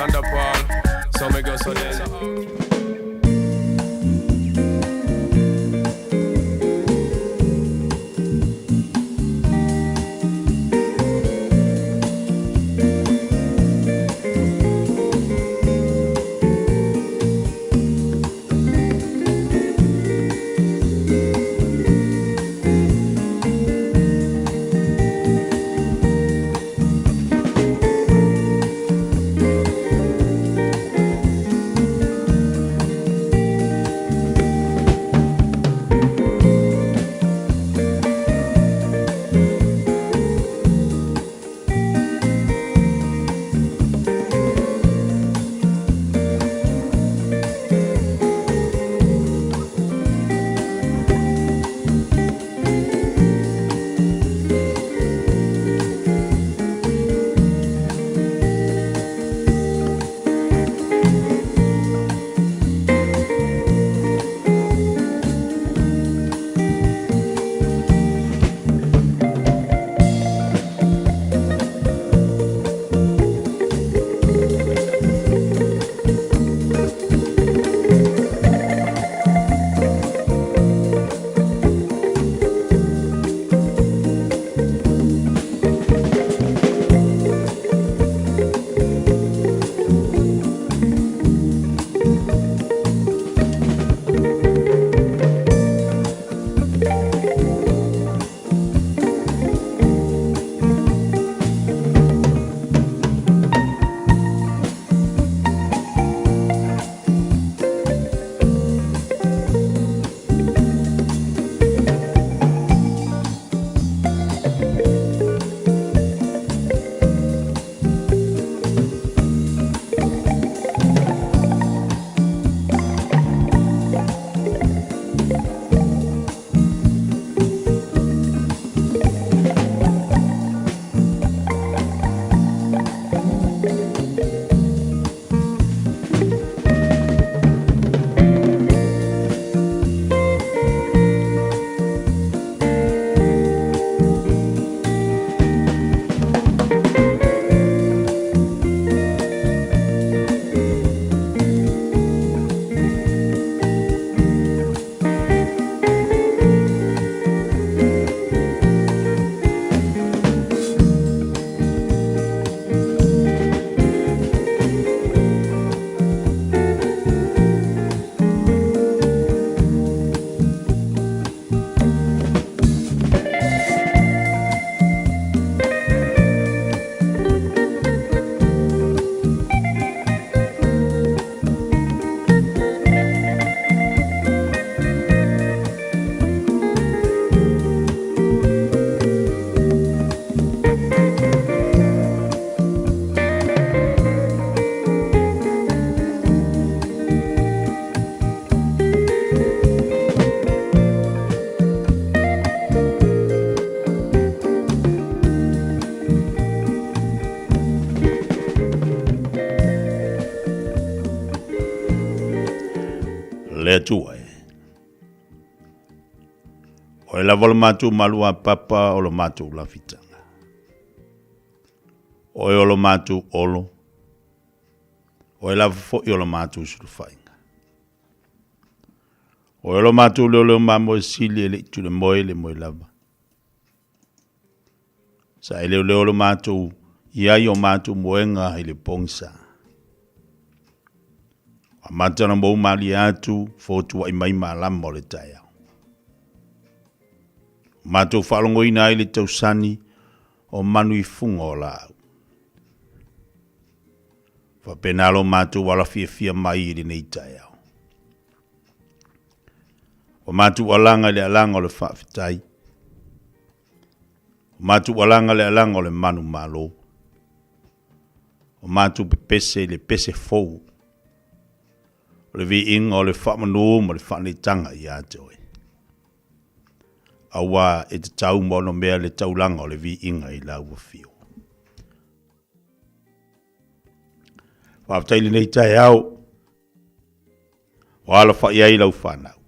Thunderfall. So me go so then. Le Atua e. Oe lava o le matou malu a papa o le matou lafitaga. Oe o le matou olo, oe lava foi o le matou sulufaiga. Oe o le matou leoleo mamoe sili e le i tulemoe le moe lava. Sa e leoleo lo matou i ai o matou moega i le pogisa. Amata ona mou malie atu, fotuai mai malama o le taeao. Matou faalogoina ai le tausani o manu i fuga o laau. Faapena lo matou ala fiafia mai i lenei taeao. Ua matou alaga i le alaga o le faafetai. Ua matou alaga i le alaga o le manumalo. Ua matou pepese i le pese fou o le viiga o le faamanu ma le faaneetaga ia te oe. Aua e tatau ma onomea le taulaga o le viiga i lau afio. Faafetai i lenei taeao ua alafai ai lau fanau.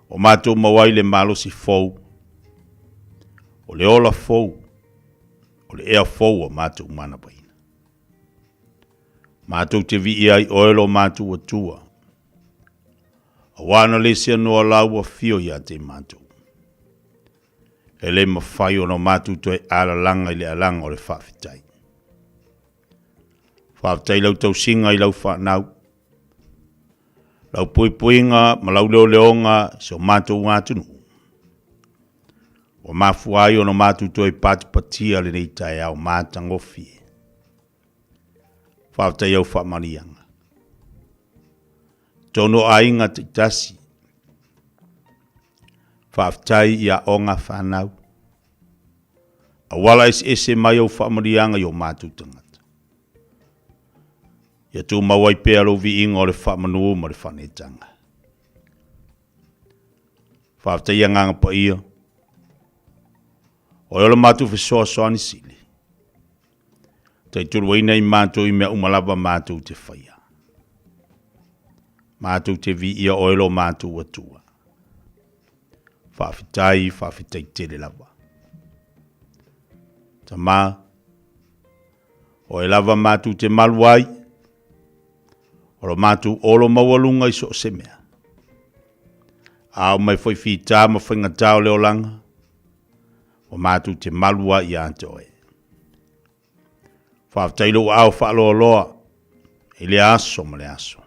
Ua matou maua ai le malosi fou, o le ola fou, o le ea fou ua matou manavaina. Matou te viia ai oe lo matou Atua, auā na le seanoa lau afio ia te matou. E le mafai ona matou toe alalaga i le alaga o le faafetai. Faafetai lau tausiga i lau fanau, lau puipuiga ma lau leoleoga i so matou atunuu. Ua mafua ai ona matou toe patipatia lenei taeao matagofie. Faafetai au faamanuiaga. Tonu o aiga taitasi. Faafetai i aoga fanau. Auala eseese mai au faamanuiaga i o matou tagata. Ia tumau ai pea lou viiga o le faamanu ma le faaneetaga. Faafetai Agaga Paia, o oe o le matou fesoasoani sili. Taituluaina i matou i mea uma lava matou te faia. Matou te viia oe lo matou Atua. Faafetai, faafetai tele lava. Tama, oe lava matou te malu ai, o lo matou olo maualuga i so o se mea. A oo mai foi fita ma faigata o le olaga, ua matou te malu ai ia te oe. Faafetai lou aao faaloaloa i le aso ma le aso.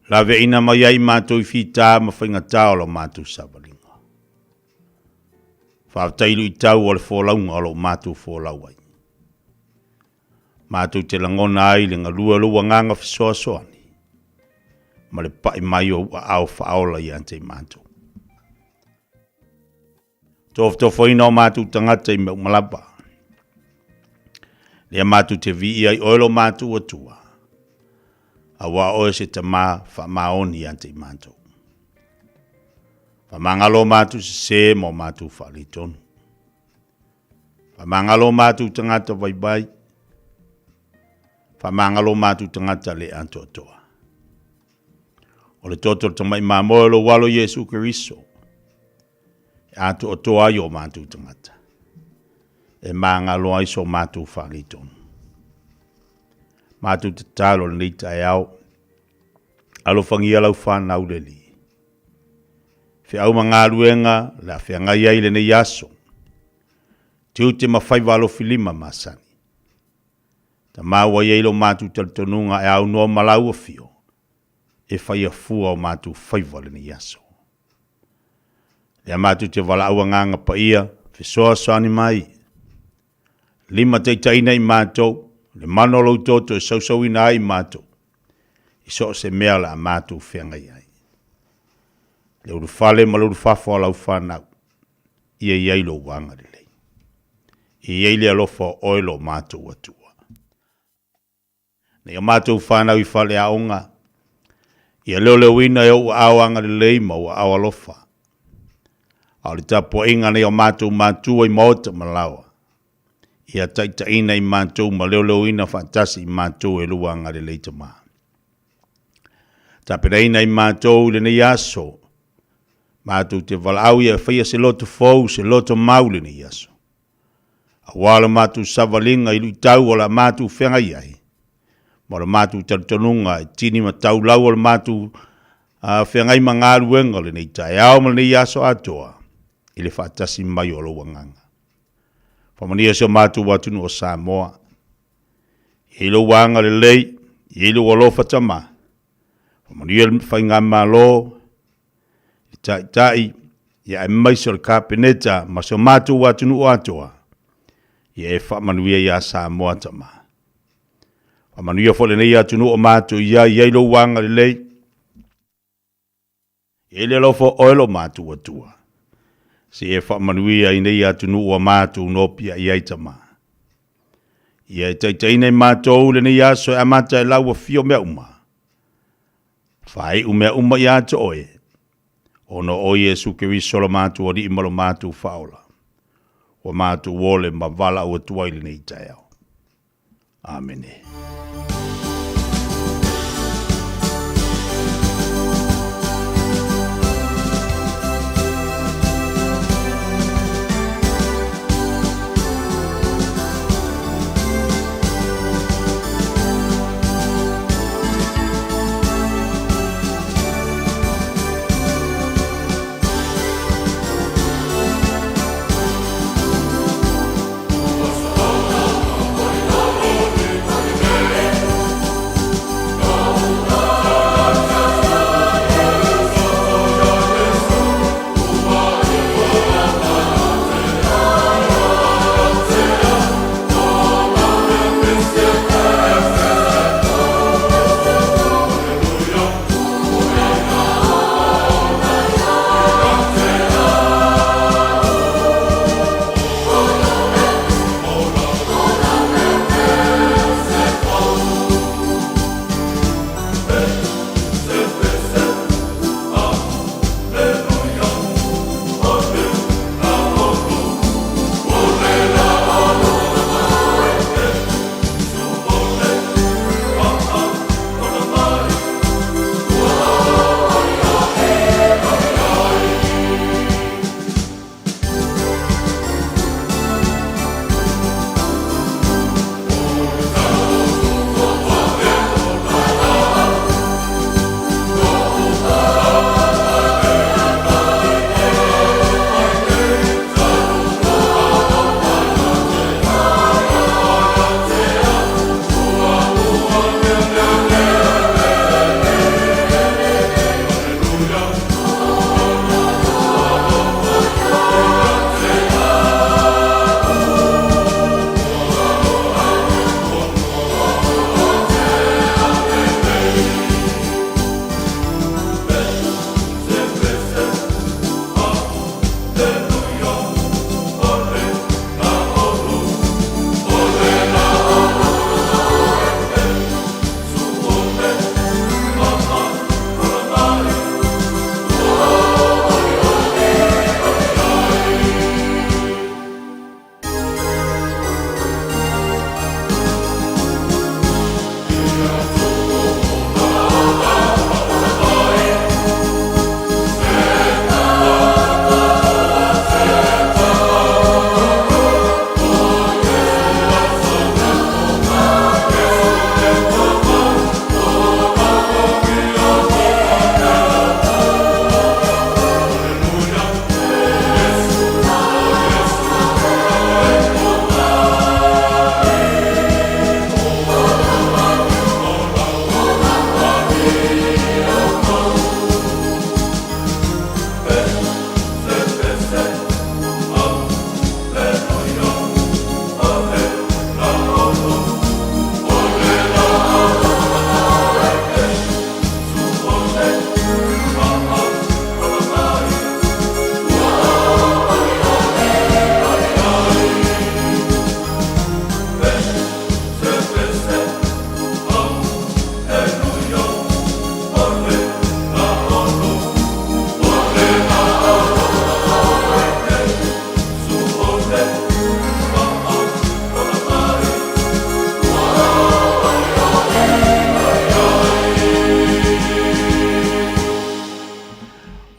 Laveaina mai ai matou i fita ma faigata o la matou savaliga. Faafetai i luitau o le folauga o lo o matou folau ai. Matou te lagona ai le galue o lou agaga fesoasoani ma le pai mai o ou aao faaola ia te i matou. Tofotofoina o matou tagata i mea uma lava. Lea matou te viia ai oe lo matou Atua, auā oe se Tama faamaoni ia te i matou. Faamagalo o matou sesē ma o matou faaletonu. Faamagalo o matou tagata vaivai. Faamagalo o matou tagata le atoatoa. O le toto o le tamai mamoe o lou alo Iesu Keriso, e atoatoa ai o matou tagata, e magalo ai so matou faaletonu. Matou tatalo lenei taeao, alofagia lau fanau le Alii. Feau ma galuega le a feagai ai lenei aso, tiute ma faiva alofilima masani. Tama ua i ai lo matou talitonuga e aunoa ma lau afio e faia fua o matou faiva lenei aso. Lea matou te valaau Agaga Paia, fesoasoani mai, limataitaiina i matou, le mana o lou toto e sausauina ai i matou, i so o se mea o le a matou feagai ai. Le ulufale ma le ulufafo a lau fanau, ia i ai lou agalelei. Ia i ai le alofa o oe lo matou Atua. Nei o matou fanau i faleaoga, ia leoleoina e ou aao agalelei ma ou aao alofa. A o le tapuaiga nei o matou matua i maota ma laoa, ia taitaiina i matou ma leoleoina faatasi i matou e lou agalelei Tama. Tapenaina i matou i lenei aso, matou te valaau ia e faia se loto fou, se loto mau i lenei aso. Aua lo matou savaliga i luitau o le a matou feagai ai, ma lo matou talitonuga e tini ma taulau o le matou feagai ma galuega o lenei taeao ma lenei aso atoa, i le faatasi mai o lou Agaga. Faamanuia si o matou atunuu o Samoa. I ai lou agalelei, i ai lou alofa Tama. Faamanuia le Faigamalo, le Taitai, ia aemaise o le Kapeneta ma si o matou atunuu atoa, ia e faamanuia ia Samoa Tama. Faamanuia foi lenei atunuu o matou i ai, i ai lou agalelei, i ai le alofa o oe lo matou Atua, se i e faamanuia i nei atunuu ua matou nopiai i ai Tama. Ia e taitaiina i matou lenei aso e amata e lau afio mea uma, faaiu mea uma ia te oe, ona o Iesu Keriso lo matou Alii ma lo matou Faaola, ua matou ole ma valaau atu ai lenei taeao. Amene.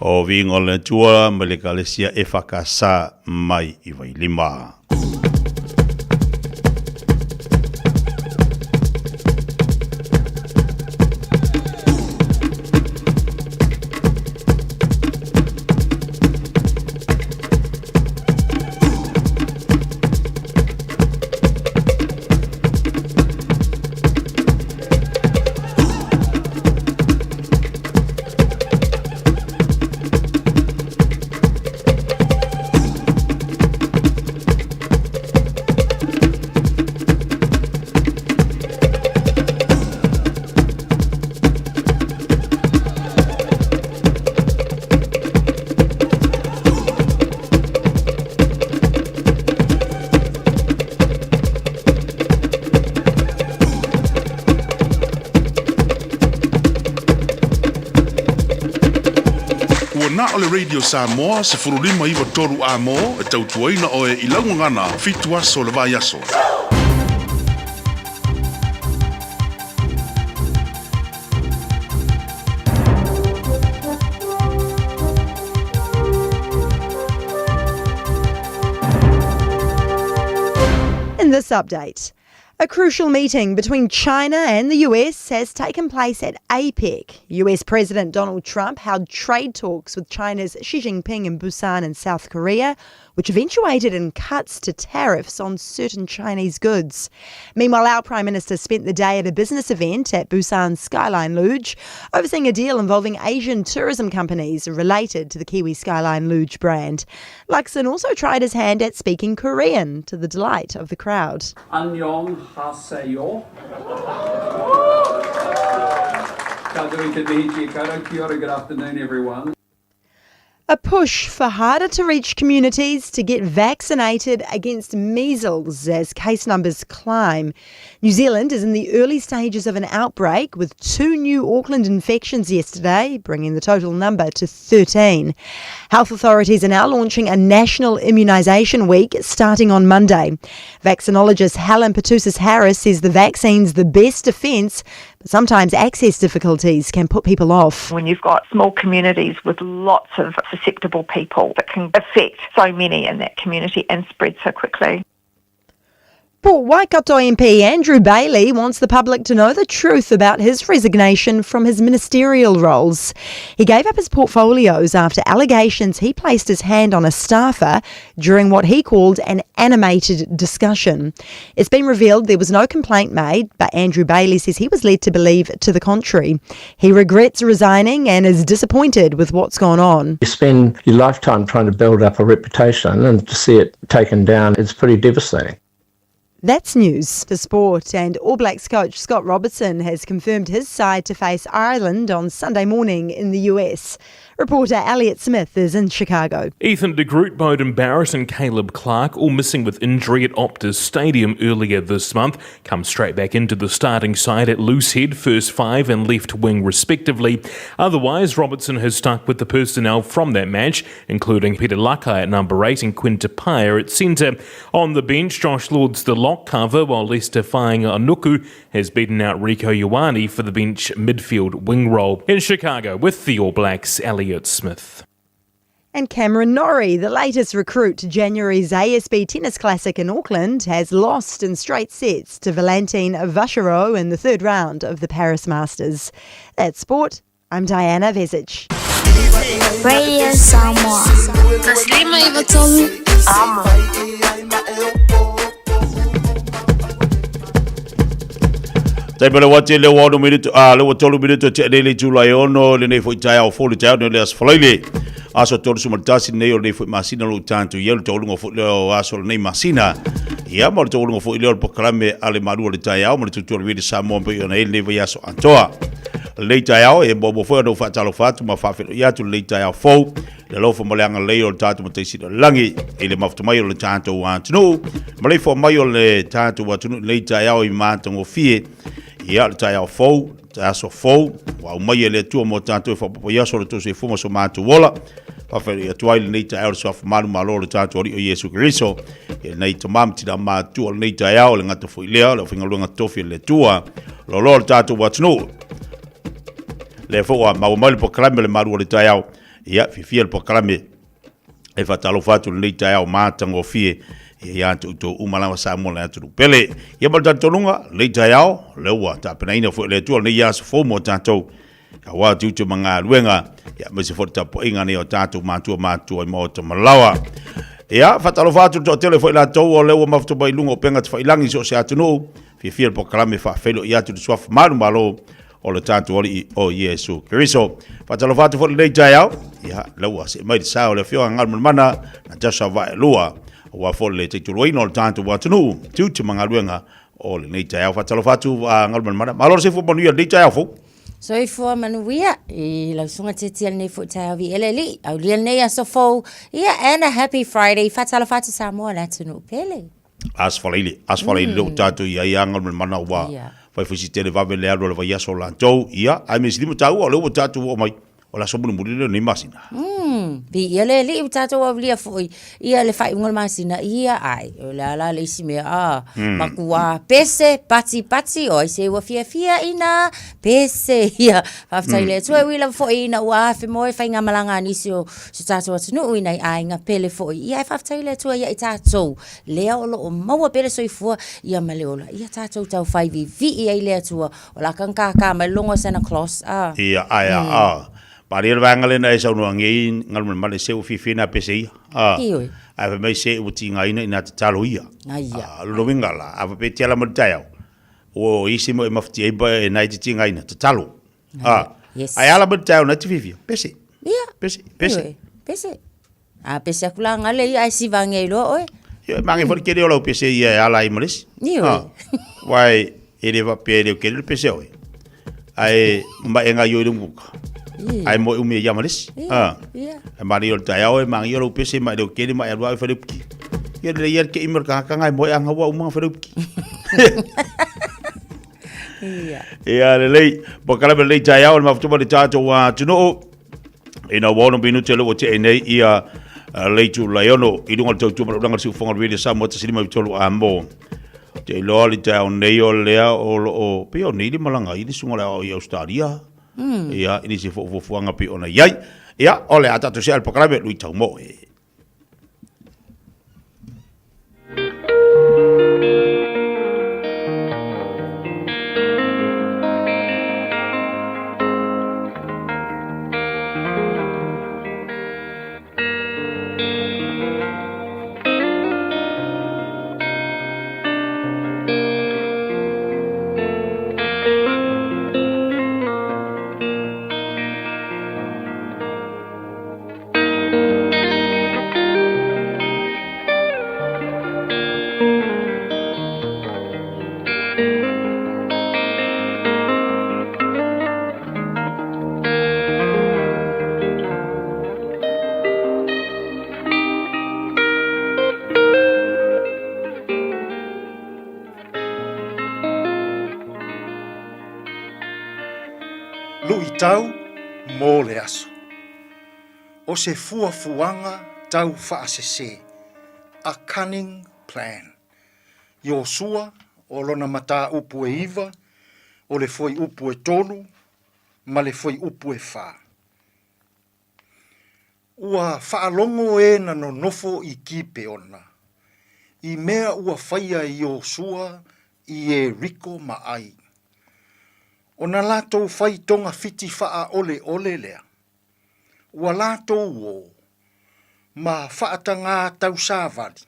O viiga o le Atua mai le Ekalesia EFKS mai i Vailima. Ua na o le Radio Samoa 1593 A-mo e tautuaina oe i lau gagana fitu aso o le vaiaso. In this update, a crucial meeting between China and the US has taken place at APEC. US President Donald Trump held trade talks with China's Xi Jinping in Busan in South Korea, which eventuated in cuts to tariffs on certain Chinese goods. Meanwhile, our Prime Minister spent the day at a business event at Busan's Skyline Luge, overseeing a deal involving Asian tourism companies related to the Kiwi Skyline Luge brand. Luxon also tried his hand at speaking Korean to the delight of the crowd. Annyeonghaseyo. Ka nui te mihi ki a koutou. Kia ora, good afternoon everyone. A push for harder to reach communities to get vaccinated against measles as case numbers climb. New Zealand is in the early stages of an outbreak with two new Auckland infections yesterday, bringing the total number to 13. Health authorities are now launching a national immunisation week starting on Monday. Vaccinologist Helen Petousis Harris says the vaccine's the best defence, but sometimes access difficulties can put people off. When you've got small communities with lots of susceptible people that can affect so many in that community and spread so quickly. Port Waikato MP Andrew Bayly wants the public to know the truth about his resignation from his ministerial roles. He gave up his portfolios after allegations he placed his hand on a staffer during what he called an animated discussion. It's been revealed there was no complaint made, but Andrew Bayly says he was led to believe to the contrary. He regrets resigning and is disappointed with what's gone on. You spend your lifetime trying to build up a reputation, and to see it taken down is pretty devastating. That's news for sport, and All Blacks coach Scott Robertson has confirmed his side to face Ireland on Sunday morning in the US. Reporter Elliot Smith is in Chicago. Ethan de Groot, Beauden Barrett and Caleb Clarke, all missing with injury at Optus Stadium earlier this month, come straight back into the starting side at loosehead, first five and left wing respectively. Otherwise, Robertson has stuck with the personnel from that match, including Peter Lakai at number 8 and Quinn Tupaea at centre. On the bench, Josh Lord's the lock cover, while Leicester Fainga'anuku has beaten out Rieko Ioane for the bench midfield wing role. In Chicago with the All Blacks, Elliot Smith. And Cameron Norrie, the latest recruit to January's ASB Tennis Classic in Auckland, has lost in straight sets to Valentin Vacherot in the third round of the Paris Masters. That's sport. I'm Diana Vesic. Radio Samoa. Amo. Tai pele wati le wano minutu, a le tolu minutu te lele tula e ono, le nei foi tai au fo le tai au le as falaile. Aso tolu sumatasi nei o nei foi masina lo tantu ia le tolu fo le o aso nei masina. Ia mo le tolu fo le o programe ale maru le tai au mo le tutu le Samoa pe ona ele nei aso antoa. Lei taeao e mo foi no faatalofa atu ma faafeiloai atu lenei taeao fou le alofa ma le agalelei o le tatou Matai Sili o le Lagi i le mafuta mai o le tatou atunuu ma le ifo mai o le tatou atunuu i lenei taeao i matagofie. Ia le taeao fou, le aso fou ua aumai e le Atua mo tatou e faaopoopo i aso o le tou soifua ma so matou ola. Faafeiloai atu ai lenei taeao i le suafa malu malo o le tatou Alii o Iesu Keriso i lenei tama ma tina matua o lenei taeao, le gata foi lea o le aufaigaluega tofi a le Atua loaloa o le tatou atunuu. Lea foi ua maua mai le polokalame o le malu o le taeao. Ia, fiafia le polokalame e faatalofa atu i lenei taeao matagofie ia te outou uma lava Samoa le atunuu pele. Ia ma le talitonuga, lenei taeao, lea ua tapenaina foi e le Atua lenei aso fou mo tatou, aua tiute ma galuega, ia aemaise foi le tapuaiga nei o tatou matua matutua i maota ma laoa. Ia, faatalofa atu i le toatele foi latou o lea ua mafuta mai i luga o upega tafailagi i so o se atunuu, fiafia le polokalame e faafeiloai atu i le suafa manumalo o le tatou Alii o Iesu Keriso. Faatalofa atu foi i lenei taeao, ia, lea ua see mai le sa o le Afioga Galumalemana Natasha Vaaelua, aua foi le taituluaina o le tatou atunuu, tiute ma galuega o lenei taeao. Faatalofa atu Galumalemana, malo le soifua manuia i lenei taeao fou. Soifua manuia i lau susuga Tietia lenei foi taeao viia le Alii. Aulia lenei aso fou, ia and a happy Friday. Faatalofa atu Samoa le atunuu pele. Aso Faraile, Aso Faraile mm. lea ua tatou i ai Galumalemana ua yeah. fai foi si televave le alu o le vaiaso o latou, ia, ae mea sili ma taua o lea ua tatou oo mai o le aso mulimuli lea o lenei masina. Viia le Alii ua tatou aulia foi ia le faaiuga o le masina, ia ae, o le a la le isi mea, a, matua pese, pati pati, o ai se ua fiafia ina pese, ia, faafetai i le Atua, e ui lava foi ina ua afemoe faigamalaga a nisi o si o tatou atunuu i nai aiga pele foi, ia ae faafetai i le Atua ia i tatou, lea o lo o maua pea le soifua, ia ma le ola, ia tatou tau fai viivii ai le Atua, O la ka kākā mai le logo a Santa Claus, a. Ia, ae a, a. Paria le vaega lena e saunoa nei Galumalemana se ua fiafia nā pese ia. A. Ioe. Ae fai mai se ua tigaina ina tatalo ia. Aia. A, lona uiga la, a faapea e tiala mai le taeao, ua i ai se mea e mafatia ai pa e na e te tigaina, tatalo. A. Yes. Ae ala mai le taeao na e te fiafia, pese. Ia. Pese, pese. Ioe, pese. A pese aku la ngale ia ai siva ngei loa oe. Ioe, mange foi le tele o lau pese ia e ala ai ma le isi. Ioe. Ah, Wai, e le faapea e le o tele le pese oe. Ae ma e ngai oi le muka. Ae mo e umi ia ma le isi. Ah. Ia. E mari o le taeao e mangi o lau pese ma e le o tele ma e alu au e whare upiki. Ia le ia le ke ima le kahaka ngai mo e anga ua umanga whare upiki. Ia. Ia lelei, po kalame lelei taeao le mafutuma le tātou atunuu. Ina ua ono minute le ua tea nei ia leitu laiono i lunga o le tautua ma le ulaga o le siufofoga o le Radio Samoa 153 a mo. Te iloa le taeao nei o lea o lo o pei o nei le malaga ai le susuga o le aoao i Australia. Ia, i nisi foi o fuafuaga pei ona i ai. Ia, o le a tatou sea le pakalame, lui tau mo e. Luitau mo le aso. O se fuafuaga tau faasese, a cunning plan. Iosua, o lona mataupu e iva, o le fuaiupu e tolu ma le fuaiupu e fa. Ua faalogo e na nonofo i Kipeona, i mea ua faia e Iosua i Ieriko ma ʻAi. O na latou fai togafiti faaʻoleʻole lea. Ua latou ō, ma faatagā tausāvali,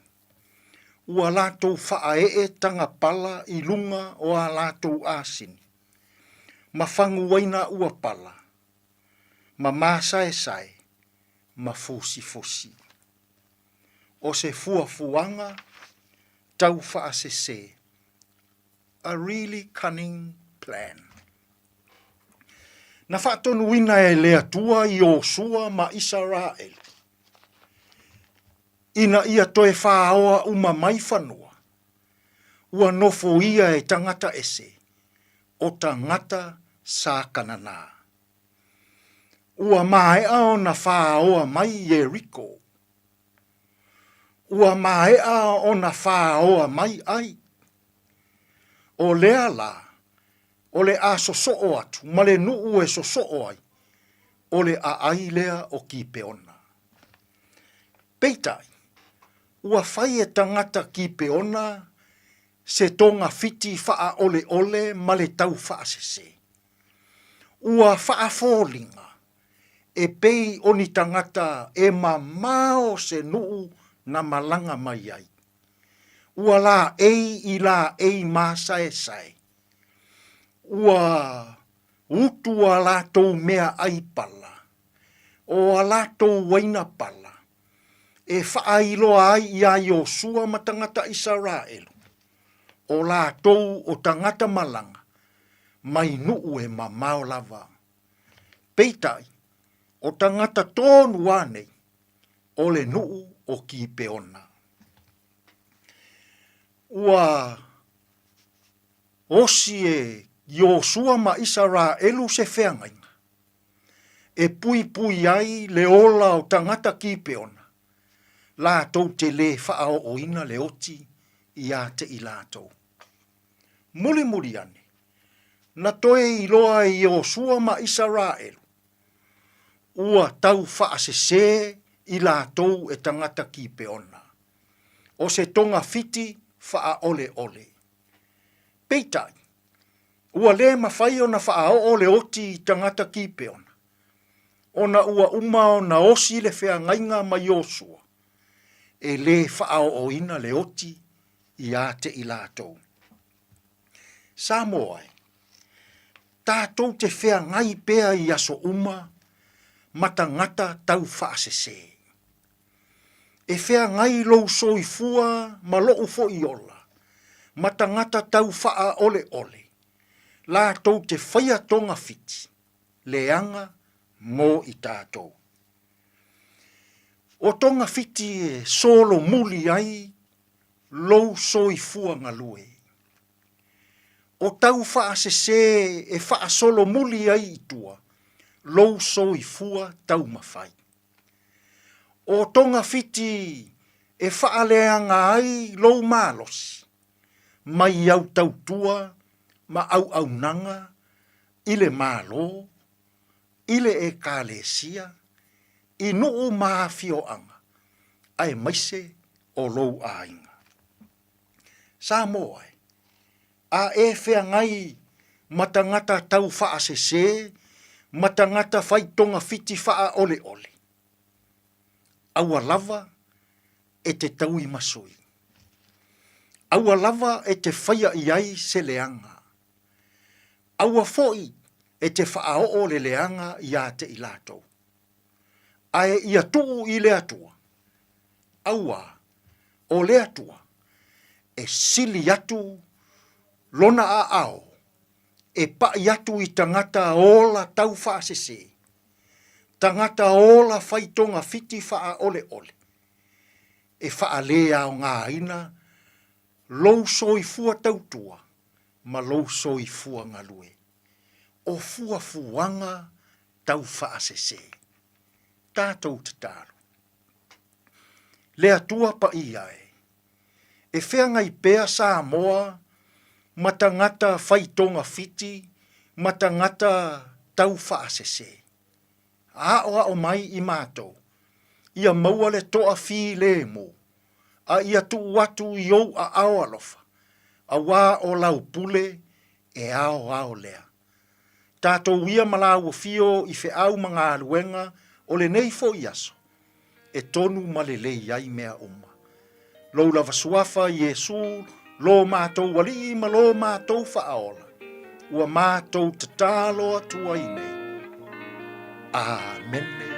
ua latou faaee tagapala i luga o a latou asini, ma faguaina ua pala, ma māsaesae, ma fosifosi. O se fuafuaga tau faasesē, a really cunning plan. Na faatonuina e le Atua Iosua ma Isaraelu, ina ia toe fāoa uma mai fanua, ua nofoia e tagata ese, o tagata sa Kanana. Ua maea ona fāoa mai Ieriko. Ua maea ona fāoa mai ʻAi. ʻO lea lā, o le a sosoo atu ma le nuu e sosoo ai, o le aai lea o Kipeona. Peitai, ua fai e tagata Kipeona se togafiti faaoleole ma le taufaasese. Ua faafoliga e pei o ni tagata e mamao se nuu na malaga mai ai. Ua laei i laei masaesae. Ua utu a latou meaai pala, o a latou uaina pala, e faailoa ai iā Iosua ma tagata Isaraelu, o latou o tagata malaga mai nuu e mamao lava. Peitai, o tagata tonu a nei, o le nuu o Kipeona. Ua osi e Iosua ma Isaraelu se feagaiga, e puipui ai le ola o tagata Kipeona, latou te lē faaooina le oti iā te i latou. Mulimuli ane, na toe iloa e Iosua ma Isaraelu, ua tau faasesē i latou e tagata Kipeona, o se togafiti faaoleole. Peitai, ua lē mafai ona faaoo le oti i tagata Kipeona, ona ua uma ona osi le feagaiga ma Iosua, e lē faaooina le oti iā te i latou. Samoa e, tatou te feagai pea i aso uma ma tagata tau faasese. E feagai lou soifua ma loʻu foi ola ma tagata tau faaoleole, latou te faia togafiti leaga mo i tatou. O togafiti e solomuli ai lou soifua galue. O tau faasese e faasolomuli ai i tua lou soifua taumafai. O togafiti e faaleaga ai lou malosi mai au tautua ma auaunaga i le Malo, i le Ekalesia, i nuu ma afioaga, aemaise o lou aiga. Samoa e, a e feagai ma tagata tau faasese ma tagata fai togafiti faaoleole, aua lava e te tauimasui. Aua lava e te faia i ai se leaga. Aua foi e te faaoo le leaga iā te i latou. Ae ia tuu i le Atua, auā, o le Atua, e sili atu Lona aao e paʻi atu i tagata ola tau faasese, tagata ola fai togafiti faaoleole, e faaleaogaina lou soifua tautua ma lou soifua galue. O fuafuaga tau faasese. Tatou tatalo. Le Atua paia e, e feagai pea Samoa ma tagata fai togafiti ma tagata tau faasese. Aoao mai i matou, ia maua le toafilemu, a ia tuu atu i ou aao alofa, auā o lau pule e aoao lea. Tatou ia ma lāua fio i feau ma galuega o lenei foi aso, e tonu ma lelei ai mea uma. Lou lava suafa, Iesu, lo matou Alii ma lo matou Faaola, ua matou tatalo atu ai nei. Amene.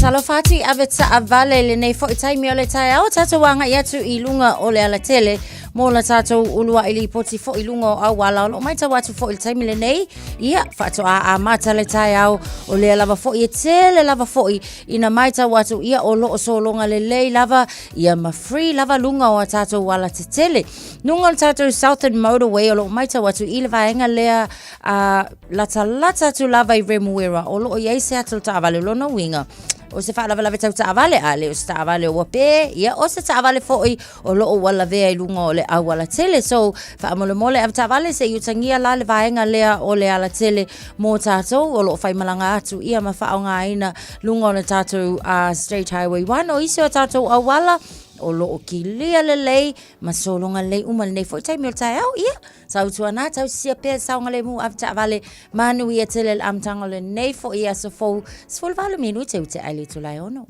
Talofa atu i ave taavale i lenei foi taimi o le taeao tatou agai atu i luga o le alatele mo la tatou uluai lipoti foi i luga o auala o loo matau atu foi i le taimi lenei ia faatoa amata le taeao o lea lava foi e tele lava foi ina matau atu ia o loo sologa lelei lava ia ma free lava luga o a tatou alatetele luga o le tatou Southern Motorway o loo matau atu i le vaega lea a latalata atu lava i Remuera o loo iai se ata o le taavale o lona uiga o se faalavelave tau taavale a le o se taavale ua pe ia o se taavale foi o loo ua lavea i luga o le aualatele so faamolemole avetaavale se i utagia la le vaega lea o le alatele mo tatou o loo faimalaga atu ia ma faaaogaina luga o le tatou State Highway 1 o isi o tatou auala o loo kilia lelei ma sologa lelei uma lenei foi taimi o le taeao ia Tautuana, tausisia pea le saogalemu avetaavale manuia tele le amataga o lenei foi aso fou 18 minute ua tea i le itula e 6.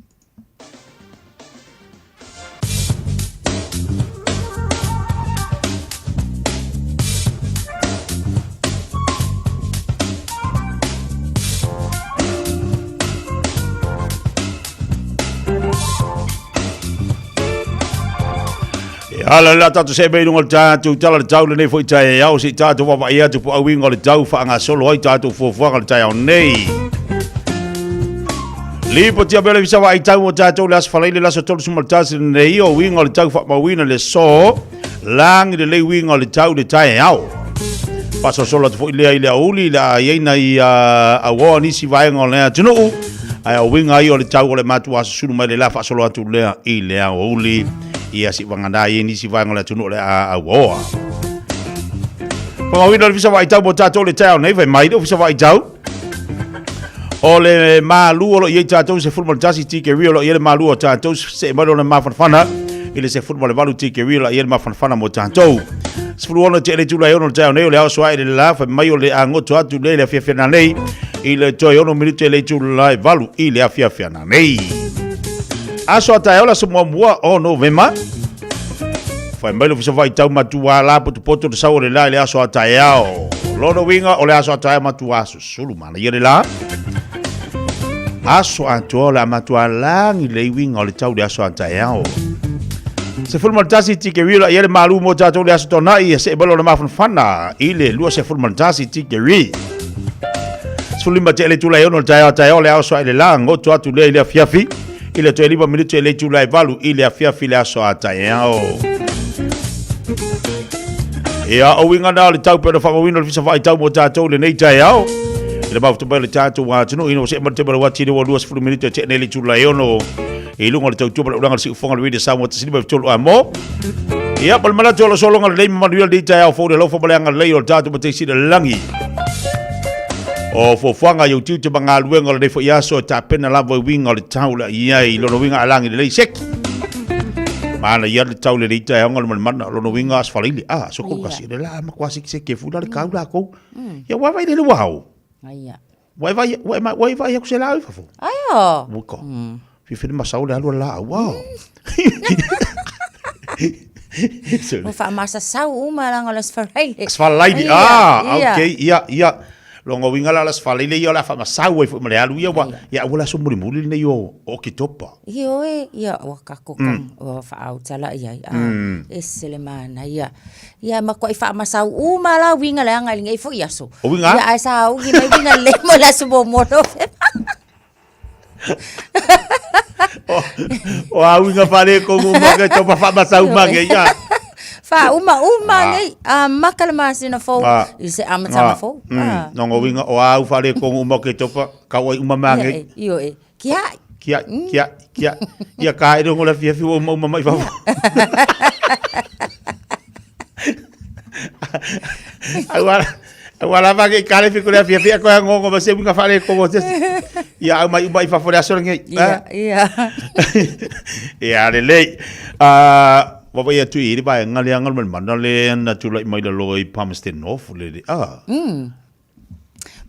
E ala le tatou se mei lunga o le tatou tala le tau lenei foi taeao se i tatou vaavaai atu po o auiga o le tau faagasolo ai tatou fuafuaga le taeao nei. Lipotia pea le fisa vaai tau o tatou le aso Faraile le aso 31 lenei o uiga o le tau faamauina le aso lagi lelei uiga o le tau le taeao. Faasolosolo atu foi lea i le aoauli le a i ai nai auoa nisi vaega o le atunuu ae o uiga ia o le tau o le matua susulu mai le la faasolo atu lea i le aoauli ia si vagana i nisi vaega o le atunuu o le a auoa. Whakawina le fisa vaitau mo tātou le taeao nei, fai mai le ofisa vaitau. O le malu o lo i ai tātou se 11 tikeri o lo i ai le malu o tātou se mai lona mafanafana i le 18 tikeri o lo i ai le mafanafana mo tātou. 16 te ele tula e ono le taeao nei o le ao soa e le la fai mai o le angoto atu le le afiafi nei i le toe ono minute le itula e valu i le afiafi nei. Aso a taeao le aso muamua o Novema. Fai mai le ofisa vaitau matua la potopoto le sau o le la i le aso a taeao. Lona uiga o le aso a taeao matua susulu mana ia le la. Aso atoa o le a matua lagi le uiga o le tau le aso a taeao. 11 tikeri la ia le malu mo tatou le aso tonai e se balo le mafanafana i le 21 tikeri. 15 te le itula e ono le taeao taeao le aso a i le la goto atu lea i le afiafi i le toe 5 minute i le itula e 8 i le afiafi le aso a taeao. Ia, o uiga na o le tau pea na whakamauina o le fisa whaitau mo tātou lenei taeao. I le mafuta mai o le tātou atunuu ina ua see mai le tema le uati le ua 20 minute e tea nei le itula e ono i luga o le tautua ma le ulaga o le siufofoga o le Radio Samoa 1.3 a mo. Ia, ma le manatu o lo sologa lelei ma manuia lenei taeao fou le alofa ma le agalelei o le tātou Matai Sili i le lagi. O fuafuaga i ou tiute ma galuega o lenei foi aso e tapena lava i uiga o le tau le i ai i lona uiga a lagi lelei seki. Manaia le tau lelei taeao Galumalemana, o lona uiga Aso Faraile, a, Aso Kolokasi, o le la matua sekeseke foi la le kau lakou. Ia ua vaai lele ua ao. Aia. Ua e vaai, ua e ua e vaai atu se laau i fafo. Aia. Ua ka. Fiafia le masao le alu a le laau, ua. Ua faamasasau uma leaga o le Aso Faraile. Aso Faraile, ah, okay, ia, ia. Lona uiga la o le Aso Faraile ia o le a faamasau ai foi ma le alu ia, ua, ia aua le aso mulimuli lenei o Oketopa. Ioe, ia ua kako ka, ua faautala i ai, ah, ese le manaia. Ia matuai faamasau uma la uiga leaga i lenei foi aso. O uiga? Ia ae sa ugi mai uiga lelei mo le aso muamua o Novema. O a uiga faaletonu uma ke tau faamasau uma nei ia. Faauma uma nei, amata le masina fou i se amataga fou. Lona uiga o a au faaletonu uma ke topa, kau ai uma ma nei. Ioe, kiai. Kiai, kiai, kiai. Ia ka e rongo le afiafi ua uma uma mai fafo. Aua aua lava ke kare fi kule afiafi ko ngongo ma se winga fale ko se. Ia au mai uma i fafo le aso lenei. Ia, ia. Ia lelei. Ah, Wawa ia tui i le vaega lea Galumalemana le na tulai mai lalo i Palmerston North le le ah.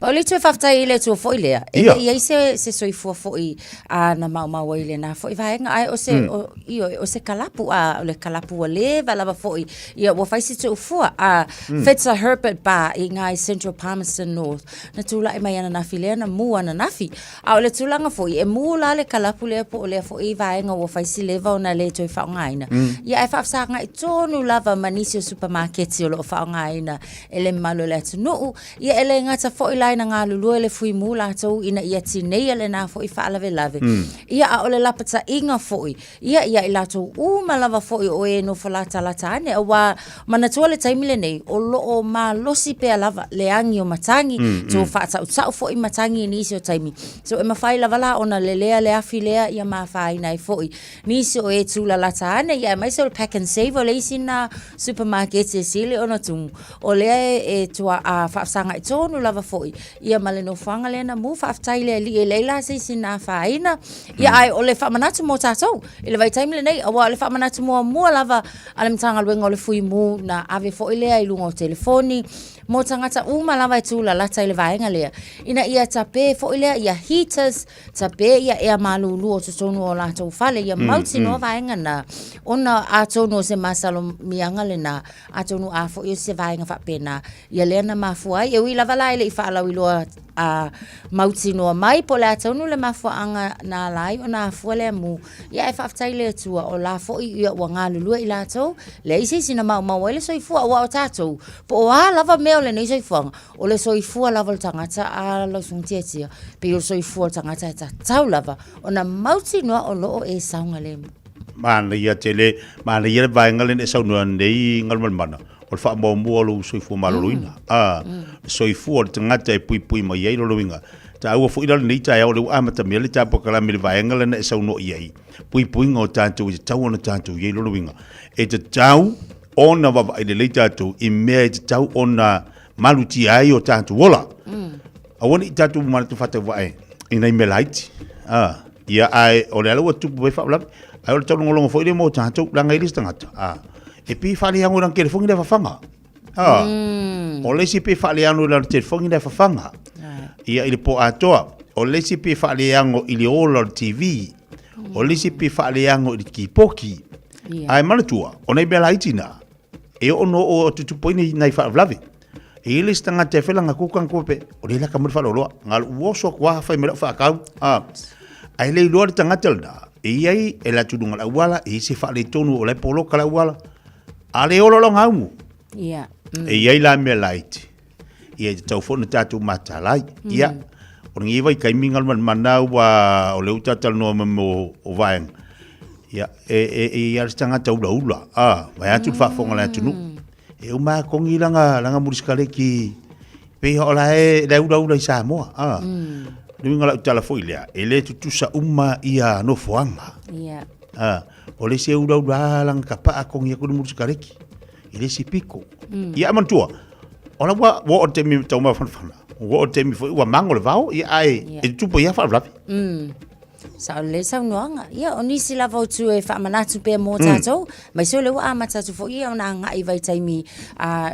Pau le toe faafetai i le Atua foi lea, e le i ai se, se soifua foi a na maumau ai i lena foi vaega, ae o se, o, ioe, o se kalapu, a o le kalapu ua leva lava foi, ia ua fai si tuufua, a Fitzer Herbert Barr i ina i Central Palmerston North, na tulai mai ananafi lea na mu ananafi. A o le tulaga foi, e mu la le kalapu lea po o lea foi vaega ua fai si leva ona le toe faaaogaina, ia ae faafesagai tonu lava ma nisi o supamaketi o lo o faaaogaina e le mamalu o le atunuu. Ia e le gata foi la ina galulue le Fuimu latou ina ia tineia lena foi faalavelave, ia a o le lapataiga foi ia ia i latou uma lava foi o e nofo latalata ane, aua manatua le taimi lenei o lo o malosi pea lava le agi o matagi, so faatautau foi matagi i nisi o taimi. So e mafai lava la ona lelea le afi lea ia ma afaina ai foi nisi o e tūlalata ane, ia aemaise o le Pak'nSave o le isi na supamaketi e sili ona tumu. O lea e tua a faafesagai tonu lava foi ia ma le nofoaga lea na mu. Faafetai i le Alii e leai la se isi na afaina. Ia ae o le faamanatu mo tatou i le vaitaimi lenei, aua o le faamanatu muamua lava a le Matagaluega o le Fuimu na ave foi lea i luga o telefoni mo tagata uma lava e tūlalata i le vaega lea, ina ia tape foi lea ia heaters, tape ia ea malulu o totonu o latou fale, ia mautinoa vaega na, ona atonu o se masalomiaga lena Atonu a foi o se vaega faapena, ia lea na mafua ai. E ui lava la e le i faalauiloa a mautinoa mai po o le a tonu le mafuaaga na ala ai ona afua lea mu, ia ae faafetai i le Atua o la foi ia ua galulue i latou, leai se isi na maumau ai le soifua, aua o tatou, po o a lava mea o lenei soifuaga, o le soifua lava o le tagata a lau Susuga Tiatia, pei o le soifua o le tagata e tatau lava ona mautinoa o lo o e saogalemu. Manaia tele, manaia le vaega lea na e saunoa nei Galumalemana, o le faamuamua o lou soifua maloloina. A, le soifua o le tagata e puipui mai ai lona uiga. Taua foi la lenei taeao o lea ua amatamea le ta polokalame i le vaega lea na e saunoa i ai, puipuiga o tatou e tatau ona tatou i ai lona uiga. E tatau ona vaavaai lelei tatou i mea e tatau ona malutia ai o tatou ola. Aua ne i tatou manatu faatauvaa i nai mea laiti. A, ia ae o le ala ua tupu ai faalavelave, ae o le taulogologo foi lea mo tatou, leaga e le isi tagata, a, e pei e faaleano i lana telefoni lea fafaga. A, o le isi e pei e faaleano i lana telefoni lea fafaga. Ia i le po atoa. O le isi e pei e faaleano i le ola o le TV. O le isi e pei e faaleano i le kipoki. Ae manatua, o nai mea laiti na, E oo no o tutupu ai nei nai faalavelave. E i ai le isi tagata e fai lana kuka na kupe, o lea laka mai le faaloloa. Nga lou oso atu lava fai mai lau faakau. A, ae le iloa le tagata lena, e i ai e alu atu i luga o le auala, e i ai se faaletonu o la e poloka le auala. A le ola lona aumu. Ia. E i ai la mea laiti, ia e tatau foi ona tatou mataala ai. Ia, o lenei vaitaimi Galumalemana ua o lea ua ta talanoa mai mo o vaega, ia, e, e, e i ai se tagata ulaula, a, vaeatu le faafofoga a le atunuu. E uma lava kogi lana, lana mulisekaleti, pei o la e, la e ulaula i Samoa, a. Le uiga o lau tala foi lea, e le tutusa uma ia nofoaga. Ia. A, o le isi e ulaula lava lana tapaa kogi atu le mulisekaleti i le isi pito. Ia, ae manatua, o la ua ua oo i le taimi taumafanafana, ua oo i le taimi foi ua mago le vao, ia ae e tutupu ai lava faalavelave. Sao lelei saunoaga. Ia, o nisi lava o itu e faamanatu pea mo tatou, aemaise o lea ua amata atu foi ia ona agai i vaitaimi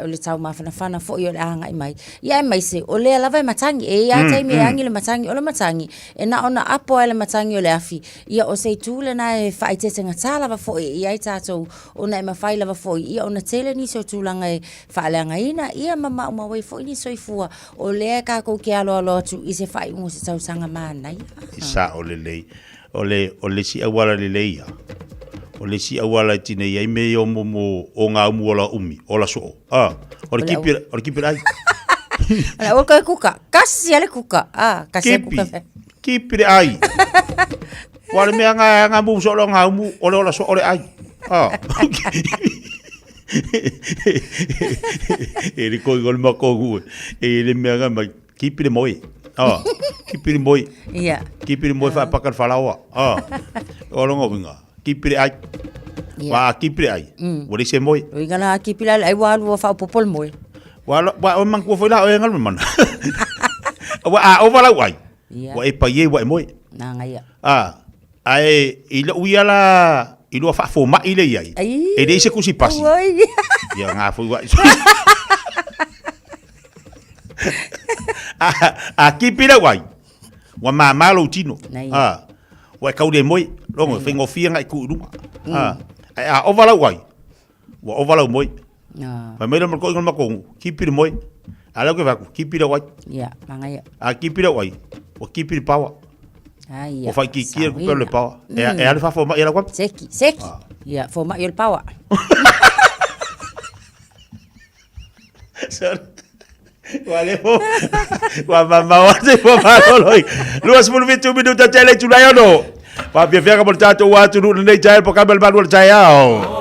o le tau mafanafana foi o le a agai mai. Ia aemaise, o lea lava e matagi, e i ai lava taimi e agi le matagi, o le matagi, e na ona apo lava e le matagi o le afi. Ia, o se itu lena e faaeteetegatā lava foi i ai tatou, ona e mafai lava foi ia ona tele nisi o tulaga e faaleagaina, ia ma maumau ai foi ni soifua. O lea tatou te aloalo atu i se faaiuga o se tausaga manaia. E sao lelei. O le, o le isi auala lelei ia, o le isi auala e tinei ai mea ia o momo o ngā umu ola umi, ola soo. Ah, o le kipi, o le kipi le ai. O le aua koe kuka. Kasi a le kuka. Ah, kasi a kuka. Kipi, kipi le ai. Ua le mea ngā, ngā mu soo ngā umu, o le ola soo le ai. Ah. E le koi o le makogu e le mea ngā mai, kipi le moe. Ah, kipi le moe. Ia. Kipi le moe whaapaka le whalaoa. Ah, o longa winga. Kipi le ai. Ia. Wa kipi le ai. Ua le se moe. Uiga la kipi la le ai ua alu ua faaopoopo le moe. Wa wa o manatua foi la o e galu mana. Ua a ova lau ai. Ia. Ua e pai e ua e moe. Na ngaia. Ah, ae i lou ia la i lua faafoma'i le i ai. Ai. E leai se kusi pasi. Oi. Ia ngā foi wa. A, a kipi lau ai. Ua māmā lou tino. Nei. A, ua e kau le moe. Logo, faigofie na e tuu i luga. A, ae a ova lau ai. Ua ova lau moe. Ah. Fai mai le makoʻi o le makou, kipi le moe. A lea ou ke fai atu, kipi lau ai. Ia, manaia. A kipi lau ai, ua kipi le pawa. Ah, ia. Ua faaitiitia le tupe o le pawa. E, Mm. e a le faafomai e lau atu. Seki, seki. Ia, fomai o le pawa. Sorry. Ua le fo. Ua mamao atu i ua malolo i. 27 minuta tele i tulai ono. Faafiafiaga mo le tatou atunuu lenei taeao po kame le malu o le taeao.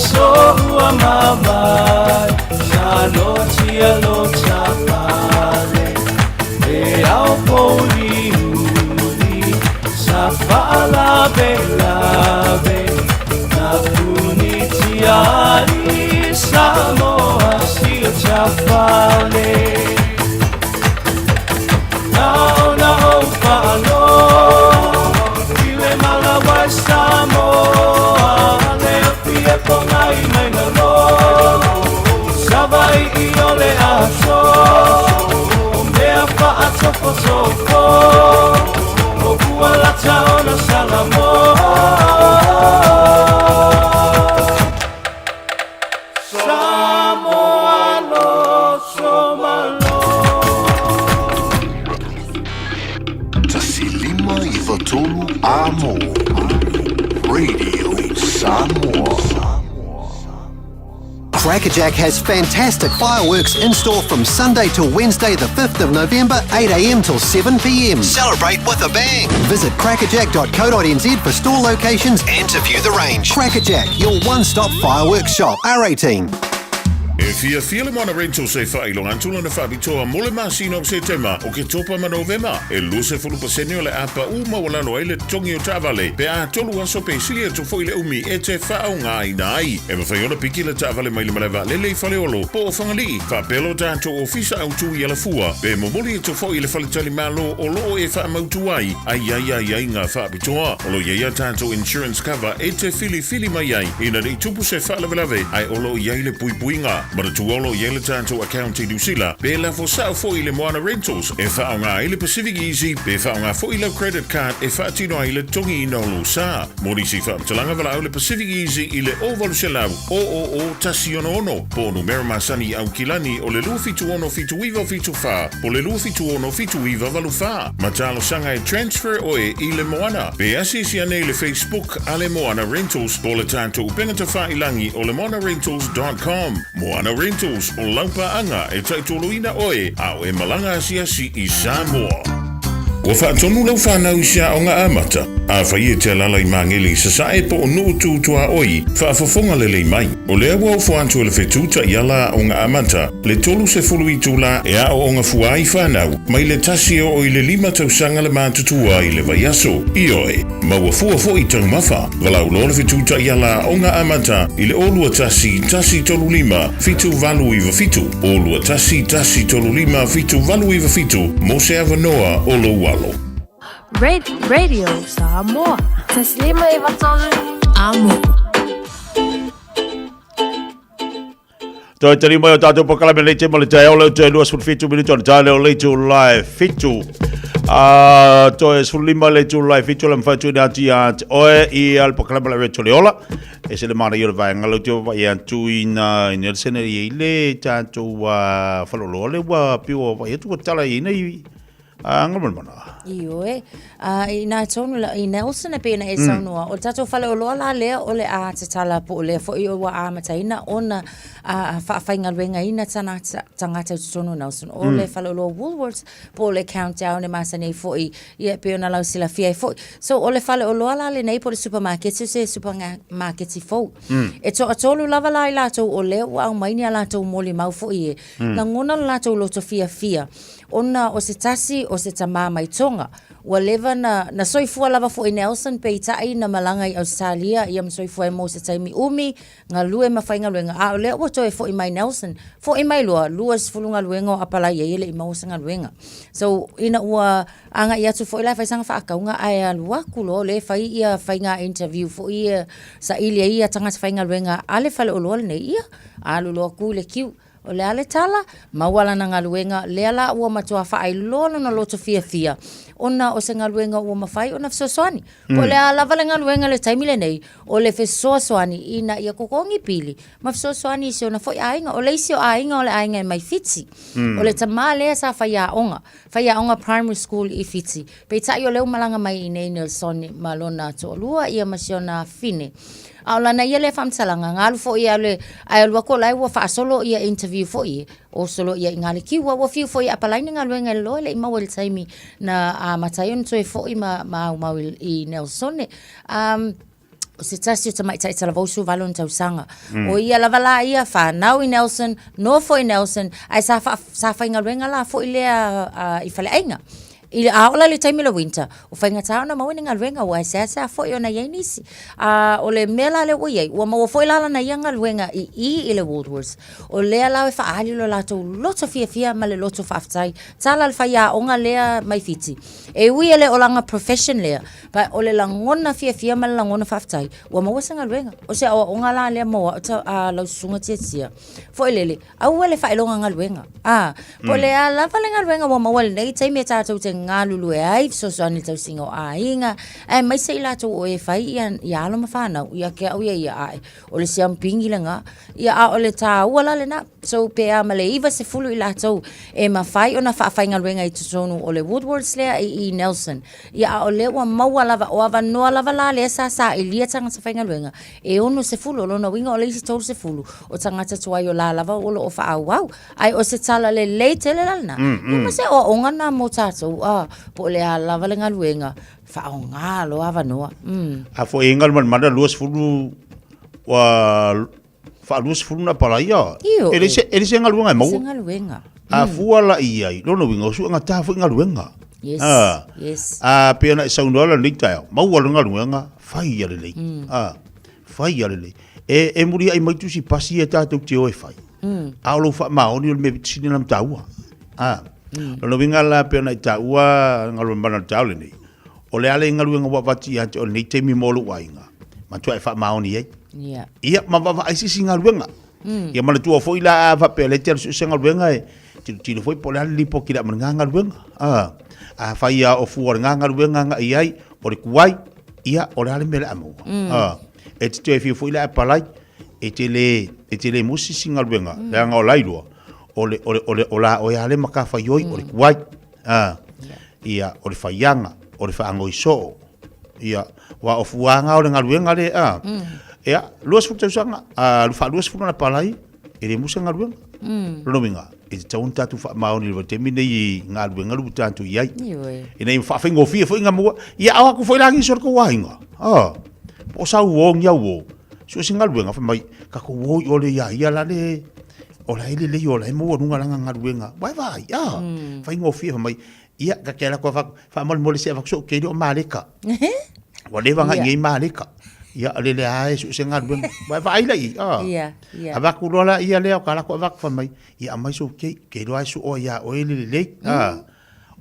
aso ua mavae Sa lotia lo tapale E ao pouliuli Sa faalavelave Na punitia ai Samoa si o tafale Na ona ou faaloa I le mala wai Samoa Le api e ponga i mai na loa Savai'i o le aso O mea faatofotofo O ua lata ona Salamoa Samoa loso malo. 1 5 9 3 Amo Radio Samoa. Crackerjack has fantastic fireworks in store from Sunday till Wednesday, the 5th of November, 8am till 7pm. Celebrate with a bang! Visit crackerjack.co.nz for store locations and to view the range. Crackerjack, your one stop fireworks shop. R18. E fiafia le Moana Rentals e faailoga atu lana faapitoa mo le masina o Setema, Oketopa ma Novema. E 20% o le a pau maualalo ai le totogi o taavale pe a tolu aso pe sili atu foi le umi e te faaaogaina ai. E mafai ona piki le taavale mai le malae vaalele i Faleolo po o Fagalii, faapea lo tatou ofisa autu i Alafua, pe momoli atu foi i le faletalimalo o lo o e faamautu ai a i ai aiaiga faapitoa. O lo o i ai a tatou insurance cover e te filifili mai ai ina ne i tupu se faalavelave ae o lo o i ai le puipuiga. Manatua o lo o i ai le tatou account i Niu Sila pe lafo sao foi i le Moana Rentals e faaaoga ai le Pacific Easy pe faaaoga foi lau credit card e faatino ai le totogiina o lou sa. Mo nisi faamatalaga valaau le Pacific Easy i le 0800 000 166 po o numera masani i Aukilani o le 276 7974 po o le 276 7984. Ma talosaga e transfer oe i le Moana. Pe asiasi ane i le Facebook a le Moana Rentals po o le tatou upega tafailangi o le moanarentals.com. Moana Rentals, o lau paaga e taitoloina oe a o e malaga asiasi i Samoa. Ua faatonu lau fanau i se aoga amata? Afai e te alaala i Magele i Sasae po o Nuu Tu Tuaoi, faafofoga lelei mai. O lea ua ofo atu e le fetu taiala aoga amata le 30 itula e aooga fua ai fanau mai le tasi e oo i le lima tausaga le matutua i le vaiaso. Ioe, maua fua foi taumafa. Valaau loa le fetu taiala aoga amata i le 0 2 1 1 3 5 7 8 9 7, 0 2 1 1 3 5 7 8 9 7 mo se avanoa o lou alo. Radio Samoa. Taslima Ivatolu. Amo. Toe tali mai o tātou polokalame nei te ma le taeao leo toe 27 minuto ona tae leo le itula e fitu. A toe 15 le itula e fitu le mawhai tuina atu ia te oe i al polokalame le Retro le Ola. E se le mana i o le vaenga leo te vai atu i na i Nelson e i le tātou uh, whaloloa le ua piua vai atu ua tala i nei A mana. Ioe. A i nā tonu la, i Nelson e pena e saunoa, o le tatou faleoloa la lea o le a tatala po o lea foi o ua amataina ona a, faafaigaluegaina tagata, tagata i totonu o Nelson. O le faleoloa Woolworths po o le Countdown e masani ai foi, ia e pei ona lau silafia ai foi. So o le faleoloa la lenei po o le supermarket, o se supermarket fou. E toatolu lava la i latou o lea ua aumai ni a latou molimau foi e lagona lo latou loto fiafia Ona o se tasi o se tamā mai Tonga, ua leva na, na soifua lava foʻi Nelson peitai na malaga i Ausetalia ia ma soifua ai mo se taimi umi, galue ma faigaluega, a o lea ua toe foʻi mai Nelson, foʻi mai loa, 20 galuega o apalai ai e le i maua se galuega. So, ina ua agai atu foi la e fai sana faakauga ae alu aku loa o lea e fai ia faiga interview foi ia saili ai ia tagata faigaluega a le faleoloa lenei, ia, alu loa ku i le kiu. O le a le tala? Maua lana galuega, lea la ua matua faailoa lona loto fiafia, ona o se galuega ua mafai ona fesoasoani. Po o le a lava le galuega i le taimi lenei, o le fesoasoani ina ia totogi pili ma fesoasoani i si ona foi aiga. O le isi o aiga o le aiga e mai Fiti. O le tamā lea sa faiaoga, faiaoga primary school i Fiti. Peitai o lea ua malaga mai i inei Nelsoni ma lona toalua ia ma si ona afine. A o lana ia lea faamatalaga, na alu foi e alu e, ae alu atu o la e ua faasolo ia interview foi e, osolo ia i Galekiu. A ua fiu foi e apalai ni galuega e loloa e le i maua i le taimi na amata ai ona toe foi ma, ma aumau i, i Nelsone. Um, O se tasi o tamaitai talavou 18 ona tausaga. O ia lava la ia, fanau i Nelson, nofo i Nelson, ae sa, faa, sa faigaluega la foi lea i faleaiga. I, a oo la i le taimi o le winter, ua faigata ona maua ni galuega, aua e seasea foi ona i ai nisi. A, o le mea la lea ua i ai, ua maua foi la lana ia galuega i i i le Woolworths. O lea la e faaali lo latou loto fiafia ma le loto faafetai. Tala le faiaoga lea mai Fiti. E ui e le o lana profession lea, but o le lagona fiafia ma le lagona faafetai, ua maua se galuega. O se aoaoga la lea mo au ta, a, lau susuga Tiatia. Foi lele, aua le faailoga galuega. A, po o le a lava le galuega ua maua i lenei taimi e tatou te galulue ai, fesoasoani i le tausiga o aiga, aemaise i latou o e fai ia, ia alo ma fanau, ia te au ia ia ae, o le siamupini lena. Ia, a o le taua la lena. So, pe a ma le 90 i latou e mafai ona faafaigaluega i totonu o le Woolworths lea i i Nelson. Ia, a o lea ua maua lava, o avanoa lava la lea sa sailia tagata faigaluega, e 60, o lona uiga o le isi 30 o tagata tuai o la lava o lo o faaauau. Ae o se tala lelei tele la lena, ia ma se aoaoga lena mo tatou, a, po o le a lava le galuega, faaaoga loa avanoa. A foi e galumalemana 20 ua faa-20 na palaia. Ioe. E le se, e le se galuega e maua. Se galuega. A fua la i ai, lona uiga, o suegata foi galuega. Yes, Ah. yes. A pei ona e saunoa lenei taeao, maua le galuega, fai ia lelei. Ah, fai ia lelei. E, e muliai mai tusi pasi ia tatou te o e fai. A o lou faamaoni o le mea sili ona taua. Ah. Lona uiga la pei ona e taua galuega mana o le taeao lenei, o le a le galuega ua avatu ia te oe i lenei taimi mo lou aiga, matua e faamaoni ai. Ia. Ia, ma vaavaai se isi galuega. Ia manatua foi la a faapea o lea e te alu sue se galuega e tilotilo foi po o le a le lipoti i le a ma lena galuega. A, afai lava o fua o lena galuega agai i ai, o le tuai, ia, o le a le mea o le a maua. A, e te toe fiu foi la e apalai, e te le, e te le musi se isi galuega, leaga o la iloa, o le, o le, o le, o la oe lava le matafaioi, o le tuai. A, ia, o le faiaga, o le faanoi soo, ia, aua o fuaga o le galuega lea, a. Ia, 20 tausaga, a, faa-20 na palai, e le musa galuega. Lona uiga, e tatau ona tatou faamaoni i le vaitaimi lenei i galuega lea ua tatou i ai. Ioe. Ina ia faafaigofie foi ona maua. Ia, ao atu foi la nisi o le tou aiga. A, po o sau uo ni au uo, so o se galuega, fai mai, tatou o i o le ia ia la le, o la e lelei o la e maua luga lana galuega. Uae vaai, a, faigofie fai mai, ia, ta te alu atu a faamolemole se avatu so'u kei le o Maleka. Ua leva ona i ai Maleka. Ia, o lele lava e sue se galuega. Uae vaai la i ai, a. Ia, ia. Avatu loa la ia lea o ka latou avatu fai mai, ia aumai sou kei, ke iloa e sue ia oe le lelei, a.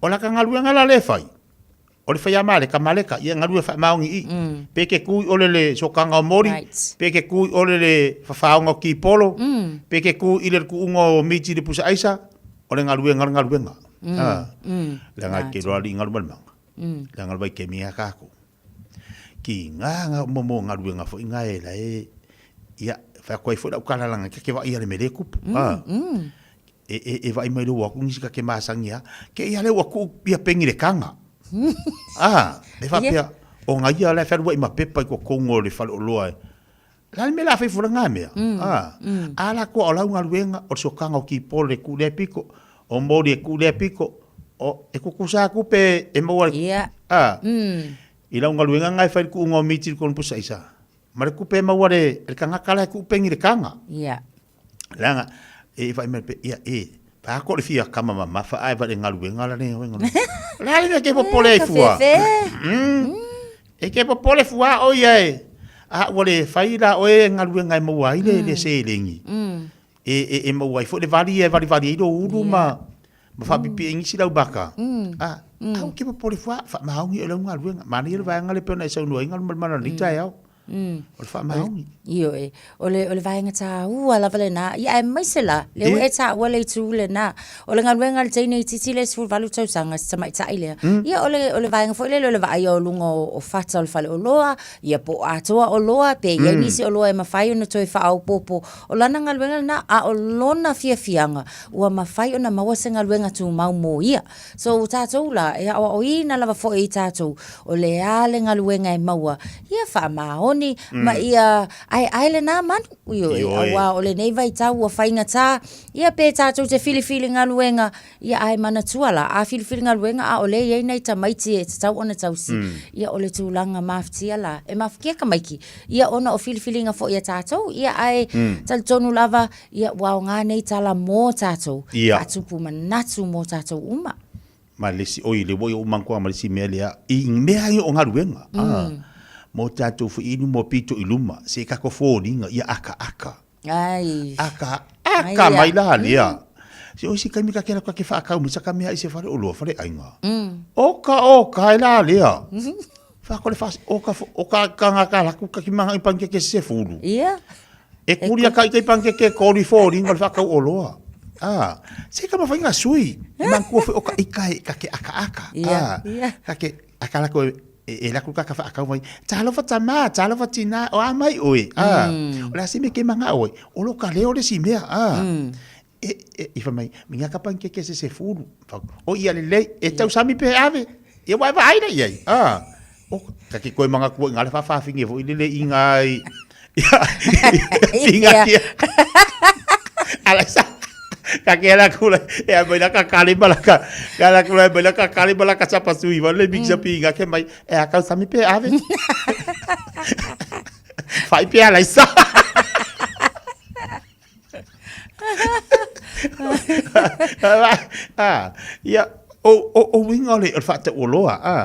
O lata galuega la lea e fai, o le fai a Maleka, Maleka, ia galue faamaoni i i. Pe ke tu i ole le sokaga o moli, Right. pe ke tu i ole le fafaoga o kipolo, pe ke tu i le tuuga o miti i le pusa aisa, o le galuega o le galuega. A, leaga e ke iloa alii galumalemana, leaga o le vaitaimi a tatou. Ki ngā ngā momo galuega foi ngā e la e, ia, whai atu ai foi lau tala langa ke ke vaai a le mele kupu. A, e, e, e vaai mai le ua aku nisi ka ke masangi a, ke ia le ua ku ia pengi le kanga. A, e whapea, o ngā ia la e wharua i ma pepa i ko kongo le whale o loa e. La le mea la whai fura ngā mea. A, a la kua o lau galuega, o le sokaga o kipolo e ku lea piko, o moli e ku lea piko, o, e kukusa aku pe e maua le, Ia. a, i lau galuega ngā e whai le kuunga o miti le kono pusa isa. Ma le kupe e maua le, le kangaka la e kuupengi le kanga. Ia. Leaga, e whai mai pe, ia, e, pa ko le fia kama mamafa ae wale galuega la le oe galuega. O le a le mea ke popole ai fua. E ke popole fua o ia e. A ua le fai la oe galuega e maua ai le, le seleni. E, e, e maua ai foi le vali e valivali ai lou ulu ma, ma faapipii ai nisi lau baka. A, au ke popole fua, faamaoni e lau galuega. Manaia le vaega lea pei ona e saunoa ai galumalemana o lenei taeao. O le faamaoni. Ioe, o le, o le vaega taua lava lena. Ia aemaise la, lea ua e taua le itu lena. O le galuega a le teine itiiti lea e 18 tausaga, si tamaitai lea. Ia o le, o le vaega foi lele o le vaaia o luga o, o fata o le faleoloa, ia po o atoa oloa, pe i ai nisi oloa e mafai ona toe faaopoopo. O lana galuega lena, a o lona fiafiaga, ua mafai ona maua se galuega tumau mo ia. So o tatou la, e aoaoina lava foi i tatou, o le a le galuega e maua, ia faamaoni. moni ma ia aeae lenā manu. Ioe, Ioe. auā o lenei vaitau ua faigatā, ia pe tātou te filifili galuega, ia ae manatua la, a filifili galuega a o lea e i ai nai tamaiti e tatau ona tausi, ia o le tulaga mafatia la, e mafatia tamaiti, ia ona o filifiliga foi a tātou, ia ae talitonu lava, ia ua aoga nei tala mō tātou, Ia. faatupu manatu mō tātou uma. Ma le isi, oi, le ua i ou manatu ma le isi mea lea, i mea ia o galuega, a, mo tatou foi inu mo pito i luma, se kako foliga, ia akaaka. Ai. Aka, aka mai la lea. Se o isi taimi ka kela ka ke whaakau mai saka mea i se whare o lua, whare ainga. Oka, oka, e la lea. Whakole whas, oka, oka, ka ngā ka laku, ka ki manga i pankeke se fulu. Ia. E kuri a kai kai pankeke kori fōri ngā whakau o loa. Ah, se ka mawhai ngā sui. I mangkua whai oka i kai, ka ke aka aka. Ia, Ah, ia. Ka ke, aka lako e, e laku ka ka whaakau mai, talofa tamā, talofa tinā, o a mai oe. Ah, o le a se me ke manga oe, o lo ka leo le si mea. Ah, e, e, i wha mai, mi ngā ka pankeke se se fulu. O ia le lei, e tau sami pe ave. Ia wai wai nei ai. Ah, o, ka ke koe manga kua i ngā le whawhawhingi fo i lele i ngā i, ia, i ngā kia. Ala sa, ka ke ala kula, e a mai la ka kale mala ka, ka ala kula e mai la ka kale mala ka sapa sui, wa le miksa pi ngā ke mai, e a kau sami pe ave. Whai pe ala i sa. Ah, ia, o, o, o uiga o le, o le faatauoloa, ah.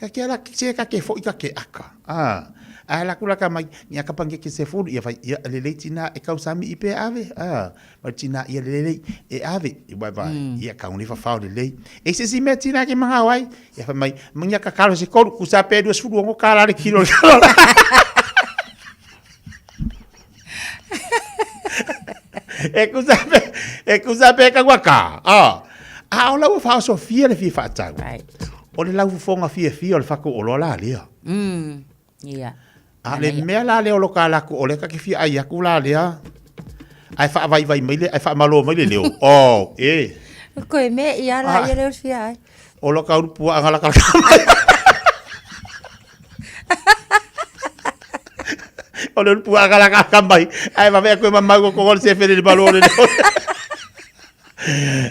Ka ke ala, se ka ke foi ka ke aka, ah. A la kula ka mai, ni aka pange ke se fulu, ia fai, ia lelei tina e kau sami i pe ave, ah. Ma tina ia lelei e ave, i wai vai, ia kau ni whawhao lelei. E se si mea tina ke manga wai, ia fai mai, mangia ka kalo se koru, kusa pe 20 ongo ka la le kilo. E kusa pe, e kusa pe ka ua ka. Ah. A o lau whaosofia le fia whaatau. Right. O le lau fofonga fia fia o le whako o loa la lea. Ia. A le mea la lea o lo ka laku o le ka ke fia ai aku la lea. Ai whaavaivai mai le, ai whaamalo mai le leo. Oh, e. Koe me ia la Ah. ia leo fia ai. O lo ka urupua anga la ka mai. O le urupua anga la ka mai. Ai ma mea koe mamau ko kongol se fere le malo le leo.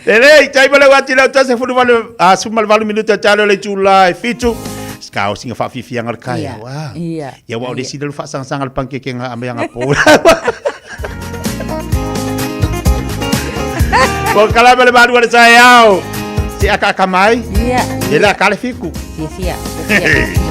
Lelei, tai ma le wati lau tase fulu walu, a suma le walu minuta talo le tula e fitu. Ska o singa whaafifianga le kai. Ia, Wa. ia, Ia wa o le ia. sila lu whaasangasanga le pankeke ngā ame anga pō. Ko kalama le malu le tai au. Se aka aka mai. Ia. E la kale fiku. Fia fia. Fia.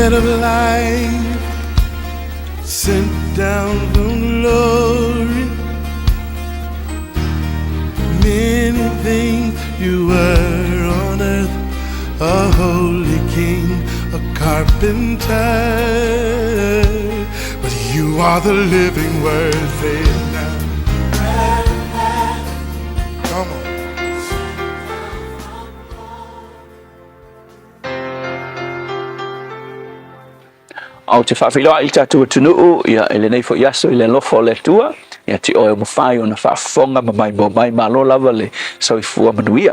Bread of life sent down from glory. Many things you were on earth, a holy king, a carpenter. But you are the living word, say it now. Come on. Ou te faafeiloai i le tatou atunuu, ia, i lenei foi aso i le alofa o le Atua, ia te oe ua mafai ona faafofoga ma maimoa mai, malo lava le soifua manuia.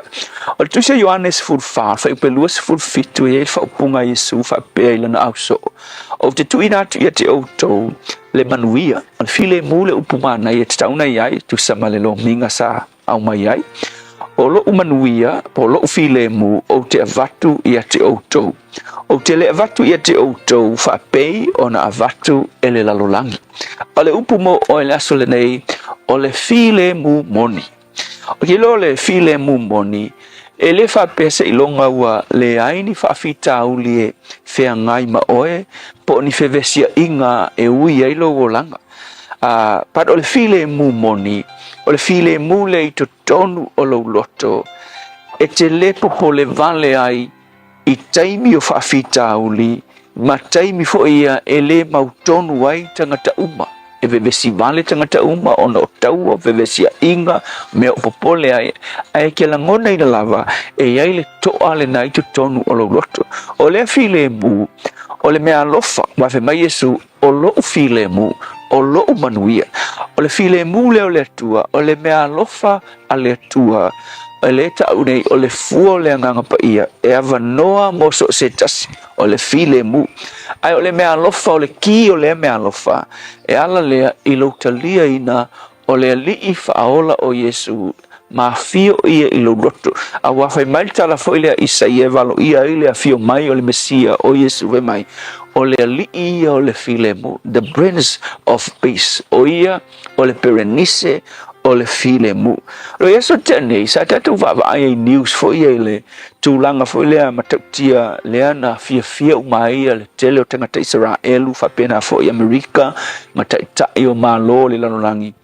O le Tusi a Ioane 14, fuaiupu 27, e i ai le faaupuga a Iesu faapea i lana ausoo, Ou te tuuina atu ia te outou le manuia, o le filemu le upu manaia e tatau ona i ai, tusa ma le lomiga sa aumai ai, O loʻu manuia, po o loʻu filemu, ou te avatu ia te outou. Ou te le avatu ia te outou faapei ona avatu e le lalolagi. O le upu mo oe i le aso lenei, o le filemu moni. O ke iloa o le filemu moni, e le faapea seiloga ua leai ni faafitauli e feagai ma oe po o ni fevesiaiga e ui ai lou olaga. A, but o le filemu moni, o le filemu lea i totonu o lou loto, e te le popole vale ai i taimi o faafitauli ma taimi foi ia e le mautonu ai tagata uma. E vevesi vale tagata uma ona o taua, fevesiaiga, mea o popole ai, ae e te lagonaina lava e i ai le toa lena i totonu o lou loto. O lea filemu, o le mea alofa, aua fai mai Iesu, O loʻu filemu, o loʻu manuia. O le filemu lea o le Atua, o le mea alofa a le Atua, e lea taʻu nei, o le fua o le Agaga Paia, e avanoa mo so o se tasi, o le filemu. Ae o le mea alofa, o le kī o lea mea alofa, e ala lea i lou taliaina O le Alii faaola o Iesu, ma afio ia i lou loto. A ua fai mai le tala foi lea a Isaia e valoia ai le afio mai o le Mesia, o Iesu, fai mai, O le Alii ia o le filemu, the Prince of Peace, o ia o le Perenise o le filemu. O le aso tea nei, sa tatou vaavaai ai news foi ia i le tulaga foi lea matautia lea na fiafia uma ai le tele o tagata Isaraelu faapena foi Amerika ma taitai o Malo o le lalolagi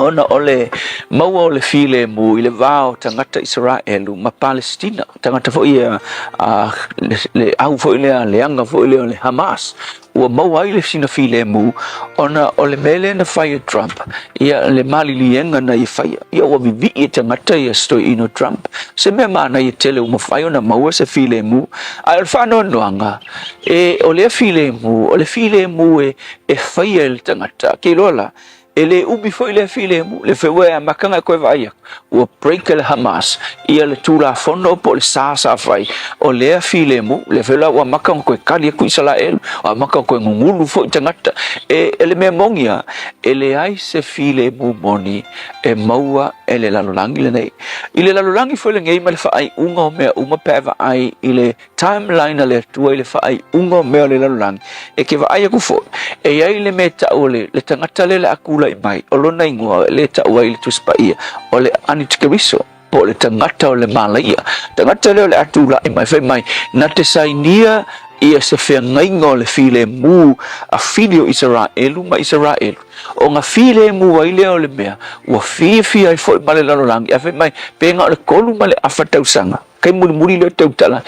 ona o le maua o le filemu i le va o tagata Isaraelu ma Palestina, tagata foi ia a, le, le au foi lea leaga foi lea o le Hamas ua maua ai le sina filemu ona o le mea lea na fai e Trump, ia le maliliega na ia faia. Ia ua vivii e tagata ia si toeaina o Trump. Se mea manaia tele ua mafai ona maua se filemu. Ae o le faanoanoaga, e, o lea filemu, o le filemu e, e faia e le tagata. Ke iloa la, E le umi foi lea filemu, le fai ua e amataga e koe vaai aku, ua break e le Hamas ia le tulafono po o le sa sa fai o lea filemu, le fai la ua amata ona toe kali atu Isaraelu, ua amata ona toe gugulu foi tagata. E, e le mea moni lava, e leai se filemu moni e maua e le lalolagi lenei. I le lalolagi foi lenei ma le faaiuga o mea uma pe a e vaai i le timeline a le Atua i le faaiuga o mea o le lalolagi, e ke vaai aku foi, e i ai le mea e tau o le, le tagata lea o le a tulai mai, o lona igoa lea e tau ai i le Tusi Paia, o le Anitikeriso, po o le tagata o le malaia. Tagata lea o le a tulai mai, fai mai, na te sainia ia se feagaiga o le filemu a fili o Isaraelu ma Isaraelu. Ona filemu ai lea o le mea, ua fiafia ai foi ma le lalolagi, ae fai mai, pe na o le 3.5 tausaga, Kai mulimuli lea o tautala,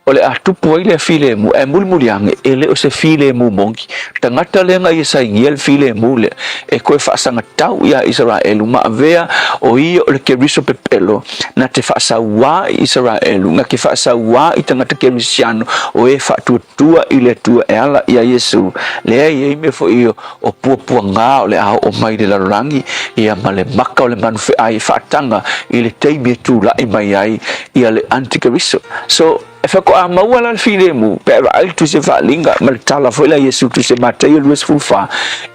o le a tupu ai lea filemu, ae mulimuli ane, e le o se filemu moni. Tagata lea na ia sainia le filemu lea, e toe faasagatau iā Isaraelu, ma avea o ia o le Keriso pepelo, na te faasauā i Isaraelu, na te faasauā i tagata Kerisiano, o e faatuatua i le Atua e ala iā Iesu. Lea e i ai mea foi o O puapuagā o le a oo mai i le lalolagi, ia ma le maka o le manu feʻai e faataga i le taimi e tulaʻi mai ai ia le antikeriso. So, e faatoa maua la le filemu, pe a vaai le Tusi o Faaaliga ma le tala foi la Iesu Tusi Mataio 24,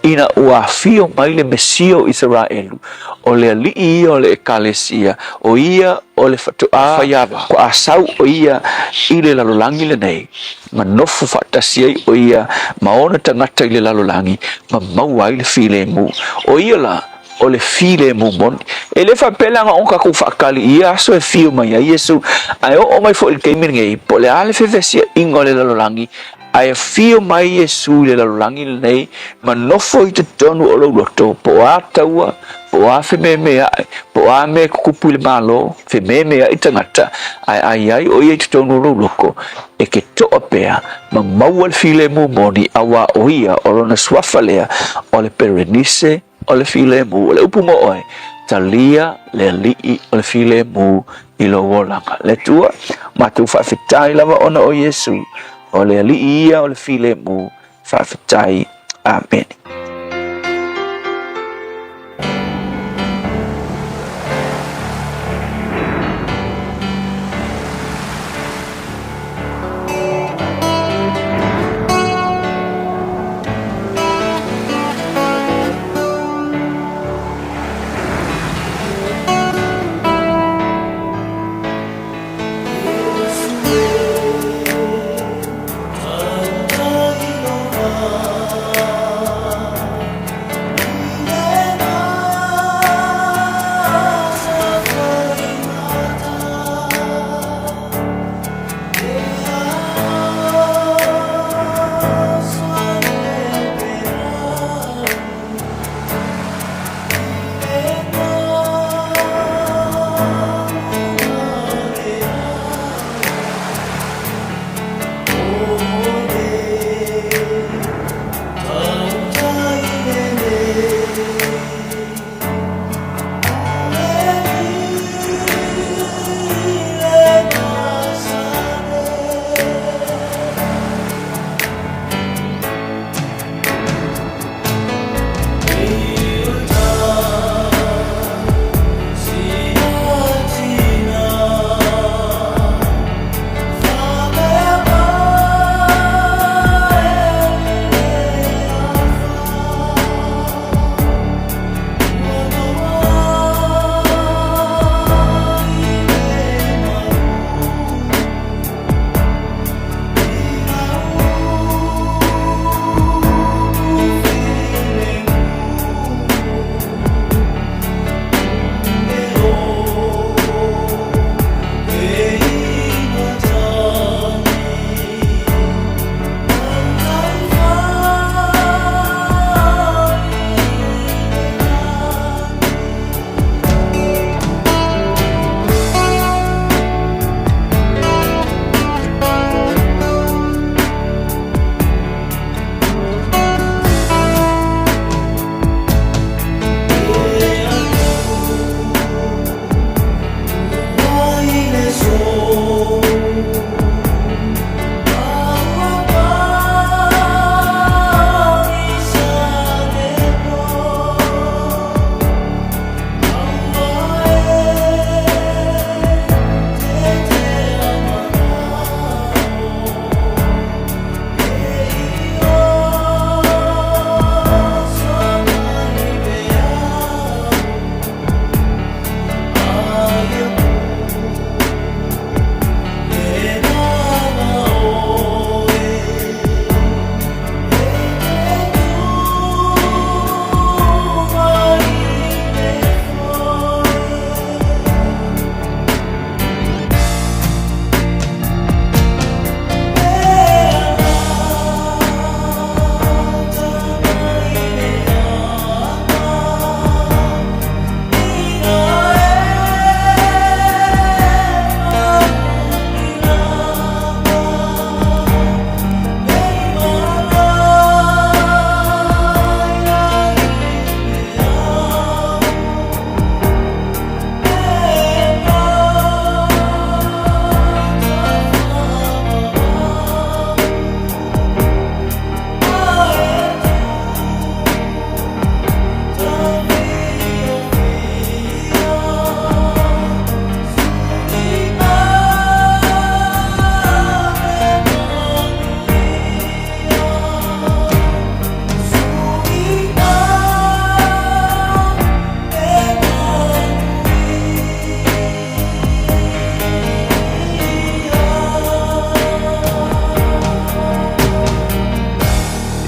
ina ua afio mai le Mesia o Isaraelu, o le Alii ia o le Ekalesia, o ia o le faatoa faiava, kua sau o ia i le lalolagi lenei. ma nofo faatasi ai ʻo ia ma ona tagata i le lalolagi ma maua ai le filemu. ʻO ia la, o le filemu moni. E le faapea leaga o tatou faakali i ia aso e fio mai ai Iesu, ae oo mai foi i le taimi lenei, po o le a le fevesiaiga o le lalolagi, Ae afio mai Iesu i le lalolagi lenei ma nofo i totonu o lou loto, po o a taua, po o a fememeaʻi, po o a mea e tutupu i le Malo, fememeaʻi tagata, ae a i ai o ia i totonu o lou loto, e ke toʻa pea ma maua le filemu moni, auā o ia, o lona suafa lea, o le Perenise o le filemu. O le upu mo oe, talia le Alii o le filemu i lou olaga. Le Atua, matou faafetai lava ona o Iesu, o le Alii ia o le filemu. Faafetai. Amene.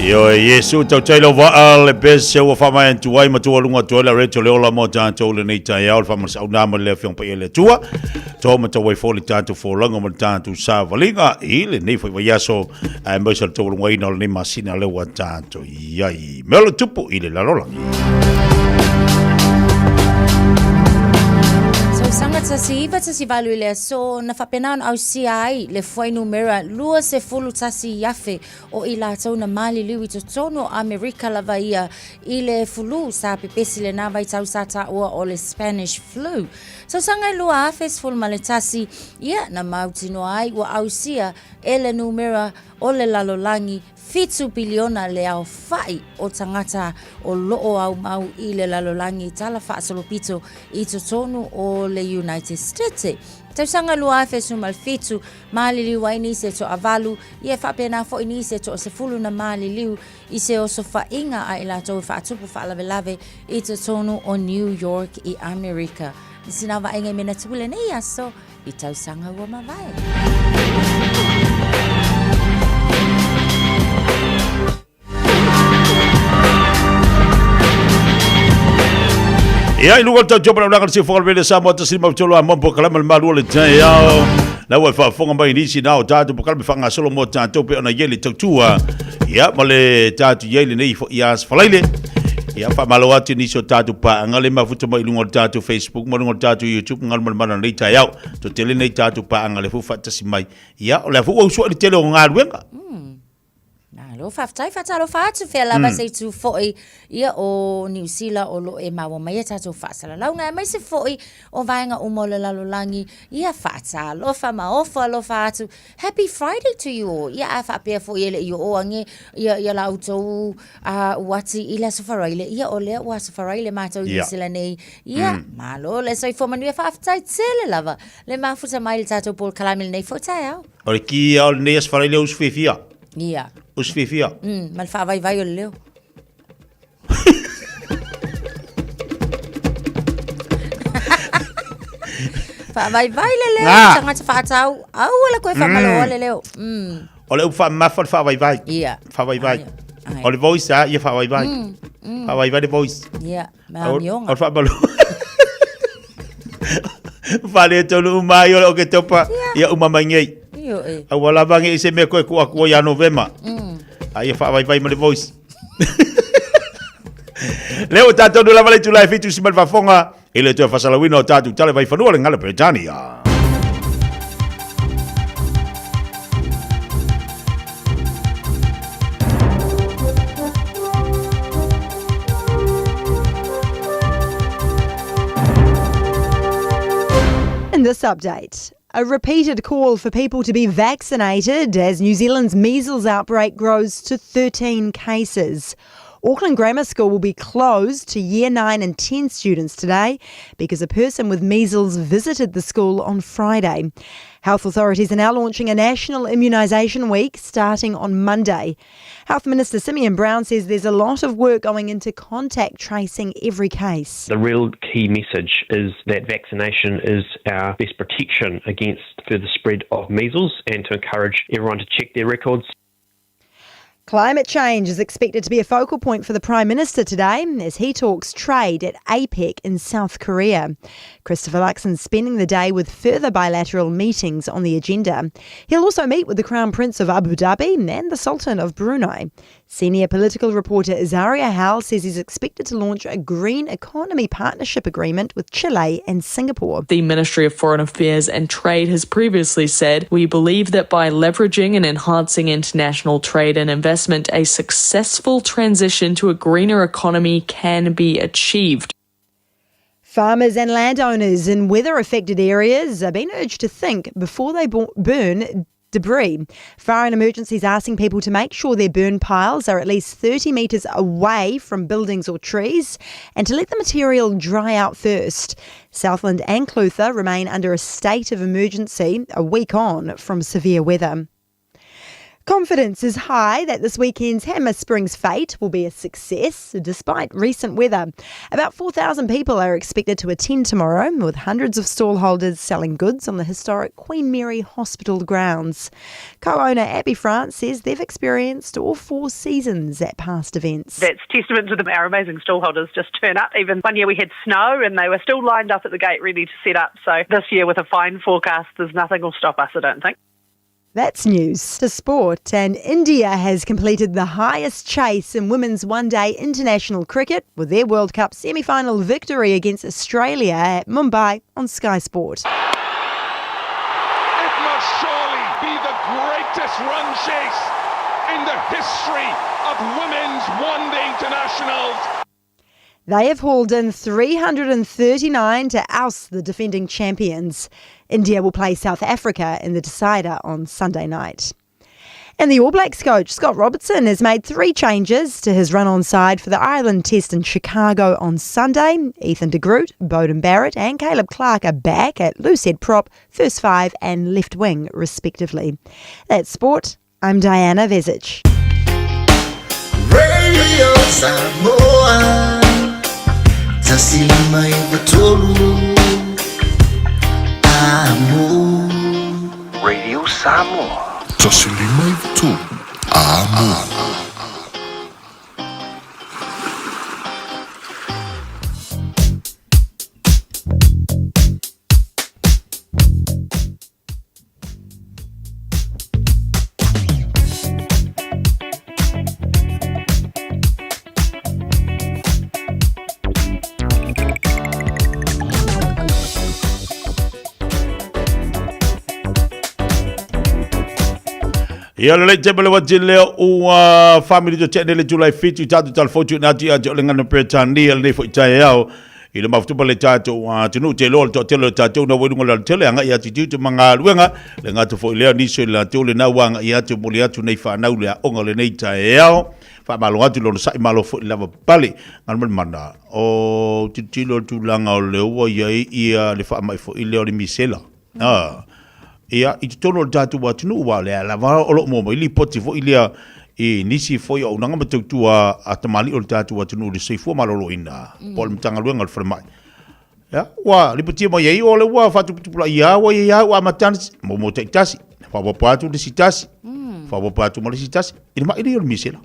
Ioe, Iesu, tautai lau vaa le pese ua faamaea atu ai ma tualuga atu ai le areto le ola mo tatou lenei taeao le faamasau ma le Afioga Paia i le Atua. To ma tau ai foi le tatou folauga ma le tatou savaliga i lenei foi vaiaso aemaise o le taualugaina o lenei masina lea ua tatou i ai. Mea o le tupu i le lalolagi. Tausaga 1918 i le aso na faapena ona ausia ai le fuainumera 21,000 o i latou na maliliu i totonu o Amerika lava ia i le fulu sa pepesi lenā vaitau sa taua o le Spanish Flu. Tausaga e 2011, ia na mautinoa ai ua ausia e le numera o le lalolagi fitu piliona le aofaʻi o tagata o loo aumau i le lalolagi tala faasolopito i totonu o le United States. Tausaga 2017, maliliu ai nisi e toavalu, ia e faapena foi nisi e toasefulu na maliliu i se osofaiga a i latou e faatupu faalavelave i totonu o New York i Amerika. I sina vaaiga i menatu i lenei aso i tausaga ua mavae. Ia i luga o le tautua palaulaga le siafoga le vele Samoa tasi lima tolu a mompo kalama le malu o le taeao. La ua e faafofoga mai nisi na o tatou polokalame faagasolo mo tatou pe ona i ai le tautua. Ia ma le tatou i ai lenei foi ia Aso Faraile. Ia faamalo atu i nisi o tatou paaga le mafuta mai i luga o le tatou Facebook ma luga o le tatou YouTube galu ma le mana o lenei taeao. Toatele nei tatou paaga le foi faatasi mai. Ia o lea foi ua usu ai le tele o galuega. Malo, faafetai, faatalofa atu fea lava se itu foi ia o Niu Sila o lo o e maua mai a tatou faasalalauga aemaise foi o vaega uma o le lalolagi. Ia faatalofa ma ofo alofa atu. Happy Friday to you all. Ia a faapea foi e le i oo age ia, ia la outou uh, uati i le Aso Faraile. Ia o lea ua Aso Faraile matou i Niu Sila nei. Ia, malo le soifua manuia faafetai tele lava le mafuta mai i le tatou polokalame lenei foi taeao. O le ki o lenei aso Faraile usu fiafia. Ia. Usu fiafia. Ma le faavaivai o le leo. Faavaivai le leo, Ngā. tagata faatau, aua le koe faamaloa le leo. O le upu faamamafa o le faavaivai. Ia. Faavaivai. Ai. O le voice a, ia faavaivai. Faavaivai le voice. Ia, ma O amioga. o le faamalo. Faaletonu uma ai o le Oketopa, ia uma mai nei. Io e. Aua lava nei se mea koe ku aku ia Novema. A ia faavaivai ma le voice. Lea ua tatou nu lava le itula e fitu si ma le faafofoga i le toe faasalauina o tatou tala i vaifanua le gala Peretania. In this update, a repeated call for people to be vaccinated as New Zealand's measles outbreak grows to 13 cases. Auckland Grammar School will be closed to Year 9 and 10 students today because a person with measles visited the school on Friday. Health authorities are now launching a national immunisation week starting on Monday. Health Minister Simeon Brown says there's a lot of work going into contact tracing every case. The real key message is that vaccination is our best protection against further spread of measles and to encourage everyone to check their records. Climate change is expected to be a focal point for the Prime Minister today as he talks trade at APEC in South Korea. Christopher Luxon's spending the day with further bilateral meetings on the agenda. He'll also meet with the Crown Prince of Abu Dhabi and the Sultan of Brunei. Senior political reporter Azaria Howell says he's expected to launch a green economy partnership agreement with Chile and Singapore. The Ministry of Foreign Affairs and Trade has previously said, We believe that by leveraging and enhancing international trade and investment, a successful transition to a greener economy can be achieved. Farmers and landowners in weather affected areas are being urged to think before they burn debris. Fire and Emergencies asking people to make sure their burn piles are at least 30 metres away from buildings or trees and to let the material dry out first. Southland and Clutha remain under a state of emergency a week on from severe weather. Confidence is high that this weekend's Hanmer Springs Fete will be a success despite recent weather. About 4,000 people are expected to attend tomorrow, with hundreds of stallholders selling goods on the historic Queen Mary Hospital grounds. Co-owner Abby France says they've experienced all four seasons at past events. That's testament to them. Our amazing stallholders just turn up. Even one year we had snow and they were still lined up at the gate ready to set up. So this year with a fine forecast, there's nothing will stop us, I don't think. That's news to sport. And India has completed the highest chase in women's one day international cricket with their World Cup semi final victory against Australia at Mumbai on Sky Sport. It must surely be the greatest run chase in the history of women's one day internationals. They have hauled in 339 to oust the defending champions. India will play South Africa in the decider on Sunday night. And the All Blacks coach, Scott Robertson, has made three changes to his run on side for the Ireland Test in Chicago on Sunday. Ethan de Groot, Beauden Barrett, and Caleb Clarke are back at loosehead prop, first five, and left wing, respectively. That's sport. I'm Diana Vezic. Radio Samoa 153 Amo Radio Samoa 153 Amo. Ia le lei tepa le wati lea ua family to tene le July 7 i tātou talafou na ati ati o le ngana Peretania le nei foi tae ao I le mafutupa le tatou atunuu te iloa le toatele o tatou na ua i luga o le alatele agai atu i tiute ma galuega le gata foi lea nisi o i latou lena ua agai atu e momoli atu nei fanau le aoga o lenei taeao. Faamalo atu le onosai malo foi le lava pale. Galo ma le mana o tilotilo le tulaga o lea ua i ai ia le faamai foi lea o le misela. Ah, ia, i totonu o le tatou atunuu, aua o lea lava o lo o maua mai lipoti foi lea i nisi foi o auaunaga ma tautua a tamalii o le tatou atunuu i le soifua maloloina, po o le Matagaluega o le Falemai. Ia, ua lipotia mai ai o lea ua faatuputupulaia ua i ai ua amata ana momo taitasi, faaopoopo atu le isi tasi, faaopoopo atu ma le isi tasi, i le mai lea o le misela.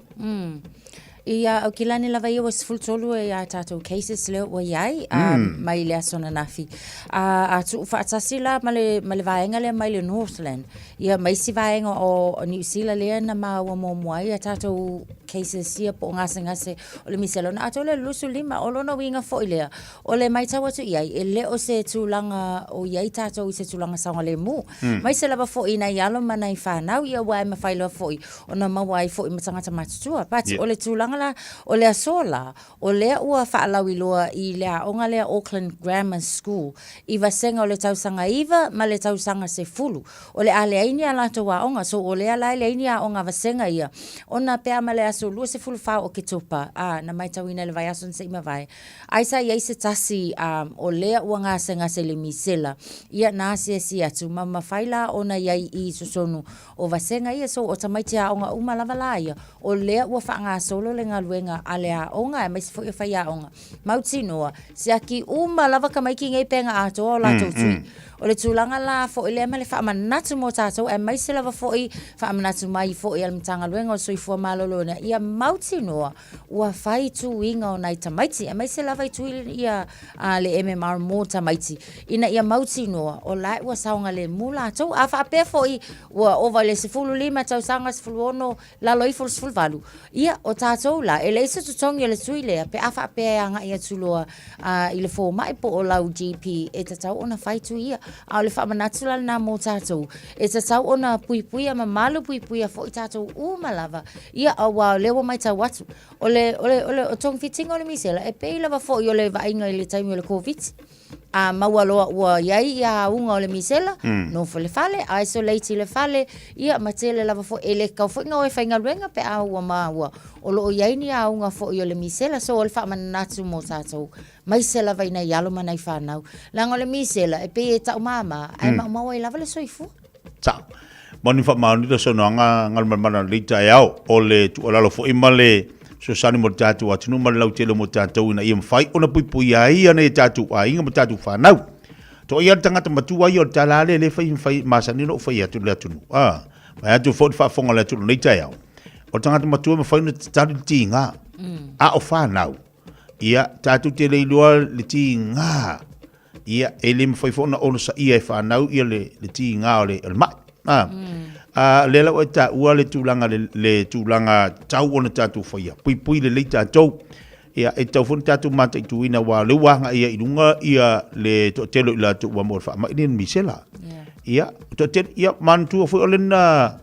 I Aukilani lava ia ua 13 e a tatou cases lea ua i ai mai le aso ananafi. A tuu faatasi la ma le, ma le vaega lea mai le Northland, ia ma isi vaega o Niu Sila lea na maua muamua ai a tatou cases ia po o gasegase o le misela. Ona atoa lea o le 25, o lona uiga foi lea, o le matau atu i ai, e le o se tulaga o i ai tatou i se tulaga saogalemu. Aemaise lava foi i nai alo ma nai fanau, ia aua e mafai loa foi ona maua ai foi ma tagata matutua. But o le tulaga la, o le aso la, o lea ua faalauiloa i le aoga lea Auckland Grammar School i vasega o le tausaga 9 ma le tausaga 10. O le a leai ni a latou aoga, so o lea la e leai ni aoga a vasega ia, ona pe a ma le aso 24 o Oketopa, a, na matauina i le vaiaso na se i mavae, Ai sa i ai se tasi o lea ua gasegase i le misela, ia na asiasi atu ma mafai la ona i ai i totonu o vasega ia. So o tamaiti aoga uma lava la ia, o lea ua faagasolo le galuega a le aoga aemaise foi o faiaoga. Mautinoa, siaki uma lava tamaiti nei pega atoa o latou tui. O le tulaga la foi lea ma le faamanatu mo tatou aemaise lava foi faamanatu mai foi a le Matagaluega o le Soifua Maloloina, ia mautinoa Ua fai tuiga o nai tamaiti, aemaise lava i tui ia a le MMR mo tamaiti, ina ia mautinoa o la ua saogalemu latou. A faapea foi ua ova i le 15 tausaga, 16, lalo ifo o le 18, ia o tatou la, e leai se totogi o le tui lea pe a faapea e agai atu loa i le fomai po o lau GP e tatau ona fai tui ia. A o le faamanatu la lena mo tatou, e tatau ona puipuia ma malupuipuia foi tatou uma lava, ia aua o lea ua matau atu, o le, o le, o le togafitiga o le misela, e pei lava foi o le vaaiga i le taimi o le Koviti. A maua loa ua i ai ia auga o le misela, nofo i le fale, isolate i le fale, ia ma tele lava foi, e le tatau foi ona o e faigaluega pe a ua maua o lo o i ai ni auga foi o le misela. So o le faamanatu mo tatou, maise lava i nai alo ma nai fanau. Leaga o le misela, e pei e taumama, ae maumau ai lava le soifua. Sao. Moni faamaoni le saunoaga Galumalemana o lenei taeao, o le tuualalo foi ma le fesoasoani mo le tatou atunuu ma le lautele mo tatou ina ia mafai ona puipuia ai nai o tatou aiga ma tatou fanau. Toaia le tagata matua ia o le tala lea lea fai fai masani ona ou fai atu i le atunuu. A, vaeatu foi le faafofoga a le atunuu i lenei taeao. O le tagata matua e mafai ona tatali le tiga. A o fanau, ia tatou te le iloa le tiga. Ia, e le mafai foi ona onosaia e fanau ia le, le tiga o le, o le mai. A, mm. a lea la ua e taua le tulaga, le, le tulaga tau ona tatou faia. Puipui lelei tatou. Ia, e tatau foi ona tatou mataituina aua o lea ua agai ai i luga ia le toatele o i latou ua maua i le faamai lenei o le misela. Ia, toatele, ia manatua foi o lena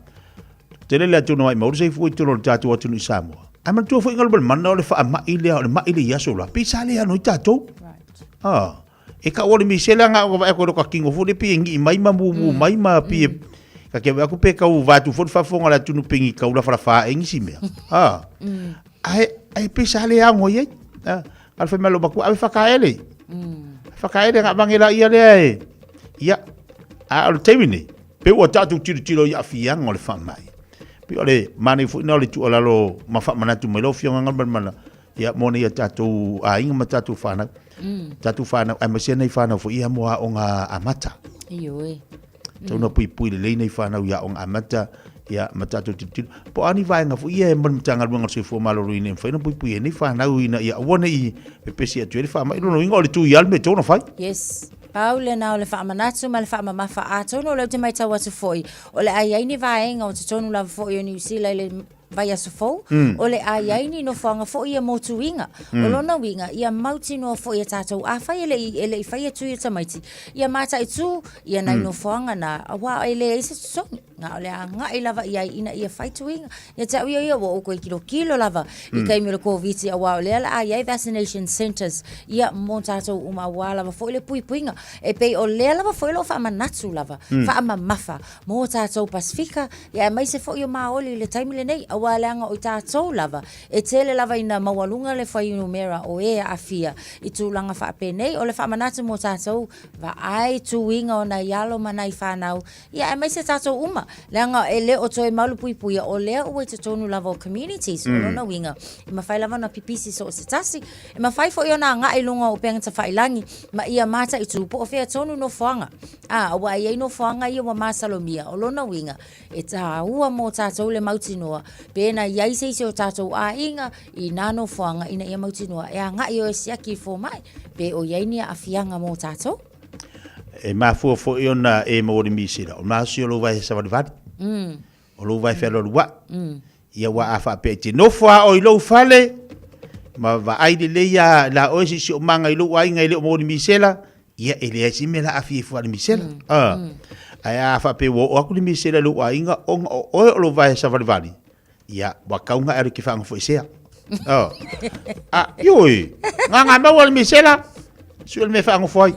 tele le atunuu maimau le soifua i totonu o le tatou atunuu i Samoa. Ae manatua foi Galumalemana o le faamai lea, o le mai lea i aso la, pei sa le ano ai tatou. Ah, e kau o le misela nga o vaai ko ka kingo foi le pei e ngii mai ma mumu mai ma pei e ka ke aku pe kau vatu foi le faafofoga a le atunuu pe ngi kau lafalafa e ngisi mea. Ah. Ae ae pei sa le ago i ai. Ah, a le fai mai lou matua ave whakaele. Whakaele nga mange la ia lea e. Ia, a o le taimi nei, pe ua tatou tilotilo i aafiaga o le faamai. Pei o le manaia foi lena o le tuualalo ma faamanatu mai lau Afioga Galumalemana, ia mo nai a tatou aiga ma tatou fanau. Tatou fanau, aemaise nai fanau foi ia mo aoga amata. Ioe. Tau na puipui lelei nei fanau i aoga amata, ia ma tatou tilotilo. Po o a ni vaega foi ia e ma le Matagaluega o le Soifua Maloloina e mafai ona puipui ai nei fanau ina ia aua ne i pepesi atu ai le faamai. Lona uiga o le tu i a le mea e tatau ona fai. Yes. Pau lena o le faamanatu ma le faamamafa atonu o lea ou te matau atu foi o le a i ai ni vaega o totonu lava foi o Niu Sila i le vaiaso fou, mm. o le a i ai ni nofoaga foi ia mo tuiga. Mm. O lona uiga, ia mautinoa foi e tātou, afai e le i, e le i faia tui o tamaiti, ia mataitū ia nai mm. nofoaga na, auā e leai se totogi, na o le agai lava i ai ina ia fai tuiga. Ia te au ia ia, ua ou koe kilokilo lava mm. i taimi o le Koviti, auā o lea la a i ai vaccination centers, ia mo tātou uma, auā lava foi le puipuiga. E pei o lea lava foi o lo o faamanatu lava, mm. faamamafa mō tātou Pasifika, ia aemaise foi o Māoli i le taimi lenei, auā leaga o i tātou lava, e tele lava ina maualuga le fuainumera o e aafia i tulaga faapenei. O le faamanatu mō tātou, vaai tuiga o nai alo ma nai whānau, ia aemaise tātou uma, leaga e le o toe malupuipuia, o lea ua i totonu lava o communities, o lona uiga, e mafai lava ona pipisi so o se tasi, e mafai foi ona agai i luga o upega tafailangi, ma ia mataitu po o fea tonu nofoaga. Ā, ua i ai nofoaga ia ua masalomia, o lona uiga, e tāua mō tātou le mautinoa, pēnā i ai se isi o tātou āiga i nā nofoaga ina ia mautinoa e agai oe siaki i fomai, pe o i ai ni aafiaga mō tātou. E mafua foi ona e maua le misela, o le malosi o lou vae savalivali, o lou vae fealualuai, ia ua a faapea i te nofo a oe i lou fale, ma vaai lelei a la oe siosiomaga i lou aiga e le o maua le misela, ia e leai se mea la aafia ifo a le misela. Ae a faapea ua oo atu le misela i lou aiga ona o oe o lou vae savalivali, ia ua tau ona e alu e te faanofoesea. A, ioe, gaga maua le misela, sue le mea e faanofo ai.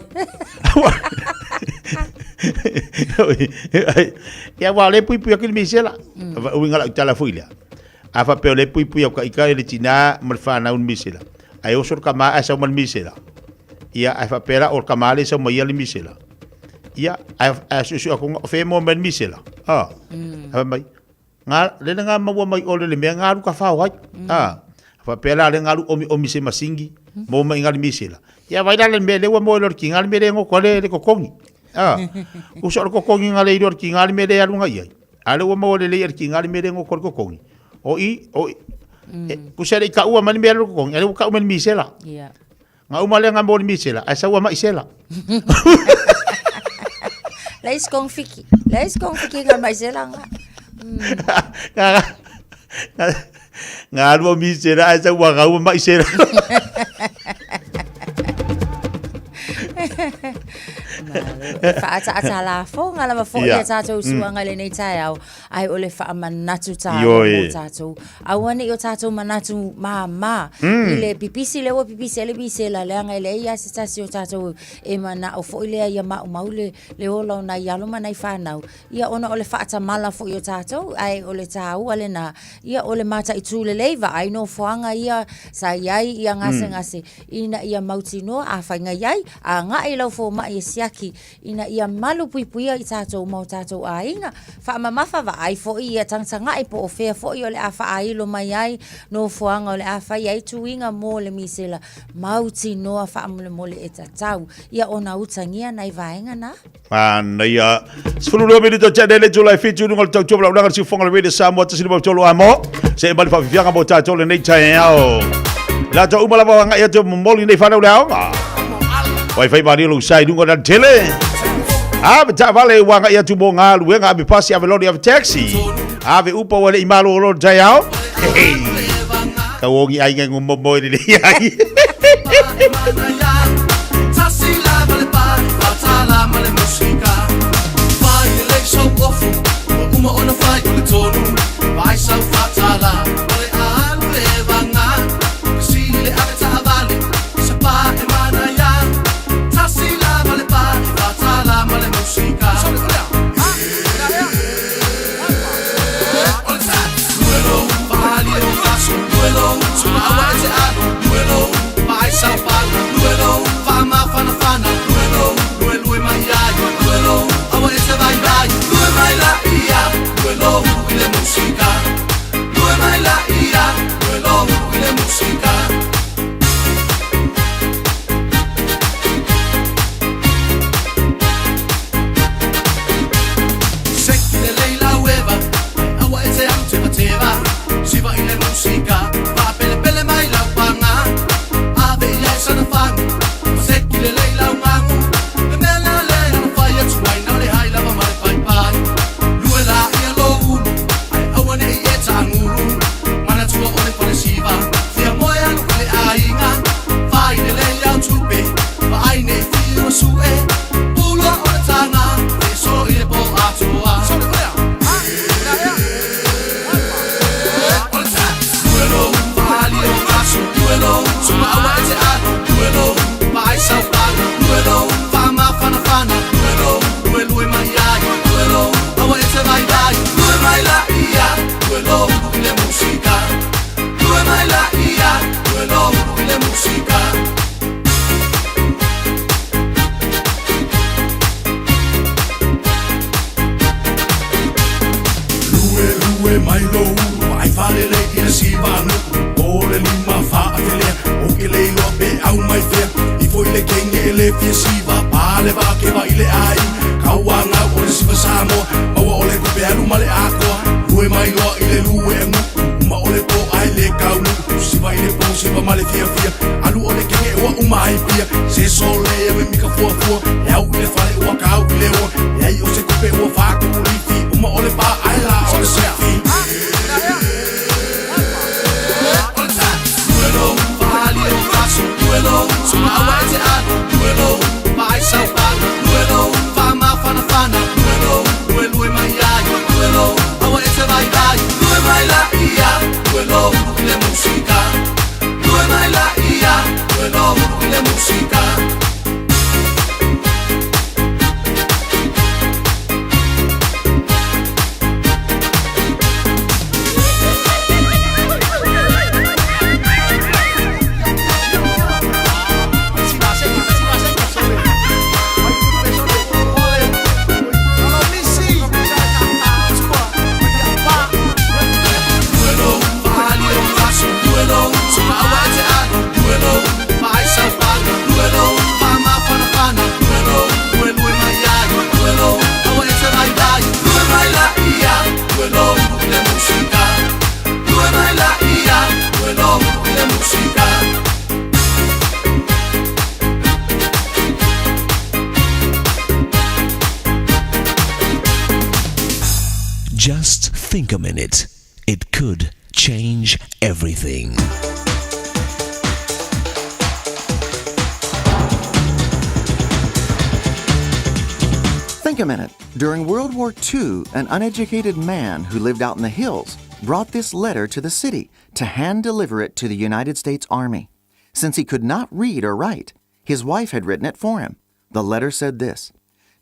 Ia aua o lea e puipui atu le misela. Uiga lau tala foi lea. A faapea o lea e puipui atu ita e le tina ma le fanau le misela. Ae oso le tama ae sau ma le misela. Ia, ae faapea la o le tama lea e sau ma ia le misela. Ia, ae ae suesue atu, o fea e maua mai le misela? A, ae fai mai, Nga, lele nga maua mai ole le mea nga alu ka fao ai. A, faapea la le nga alu omiomi se masingi, maua mai nga le misela. Ia vai la le mea le ua moe loa le kinga le mea le ngoko le le kokongi. A, uso le kokongi nga le iloa le kinga le mea le alu nga i ai. A le ua maua lelei e le kinga le mea le ngoko le kokongi. O i, o i, e, kusa le i ka ua mai le mea le kokongi, a le ua kau mai le misela. Yeah. Nga uma lea nga mo le misela, ae sau a mai sela. Leis kong fiki. Leis kong fiki nga mai sela nga. Nga nga alu o misela ae sau a gau mai sela. Whaataata la fōnga lava fō ia tātou suanga le nei taeao. Ae o le faamanatu tāua mō tātou. Aua ne i o tātou manatu māmā i le pipisi lea ua pipisi ai le misela, leaga e leai lava se tasi o tātou e manao foi lea ia maumau le, le ola o nai alo ma nai fanau, ia ona o le faatamala foi o tātou, ae o le tāua lenā, ia o le mataitū lelei, vaai nofoaga ia sa i ai ia gasegase, ina ia mautinoa afai na i ai, agai lau fomai e siaki ina ia malupuipuia i tatou ma o tatou aiga. Faamamafa vaai foi ia tagatagai po o fea foi o le a faailo mai ai nofoaga o le a fai ai tuiga mo le misela mautinoa faamolemole e tatau ia ona utagia nai vaega na. Manaia. 12 minute o tene le tula e fitu lunga le tautua ma laulaga le siufoga le Radio Samoa tasi lima tolu amo. Se e mali whawhiwhianga mō tātou le nei taeao. La tau uma lava ngai atu momoli nei whanau le aoga. Wai whai mari lo sai lunga na tele. A me ta vale wa ngai atu mō ngā luenga ave pasi ave lori ave taxi. Ave upa wale i malo lo taeao. Hey. Ka wongi ai ngai ngumomo i le ai. Just think a minute. It could change everything. Think a minute. During World War II, an uneducated man who lived out in the hills brought this letter to the city to hand deliver it to the United States Army. Since he could not read or write, his wife had written it for him. The letter said this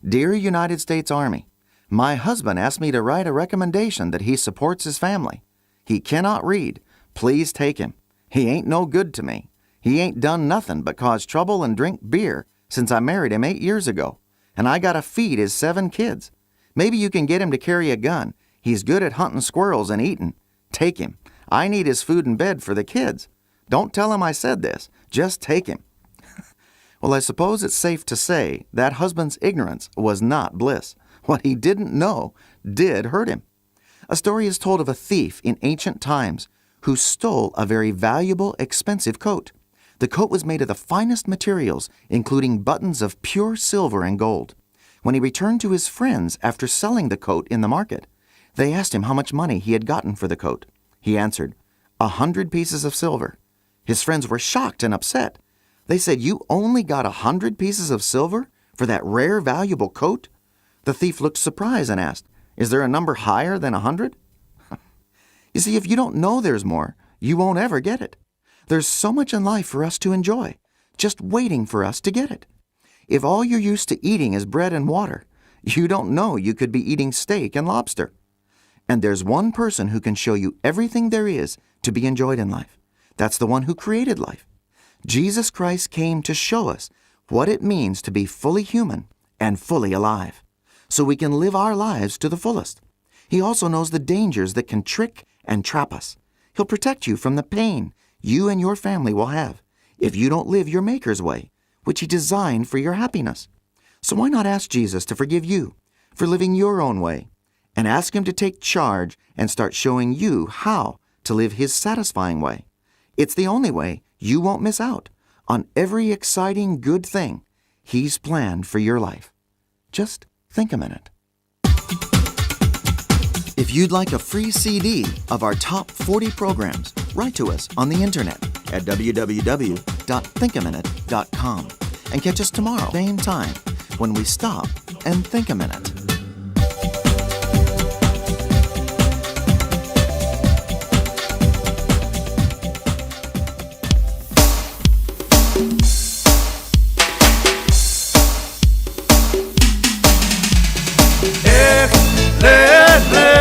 Dear United States Army, my husband asked me to write a recommendation that he supports his family. He cannot read. Please take him. He ain't no good to me. He ain't done nothing but cause trouble and drink beer since I married him eight years ago, and I gotta feed his seven kids. Maybe you can get him to carry a gun. He's good at hunting squirrels and eating. Take him. I need his food and bed for the kids. Don't tell him I said this. Just take him. Well, I suppose it's safe to say that husband's ignorance was not bliss. What he didn't know did hurt him. A story is told of a thief in ancient times who stole a very valuable, expensive coat. The coat was made of the finest materials, including buttons of pure silver and gold. When he returned to his friends after selling the coat in the market, they asked him how much money he had gotten for the coat. He answered, A hundred pieces of silver. His friends were shocked and upset. They said, You only got a hundred pieces of silver for that rare, valuable coat? The thief looked surprised and asked, Is there a number higher than a hundred? You see, if you don't know there's more, you won't ever get it. There's so much in life for us to enjoy, just waiting for us to get it. If all you're used to eating is bread and water, you don't know you could be eating steak and lobster. And there's one person who can show you everything there is to be enjoyed in life. That's the one who created life. Jesus Christ came to show us what it means to be fully human and fully alive, so we can live our lives to the fullest. He also knows the dangers that can trick and trap us. He'll protect you from the pain you and your family will have if you don't live your Maker's way, which He designed for your happiness. So why not ask Jesus to forgive you for living your own way and ask Him to take charge and start showing you how to live His satisfying way? It's the only way you won't miss out on every exciting good thing He's planned for your life. Just think a minute. If you'd like a free CD of our top 40 programs, write to us on the internet at www.thinkaminute.com and catch us tomorrow, same time, when we stop and think a minute. E le le.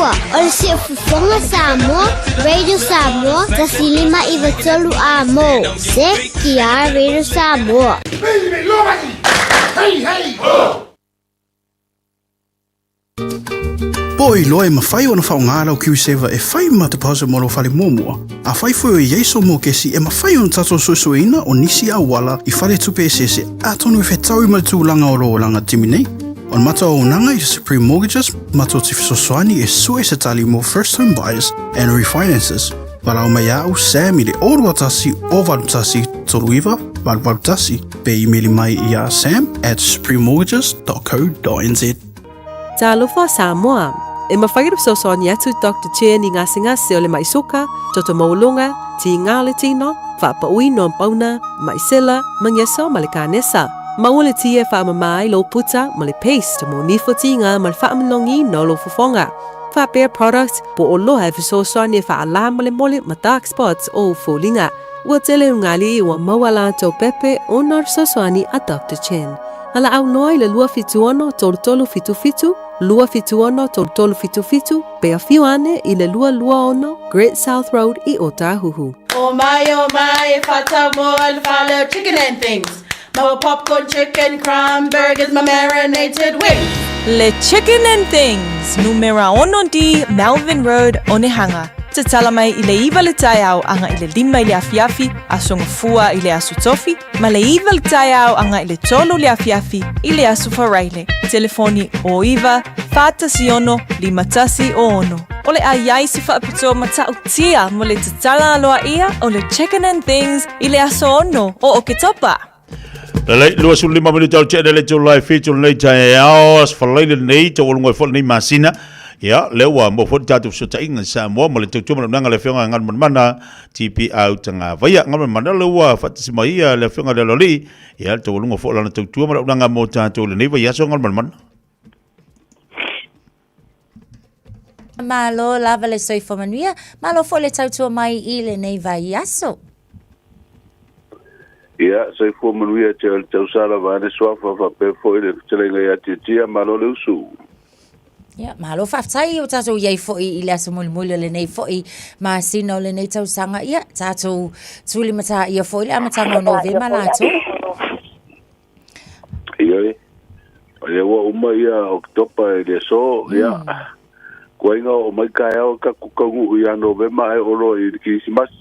Samoa. O le Siufofoga Samoa, Radio Samoa, 1593 Amo. ZTR Radio Samoa. Hey, hey! Oh! Po o iloa e mafai ona faaaoga lau KiwiSaver e fai ma deposit mo lou fale muamua. Afai foi o i ai sou mokesi, e mafai ona tatou suesueina o nisi auala i faletupe eseese atonu e fetaui ma le tulaga o lou olaga timi nei. O le matou auaunaga i Supreme Mortgages, matou te fesoasoani e sue se tali mo first home buyers and refinances. Valaau mai ia au Sam i le 021 081 39 881 pe imeli mai iā sam at suprememortgages.co.nz. Talofa Samoa! E mafai ona fesoasoani atu Doctor Chen i gasegase o le mai soka, toto maualuga, tiga o le tino, faapauina o pauna, mai sela, mageso ma le kanesa. Maua le ti e faamama ai lou puta ma le paste mo nifo tiga ma le faamalogiina o lou fofoga. Faapea product po o loha e fesoasoani e faalā molemole ma dark spots o ou foliga. Ua tele ugali ua maua latou pepe ona o le fesoasoani a Doctor Chen. Valaau loa i le 276 3377, 276 3377, pe afio ane i le 226 Great South Road i Ōtāhuhu. Oh my, oh my, e whātau moa le whale o chicken and things. Maua popcorn chicken, crumb burgers ma marinated wings. Le Chicken and Things, numera 6D, Melvin Road, Onehanga. Tatala mai i le 9 le taeao aga i le 5 i le afiafi, Aso Gafua i le Aso Tofi, ma le 9 le taeao aga i le 3 le afiafi i le Aso Faraile. Telefoni 09 416 5106. O le a i ai se faapitoa matautia mo le tatala aloaia o le Chicken and Things i le aso 6 o Oketopa. Lelei, 25 minute o le tele le tau lai fitu lenei taeao, as falaile lenei, tau olunga i fo lenei masina. Ia, lea ua mo fo tātou fesootaiga i Samoa ma le tautua ma le unanga le afioga Galumalemana TP au Tagavaia. Galumalemana lea ua faatasi mai ia le afioga le Aloalii, ia le tau olunga fo lana tautua ma le unanga mo tātou lenei vaiaso Galumalemana. Malo lava le soifua manuia, malo foi le tautua mai i lenei vaiaso. Ia, soifua manuia te o le tausala vaeane suafa faapea foi le fetalaiga ia Tiatia, malo le usu. Ia, malo faafetai o tatou i ai foi i le aso mulimuli o lenei foi masina o lenei tausaga. Ia, tatou tulimataia foi le amataga o Novema latou. Ioe, o lea ua uma ia Oketopa i le aso, ia, kuaiga oo mai taeao tatou taunuu ia Novema ae oo loa i le Kerisimasi.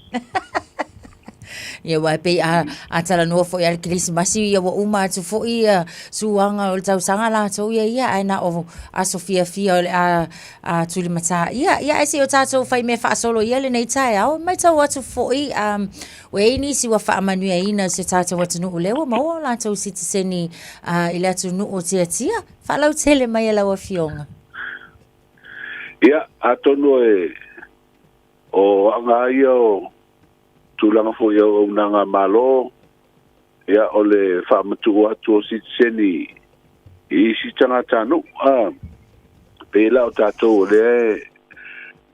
Ia, aua e pei a, a talanoa foi a le Kerisimasi, ia ua uma atu foi ia suaga o le tausaga latou ia ia, ae na o aso fiafia o le a, a tulimataia. Ia, ae se i o tatou fai mea faasolo ia lenei taeao, e matau atu foi, um, Ua i ai nisi ua faamanuiaina i si o tatou atunuu lea ua maua o latou sitiseni i le atunuu o Tiatia. Faalautele mai e lau Afioga. Ia, atonu e o aʻga lava ia o tulaga foi o auaunaga a Malo, ia, o le faamatuu atu o sitiseni i isi tagatanuu. A, pei la o tatou o lea e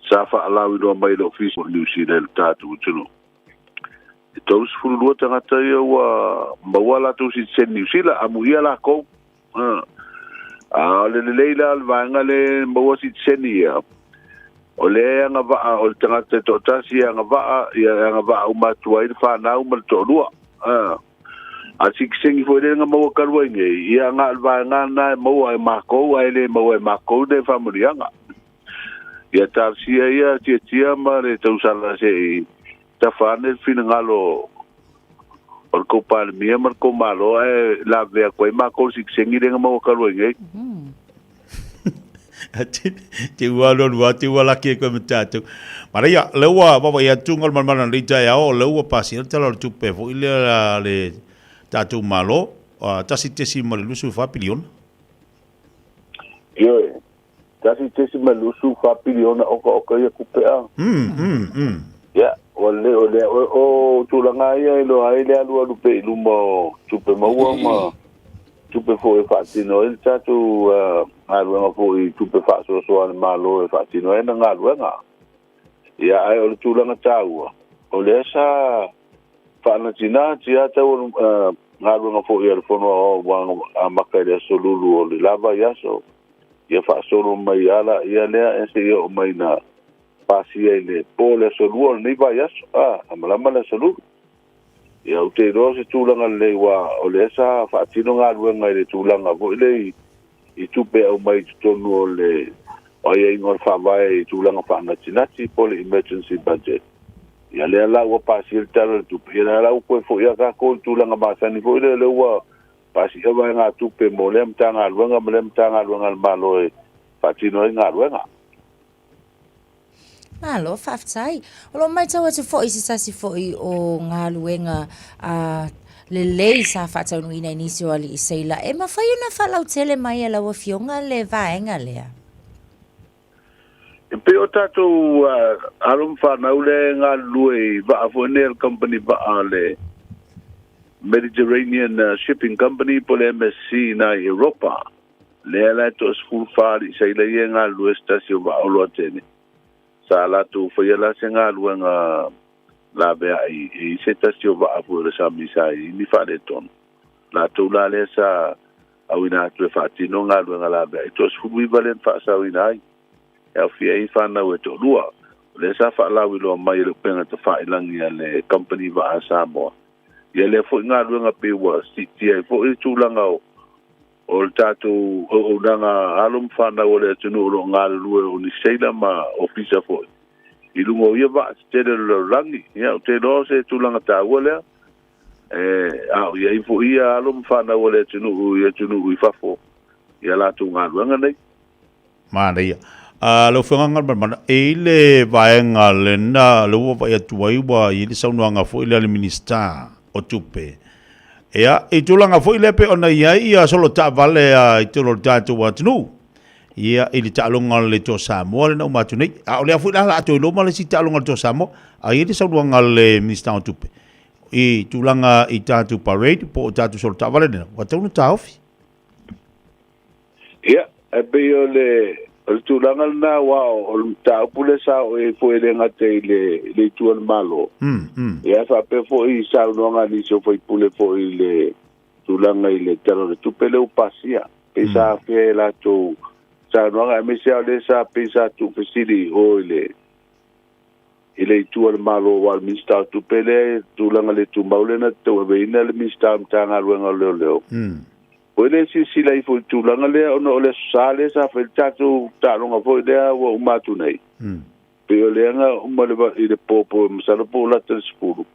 sa faalauiloa mai e le Ofisa o Niu Sila i le tatou atunuu, e 32 tagata ia ua maua a latou sitiseni Niu Sila, amuia lakou. A, a o le lelei la o le vaega lea e maua sitiseni ia, o lea e agavaa, o le tagata e toatasi e agavaa, ia e agavaa uma atu ai le fanau ma le toalua. A, a sitiseni foi lea na maua talu ai nei, ia na o le vaega lena e maua e makou ae le maua e makou le faamanuiaga. Ia talosia ia tiatia ma le tausala se i tafa ane le finagalo o le tou Palemia ma le tou Malo ae lavea atu ai matou i le sitiseni lea na maua talu ai nei. Te ua alu alu te ua laki e koe ma tātou. Maraia, le ua wawa i atu ngā mana nei taeao, le ua pasia le tala o le tupe foi lea le tātou Malo, 1.24 piliona. Ioe, 1.24 piliona okaoka ia tupe a. Ia, ua lelei o lea, o, o tulaga ia e iloa ai le alualu pea i luma o tupe maua ma tupe foi e faatino ai le tatou galuega foi i tupe faasoasoa a le Malo e faatino ai ana galuega. Ia, ae o le tulaga taua, o lea sa faanatinati lava tau galuega foi a le Fono Aoao ua amata i le aso Lulu o le la vaiaso. Ia faasolo mai ala ia lea e seia oo mai na pasia i le po o le aso lua o lenei vaiaso, a amalama le aso lulu. Ia ou te iloa o se tulaga lelei aua o lea sa faatino galuega i le tulaga foi lea i tupe e aumai i totonu o le aiaiga o le Faavae i tulaga faanatinati po o le emergency budget. Ia lea la ua pasia le Tala o le Tupe, ia lea la ua toe foi lava tatou i le tulaga masani foi lea, lea ua pasia vaegatupe mo lea Matagaluega ma lea Matagaluega a le Malo e faatino ai galuega. Malo faafetai. O lo o matau atu foi i se tasi foi o galuega a lelei sa faataunuuina i nisi o alii seila, e mafai ona faalautele mai e lau Afioga le vaega lea? E pei o tatou alo ma fanau lea e galulue i vaa foi nei a le kamupani vaa a le Mediterranean Shipping Company po o le MSC i na i Europa, lea la e toa-14 alii seila ia e galulue i se tasi o vaa olo Atene. Sa latou faia la se galuega laveai i se tasi o vaa foi o le sami sa i ai ni faaletonu. Latou la lea sa auina atu e faatino galuega laveai, toa-19 lea na faasaoina ai, e aofia ai fanau e toalua. O lea sa faalauiloa mai e le upega tafailagi a le Kamupani Vaa a Samoa ia lea foi galuega pei ua siitia ai foi le tulaga o o le tatou auaunaga alo ma fanau a le atunuu o lo o galulue o ni seila ma ofisa foi i luga o ia vaa tetele o le lalolagi. Ia, ou te iloa o se tulaga taua lea, e a o i ai foi ia alo ma fanau a le atunuu i atunuu i fafo i a latou galuega nei. Manaia. A lau Afioga Galumalemana, e i le vaega lena lea ua vaai atu ai ua i ai le saunoaga foi lea a le Minisita o Tupe. Ia, i tulaga foi lea pei ona i ai ia solo taavale a i totonu o le tatou atunuu. Ia, i le taaloga o le Toa Samoa lea na uma atu nei. A o lea foi la o le a toe loma le isi taaloga o le Toa Samoa. A i ai le saunoaga a le Minisita o Tupe i tulaga i tatou parade po o tatou solo taavale lena, ua tatau ona taofi. Ia, e pei o le, o le tulaga lena aua o le mataupu lea sa oo i ai foi e le gata i le, i le itu a le Malo, ia faapea foi i saunoaga a nisi o faipule foi i le tulaga i le Tala o le Tupe lea ua pasia. Pei sa afea e latou saunoaga aemaise lava o lea sa pei sa tuufesili i o i le i le itu a le Malo aua o le Minisita o Tupe lea e tulaga le tumau lea na te tauaveina le Minisita o Matagaluega o Leoleo. Ua le silasila ifo i le tulaga lea ona o le Aso Sa lea sa fai le tatou taaloga foi lea ua uma atu nei. Pei o lea na uma le i le po po masalo po o lata le 10.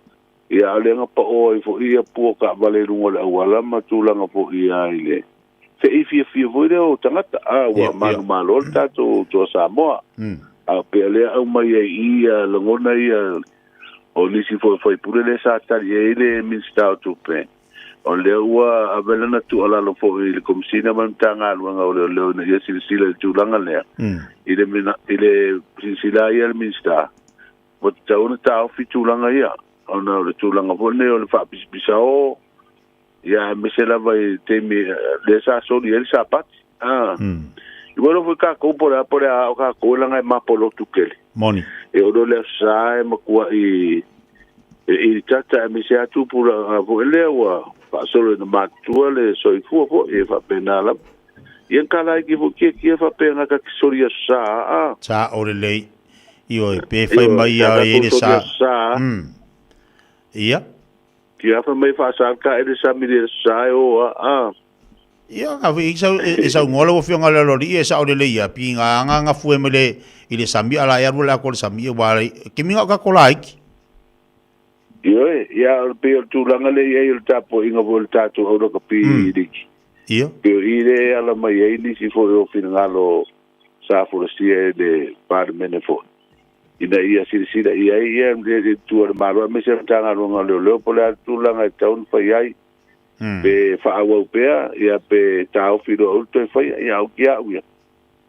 Ia a o lea na pao ai foi ia pua taavale i luga o le auala ma tulaga foi ia i le fei fiafia foi lea o tagata. A ua manumalo le tatou Toa Samoa. A pei o lea aumai ai i ia lagona ia o nisi foi o faipule lea sa tali ai le Minisita o Tupe. O lea ua ave lana tuualalo foi i le Komesina ma le Matagaluega o Leoleo ina ia silasila i le tulaga lea. I le, i le silasila ai a le Minisita, ua tatau ona taofi tulaga ia, ona o le tulaga foi lenei o le faapisapisao, ia aemaise lava i le taimi lea sa soli ai le Sapati. Ah. I wero foi kākou po le a po le a o kākou e langa e mapo lotu kele. Moni. E ono le sa e makua i e i tata e mise atu pula a fo ele ua faasolo ina matutua le soifua foi e faapena lava. Ia kala ki fo kia kia faapena ka ki soli a sa a. Sa o le lei. Ioe, pe fai mai a e le sa. Sa. Ia. Kia fa mai faasal ka ele sa mi le sa e o a a. Ia, a i sau e sau ngola wo fionga le lori e sa o le ia pi nga nga nga fue me le i le sami ala e alu le ako le sami e wa ke minga ka kola iki. Ioe, ia o le pei o le tulaga lea e i ai o le tapuaiga foi o le tatou aulakapi i Liki. Ia. Pei o i lea e ala mai ai nisi foi o finagalo sa folasia e le Palemene foi ina ia silasila i ai ia le itu a le Malo aemaise le Matagaluega o Leoleo po o le a le tulaga e tatau ona fai ai. Pe faaauau pea, ia pe taofi loa aua le toe faia, ia au ki au ia.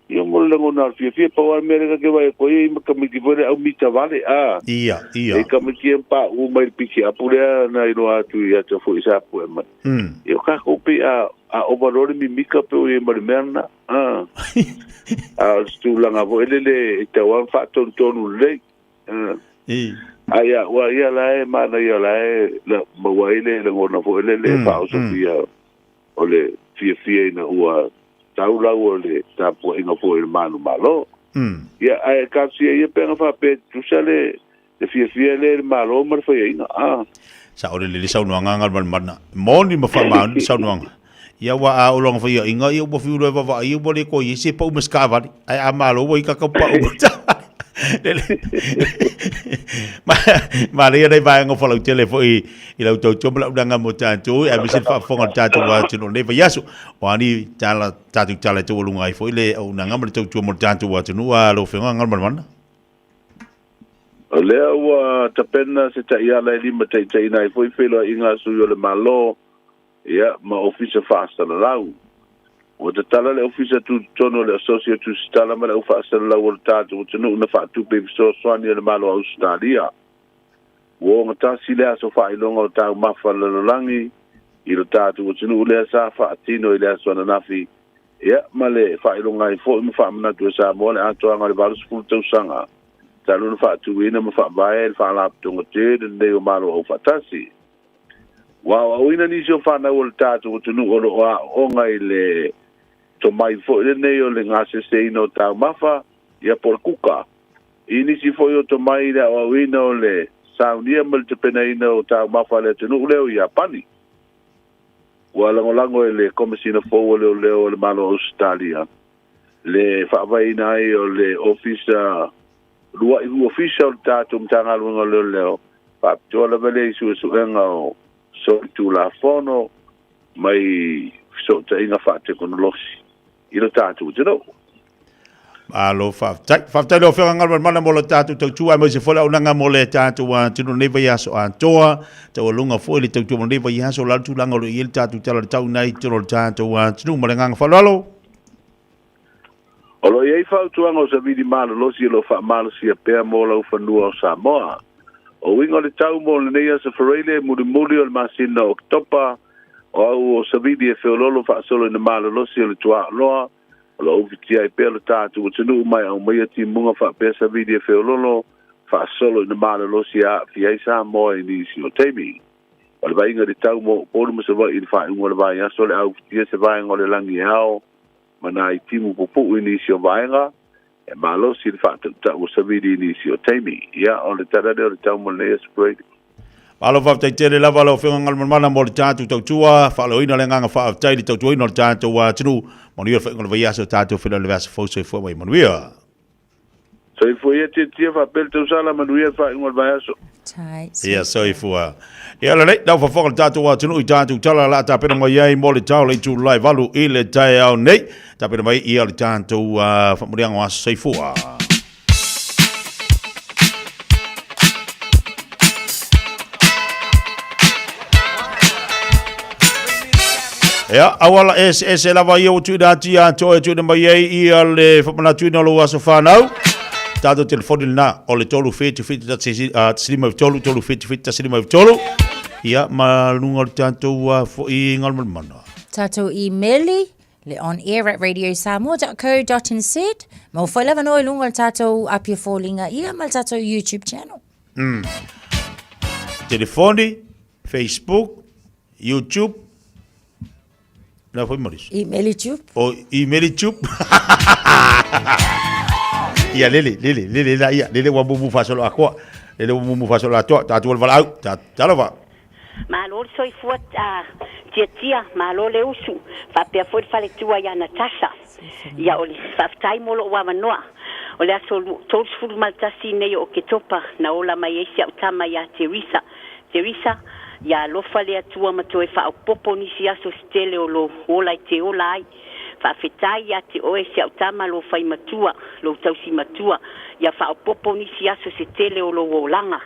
Ia mo le lagona o le fiafia, pau lava le mea lea ta te vaai atu ai, e i ma tamaiti foi lea au mita vale, a. Ia, ia. E i tamaiti ia ma pauu mai le piki apu lea na iloa atu i ata foi sa pue mai. Ia o tatou pei a, a ova loa le mimika pe o i ai ma le mea lena, a. A o se tulaga foi lele e tatau lava ona faatonutonu lelei. A ia, ua ia la e manaia la e la, maua ai le lagona foi lele e faaosofia o le fiafia ina ua fa'ataulau o le tapua'iga fo'i i le manumalo. Ia ae talosia ia pe aga fa'apea tutusa le le fiafia lea i le malo ma le faia'iga a. Sa'o lelei le saunoaga Galumalemana. Moni ma faamaoni le saunoaga. Ia aua a oo loa faia'iga ia ua fiu loa e vaavaai ua le toe i ai se pa'u ma se taavale. Ae a malo ua i tatou pa'u ma taavale. Manaia nai vaega o Falautele foi i lau tautua ma lau unaga mo tatou aemaise le faafofoga o le tatou atunuu i lenei vaiaso. O a ni tala, tatou tala e taualuga ai foi le auaunaga ma le tautua mo le tatou atunuu a lau Afioga Galumalemana. O lea ua tapena se ta'iala e limataitaiina ai foi feiloaiga a sui o le Malo ia ma Ofisa Faasalalau. Ua tatala le Ofisa Tutotonu o le Asosi o Tusitala ma le Au Faasalalau o le tatou atunuu na faatupe i fesoasoani a le Malo o Ausetalia. Ua ogatasi le aso faailoga o taumafa lalolagi i lo tatou atunuu lea sa faatino i le aso ananafi ia ma le faailoga ai foi ma faamanatu e Samoa le atoaga o le 80 tausaga talu ona faatuina ma faavae le Faalapotopotoga tele lenei o Malo Aufaatasi. Ua aoaoina nisi o fanau o le tatou atunuu o lo o aooga i le tomai foi lenei o le gaseseina o taumafa, ia po o le kuka. I nisi foi o tomai i le aoaoina o le saunia ma le tapenaina o taumafa a le atunuu lea o Iapani. Ua lagolago e le Komesina fou o Leoleo o le Malo o Ausetalia le faavaeina ai o le Ofisa Lua'i Ofisa o le tatou Matagaluega o Leoleo, faapitoa lava lea i suesuega o solitulafono mai fesootaiga faatekonolosi i lo tatou atunuu. Malo faafetai. Faafetai lau Afioga Galumalemana mo le tatou tautua aemaise foi le auaunaga mo le tatou atunuu i lenei vaiaso atoa. Taualuga foi le tautua mo lenei vaiaso, o le a le tulaga o lo o i ai le tatou Tala o le Tau i nai totonu o le tatou atunuu. Ma le agaga faaaloalo. O lo o i ai fautuaga o savili malolosi o lo o faamalosia pea mo lau fanua o Samoa. O uiga o le tau mo lenei aso Faraile mulimuli o le masina o Oketopa, o au o savili e feololo faasolo ina malolosi o le tuaoloa, o lo o ufitia ai pea lo tatou atunuu ma e aumaia timuga faapea savili e feololo faasolo ina malolosi e aafia ai Samoa i nisi o taimi. O le vaaiga i le tau mo Upolu ma Savaii i le faaiuga o le vaiaso o le a ufitia se vaega o le lagi e ao ma nai timu pupu'u i nisi o vaega, e malosi le faatautau o savili i nisi o taimi. Ia, o le tala lea o le tau mo lenei aso Brady. Malo faafetai tele lava lau Afioga Galumalemana mo le tatou tautua, faaleoina le agaga faafetai i le tautuaina o le tatou atunuu. Manuia le faaiuga o le vaiaso, tatou feiloai i le vaiaso fou, soifua ma ia manuia. Soifua ia tiatia faapea le tausala, manuia le faaiuga o le vaiaso. Ia soifua. Ia lelei, lau fafoga le tatou atunuu i tatou tala la tapena mai ai mo le tao le itula e 8 i le taeao nei. Tapena mai ia le tatou faamanuiaga o aso soifua. Ia, auala eseese lava ia ua tuuina atu ia te oe tuuina mai ai ia le faamanatuina o lou aso fanau. Tatou telefoni lena o le 3 7 7 1 5 3 3 7 7 1 5 3. Ia, ma luga o le tatou foi Galumalemana. Tatou imeli le on air at radiosamoa.co.nz ma ua foi lava no i luga o le tatou Apia Foliga ia ma le tatou YouTube channel. Telefoni, Facebook, YouTube, la foi Maurice. Email tube. O email tube. Ia lele, lele, lele la ia, lele ua mumu fasolo akoa. Lele ua mumu fasolo atoa, tatou le valaau. Ta talofa. Malo le soifua tiatia, malo le usu, faapea foi le faletua ia Natasha. Ia o le faafetai mo lou avanoa. O le aso 31 nei o Oketopa na ola mai ai si au tama ia Teresa. Teresa, ia alofa le Atua ma toe faaopoopo nisi aso se tele o lou ola e te ola ai. Faafetai ia te oe si au tama lou fai matua, lou tausi matua, ia faaopoopo nisi aso se tele o lou olaga.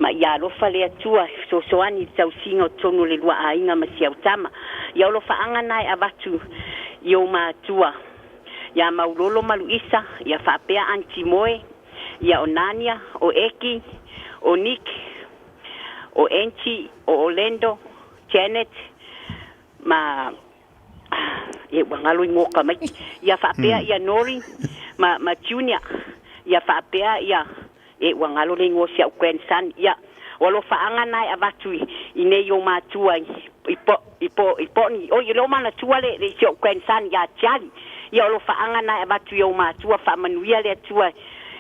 Ma ia alofa le Atua e fesoasoani i le tausiga o totonu o le lua aiga ma si au tama. Ia alofaaga na e avatu i ou matua, ia Maulolo ma Luisa, ia faapea Aunty Moe, ia o Nania, o Eki, o Nick, o Angie, o Orlando, Janet, ma e ua galo i goka mai ia faapea ia Nori ma ma Junior ia faapea ia e ua galo le igoa o si au grandson ia o alofaaga na e avatu i i nei o matua i i po i po i poni oi le o manatua le le si ou grandson ia Charlie. Ia o alofaaga na e avatu i ou matua, faamanuia le Atua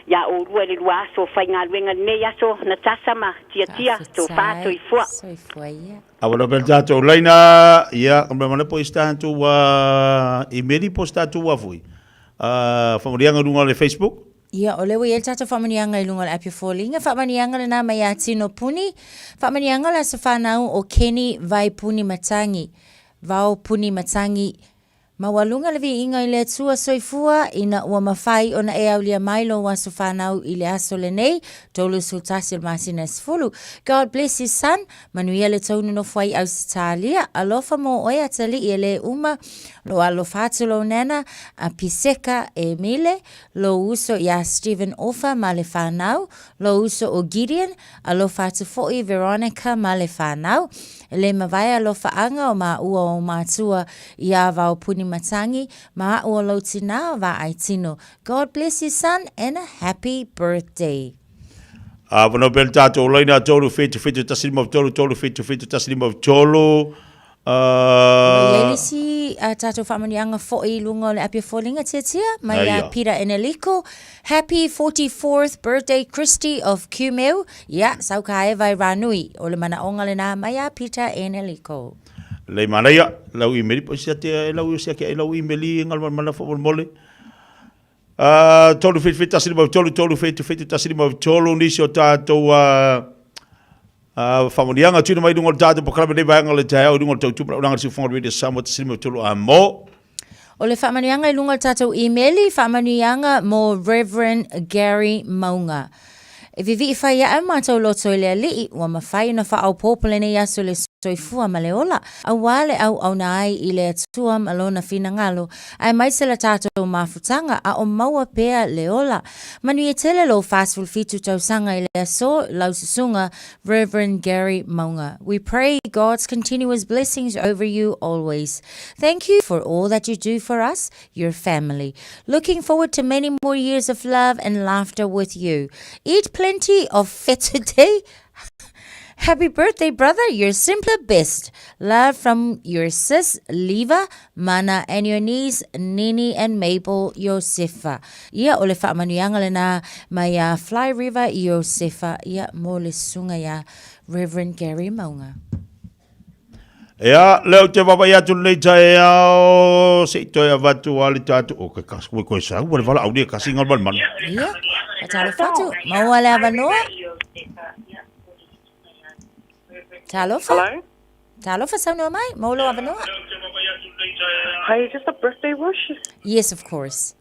iā oulua i le lua aso o faigaluega i lenei aso, Natasa ma Tiatia, tofa, soifua. Soifua ia. Awa pe tatou laina, ia, ka mea po i se tatou imeli po se tatou a foi. Whamanuianga i runga o le Facebook. Ia, o lea ua i ai le tatou faamanuiaga i luga o le api o foliga. Faamanuiaga lena mai ia Tino Puni. Faamanuiaga o le aso fanau o Kenny Vai Puni Matangi. Vao Puni Matangi. Maualuga le viiga i le Atua Soifua ina ua mafai ona e aulia mai lou aso fanau i le aso lenei, 31 o le masina e 10. God bless you son. Manuia le tou nonofo ai Ausetalia. Alofa mo oe atalii e le uma. Lo alofa atu lou nana a Piseka Emile, lou uso iā Stephen Ofa ma le whanau, lou uso o Gideon, alofa atu foi Veronica ma le whanau. E le mavae alofaaga o māua o matua iā Vao Puni Matangi ma aʻu o lou tinā o Vaai Tino. God bless you son and a happy birthday. A whanau pea le tātou laina 3 7 7 1 5 3 3 7 7 1 5 3 Mai ai le isi a tātou faamanuiaga foi i luga o le api o foliga tiatia mai ia Peter Eneliko. Happy 44th birthday Christy of Kumeu. Ia, sau ka eva i Ranui. O le manaoga lenā mai ia Peter Eneliko. Lei manaia, lau imeli po sia te e lau sia ke e lau imeli ngal mana fo mole. 3 7 7 1 5 3 3 7 7 1 5 3 nisi o tātou faamanuiaga tuuina mai i luga o le tātou polokalame nei vaega o le taeao i luga o le tautupu launaga le siufofoga o le Radio Samoa 153 a mo. O le faamanuiaga i luga o le tātou imeli, faamanuiaga mo Reverend Gary Maunga. E vivii fai ae o matou loto i le Alii, ua mafai ona faaopoopo lenei aso i le soifua ma le ola, auā le auauna ai i le Atua ma Lona finagalo, aemaise la tatou mafutaga a o maua pea le ola. Manuia tele lou 47 tausaga i le aso, lau susuga, Rev. Gary Maunga. We pray God's continuous blessings over you always. Thank you for all that you do for us, your family. Looking forward to many more years of love and laughter with you. Eat plenty of fat today. Happy birthday, brother. You're simply best. Love from your sis, Leva, Mana, and your niece, Nini and Mabel Josefa. Ia, o le faamanuiaga lena mai a Fly River Josefa, ia, mo le susuga ia Reverend Gary Maunga. Ea, lea ou te vaavaai atu lenei taeao, se i toe avatu a le tatou, o ke kasi, koe sau, ua le valaau nei e kasi ngā malu. Ia, talofa atu, maua le avanoa. Talofa. Hello? Talofa, saunoa mai, maua lou avanoa. Hi, just a birthday wish? Yes, of course.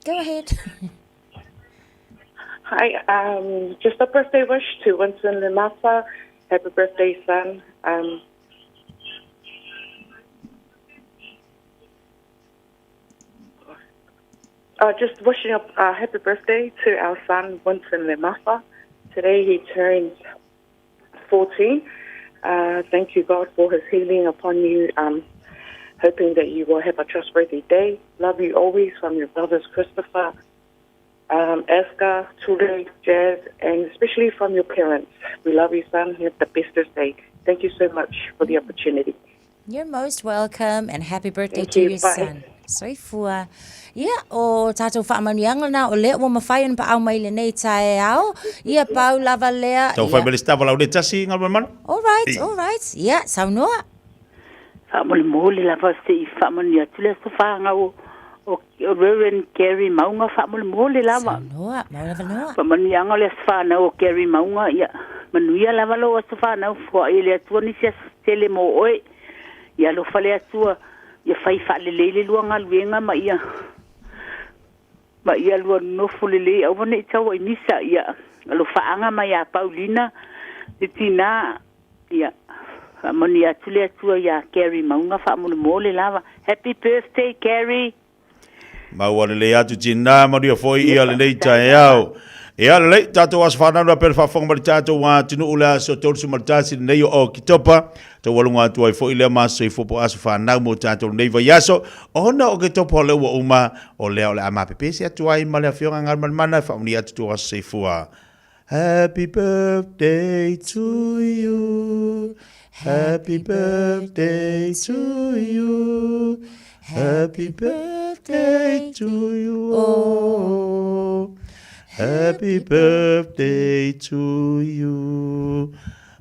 Go ahead. Hi, um, just a birthday wish to Winston Lemasa. Happy birthday, son. Um, uh, just wishing a uh, happy birthday to our son, Winston Lemasa. Today he turns 14. Uh, thank you, God, for his healing upon you. Um, hoping that you will have a trustworthy day. Love you always from your brothers, Christopher, um, Aska, Tule, Jazz, and especially from your parents. We love you, son. Have the bestest day. Thank you so much for the opportunity. You're most welcome and happy birthday Thank to you. your Bye. son. Soifua. Ia, o tātou faamanuiaga lena, o lea ua mafai ona paau mai lenei taeao. Ia, pau lava lea. Tau whai mai le stava lau le tasi ngā mana. All right, all right. Ia, saunoa. Faamolemole lava se i faamanuia atu le aso fanau o o Reverend Gary Maunga faamolemole lava. Saunoa, mau lava noa. Faamanuiaga o le aso fanau o Gary Maunga ia manuia lava lou aso fanau foai e le Atua nisi aso tele mo oe. Ia alofa le Atua ia fai faalelei le lua galuega ma ia ma ia lua nofo lelei aua nei taua i misa ia alofaaga mai ia Paulina le tinā ia faamanuia atu le Atua iā Gary Maunga faamolemole lava. Happy birthday Gary. Maua lelei atu tinā, manuia foi ia lenei taeao. Ia lelei, tātou aso whanau na pere whawhanga ma le tātou atunuu le aso 31 lenei o Oketopa. Taualuga atu ai foi lea ma soifua po aso whanau mo tātou lenei vaiaso. Ona o Oketopa o lea ua uma, o lea o le a mapepese atu ai ma le afioga Galumalemana e whaamuni atu tō aso soifua. Happy birthday to you. Happy birthday to you. Happy birthday to you all. Happy birthday to you.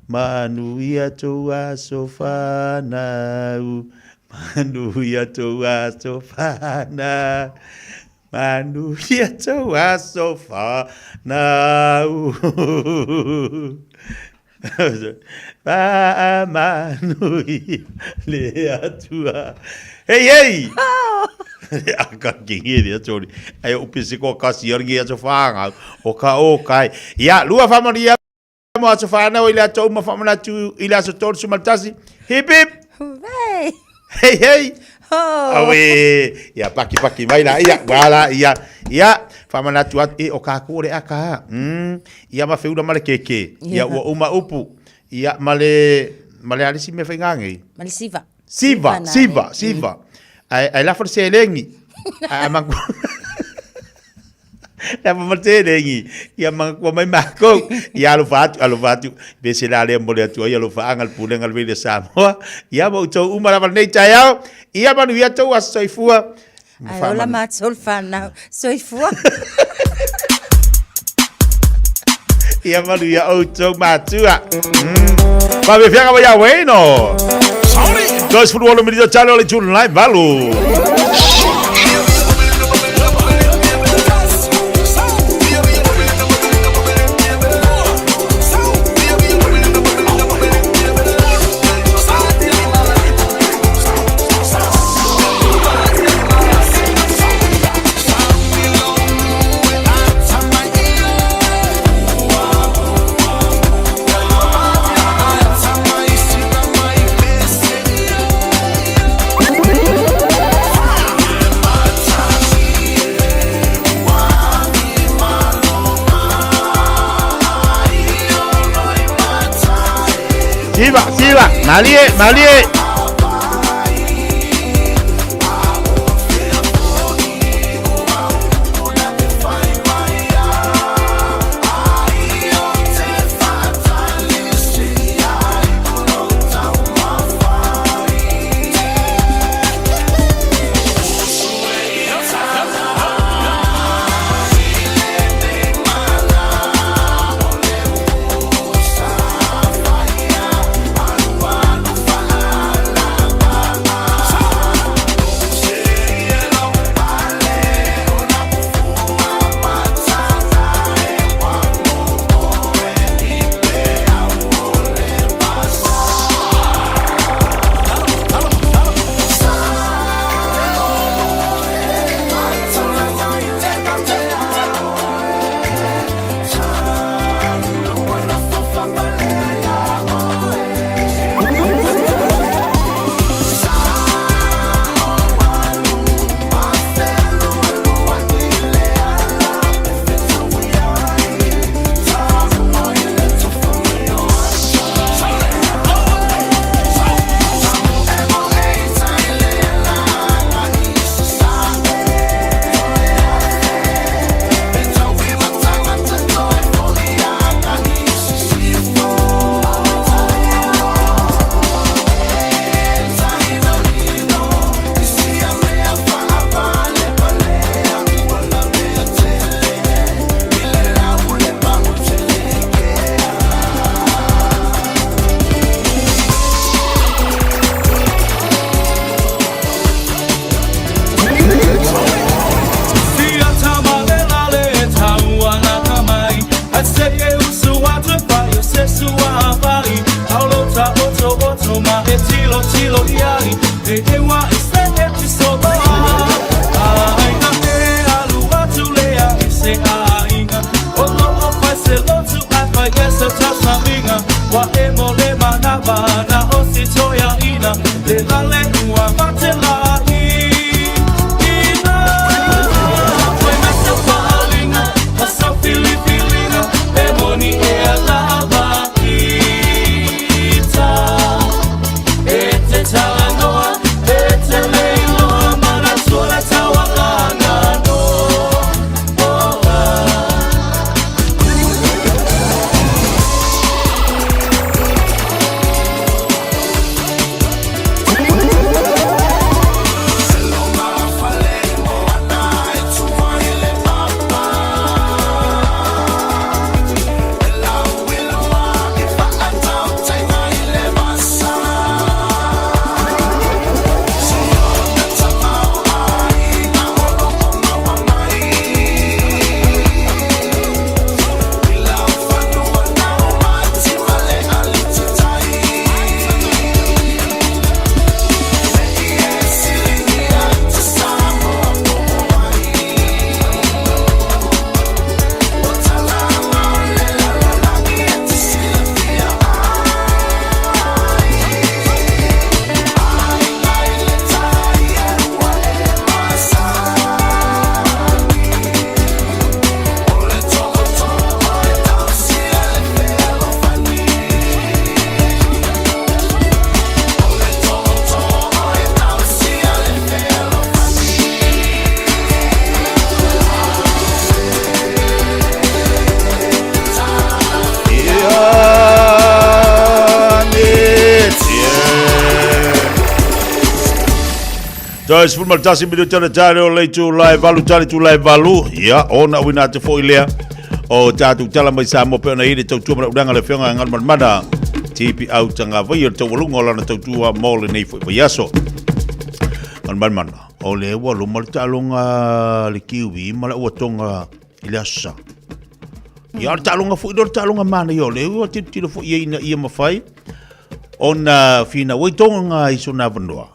Manuia tou aso whanau. Manuia tou aso whanau. Manuia tou aso whanau. Faamanuia le Atua. Hei, hei! Aka ki nge rea tōri. Ai o pese ko kasi ar nge aso whāngau. O ka o kai. Ia, lua whamanuia mo aso whānau i le ato uma whamanatu i le aso 31. Hip hip! Hooray! Hei, hei! Oh. Awe! Ia, paki paki mai la, ia, wala, ia, ia, whamanatu atu, e o ka kore aka, ia ma whiura ma le keke, ia ua uma upu, ia ma le, ma le alisi me whaingangi. Ma le siva. Siva, siva, siva. Ai, ai la se lengi. Ai, mangu. La ma te lengi. Ia ma mai mākou. Ia alofa atu, alofa atu. Pe se la lea mo le Atua, ia alofa anga le pulega le vele Samoa. Ia ma outou uma lava lenei taeao. Ia manuia tou aso soifua. Ai ola mātou le whānau. Soifua. Ia manuia outou matua. Faafefiaga mai ia Wayne. 36 minita talo le tune live valu. Siva, siva, malie, malie. Toe 11 minuta le tale o le itula e valu tale itula e valu. Ia, ona uina atu foi lea o tātou tala mai Samoa pe ona i le tautua ma le ulaga le afioga i Galumalemana TP au tagavai o le taualuga o lana tautua mo lenei foi vaiaso. Galumalemana, o lea ua loma le taaloga le Kiwi ma le Auatonga i le Aso Sa. Ia, o le taaloga foi lea o le taaloga manaia o lea ua tilotilo foi i ai ina ia mafai ona finau ai Tonga i sona avanoa.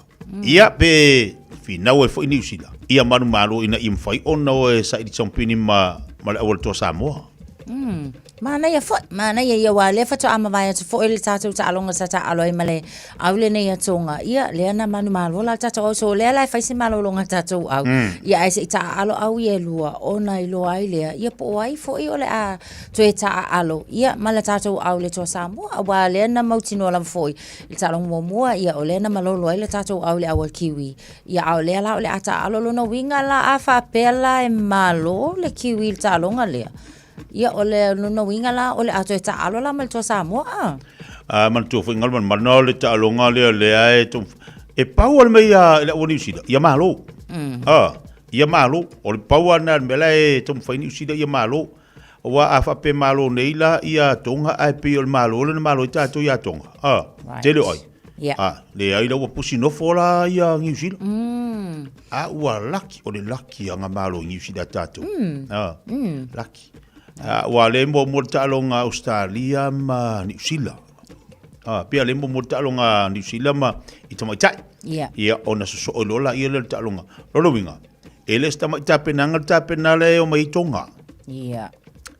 Ia, pe finau ai foi Niu Sila ia manumalo ina ia mafai ona o e saili sompini ma, ma le auala toa Samoa. Manaia foi, manaia ia aua lea faatoa mavae atu foi le tatou taaloga sa taaalo ai ma le au lenei a Tonga. Ia, lea na manumalo la le tatou au. So, lea la e fai se malologa a tatou au. Ia, ae se i taaalo au ia e lua ona iloa ai lea, ia po o ai foi o le a toe taaalo, ia, ma le tatou au i le Toa Samoa. Aua lea na mautinoa lava foi i le taaloga muamua, ia, o lea na malolo ai le tatou au i le au a Kiwi. Ia, a o lea la o le a taaalo. Lona uiga la, a faapea la e malo le Kiwi i le taaloga lea, Ia, o le lona uiga la, o le a toe taaalo la ma le Toa Samoa, a? A manatua foi Galumalemana o le taaloga lea lea e tom... e pau le mea ia i le au Niu Sila, ia malo. A, ia malo. O le pau lava lena o le mea la e taumafai Niu Sila ia malo. Aua a faapea malo nei la ia Tonga ae pei o le malo lea na malo ai tatou ia Tonga. A, Right. tele o ai. Yeah. A, leai la ua pusi nofo la ia Niu Sila. A ua laki, o le laki a ngā malo i Niu Sila tātou. A, laki. A, ua le mo mo le taaloga Australia ma Niu Sila. A, pea le mo mo le taaloga Niu Sila ma i tamaitai. Yeah. Ia, ona sosoo i loa la ia le taaloga. Lona uiga, e le se tamai tapenaga le tapena lea e o mai i Tonga. Yeah.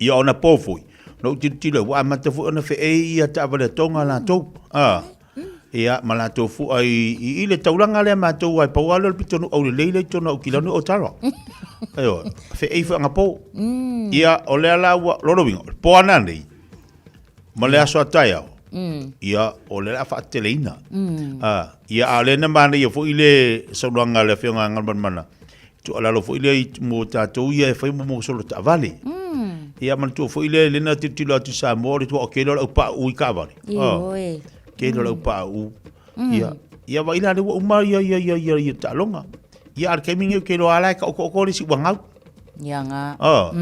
Ia ona po foi, na ou tilotilo ai, ua amata foi ona feei ia taavale a Tonga latou. A, Ia, ma latou fua i, i, i le taulaga lea matou ai pau lea o le pitonuu aulelei lea i totonu o Aukilani o Tara. Ioe, feei foi agapō. Ia, o lea la ua, lona uiga, o le po ana nei, ma le aso a taeao, ia, o lea o le a faateteleina. Ah, ia, a o lea na manaia foi le saunoaga a le Afioga a Galumalemana, tuualalo foi lea i, mo tatou ia e fai mo solo taavale. Ia, manatua foi lea, lea na tilotilo atu i Samoa, o le toatele o le au pauu i taavale. Ioe. Tele o le au pauu. Ia, ia vaai la lea ua uma ia, ia, ia, ia, ia taaloga. Ia, a o le taimi lenei ou te iloa lava la e taotooto le isi ua gau. Ia nga. Ah.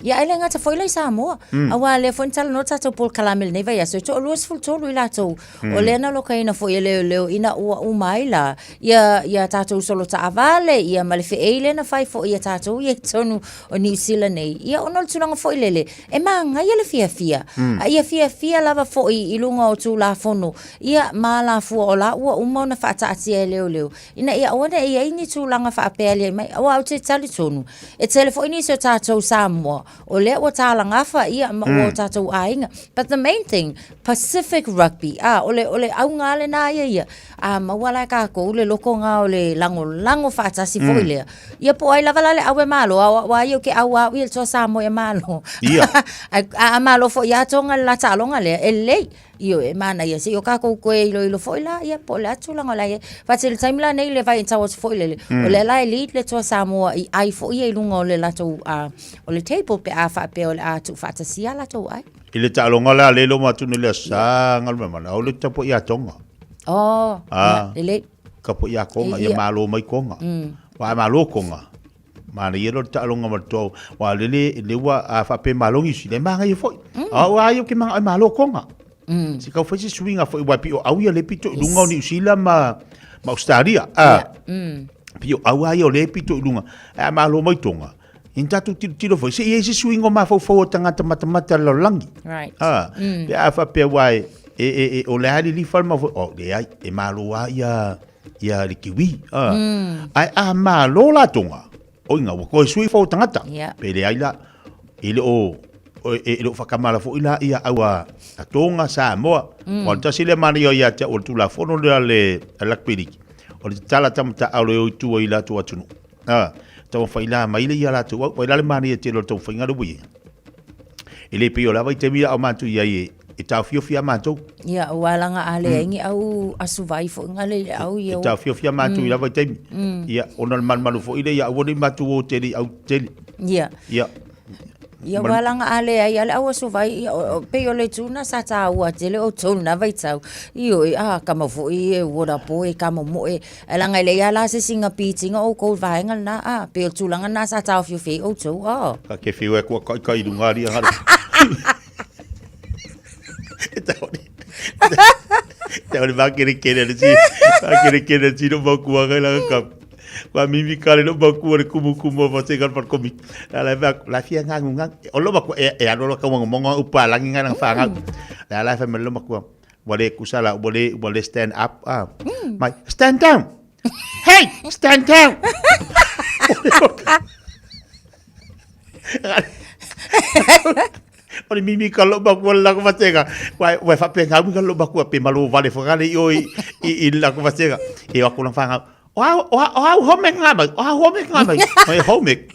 Ia, e le gata foi la i Samoa. Aua lea foi na talanoa tatou polokalame i lenei vaiaso, e toa 23 i latou. O lea na lokaina foi e leoleo ina ua uma ai la ia, ia tatou solo taavale, ia ma le feei lea na fai foi ia tatou ia i totonu o Niu Sila nei. Ia, ona o le tulaga foi lele, e magaia le fiafia. A ia fiafia lava foi i luga o Tulafono, ia, ma alafua o la ua uma ona faataatia e leoleo, ina ia aua ne i i ai ni tulaga faapea aliae mai. Aua ou te talitonu, e tele foi nisi o tatou Samoa, o lea ua talagafa, ia, ma ua o tatou aiga. But the main thing, Pacific Rugby, a, o le, o le auga lava lena ia ia, a maua la e kākou le lokoga o le lagolago faatasi foi lea, Ia po o ai lava la le au e malo, a o au lava ia ou te au a au ia i le toa Samoa e malo. Ia. Ae a malo foi ia Tonga i le la taaloga lea, e lelei. Ioe, e manaia se i o kākou toe iloilo foi la, ia po o le a tulaga o le a i ai. But i le taimi la nei i le vaai tau atu foi lele, o lea la e lead le toa Samoa i ai foi ia i luga o le latou, o le table pe a faapea o le a tuufaatasia a latou ai. I le taaloga la lea e loma atu nei i le Aso Sa, Galumalemana, o le tapuai a Tonga. Oh, Ah. ia, lelei. Tapuai a Tonga, ia malo mai Tonga. Aua a malo Tonga, manaia loa le taaloga ma le toa, aua lele, le ua, a faapea e malo Niu Sila, e manaia foi. A o a ia ou te manao e malo Tonga. Se tau fai se suiga foi, aua e pei o au ia lea e pito i luga o Niu Sila ma, ma Ausetalia. A, pei o au lava ia o lea e pito i luga. Ae a malo mai Tonga, Ina tatou tilotilo foi, se i ai se suiga o mafaufau o tagata matamata le lalolagi. Right. Ah, pe a faapea aua e, e, e, e, o le a lilifa le mafaufau, oh, leai, e malo lava ia, ia le Kiwi. Ah. Ae a malo la Tonga, oiga, ua toe sui fou o tagata. Yeah. Pe leai la, e le o, e, e le o whakamala foi la ia au a, a Tonga, Samoa. Mm. O le tasi lea manaia ia te au o le Tulafono lea le, a Rugby League. O le tatala tamata'au le o i tua i latou atunuu. Ā, taumafai la mai le ia latou au, vai la le manaia tele o le taumafaiga lea ua i ai. E le pei o la vaitaimi a o matou i ai e, e taofiofi a matou. Ia, aua laga a leai ni au asu vai foi nga le i le au ia. E taofiofi a matou i la vaitaimi. Ia, ona o le malumalu foi lea ia aua ne i matou o tele i au tele. Ia. Ia. Ia ua laga a leai a le au aso vai, ia, pei o le itu lena sa taua tele outou i lena vaitau. Ioe, a kama foi e ua lapo e ka momoe. Ae laga e leai lava la se isi pitiga outou i le vaega lena, a, pei o le tulaga lena sa taofiofi ai outou, a. Ka ke whiu e kua kai kai runga ria hare. E tau ni. Tau ni makere kere le ti. Makere kere ti no makua kai langa ka. Kua mimi kare no makua le kumu kumu o fase kar par komi. La la fa la fia ngangu ngang. O lo makua e e alo ka wang monga upa langi ngang fa ngang. La la fa me lo makua. Wale kusala wale wale stand up ah. Mai stand down. Hey, stand down. O le mimi ka lo makua le lako fatega. Wai wai fa pe ngau ka lo makua pe malo vale whakale i oi i i lako fatega. E o akuna whangau. O au o au o au home ngā mai. O au home ngā mai. Mai home.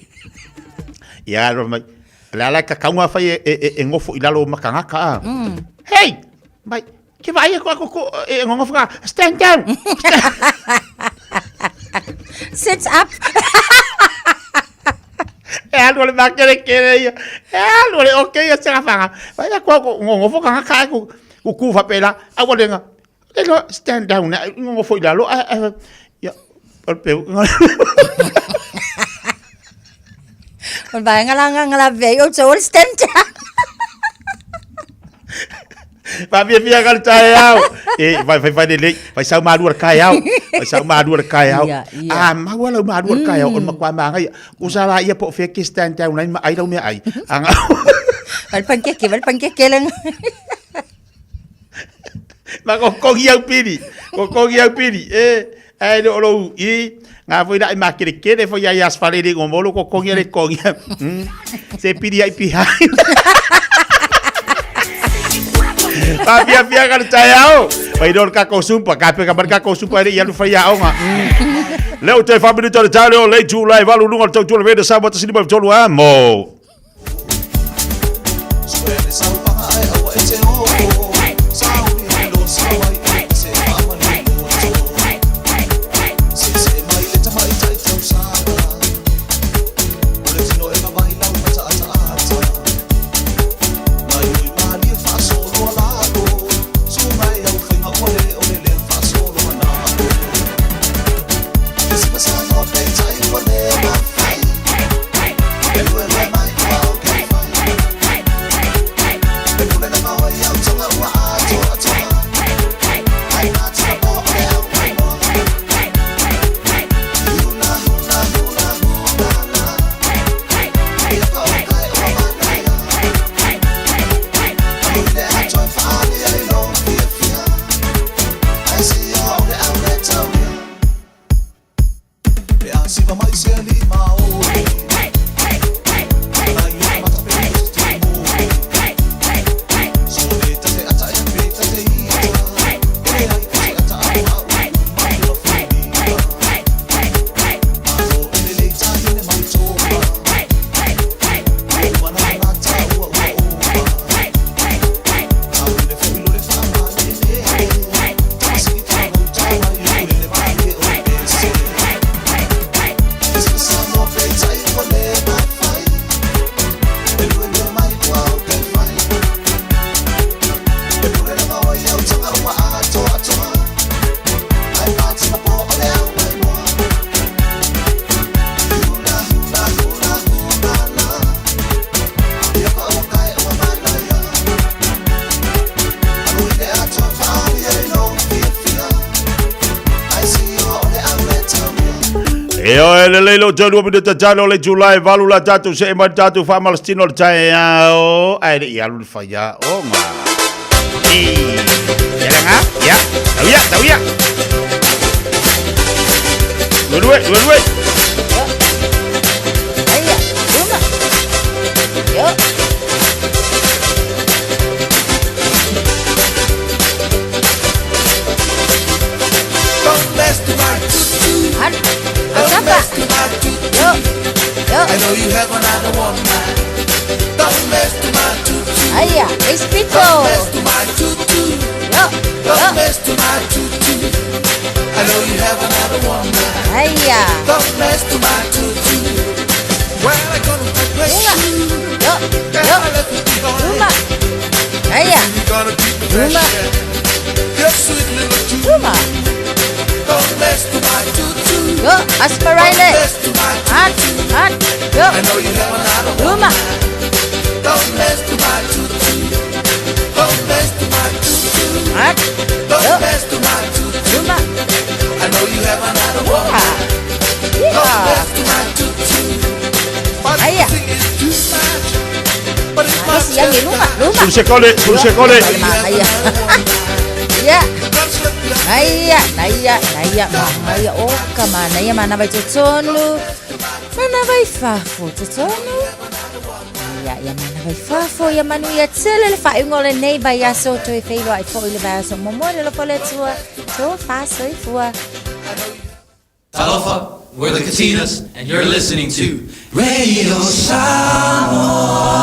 Ia ro mai. La la ka kaunga whai e e e ngofo i lalo o makangaka a. Hey! Mai Ke vai e ko ko e ngongofo ka stand down. Sit up. E alu le makere kere ia. E alu le okay ia se whanga. Vai a ko ngongofo ka ka ku ku ku fa pela. A wa lenga. Le lo stand down na ngongofo i lalo a ia o pe. O le vaega la agaga lavea ai outou o le stand down. Faafiafia ka le taeao. E, vai, vai, vai lelei. Vai sau malua le kaeao. Vai sau malua le kaeao. Ia, ia. A maua lau malua le kaeao, o le matua māngaia. Usa la ia po o fea ke stand down ai ma ai lau mea ai. Anga. Vai le pankeke, vai le pankeke le. Ma ko kongi au pili. Ko kongi au pili. E, ai le o lou i. Ngā foi la i makere kere foi ai asfalele ngomolo ko kongi le kongi. Se pili ai pihai. Faafiafia ka le taeao. Mai le kako supa, ka pe ka mar kako supa ele ia lu fai aoga. Le o te wha le tale o le tū lai valu lunga le tau tū le vede sa mata sini mai tolu a mo. E oe le lei lo tolu o ta talo le July valu la tatu se ma tatu fa malastino le tai ao ai le ialu le faia o nga. E ya nga ya tau ya tau ya. Dua dua dua dua. Aia, uma. Yo. I know you have another woman. Don't mess to my tutu. Aia, espito. Don't mess to my tutu. Yo. Don't mess to my tutu. I know you have another woman. Aia. Don't mess to my tutu. Well, I gonna regret you. Yo, yo, luma. Aia. Luma. Luma. Yo, Asparale. Hot, hot. Yo. Luma. Hot. Yo. Luma. Yeah. Aia. Malosi age luma, luma. Sul sekole, sul sekole. Aia. Ia. Aia, naia, naia, manaia, oka, manaia, mana vai totonu. Mana vai fafo, totonu. Ia, ia, mana vai fafo, ia manu ia tele le faaiuga o lenei vaiaso toe feiloai foi le vaiaso muamua le alofa o le Atua. Tofa soifua. Talofa, we're the Katinas, and you're listening to Radio Samoa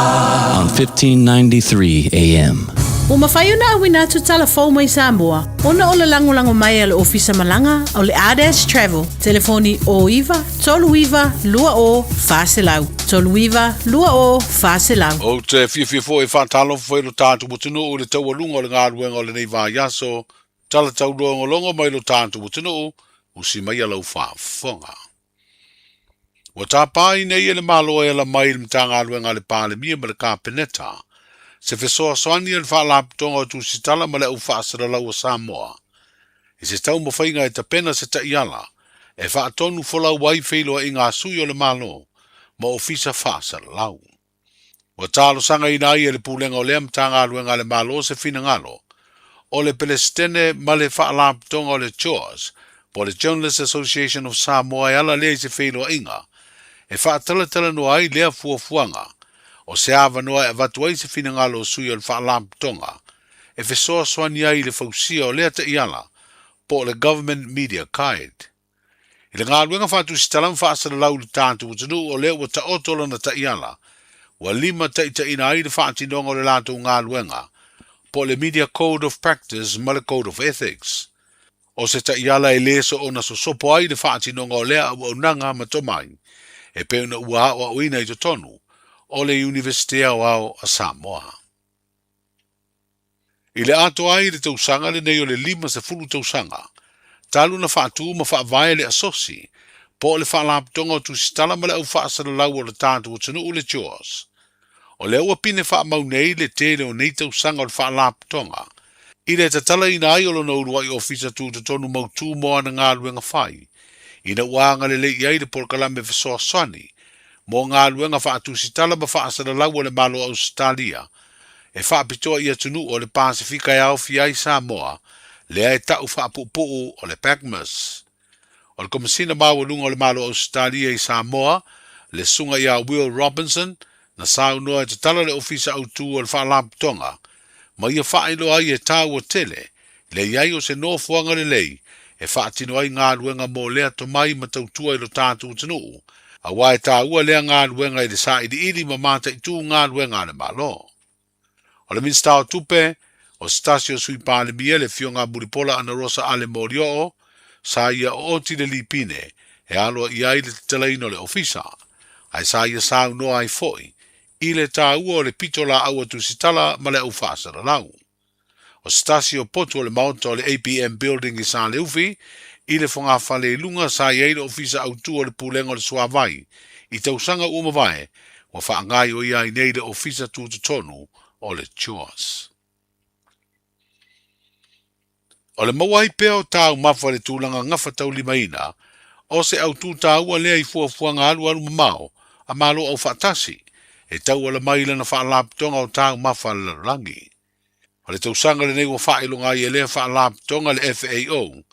on 1593 AM. Ua mafai ona auina atu tala fou mai Samoa ona o le lagolago mai a le Ofisa Malaga o le Ardash Travel. Telefoni 09 39 20 400, 39 20 400. Ou te fiafia foi e faatalofa foi i lo tatou atunuu i le taualuga o le galuega o lenei vaiaso, tala taulogologo mai lo tatou atunuu, usi maia lau faafofoga. Ua tapā nei e le Malo e ala mai i le Matagaluega a le Palemia ma le Kapeneta se fesoasoani a le Faalapotopotoga o Tusitala ma le Au Faasalalau a Samoa i se taumafaiga e tapena se taiala e faatonu folau ai feiloaiga a sui o le Malo ma ofisa faasalalau. Ua talosagaina ai e le Pulega o lea Matagaluega a le Malo se finagalo o le Pelesitene ma le Faalapotopotoga o le JAWS po o le Journalists Association of Samoa e ala lea i se feiloaiga e faatalatalanoa ai lea fuafuaga o se avanoa e avatu ai se finagalo o sui o le Faalapotopotoga e fesoasoani ai i le fausia o lea taiala po o le Government Media Guide. I le galuega faatusitala ma faasalalau i le tatou atunuu o lea ua taoto lana taiala, ua limataitaiina ai le faatinoga o le latou galuega, po o le Media Code of Practice ma le Code of Ethics. O se taiala e lē soona sosopo ai le faatinoga o lea auaunaga ma tomai, e pei ona ua aoaoina i totonu o le Iunivesite Aoao a Samoa. I le atoa ai i le tausaga lenei o le 50 tausaga, talu ona faatu ma faavae le Asosi, po o le Faalapotopotoga o Tusitala ma le Au Faasalalau o le tatou atunuu le JAWS. O lea ua pine faamau nei le tele o nei tausaga o le Faalapotopotoga, i le tatalaina ai o lona uluai ofisa tutotonu mautū mo ana galuega fai, ina ua agalelei i ai le polokalame fesoasoani mo galuega faatusitala ma faasalalau a le Malo o Ausetalia e faapitoa i atunuu o le Pasefika e aofia ai Samoa, lea e ta'u faapuupuu o le PACMAS. O le Komesina Maualuga o le Malo o Ausetalia i Samoa, le Susuga ia Will Robinson, na saunoa e tatala le Ofisa Autū o le Faalapotopotoga ma ia faailoa ai e tāua tele le i ai o se nofoaga lelei e faatino ai galuega mo lea tomai ma tautua i lo tatou atunuu, auā e tāua lea galuega i le sailiili ma mataitū galuega a le Malo. O le Minisita o Tupe, o se tasi o Sui Palemia, le Afioga a Mulipola Anarosa Ale Molioo, sa ia ooti le lipine e aloaia ai le tatalaina o le ofisa, ae sa ia saunoa ai foi i le tāua o le pitolaau a Tusitala ma le Au Faasalalau. O se tasi o potu o le maota o le APM Building i Saleufi, i le fogafale i luga sa i ai le Ofisa Autū o le Pulega o le Suavai i tausaga ua mavae, ua faagaioia ai nei le Ofisa Tutotonu o le CHORS. O le maua ai pea o taumafa i le tulaga gafataulimaina o se autū taua lea i fuafuaga alualu mamao a Malo Aufaatasi e tauala mai i lana Faalapotopotoga o Taumafa a le Lalolagi. O le tausaga lenei ua faailoga ai e lea Faalapotopotoga le FAO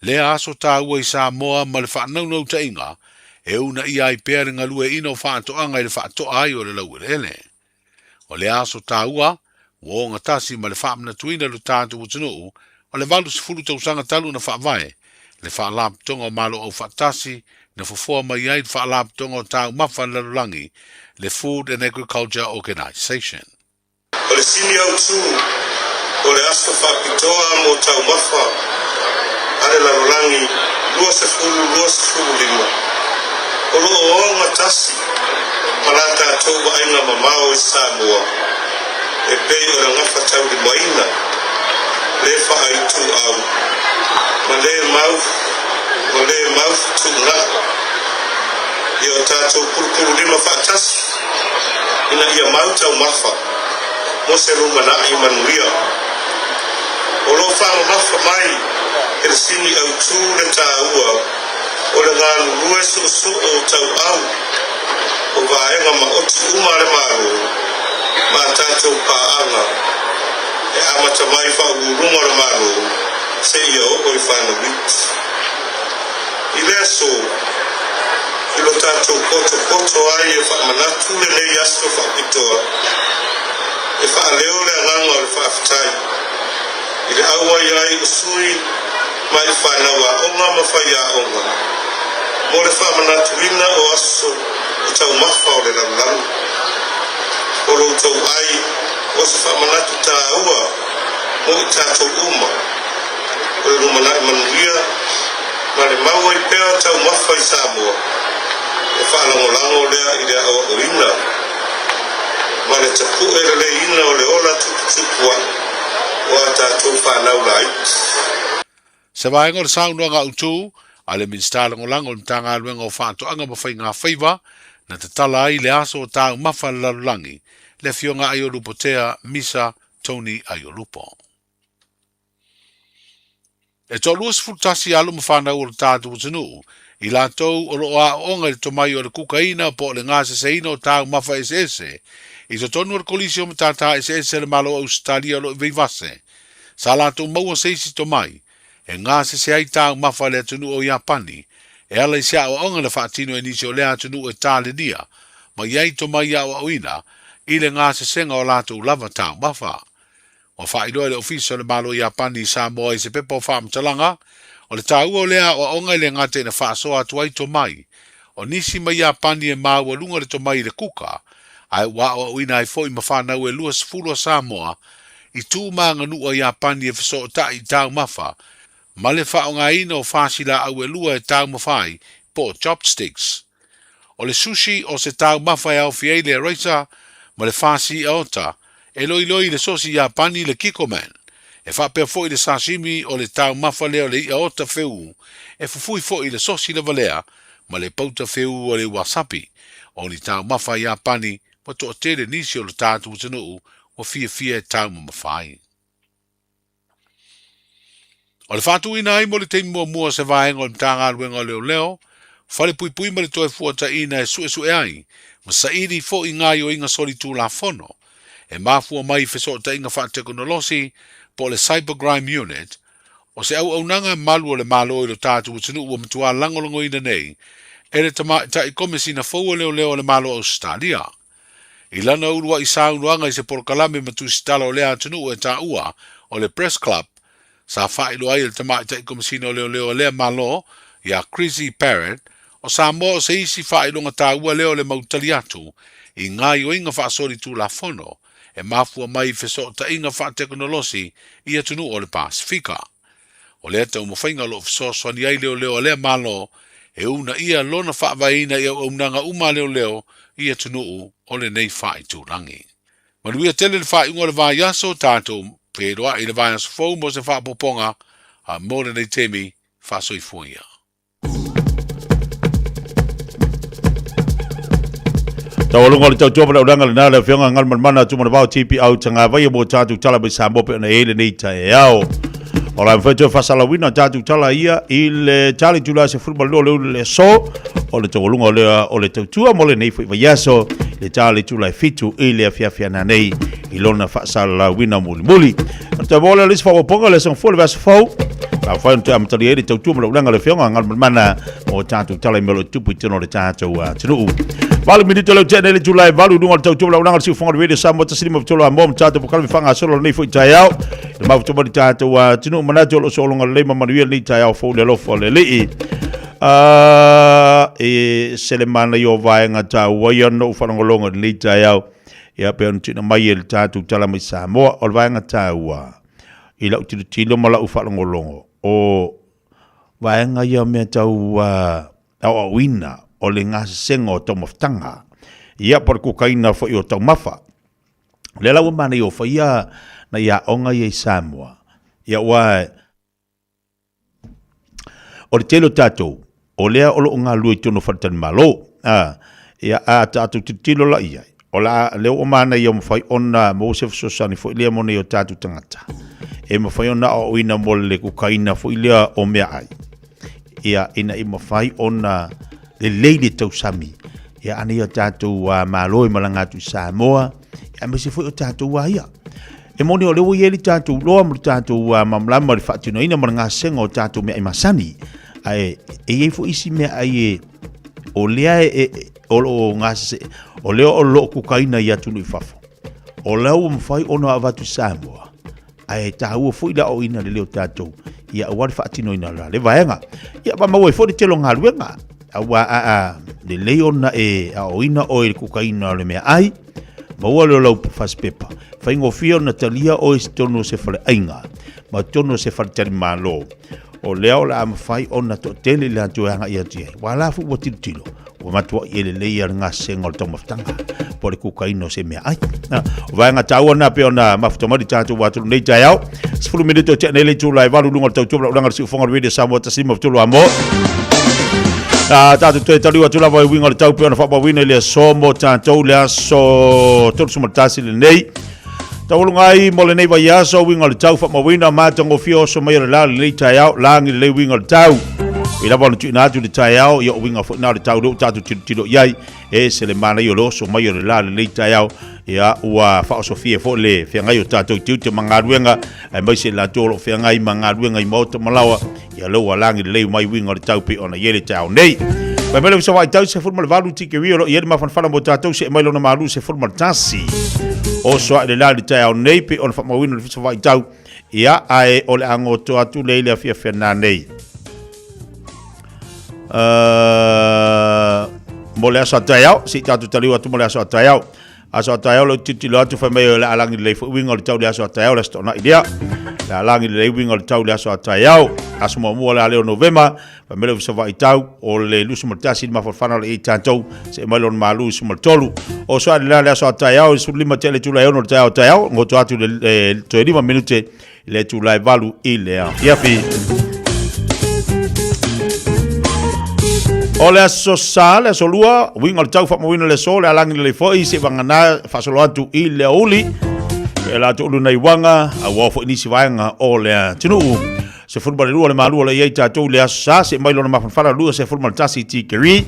lea aso taua i Samoa ma le faanaunautaiga e uunaia ai pea le galueaiina o faatoaga i le faatoa ai o le laueleele. O lea aso taua ua ogatasi ma le faamanatuina i lo tatou atunuu o le 80 tausaga talu ona faavae le Faalapotopotoga o Malo Aufaatasi na fofoa mai ai le Faalapotopotoga o Taumafa a le Lalolagi, le Food and Agriculture Organization. O le sini autu o le aso faapitoa mo taumafa a le lalolagi 2025, O lo o ogatasi ma la tatou vaaiga mamao i Samoa e pei o le gafataulimaina, le faaituau, ma le mau ma le maufutuunai ia o tatou pulupululima faatasi ina ia mau taumafa mo se lumanai manuia. O lo o faamamafa mai e le Sini Autu le taua o le galulue suosoo tauau o vaega maoti uma a le Malo ma a tatou paaga e amata mai faauluuluga o le Malo seia oo i whānau iti. I le aso, i lo tatou potopoto ai e faamanatu lenei aso faapitoa, e faaleo le agaga o le faafetai i le auai ai o sui mai fanau aoga ma faiaoga mo le faamanatuina o aso o taumafa o le lalolagi. O lo outou ai o se faamanatu taua mo i tatou uma, o le lumanai manuia ma le mau ai pea o taumafa i Samoa, e faalagolago lea i le aoaoina ma le tapue leleiina o le ola tuputupu ae o a tatou fanau laiti. Se vaega o le saunoaga autu a le Minisita Lagolago o le Matagaluega o Faatoaga ma Faigafaiva na tatala ai le aso o taumafa a le lalolagi, le Afioga Aiolupotea Misa Tony Aiolupo. E toalua 11 alo ma fanau o le tatou atunuu, i latou o lo o aooga i le tomai o le kukaina po o le gaseseina o taumafa eseese i totonu o le Kolisi o Matata Eseese a le Malo o Ausetalia o lo o i Vaivase, sa latou maua se isi tomai e gasese ai taumafa a le atunuu o Iapani e ala i se aoaoga na faatino e nisi o lea atunuu e talenia mai ai tomai aoaoina i le gasesega o latou lava taumafa. Ua faailoa e le Ofisa o le Malo o Iapani i Samoa i se pepa o faamatalaga, o le taua o lea aoaoga e le gata ina faasoa atu ai tomai o nisi mai Iapani e maualuga le tomai i le kuka, ae ua aoaoina ai foi ma fanau e 20 a Samoa i tu ma aganuu a Iapani e fesootai i taumafa ma le faaaogaina o fasi laau e lua e taumafa ai po o chopsticks. O le sushi o se taumafa e aofia ai le araisa ma le fasi i'a ota e loiloi i le sosi Iapani le Kikkoman. E faapea foi le sashimi o le taumafa lea o le i'a ota feū e fufui foi i le sosi lava lea ma le pauta feū o le wasabi. O ni taumafa Iapani ua toatele nisi o lo tatou atunuu ua fiafia e taumamafa ai. O le faatuina ai mo le taimi muamua o se vaega o le Matagaluega o Leoleo, Falepuipui ma le Toefuataiina e suesue ai ma saili foi gaoioiga solitulafono e mafua mai i fesootaiga faatekonolosi po o le Cybercrime Unit, o se auaunaga malu o le Malo i lo tatou atunuu ua matua lagolagoina nei e le Tamaitai Komesina fou o Leoleo a le Malo o Ausetalia. I lana uluai saunoaga i se polokalame ma tusitala o lea atunuu e taua o le Press Club, sa faailoa ai e le Tamaitai Komesina o Leoleo a lea Malo, ia Chrissie Parrett, o Samoa o se isi faailoga taua lea o le mau tali atu i gaoioiga faasolitulafono e mafua mai i fesootaiga faatekonolosi i atunuu o le Pasefika. O lea taumafaiga o lo o fesoasoani ai leoleo a lea Malo e uunaia lona faavaeina i auaunaga uma a leoleo i atunuu o lenei faaitulagi. Manuia tele le faaiuga o le vaiaso, tatou feiloai i le vaiaso fou mo se faaopoopoga mo lenei taimi faasoifua ia. Taualuga o le tautua ma le auaunaga lena le Afioga Galumalemana Tumanavao TPO Tagavaia mo tatou tala mai Samoa pe ona e lenei taeao. O la mafai toe faasalauina tatou tala ia i le tali tula se fulu ma lua le aso o le taualuga o le, o le tautua mo lenei foi vaiaso le tali tula e 7 i le afiafi ana nei i lona faasalauina mulimuli. O te mole le isi faaopoopoga le aso fou le vaiaso fou. La whai te amatalia ai le tautua ma le auaunaga le Afioga Galumalemana mo tatou tala i mea o lo o tupu i totonu o le tatou atunuu. 8 minute leu tea nei le itula e 8 i luga o le tautua ma le auaunaga le siufofoga o le Radio Samoa 153 Amoa ma tatou polokalame faagasolo lenei foi taeao. Le mafuta mai le tatou atunuu manatu o lo o sologa lelei ma manuia lenei taeao fou i le alofa o le Alii. E se le manaia o vaega taua ia na ou faalogologo i lenei taeao. Ia pei ona tuuina mai e le tatou tala mai Samoa, o le vaega taua i lau tilotilo ma lau faalogologo, o vaega ia o mea tau aoaoina o le gasesega o taumafataga, ia po o le kukaina foi o taumafa. O lea la ua manaia o faia nai aoga ia i Samoa, ia aua o le tele o tatou, o lea o lo o galulue i totonu o faletalimalo, a, ia, a tatou tilotilo la i ai, o la, lea ua manaia ua mafai ona maua se fesoasoani foi lea mo nai o tatou tagata, e mafai ona aoaoina mo le kukaina foi lea o meaai, ia, ina ia mafai ona lelei le tausami, ia, a nai o tatou Malo e malaga atu i Samoa, aemaise foi o tatou lava ia. E moni o lea ua i ai le tatou iloa ma le tatou malamalama i le faatinoina ma le gasega o tatou meaai masani, ae e i ai foi isi meaai e o lea e, e, o lo o gasese, o lea o lo o kukaina i atunuu i fafo, o lea ua mafai ona avatu i Samoa, ae taua foi le aoaoina lelei o tatou, ia aua le faatinoina o la vaega. Ia ma maua ai foi le tele o galuega, aua a, a lelei ona e aoaoina oe i le kukaina o le meaai, Maua lea o lau fasipepa, faigofie ona talia oe i totonu o se faleaiga ma totonu o se faletalimalo. O lea o le a mafai ona toatele i latou e agai atu i ai. Ua la foi ua tilotilo, ua matuai e lelei lava le gasesega o le taumafataga po o le kukaina o se meaai. O vaega taua na pei ona mafuta mai le tatou atunuu nei taeao. 10 minute o tea nei le itula e 8 luga o le tautua ulaga le siufoga o le Radio Samoa 1.3 Amo. Tatou toe taliu atu lava i uiga o le tau pei ona faamauina i le aso mo tatou le aso 31 lenei. Taualuga ai mo lenei vaiaso uiga o le tau faamauina matagofie oso mai o le la lenei taeao lagi lelei uiga o le tau. I lava ona tuuina atu le taeao ia o uiga foi na o le tau lea ua tatou tilotilo i ai. E ese le manaia o le oso mai o le la lenei taeao, ia ua faaosofia foi le feagai o tatou tiute ma galuega, aemaise i latou o lo o feagai ma galuega i maota ma laoa, ia lea ua lagi lelei mai uiga o le tau pei ona i ai le taeao nei. Fai mai le Ofisa Vaitau 18 tikeri o lo o i ai le mafanafana mo tatou see mai lona malu 11. Oso ae le la i le taeao nei pei ona faamauina le Ofisa Vaitau, ia ae o le a goto atu lea i le afiafi nanei. Mo le aso a taeao, se i tatou taliu atu mo le aso a taeao. Aso a taeao le tilotilo atu fai mai o le a lagi lelei foi uiga o le tau le aso a taeao le aso toonai lea. Le a lagi lelei uiga o le tau le aso a taeao. Aso muamua le a lea o Novema, fai mai le Ofisa Vaitau o le 21 le mafanafana o le i tatou, see mai lona malu 13. O soa le la le aso a taeao, 15 tea le itula e 6 o le taeao taeao, goto atu le toe 5 minute i le itula e 8 i le afiafi. O le aso sa, le aso lua, uiga o le tau faamauina le aso, le alagi lelei foi, se vagana faasolo atu i le aoauli, e la atu ulu nei uaga, aua foi nisi vaega o le atunuu. 12 le malu o le i ai tatou le aso sa, se mai lona mafanafana lua 11 tikeri.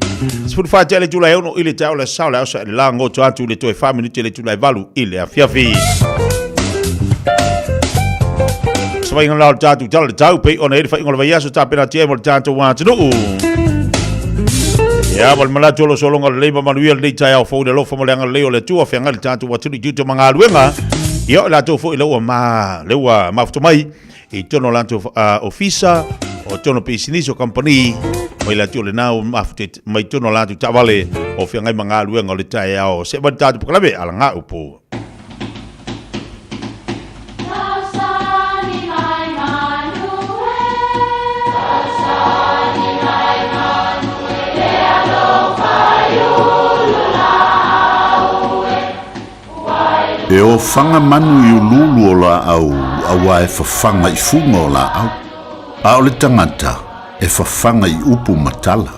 14 tea le itula e 6 i le taeao le aso sa o le aso e le la goto atu le toe 4 minute le itula e 8 i le afiafi. Savainga la o le tatou tala le tau pei ona i le faaiuga o le vaiaso tapena atu ai mo le tatou atunuu. Ia, ma le manatu o lo sologa lelei ma manuia lenei taeao fou i le alofa ma le agalelei o le Atua feagai le tatou atunuu i tiute ma galuega. Ia, o latou foi lea ua ma, lea ua mafuta mai i totonu o latou ofisa, o totonu o pisinisi o kamupani, mai latou lena ua mafute mai totonu o latou taavale o feagai ma galuega o le taeao. See mai le tatou polokalame, alaga upu. E ofaga manu i uluulu o laau auā e fafaga i fuga o laau, a o le tagata e fafaga i upu ma tala.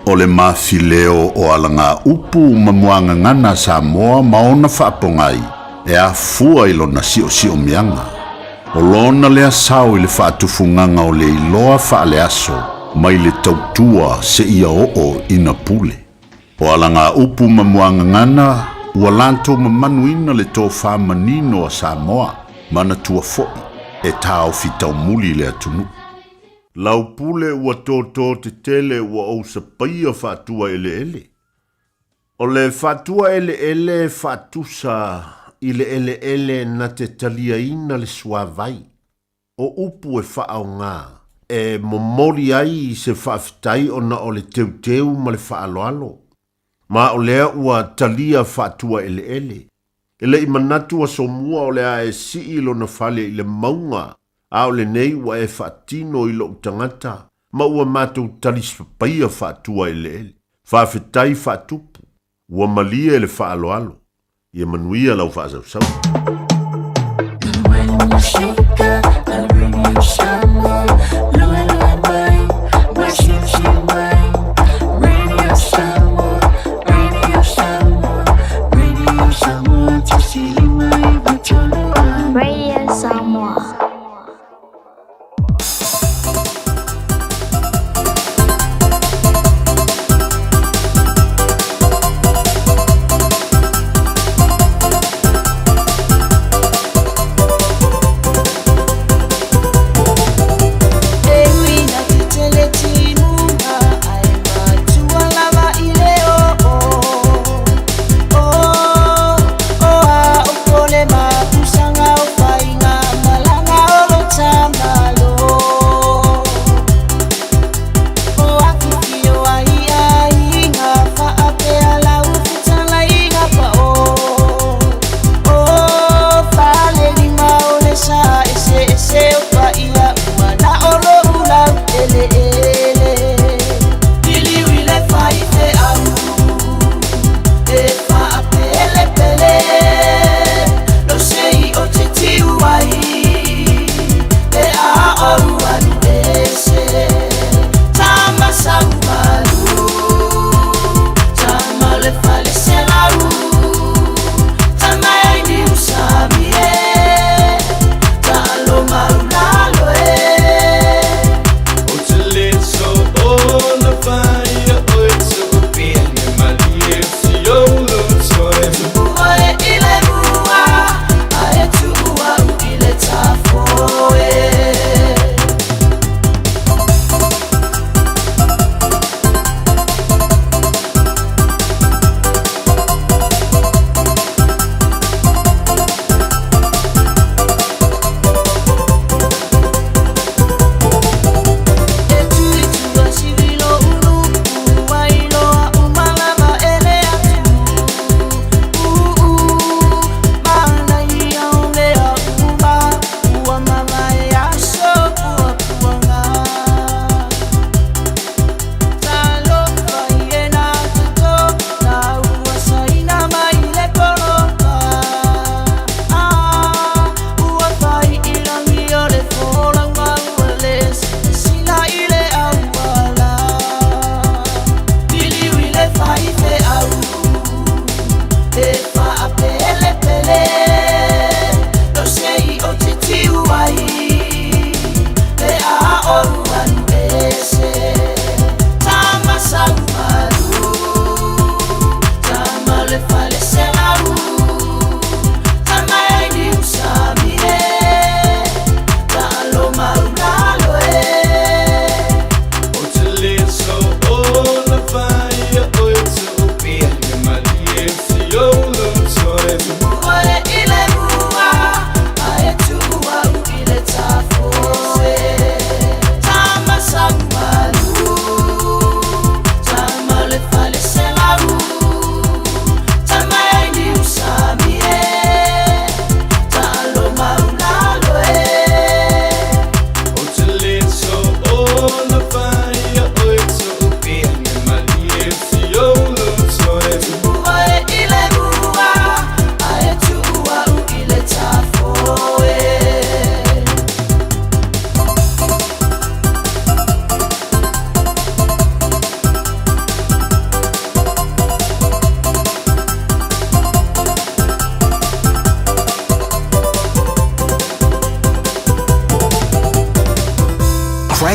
O le mafileo o alagaupu ma muagagana a Samoa ma ona faapogai e afua i lona siosiomiaga. O lona lea sao i le faatufugaga o le iloa faaleaso mai le tautua seia oo ina pule. O alagaupu ma muagagana ua latou mamanuina le tofa manino a Samoa, manatua foi e taofi taumuli le atunuu. Lau pule ua tōtō tetele ua ou sapaia faatua eleele. O le faatua eleele e faatusa i le eleele na te taliaina le suavai. O upu e faaaoga e momoli ai se faafetai ona o le teuteu ma le faaaloalo. Ma o lea ua talia faatua eleele. E le i manatu aso mua o le a e sii lona fale i le mauga, a o lenei ua e faatino i lou tagata, ma ua matou talisapaia faatua eleele. Faafetai faatupu, ua malie le faaaloalo, ia manuia lau faasausauga. Radio Samoa.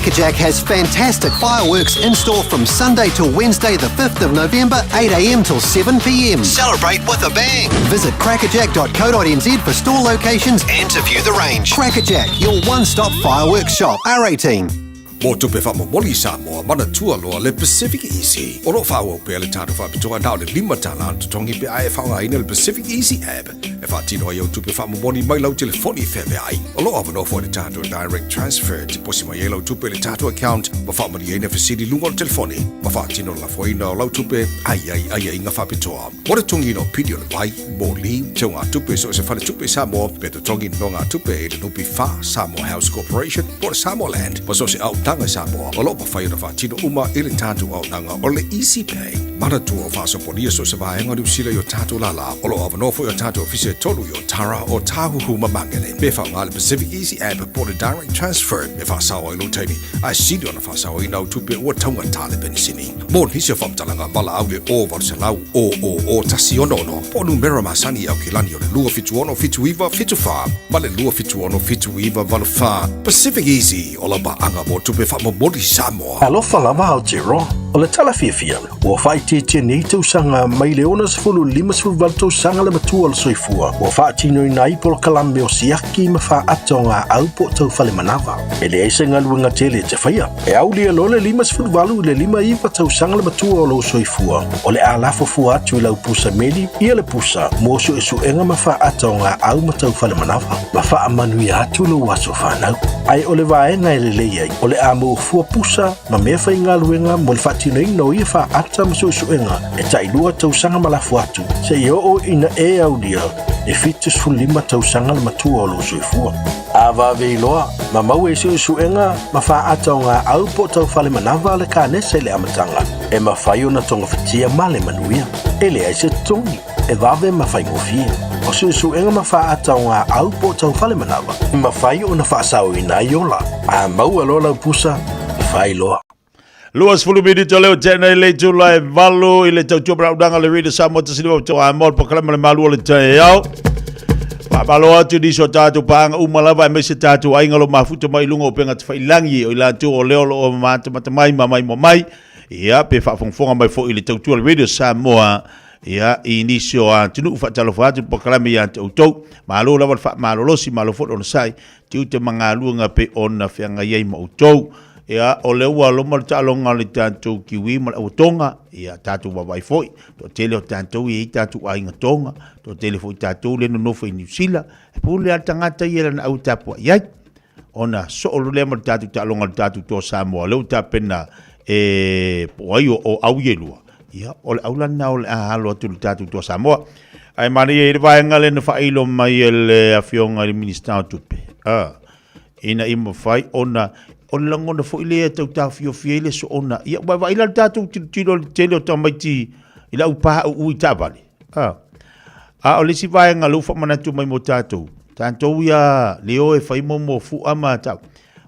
Crackerjack has fantastic fireworks in store from Sunday to Wednesday, the 5th of November, 8am till 7pm. Celebrate with a bang! Visit crackerjack.co.nz for store locations and to view the range. Crackerjack, your one stop fireworks shop. R18. Mo tupe faamomoli i Samoa, manatua loa le Pacific Easy. O lo o faaauau pea le tatou faapitoa na o le $5 le totogi pe a e faaaogaina le Pacific Easy app e faatino ai au tupe faamomoli mai lau telefoni feaveai. O lo o avanoa foi le tatou direct transfer e tiposi mai ai lau tupe i le tatou account ma faamalieina fesili i luga o le telefoni ma faatino le lafoina o lau tupe a i ai aiaiga faapitoa. Mo le totogiina o pili o le vai, moli, teugatupe i so o se faletupe i Samoa, pe totogi nonogatupe i le NPF, Samoa House Corporation, po o le Samoa Land, ma so o se autaga. amataga i Samoa, o lo o mafai ona faatino uma i le tatou auaunaga o le Easy Pay. Manatua o faasopolia so o se vaega o Niu Sila i o tatou lālā. O lo o avanoa foi o tatou ofisa e tolu i Otara, Ōtāhuhu ma Māngere. Pe faaaoga le Pacific Easy App po o le Direct Transfer e faasao ai lou taimi, ae sili ona faasaoina au tupe ua taugata le penisini. Mo nisi o faamatalaga, valaau i le 0800 000 166 po o numera masani i Aukilani o le 276 79 74 ma le 276 79 84. Pacific Easy, o lau paaga mo tupe faamomoli Samoa. Alofa lava Aotearoa, o le tala fiafia, ua faaitiitia nei tausaga mai le 60 58 tausaga le matua o le soifua ua faatinoina ai polokalame o siaki ma faaata o gaau po o tau fale manava. E leai se galuega tele e te faia. E aulia loa le 58 i le 59 tausaga le matua o lou soifua, o le a lafo fua atu i lau pusa meli ia le pusa mo suesuega ma faaata o gaau ma tau fale manava, ma faamanuia atu lou aso fanau. Ae o le vaega e lelei ai, o le a maua fua pusa ma mea faigaluega mo le faatinoina o ia faaata ma suesuega e tailua tausaga ma lafo atu, seia oo ina e aulia e 75 tausaga le matua o lou soifua. A vave iloa, ma maua i suesuega ma faaata o gaau po o tau fale manava le kanesa i le amataga, e mafai ona togafitia ma le manuia. E leai se totogi, e vave ma faigofie. O suesuega ma faaata o gaau po o tau fale manava, e mafai ona faasaoina ai ola. A maua loa lau pusa, fai loa. 20 minute o leo tena i le itula e valu i le tautua manaunanga le Reader Samoa tasi lima to a mo polokalame le malu o le taeao. Faamalo atu nisi o tatou paaga uma lava aemaise tatou aiga o lo o mafuta mai i luga o upega tafailangi o i latou o lea o lo o matamata mai ma maimoa mai ia pe faafogafoga mai foi i le tautua le Radio Samoa ia i nisi o atunuu. Faatalofa atu le polokalame ia te outou. Malo lava le faamalolosi, malo foi le onosai tiute ma galuega pei ona feagai ai ma outou. Ia, o lea ua loma le taaloga o le tatou kiwi ma le auatoga, ia, tatou vaavaai foi, toatele o tatou e i ai tatou aiga toga, toatele foi tatou lea e nonofo i Niu Sila, e pule lava le tagata ia i lana au e tapuai ai. Ona soo loa lea ma le tatou taaloga o le tatou Toa Samoa, lea ua tapena e po o ai o au ia e lua, ia, o le au la lena o le a alo atu i le tatou Toa Samoa. Ae manaia i le vaega lea na faailo mai e le Afioga i le Minisita o Tupe, a, ina ia mafai ona, o le lagona foi lea e tau taofiofi ai le soona. Ia, ua vaai la le tatou tilotilo i le tele o tamaiti i le au pauu i taavale. A, a o le isi vaega lea ua faamanatu mai mo tatou, tatou ia le o e fai mo fua ma tau.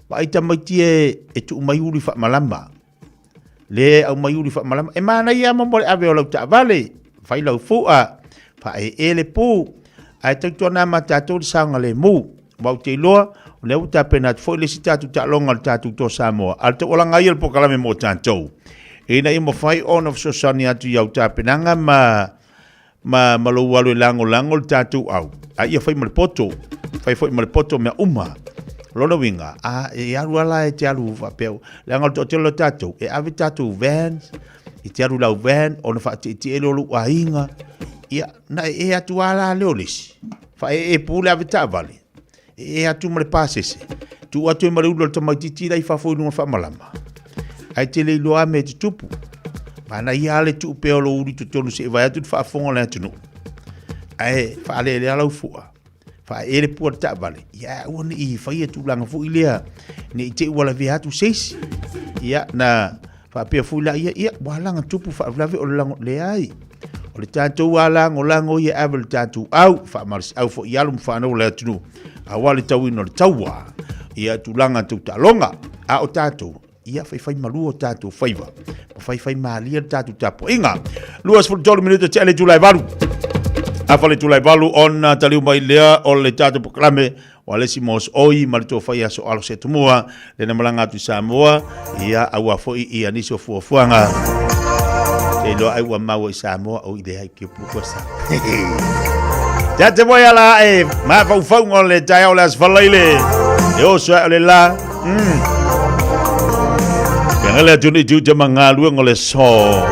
Vaai tamaiti e tuu mai uli faamalama. Le aumai uli faamalama. E manaia lava mo le ave o lau taavale, fai lau fua, faaee le pu, ae tautuana ma tatou le saogalemu. Aua ou te iloa, o lea ua tapena atu foi le isi tatou taaloga o le tatou Toa Samoa, a o le taualaga ia o le polokalame mo tatou, ina ia mafai ona fesoasoani atu i au tapenaga ma ma, ma lou alu e lagolago le tatou au, a ia fai ma le poto, fai foi ma le poto mea uma. O lona uiga, a e alu ala e te alu faapea, leaga o le toatele o tatou, e ave tatou vans, e te alu lau van, ona faatietie lea o lou aiga, ia, na e e atu lava la lea o le isi, faaee pu le ave taavale, e e atu ma le pasese, tuu atu ai ma le ulu o le tamaitiiti la i fafo i luga o le faamalama. Ae te le iloa lava mea e tutupu. Manaia lava le tuu pea o lou ulu i totonu se i vaai atu le faafofoga a le atunuu. Ae faalealea lau fua, faaee le pua o le taavale, ia ae aua ne i faia tulaga foi lea, ne i te i ua lavea atu se isi. Ia, na faapea foi laia, ia, ua alaga tupu faalavelave o le lago, leai. O le tatou lava lagolago ia e ave i le tatou au, faamalosiau foi i alo ma fanau o le atunuu, aua le tauina o le taua, ia tulaga tau taaloga. A o tatou, ia faifai malu o tatou faiva, ma faifai malie le tatou tapuaiga. 23 minute tea le itula e valu. Afa le itula e valu ona taliu mai lea o le tatou polokalame o Alesi Mos Oi ma le tofa ia Soalo Setumua le na malaga atu i Samoa ia aua foi ia nisi o fuafuaga te iloa ai ua maua i Samoa o i leai ke pupu sa. Te ate moe ala e mafaufauga o le taeao o le aso Faraile e oso ai o le la. Ke ngale atu ni tiute ma galuega o le so.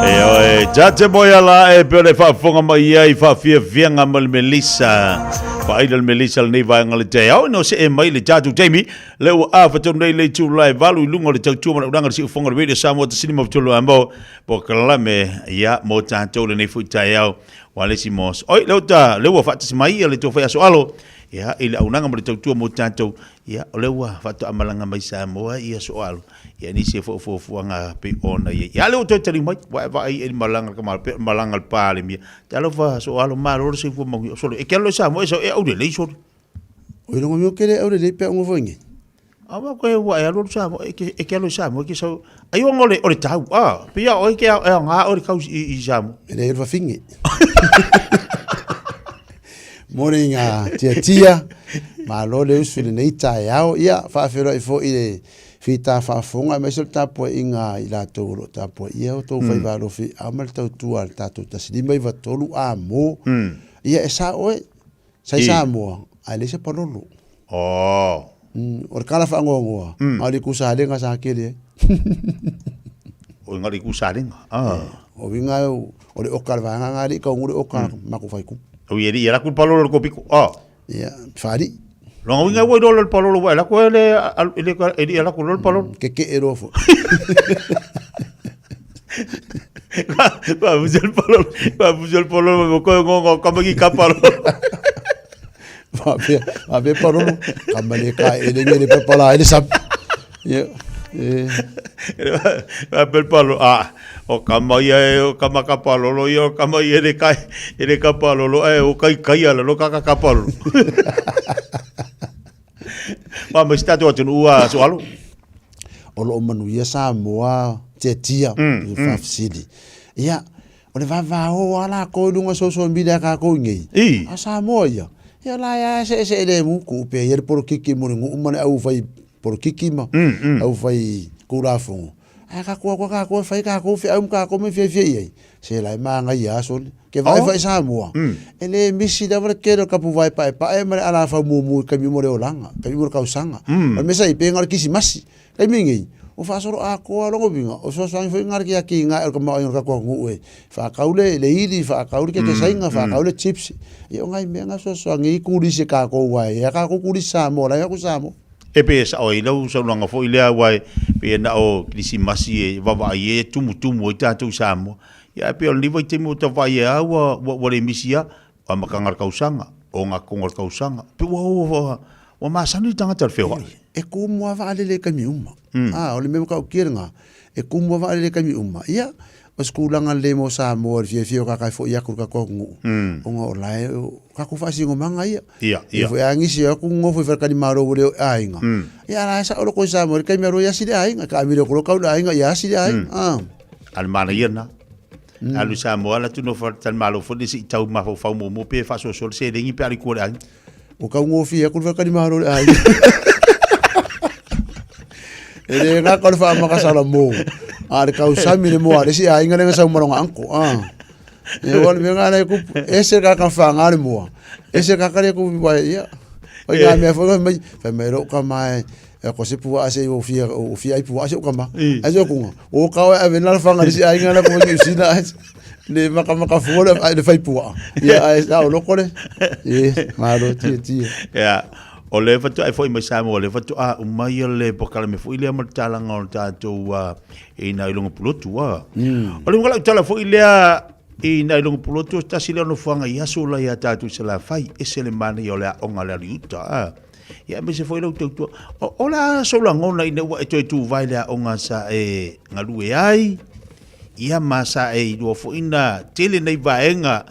E oe, Jate moe ala e pe o le faafofoga mai ai faafiafiaga ma le Melissa. Faaila le melisa lenei vaega le taeao ina o see mai le tatou taimi le ua afa tonu nei le itula e 8 i luga o le tautua ma le auaunaga le siufofoga o le Radio Samoa 1.3 amo polokalame ia mo tatou lenei foi taeao ua le isi mo oi le uta le ua faatasi mai ia le tou fai aso alo ia i le auaunaga ma le tautua mo tatou ia o le ua faatoa malaga mai Samoa ia so alo ia nisi e fuafuaga pei ona ia ia le ua toe tali mai ua e vaai i le malaga ka malo pe malaga le Palemia talofa so alo malo le soifua manuia sole e ke alo i Samoa e sau e aulelei sole. O ilonga mio kele aulelei pe aunga foi nge. Awa koe ua e alu alu Samoa e ke e ke alo i Samoa e ke sau ai o le o le tau a pe ia oe ke e anga o le kau i Samoa. E le fafinge. Morning a tia tia. Malo le usu i lenei taeao. Ia, faafeiloai foi i le fita faafofoga aemaise o le tapuaiga a i latou o lo o tapuaia o outou faiva alofi a ma le tautua a le tatou 1593 a mo. Ia, e sao oe. Sa i Samoa, ae leai se palolo. Oh. O le kala whaangoangoa, mm. le kusalenga sa kele ai. O ngā le kusalenga. Ah. O winga o le oka le vaanga ngā li ka ngure oka mm. maku whai kupu. O i eri, la ku palolo le kopiko. Ah. Ia, whaari. Longa winga ua i le palolo wa, la ku ele, ele, ele, la ku le palolo. Ke ke e roa fo. Ba fusi le palolo, ba fusi le palolo, mo koe ngongo kamaki ka palolo. Ba be, ba be palolo, kamale ka ele ngele pe pala ele sap. Ia. Eh. Ba be palolo, ah, o kama ia e o kama ka palolo ia o kama ia ele kai, ele ka palolo e o kai kai ala lo ka ka palolo. Ma mo si tātou atunuu a Soalo. O loo manuia Samoa tiatia mm, mm. faafesili. Ia, o le vavao a lakou i luga social media kākou i nei. I. A Samoa ia. Ia la ia se se le mu ku pe ia le polokiki mo le nguu ma le au fai polokiki ma mm, mm. au fai kulafongo. Ae kākou a kākou e fai kākou feau ma kākou me fiafia i ai. Se la e māngaia aso le. Ke vaai oh. fai Samoa. Mm. E le misi lava le kele o kapu vai pae pae ma le ala fau mumu i kaimi mo le olanga, kaimi mo le kausanga. Mm. O le mesa i penga o le kisimasi. Kaimi ngei, o whaasoro a koa longo vinga, o soasoangi foi ngā ki a ki ngā e o ka mao i ka kua ngu e. Whaakau le, le ili, whaakau le keke mm. sainga, whaakau le chips. I o ngai mea ngā soasoangi i kurisi ka kou ai. E ka kou kurisi Samoa, lai aku Samoa. E pei e sao ai lau saunoaga foi lea aua e pei e na o Kerisimasi e vaavaai ai e tumutumu ai tatou i Samoa. Ia ae pei o lenei vaitaimi ua tavaai ai a ua ua le misi a, o amataga o le tausaga, o ngā koga o le tausaga. Pei ua ua ua masani le tagata i le feoai. E kumu lava vaalele i taimi uma. A, o le mea matautia lena, e kumu lava vaalele i taimi uma. Ia, o se tulaga lelei mo Samoa i le fiafia o kākai foi atu i le tatou atunuu, ona o la e, o tatou faasinomaga ia. Ia, ia. E foi a nisi o aku ngofo i wharekani ua leo aiga. Mm. Ia la sa olo ko sa mo kai mero ia sile aiga ka amire ko kau aiga ia sile aiga. Mm. Ah. Al mana ia na. Mm. Alu sa mo ala tu no fa tan malo fo ni si tau ma fo fa mo mo pe fa so so se lengi pe ali ko le aiga. O kau ngofi e ko wharekani malo le aiga. E le ngā ka le wha makasala mo. A le kau sami le mo a le si aiga le ngā sau malonga anko. Ah. E wale me ngā nei kupu, e se ka ka wha ngā le mua. E se ka ka le kupu wai, ia. Oi ngā mea whai mai, whai mai ro ka mai, e ko se pua ase o fia, o fia ai pua ase o ka ma. Ai se o kunga, o ka oe ave nala whanga si ai ngā na kupu ngi usina ai. Le maka maka fua le, ai le whai pua. Ia ai sa o loko le. E, malo tia tia. Ia, o le faatoa e foi mai Samoa, le faatoa uma ia le polokalame foi lea ma le talaga o le tatou i nai luga pulotu a. Mm. O le lau tala foi lea i nai luga pulotu, tasi lea nofoaga i aso la ia tātou Salafai, ese le manaia o le aoga le alu i uta a. Ia aemaise foi lau tautua. O, o la sou lagona ina ua e toe tuvae le aoga sa e galue ai, ia ma sa e iloa foi na tele nei vaega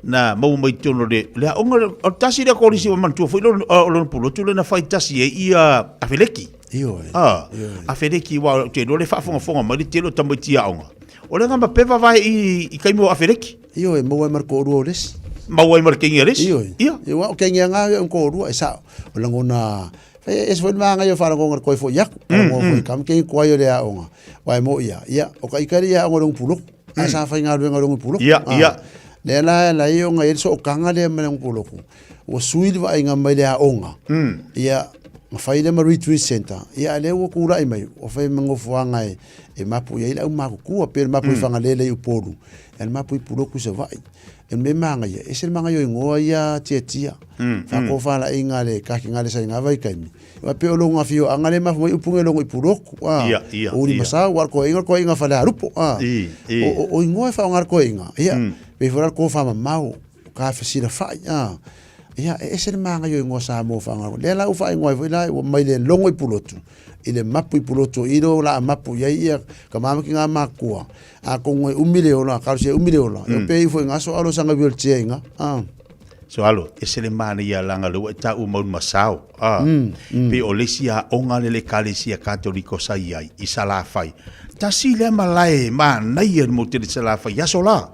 na maua mai totonu o le, le aoga, o le tasi lea kolisi ua manatua foi o lona pulotu lea na fai tasi ai ia Afeleki. Ioe. Ah, Afeleki wa ou te iloa le faafogafoga mai le tele o tamaiti aoga. O le ngamba pe vavae i, i taimi o Afeleki. Ioe, maua ai ma le toalua o le isi. Maua ai ma le kengi a le isi. Ioe. Ia. Ia, o kengi a ngā o toalua, e sao. O lagona, e ese foi le magaia o faalagoga le koe foi aku. Mm, mm. Foi kam kengi koai o le aoga. Wa e mo ia, ia, o ka ikari ia aoga o le puloku. Mm. A sa faigaluega o le puloku. Ia, ia. Lea la, la ia o ngai le sookanga lea ma le puloku. Ua sui le vaaiga mai le aoga. Mm. Ia, ma fai le ma retreat center. Ia, a lea ua kūlaʻi mai, ua fai ma nofoaga e, E mapu i ai le aumatutua, pei o le mapu i Fagalele i Upolu, ia le mapu i Pulotu i Savaii. E mea manaia, e ese le manaia o igoa ia tiatia. Faatofalaiga a le Kakenale sa i na vaitaimi. Aua pei o lona afioaga lea e mafua mai upu nei logo i Pulotu, a. O Ulimasau, aua o le toeaina o le toeaina Falealupo, a. O igoa e faaaoga e le toeaina, ia, pei foi la le tofamamao, tafesilafai, a. Ia, e ese le manaia o igoa Samoa faaaoga. Lea la ua faaigoa ai foi la, ua mai le logo i Pulotu, i le mapu i Pulotu, o i lea o le a mapu i ai ia tama ma tina matutua, atonu e umi le ola, talosia e umi le ola, e pe ifo i ga so alo sanga wheelchair i ga. Ah. So alo, ese le manaia langa le ua e taua mau ma sao. Ah. Pe o le isi aoga le le Ekalesia Katoliko sa i ai, i Salafai. Tasi lea malae manaia i le motu tele i Salafai i aso la.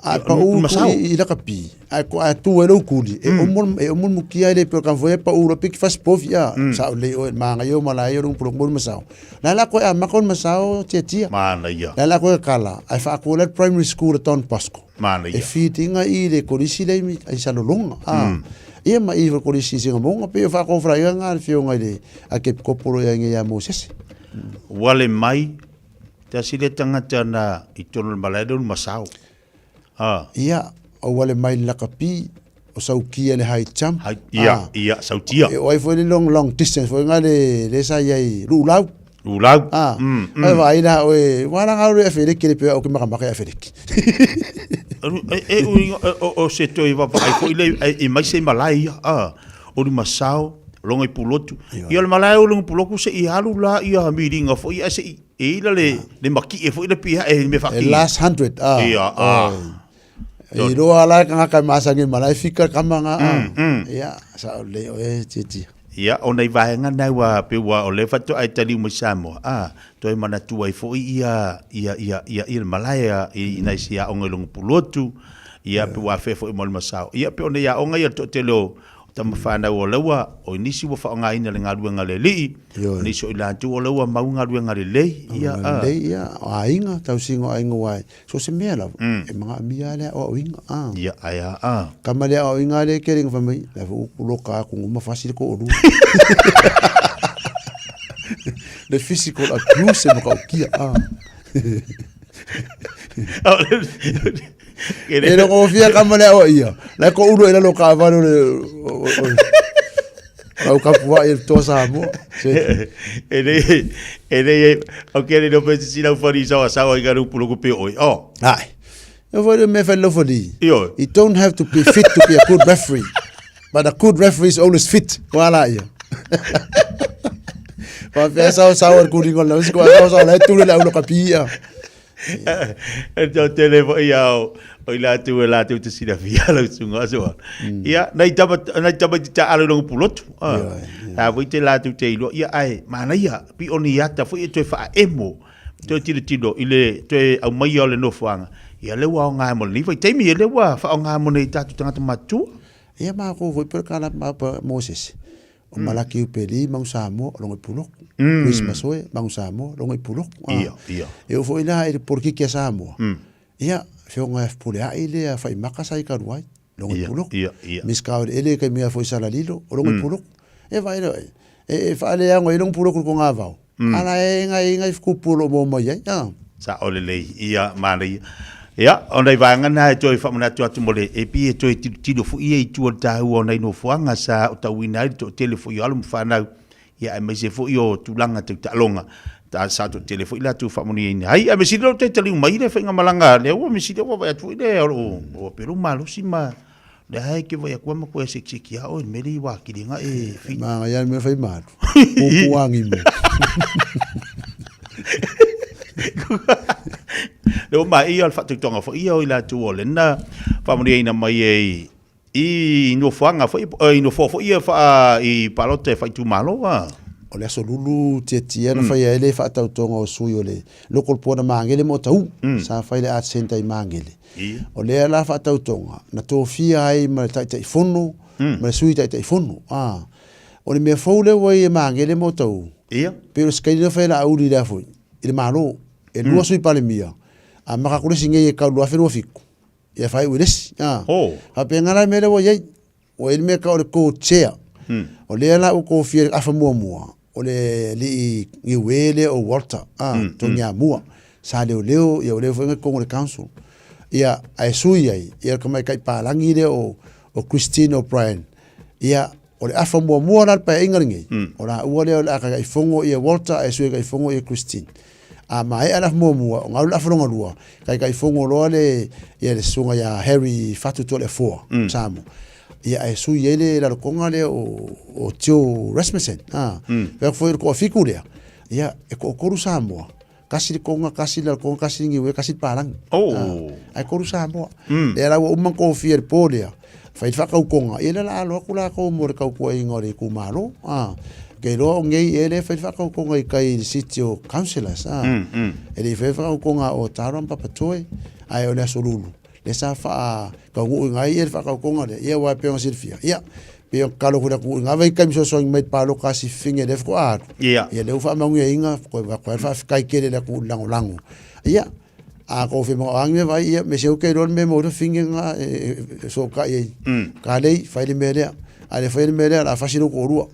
A pa u i lakapi, a ko a tu e lou kuli, e omo e omo mukia le pe ka foi pa u lo piki fas pofi a, sa o le o manga yo mala yo lu mo masao. La la ko a ma kon masao tia tia. Manaia. La la ko kala, ai fa ko la primary school a Don Bosco. Manaia. E fitinga i le kolisi le mi ai salolonga. A. Ia ma i kolisi singa monga pe fa ko fra ia nga fionga le a ke kopolo ia nge ya Moses. Wale mai Tasi le tagata na i tonu o le malae lea o le masao. A. Ia, o wale mai le lakapi, o saukia le high jump. High, ia, a. ia, sautia. E o ai foi le long, long distance foi nga le, le sa iai luulau. Luulau. A. Ai vaai la oe, wala nga ro e feleki le pe o ke makamaka e feleki. E, e, o, o se toi vavaai foi le, e, e mai se malae ia. A. O le masao, longa i pulotu. Ia o le malae o longa i pulotu se i alu la ia miringa foi ia se i E ila le, le makie foi le pia e me whaki. E last hundred, ah. Ia, ah. I roa la ka ngaka masangi mala e fika kama nga. Ia, sa o le o e titi. Ia, o nei vaenga nei ua pe ua o le whato ai tali mai Samoa. Ah, toi mana tua i foi ia ia ia ia ia le malae a i nei si a onga i longo pulotu. Ia pe ua fe foi mo le masao. Ia pe o nei a onga ia to te leo O tama whānau o laua, o nisi ua whaongaina le galuega le alii, o nisi o i latou o laua mau galuega lelei, ia, a. Lelei, ia, o aiga, tausiga o aiga ua so se mea lava, e magaamia lava le aoaoina, a. Ia, ae a, a. Kama le aoaoina lea e kere fai mai, la foi upu loka aku nguma fasi le toalua. Le physical abuse e matautia, a. E le kofia kama le aoa ia. La ko ulu e lalo ka valo le au kapua i toa Samoa. E le e le o ke le no pe si lau fari sawa sawa i ka rupu loko pe oi. Oh. Ai. E foi le me fai lo fali. Io. You don't have to be fit to be a good referee. But a good referee is always fit. Wala ia. Pa pea sawa sawa ku ringo la siko sawa sawa la tu le au lo kapia. E tau tele foi ia o, o i lātou e lātou te silafia lau sunga asoa. Ia, nei tama, nei tama i te tā alo longo pulotu. Ah. A foi te lātou te iloa. Ia, ai, manaia, pi o ni ata foi e toe whaemo. Toe tiro tiro, i le, toe au mai o le nofoanga. Ia, le ua o ngā mo le niwai. Teimi, e le ua wha o ngā mo nei tātou tangata matua. Ia, mā kou foi pere kala mā pa Moses. O Malaki Upeli, Mangu Samoa, o Longo i Puloku. Christmas oe, Mangu Samoa, Longo i Puloku. Ia, ia. E o foi la e porokiki a Samoa. Ia, whionga e pule ai le a whai maka sa i karuai, Longo i Puloku. Ia, ia. Miss Kaore ele kai mea foi salalilo, o Longo i Puloku. E vai lo, e, e whaale ango e Longo Puloku ko ngā vao. Ala e ngai ngai fukupu lo mo mai ai. Ah. Sa ole lei ia mana ia. Ia, o nei vaega na e toe whamanatu atu mo le e pi e toe tiro fo ia i tua le tāhua o nei nofoanga sa o tauina ai le toatele fo i alo ma whanau. Ia, e maise fo i o tūlanga tau taaloga. Ta, sa toatele fo i lātou whaamanuiaina. Ai, a me sili lo te taliu mai le whainga malanga. Lea ua me sili ua vai atu fo i le o lo o pelu malosi ma le hai ke vai akua ma koe sekseki a oe mele i wākiringa e whiti. Manga ia me whai maru. Pupuangi mo. Le o mai ia o le whaatautonga fo ia o i lātou o lena whaamanuiaina mai e i nofoanga fo i nofoa fo ia wha i palota e whaitumalo a. O le aso lulu tiatia na whai ai le whaatautonga o sui o le local board a Mangere mo tau. Sa whai le art center i Mangere. O lea la faatautoga na tofia ai ma le Taitaifono ma le Sui Taitaifono. A, o le mea fou lea ua i e Magele mo tau. Ia. Pei o le sikaili lea fai Laauli lea foi i le Malo. E lua Sui Palemia, a maka aku le isi nei e kau 2027. Ia faaiu i le isi. A, faapena la le mea lea ua i ai. Ua i ai le mea e tau o le co-chair. O lea la ua tofia i le afa muamua. o le alii Niue lea o Walter, a, Togiamua, sa leoleo, ia o lea foi na i totonu o le council. Ia, ae sui ai, ia le tamaitai palagi lea o, o Christine O'Brien. Ia, o le afa muamua la o le paeaiga lenei, o laua lea o le a taitaifono ia Walter ae sui taitaifono ia Christine. A maea le afa muamua, ona alu le afa lona lua, taitaifono loa le, ia le susuga ia Harry Fatu Toleafoa, Samoa. Ia ae sui ai le lalotoga lea o, o Joe Rasmussen. A, fai atu foi o le toafitu lea, ia, e toatolu Samoa, tasi le Tonga, tasi le Lalotoga, tasi le Niue, tasi le Palagi. Oh. A, ae tolu Samoa. Lea la ua uma ona tofia i le po lea, fai le faatautoga, ia lea o le a alo atu latou mo le tautuaina o le itumalo. A, ou te iloa o nei ea lea e fai le faatautoga i tai i le city o councillors. A, e le i faia le faatautoga a Otaroa ma Papatoe, ae o le Aso Lulu, lea sa faataunuuina ai le faatautoga lea, ia aua e pei ona silafia, ia, pei ona tatalo foi i le atunuu i na vaitaimi fesoasoani mai i le palota a Sifine lea faatoa alu, ia lea ua faamanuiaina, toe avatu ai le faafetai tele i le atunuu i le lagolago. Ia, a tou fia manao a ni mea vaai, ia, mea sili ou te iloa le mea e maua ai le fafine lena e fesootai ai. Kalei, fai le mea lea. A le faia le mea lea, o le a fasi lou toalua.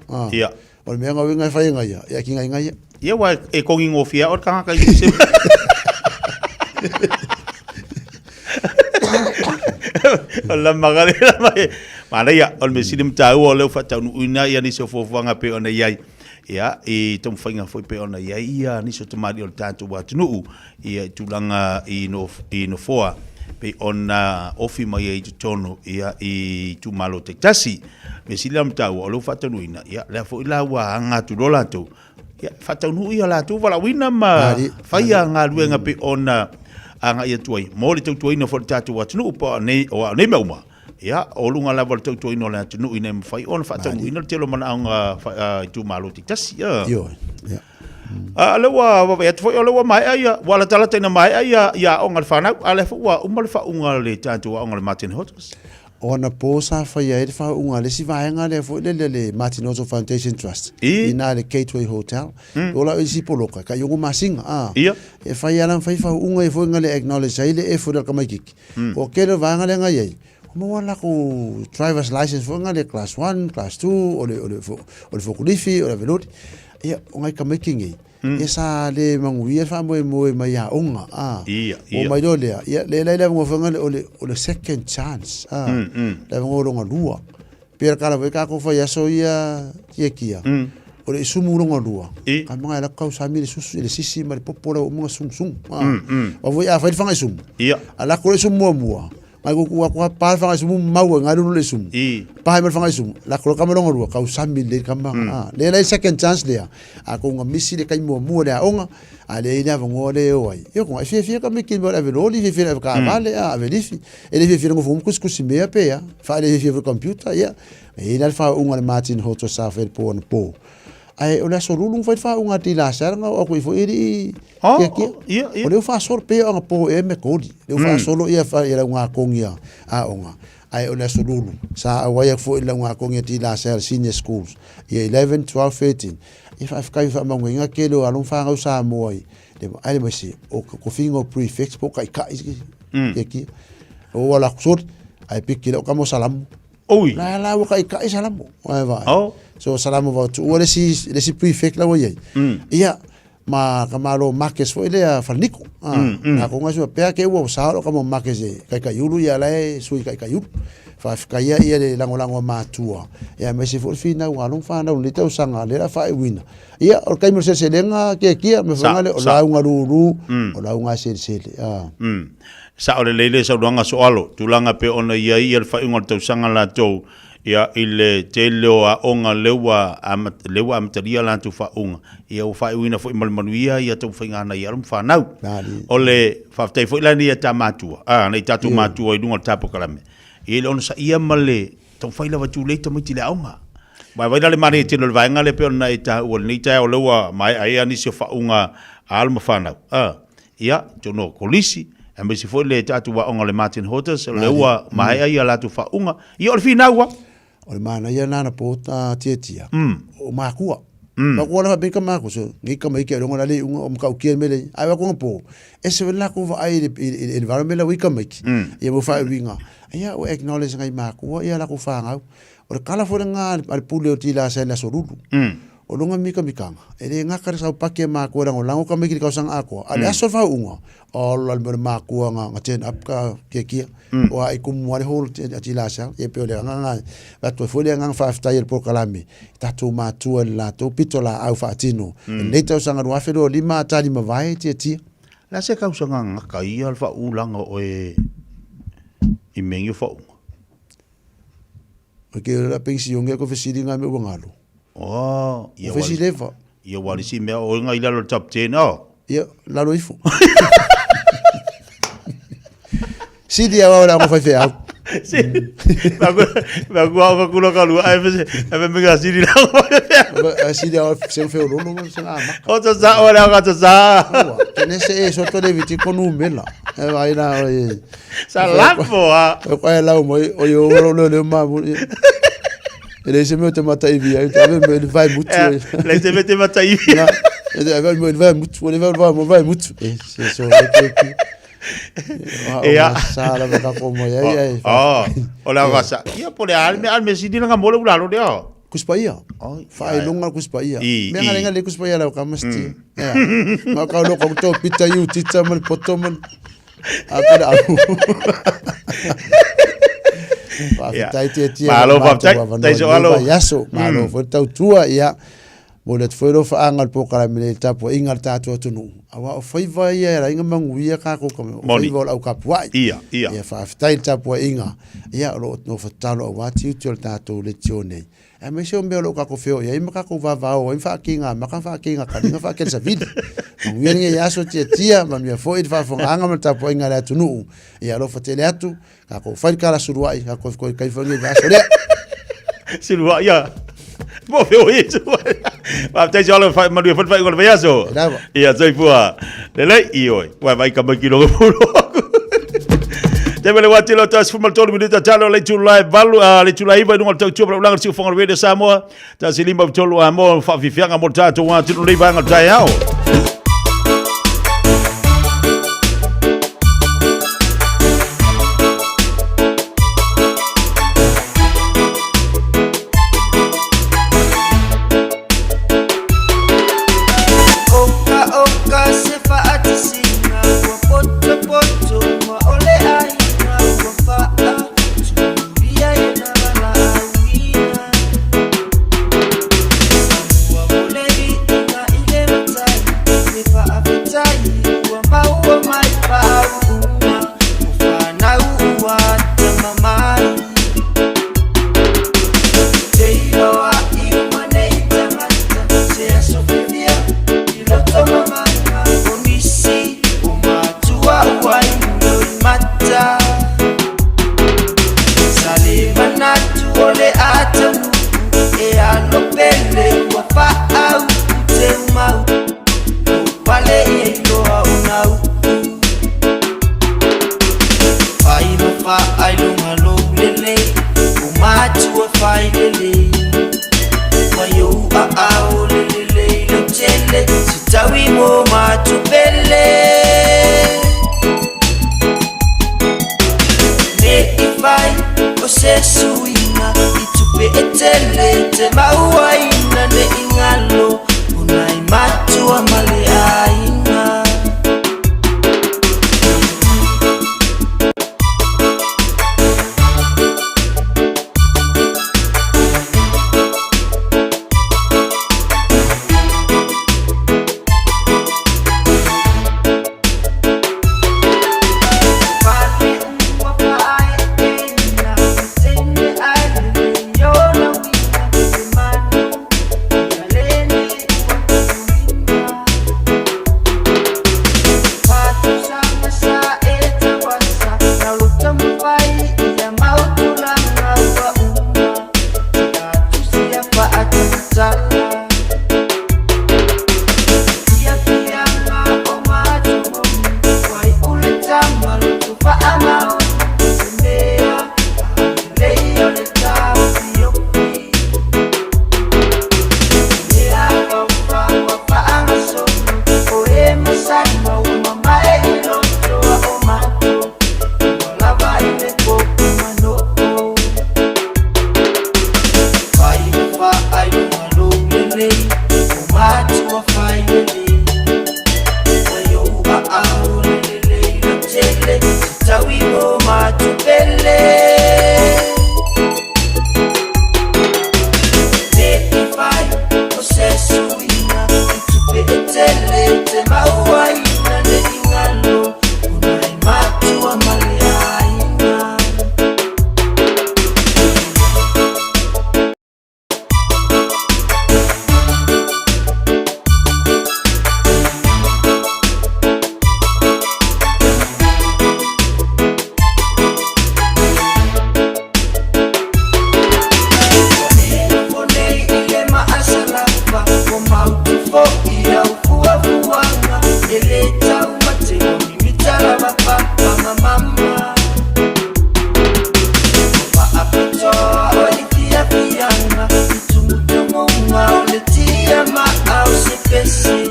O le mea na uiga e fai e gaia, ia ki ngai gaia. Ia wa e kongi ngofia o le tangata i se. O la magale la mai. Manaia, o le mea sili ma tāua o lea ua faataunuuina ia nisi o fuafuaga pei ona i ai. Ia, i taumafaiga foi pei ona i ai ia nisi o tamalii o le tatou atunuu ia i tulaga i no, i nofoa pei ona ofi mai ai i totonu ia i itumalo taitasi. Mea sili la ma taua, o lea ua faataunuuina, ia lea foi la ua aga atu loa latou, ia faataunuu ia latou valaauina ma faia galuega pei ona agai atu ai mo le tautuaina foi o le tatou atunuu po o nei, o nei mea uma. Ia, o luga lava o le tautuaina o le atunuu ina ia mafai ona faataunuuina le tele o manaoga itumalo taitasi. Ia. Ioe, ia. A lea ua vaavaai atu foi o lea ua maea ia, ua latalata ina maea ia, ia aoga a le fanau, a lea foi ua uma le faauuga a le tatou aoga a le Martin Hotels. O anapo sa faia ai le faauuga a le isi vaega lea foi lele le Martin Hotels Foundation Trust i ina le Gateway Hotel. O la isi poloka, tai ono masina, a. E fai ala fai faauuga ia foi nga le acknowledge ai le effort a le tamaititi. O tele o vaega lea na i ai, ua maua latou driver's license foi nga le class 1, class 2, o le, o le, o le fokulifi, o le aveloli. Ia, o ngai tamaiti nei, ia sa le manuia le faamoemoe mai aoga, a. Ia, ia. O mai loa lea, ia, le lai le avanoa foi nga le, o le, o le second chance, a. Le avanoa longa lua. Pei o le tala foi tatou fai aso ia tiatia, o le isumu longa lua, ka manga e la kau sami le susu, le sisi ma le popo la uma sungusungu. Wa foi a fai le whanga isumu. A la ko le isumu muamua, ngai ku ku aku pa le whanga isumu mau e ngai lulu le isumu. Pa le whanga isumu, la ko le kama longa lua, kau sami le kama. Le lai second chance lea. A ko nga misi le kai muamua le aonga, a le ina vongoa le o ai. Ia ko e fia fia ka miki mo le ave loli, fia fia le ave ka vale, a ave lifi. E le fiafia le nofo kusikusi mea pe ia, fa le fiafia foi computer, ia. E i la le faauuga a le Martin Hoto sa fai le po anapo. Ae o le aso lulu fai le faauuga a Tila Sala nga o aku i foi e li Oh, kia kia. ia, ia. O lea ua faasolo pei o anapo ea me koli. Lea ua faasolo ia fa ia lauga kongi a aoga. Ae o le aso lulu sa auai aku foi i lauga kongi a Tila Sala Senior Schools. Ia 11, 12, 13. Ia faafetai faamaugaina tele o alo ma fanau Samoa i le ai le maise o kofiga o prefects po o taitai kia kia. O ua la soli ai piki le o kamo salamu. Oi. La la ua taitai salamu. Ai vai. Oh. So salamu vau tu ua le si le si prefect la ua iai. Ia ma ka malo makes foi lea falaniko. Ah, na ko ngai sua pea ke ua sa o ka mo makes e kai kai ulu ia la e sui kai kai ulu. Faafetai ia le lagolago a matua. Ia aemaise foi le finau a long whanau le tausaga le la faaiuina. Ia, o le taimi o le seleselega kiakia, me Sa, whanga le, o sa. lauga lulu, o lauga selesele. Ah. Sao lelei le saunoaga soalo, tulaga pei ona i ai ia le faaiuga o le tausaga latou, ia i le tele o aoga lea ua amat, lea ua amatalia latou faauuga, ia ua faaiuina foi ma le manuia ia taumafaiga nai alo ma fanau. O le faafetai foi la nei a ta matua, a, nai tatou matua i luga o le ta polokalame, ia i le onosaia ma le Taumafai lava e tulei tamaiti i le aoga. Vaivai la le manaia tele o le vaega lea pei ona e taua i lenei taeao lea ua maea ai nisi o faauuga a alo ma fanau. A, ia, atonu o kolisi, aemaise foi le tatou aoga o le Martin Hotels, o lea ua maea ia latou faauuga. Ia, o le finau lava. O le manaia lena na po tiatia, o makua. Makua la faapea ka makua, so, nei tamaiti ai loga la le iuga o matautia le mea lea. Ae o atu anapo, ese foi le latou vaai i le environment la ua i tamaiti, ia mo faauiga. Ia, ua acknowledge ngai makua ia latou fanau. O le tala foi lena a le pule o Tilasa i le Aso Lulu. O luga mikamikaga, e le gaka le saupaki e makua e lagolago tamaiti i le tausaga atoa, a o le aso o le faauuga, ola le mea o le makua na na turn up ka kiekia, o a i kumu lava le hall a Tilasau. Ia pei o le agaga e avatu ai foi le agaga faafetai e le polokalame i tatou matua i le latou pitolaau faatino i lenei tausaga 2025 a tali mavae tiatia. Le a se tausaga gata ia le faaulaga o oe i mea nei o faauuga? Ok, o la pensione ko fesili nga me ua ngalo. Oh, ia wa. Fesili leva. Ia wa lisi mea o nga ila lo top 10 oh. Ia, lalo ifo. Sili a wala ngo fai feau. Si. Ma ku au ku lo kalu ai fe ai me nga sili la ngo fai feau. Sili a se fe lolo mo se nga maka. O ta sa o la ka ta sa. Tene se e so to le viti ko numela. E vai la o e. Sa lafo a. E koe lau mai, o yo ro le le ma mu. E le se me te mata ivi ai, te ave me le vai mutu. Le se me te mata ivi. E te ave me le vai mutu, le vai vai vai mutu. E se so le te ki. E a sa la ka ko mo ai ai. Oh, o la ka sa. Ia po le al me al me sini nga mo le ulalo le o. Kuspaia. Faailoga kuspaia. Mea nga lenga le kuspaia lau ka masti. Ma ka lo ko to pita iu tita ma le poto ma A pele au. Faafetai tiatia. Malo faafetai. Tai so alo. Vaiaso. Malo foi le tautua ia. Mo le atu foi lou faaga o le polokalame nei i le tapuaiga a le tatou atunuu. Aua o faiva ia e ala ai ona manuia tatou ka o faiva o le au kapuai. Ia, ia. Ia faafetai i le tapuaiga. Ia o lo o nofo tatalo aua tiute o le tatou leitio nei. Aemaise o mea o lo o tatou feoai ai ma tatou vavao ai ma faakiga maka ma faakiga kaliga faakele savili. Manuia lenei aso tiatia, manuia foi le faafofogaaga ma le tapuaiga a le atunuu. Ia alofa tele atu, tatou fai le kala suluai, tatou toe kai foi lenei vaiaso lea. Suluai ia. Po feoai e suluai. Faafetai se alo manuia foi le faaiuga o le vaiaso. Ia soifua. Lelei, ioe. Uai vai ka mai ki logo pulo. Te mele wati lo tas fuma tolu minuta talo le tula valu le tula iva nunga tau tua ulanga si ufonga radio Samoa. Ta si lima tolu a mo whaafifianga mo tātou wā tino nei vanga tai ao.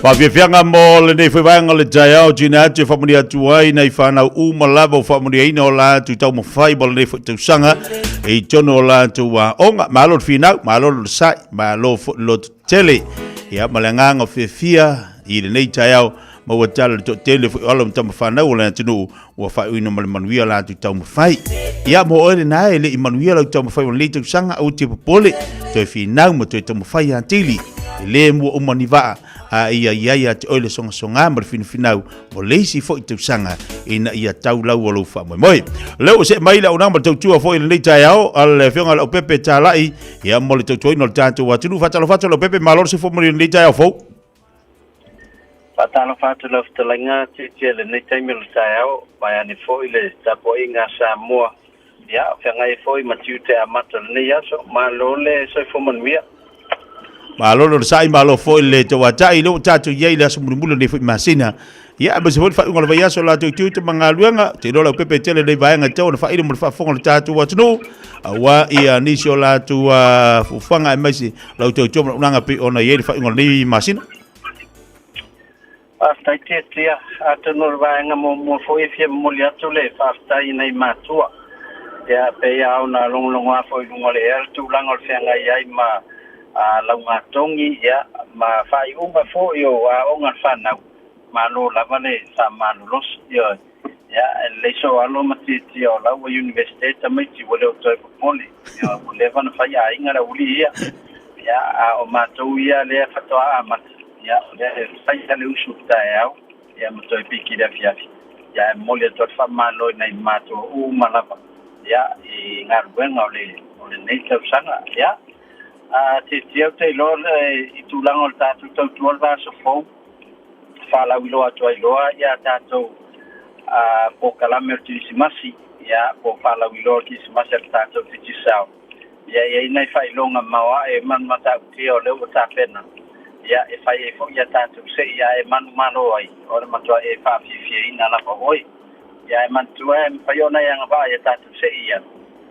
Faafiafiaga mo lenei foi vaega o le taeao tuuina atu e faamanuia atu ai nai fanau uma lava ua faamanuiaina o latou taumafai mo lenei foi tausaga i totonu o latou aoga. Malo le finau, malo le onosai, malo foi le lototele. Ia, ma le agaga fiafia i lenei taeao maua tala i le toatele foi o alo ma tama fanau o le atunuu ua faaiuina ma le manuia latou taumafai. Ia, mo oe lena e le i manuia lau taumafai o lenei tausaga, aua te popole, toe finau ma toe taumafai atili. E le mua uma ni vaa, a ia i ai ia te oe le sogasoga ma le finafinau mo le isi foi tausaga ina ia tau lau o lou faamoemoe. O lea ua see mai le auaunaga ma le tautua foi i lenei taeao a le Afioga ia Leaupepe Talai, ia mo le tautuaina o le tatou atunuu. Faatalofa atu Leaupepe, malo le soifua manuia i lenei taeao fou. Faatalofa atu lau fetalaiga Tietie i lenei taimi o le taeao, vaeane foi le tapuaiga a Samoa. Ia, o feagai ai foi ma tiute amata o lenei aso. Malo le soifua manuia. Malo le onosai, malo foi le tauatai, lea ua tatou i ai i le aso mulimuli o lenei foi masina. Ia, aemaise foi le faaiuga o le vaiaso o latou tiute ma galuega. Ou te iloa Leaupepe e tele nei vaega e tatau ona faaili mo le faafofoga o le tatou atunuu, aua ia nisi o latou fuafuaga aemaise lau tautua ma lau pei ona i ai le faaiuga o lenei masina. Faafetai Tiatia, atonu o le vaega muamua foi e fia momoli atu le faafetai i nai matua. Ia, pei lava ona logologoa foi i luga o le ea le tulaga o le feagai ai ma laugatogi, ia, ma faaiuga foi o aoga a le fanau, malo lava le faamalolosi. Ioe. Ia, e lelei sou alo ma tiatia o la ua Universite tamaiti ua le o toe popole. Ioe, ua leva ona fai aiga le aualii ia. Ia, a o matou ia lea faatoa amata, ia, o lea e fai lava le usu i le taeao, ia ma toe piki i le afiafi. Ia, e momoli atu ai le faamalo i nai matua uma lava, ia, i galuega o le, o lenei tausaga. Ia, a tiatia ou te iloa i tulaga o le tatou tautua le vaiaso fou, faalauiloa atu ai loa ia tatou polokalame o le Kerisimasi, ia, po o faalauiloa o le Kerisimasi a le tatou Digicel. Ia, e i ai nai faailoga maoae ma matautia o lea ua tapena, ia, e fai ai foi ia tatou sei ae manumalo ai, o le matua e faafiafiaina lava oe. Ia, ae manatua e mafai ona e agavaa ia tatou sei ia,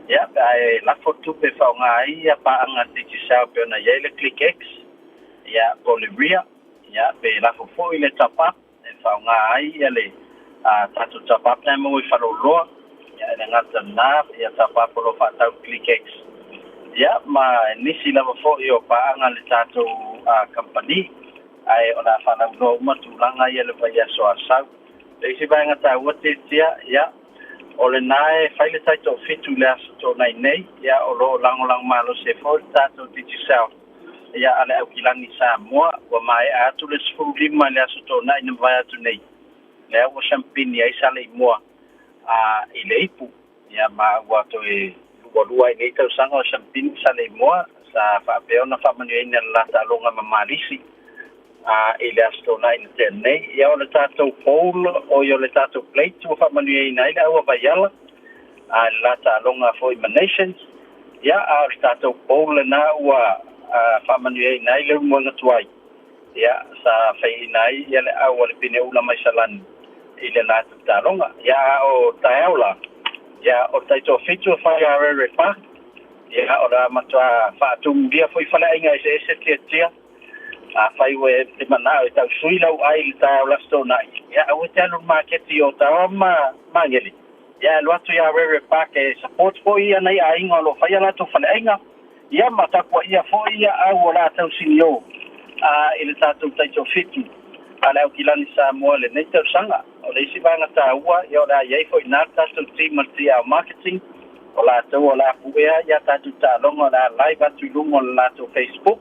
ia, pe a e lafo le tupe e faaaoga ai ia paaga a le Digicel pei ona i ai le ClickX, ia, po o le Ria. Ia, pe lafo foi le top up e faaaoga ai ia le tatou top up lena e maua i faleoloa. Ia, e le gata i lena, ia top up o lo o faatau i ClickX. Ia, ma nisi lava foi o paaga a le tatou kamupani, ae o le a faalauiloa uma tulaga ia i le vaiaso a sau. Le isi vaega taua tiatia, ia, o lena e fai le taitoafitu i le Aso Toonai nei, ia, o lo o lagolago malosi ai foi le tatou Digicel. Ia a le Aukilani Samoa, ua maea atu le 15 i le Aso Toonai na mavae atu nei, lea ua sampini ai Saleimoa a i le ipu. Ia ma ua toe lualua ai nei tausaga o sampini Saleimoa sa faapea ona faamanuiaina le la taaloga ma Malisi a i le Aso Toonai na tea nei. Ia o le tatou bowl oi o le tatou plate ua faamanuiaina ai le Aua Vaiala a i le la taaloga foi ma Nations. Ia, a o le tatou bowl lena ua faamanuiaina ai le ulumoega tuai, ia, sa faiina ai ia le au a le pine ula mai Salani i le latou taaloga. Ia, a o taeao la, ia, o le taitoafitu e fai a Rere Park, ia, o le a matua faatumulia foi faleaiga eseese tiatia. Afai ua e te manao e tau sui lau ai i le taeao le Aso Toonai, ia, aua e te alu i le maketi i Otawa ma Magele. Ia alu atu ia Rere Park e support foi ia nai aiga o lo o fai a latou faleaiga, ia ma tapuaia foi ia au o latou sinio a i le tatou taitoafitu a le Aukilani Samoa i lenei tausaga. O le isi vaega taua, ia o le a i ai foi i ina le tatou team a le TR Marketing, o latou o le a puea ia tatou taaloga o le a live atu i luga o le latou Facebook,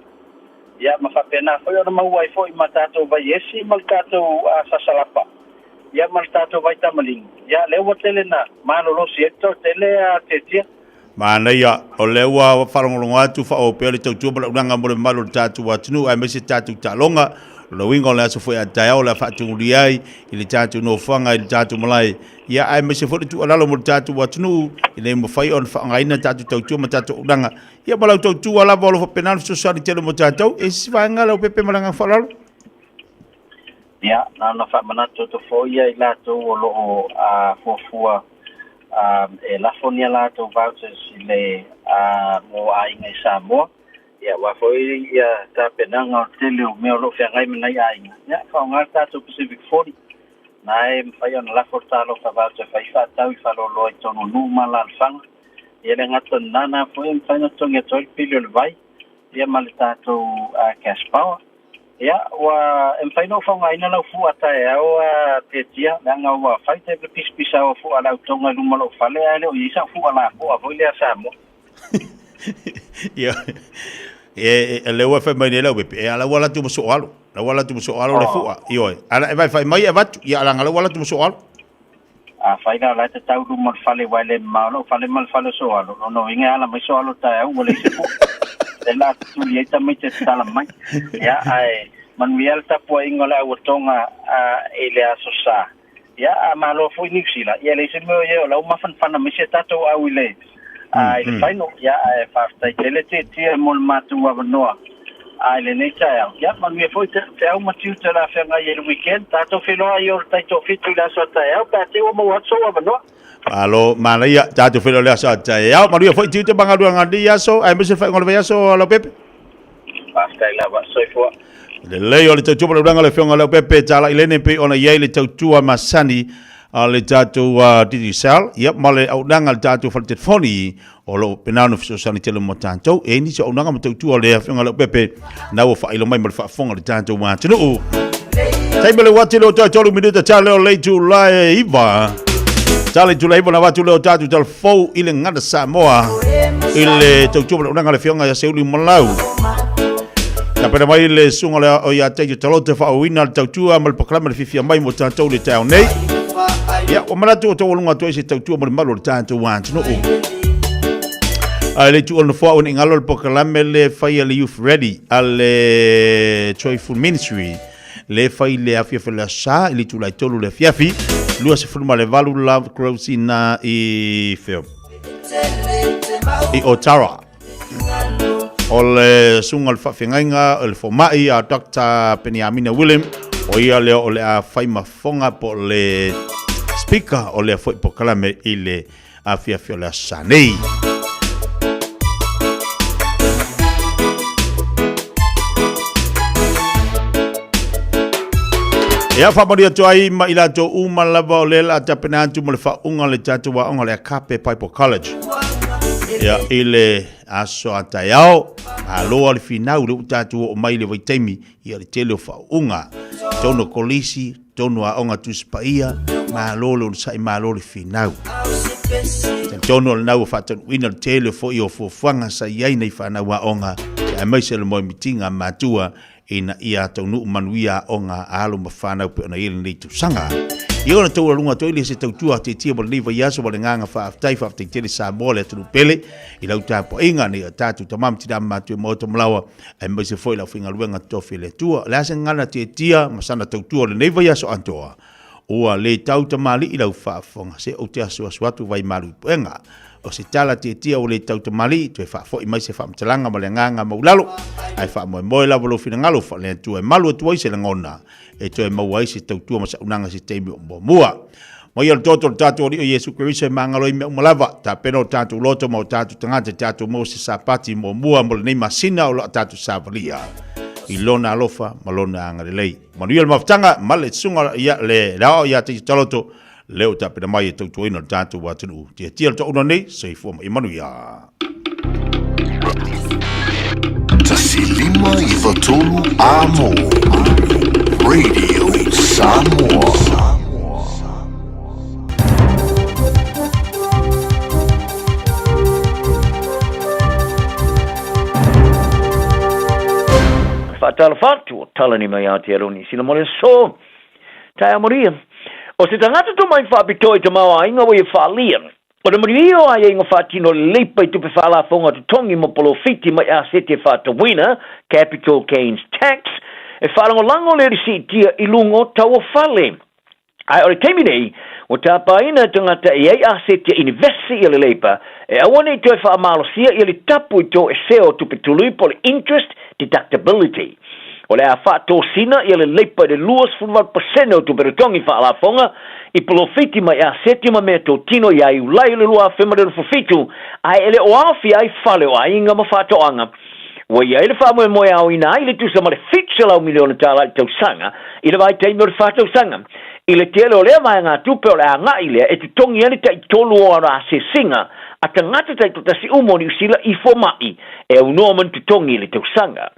ia ma faapena foi ona maua ai foi ma tatou vaiesi ma le tatou sasalapa. Ia ma le tatou vaitamaligi, ia lea ua tele na malolosi ai le toatele a Tetia. Manaia, o lea ua faalogologo atu, faaauau pea le tautua ma le auaunaga mo le mamalu o le tatou atunuu aemaise tatou taaloga. O le uiga o le aso foi a taeao o le a faatugulia ai i le tatou nofoaga i le tatou malae, ia aemaise foi le tuualalo mo le tatou atunuu ina ia mafai ona faaaogaina tatou tautua ma tatou auaunaga. Ia ma lau tautua lava o lo o faapena ona fesoasoani tele mo tatou. E se isi vaega Leaupepe ma le agaga faaaloalo? Ia, na ona faamanatu atu foi ia i latou o lo o fuafua e lafo ni a latou vouchers i le mo aiga i Samoa. Ia, aua foi ia tapenaga o le tele o mea o lo o feagai ma nai aiga, ia, faaaoga le tatou Pacific 40, na e mafai ona lafo le talofa vave toe fai faatau i faleoloa i totonu o nuu ma alaalafaga. Ia le gata lena, na foi e mafai ona totogi atu ai le pili o le vai, ia ma le tatou cash power. Ia, ua e mafai ona ou faaaogaina lau fua taeao a Tiatia, leaga ua fai te le pisapisa o fua a le autoga i luma o lou fale, ae le o i ai sau fua lapoa foi lea Samoa. Ia, e, e, lea ua fai mai nei lau pepe, e ala ua ala atu ma soo alo. La ua ala atu ma soo alo le fua. Ioe. Ala e vai fai mai e avatu, ia ala ngala ua ala atu ma soo alo. Afai la o la e tatau luma o le fale aua e le mamao lou fale ma le fale o Soalo, lona uiga e ala mai Soalo taeao ua leai se fua. Lea la tutuli ai tamaiti e tatala mai. Ia, ae manuia le tapuaiga o le auatoga i le Aso Sa. Ia, a malo foi Niu Sila, ia e leai se mea o i ai o la ua mafanafana mai si a tatou au i le i le final. Ia, ae faafetai tele Tietie mo le matou avanoa i lenei taeao. Ia, manuia foi te feau ma tiute o le a feagai ai i le weekend. Tatou feiloai i o le taitoafitu i le aso a taeao pe a te i ua maua atu sou avanoa. Malo, manaia, tatou feiloai i le aso a taeao. Manuia foi tiute ma galuega i lenei aso, aemaise le faaiuga o le vaiaso, Leaupepe. Faafetai lava. Soifua. Lelei o le tautua ma le ulaga o le Afioga i Leaupepe Talai Lene pei ona i ai le tautua masani a le tatou Digicel, ia ma le auaunaga a le tatou fale telefoni o lo o pena ona fesoasoani tele mo tatou. E i ai nisi o auaunaga ma tautua a le Afioga i Leaupepe na ua faailo mai ma le faafofoga a le tatou atunuu. Taimi o le uati leo toe 3 minuta tala leo le itula e 9. Tala itula e 9 na avatu leo tatou tala fou i le gata Samoa i le tautua ma le auaunaga a le Afioga ia Seuli Malau. Tapena mai le susuga le o ia Taito Taloto e faaauauina le tautua ma le polokalame le fiafia mai mo tatou le taeao nei. Ia, ua manatu o taualuga atu ai se tautua mo le malu o le tatou atunuu. Ae le itu o le nofoa ua nei galo le polokalame le fai a le Youth Ready a le Joyful Ministry le fai le afiafi o le aso Sa i le itula e 3 le afiafi 28 Love Groves ina i feo i Otara. O le susuga o le faafeagaiga o le fomai a Dr. Peniamina William, o ia lea o le a fai mafoga po o le speaker o lea foi polokalame i le afiafi o le aso Sa nei. Ia faamanuia atu ai ma i latou uma lava o lea o le a tapena atu mo le faauuga o le tatou aoga o le Akape Bible College. Ia, i le aso a taeao, malo le finau, le ua tatou oo mai i le vaitaimi, ia le tele o faauuga. Tonu o kolisi, tonu o aoga Tusi Paia, malo le onosai, malo le finau. Talitonu o lenau ua faataunuuina le tele foi o fuafuaga sa i ai nei fanau aoga, aemaise le moemitiga a matua ina ia taunuu manuia aoga a alo ma fanau pei ona i ai lenei tausaga. Ia ona taualuga atu ai lea se tautua tietie mo lenei vaiaso ma le agaga faafetai, faafetai tele Samoa le atunuu pele i lau tapuaiga nei o tatou tama ma tina ma matua i maota ma laoa aemaise foi le aufaigaluega totofi a le Atua. O le a se gagana tietia ma sana tautua o lenei vaiaso atoa? Ua le tau tamalii lau faafofoga, se ou te asuasu atu vai malu i puega. O se tala tietia ua le tau tamalii, toe faafoi mai se faamatalaga ma le agaga maulalo, ae faamoemoe lava lou finagalo faale-Atua e malu atu ai se lagona e toe maua ai se tautua ma saunaga i se taimi o muamua. Mai o le toto o le tatou Alii o Iesu Keriso e magalo ai mea uma lava, tapena o tatou loto ma o tatou tagata e tatou maua se Sapati muamua mo lenei masina o lo a tatou savalia i Lona alofa ma Lona agalelei. Manuia le mafutaga ma le susuga ia le le ao ia te taloto leo tapena mai e tautuaina le tatou atunuu. Tiatia le toauna nei, soifua ma ia manuia. 1593 Amo Radio Samoa. Faatalofa atu o Talani mai Aotearoa Niu Sila mo le aso. Taeao maria. O se tagata tomai faapitoa i tamaoaiga ua ia faaalia, o le manuia o aiaiga faatino lelei pai tupe faalafoga totogi mo polofiti mai asete faatauina, capital gains tax, e faalagolago le risiitia i luga o tau o fale. Ae o le taimi nei, ua tapaina e tagata e i ai asete inivesi ia le Labour e aua ne i toe faamalosia ia le tapu i toesea o tupe tului po o le interest deductibility. O le a faatosina ia le Labour i le 28 pasene o tupe totogi faalafoga i polofiti mai asete ma mea totino ia Iulai o le 2027, ae e le o aofia ai fale o aiga ma faatoaga. Ua i ai le faamoemoe e aoina ai le tusa ma le $700 miliona tala i le tausaga i le vaitaimi o le fa tausaga. I le tele o lea vaegatupe o le agai lea e totogi ai le taitolu o ana asiasiga a tagata taitoatasi uma o Niu Sila i fomai e aunoa ma ni totogi i le tausaga.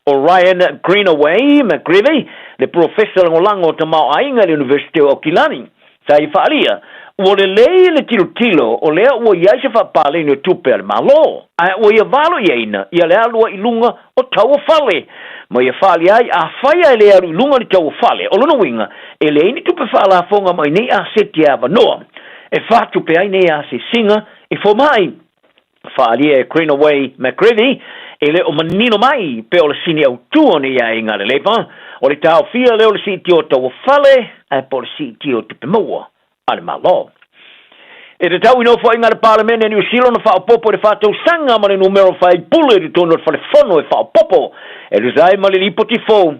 ʻO Ryan Greenaway McGreevy, le polofesa lagolago o tamaoaiga i le Iunivesite o Aukilani, sa ia faaalia, ua lelei le tilotilo o lea ua i ai se faapaleni o tupe a le Malo, ae ua ia valoiaina ia le alu ai i luga o tau o fale. Ma ia faaalia ai, afai ae le alu i luga le tau o fale, o lona uiga, e leai ni tupe faalafoga mai nei aseti e avanoa e faatupe ai nei asiasiga i fomai. Faaalia e Greenaway McGreevy, e le o manino mai pe o le sini autū o nei aiga a le Labour, o le taofia lea o le siitia o tau o fale, ae po o le siitia o tupe maua a le Malo. E tatau i nofoaiga a le Palemene a Niu Sila ona faaopoopo i le faatausaga ma le numera o faipule i totonu o le Fale Fono e faaopoopo e tusa ai ma le lipoti fou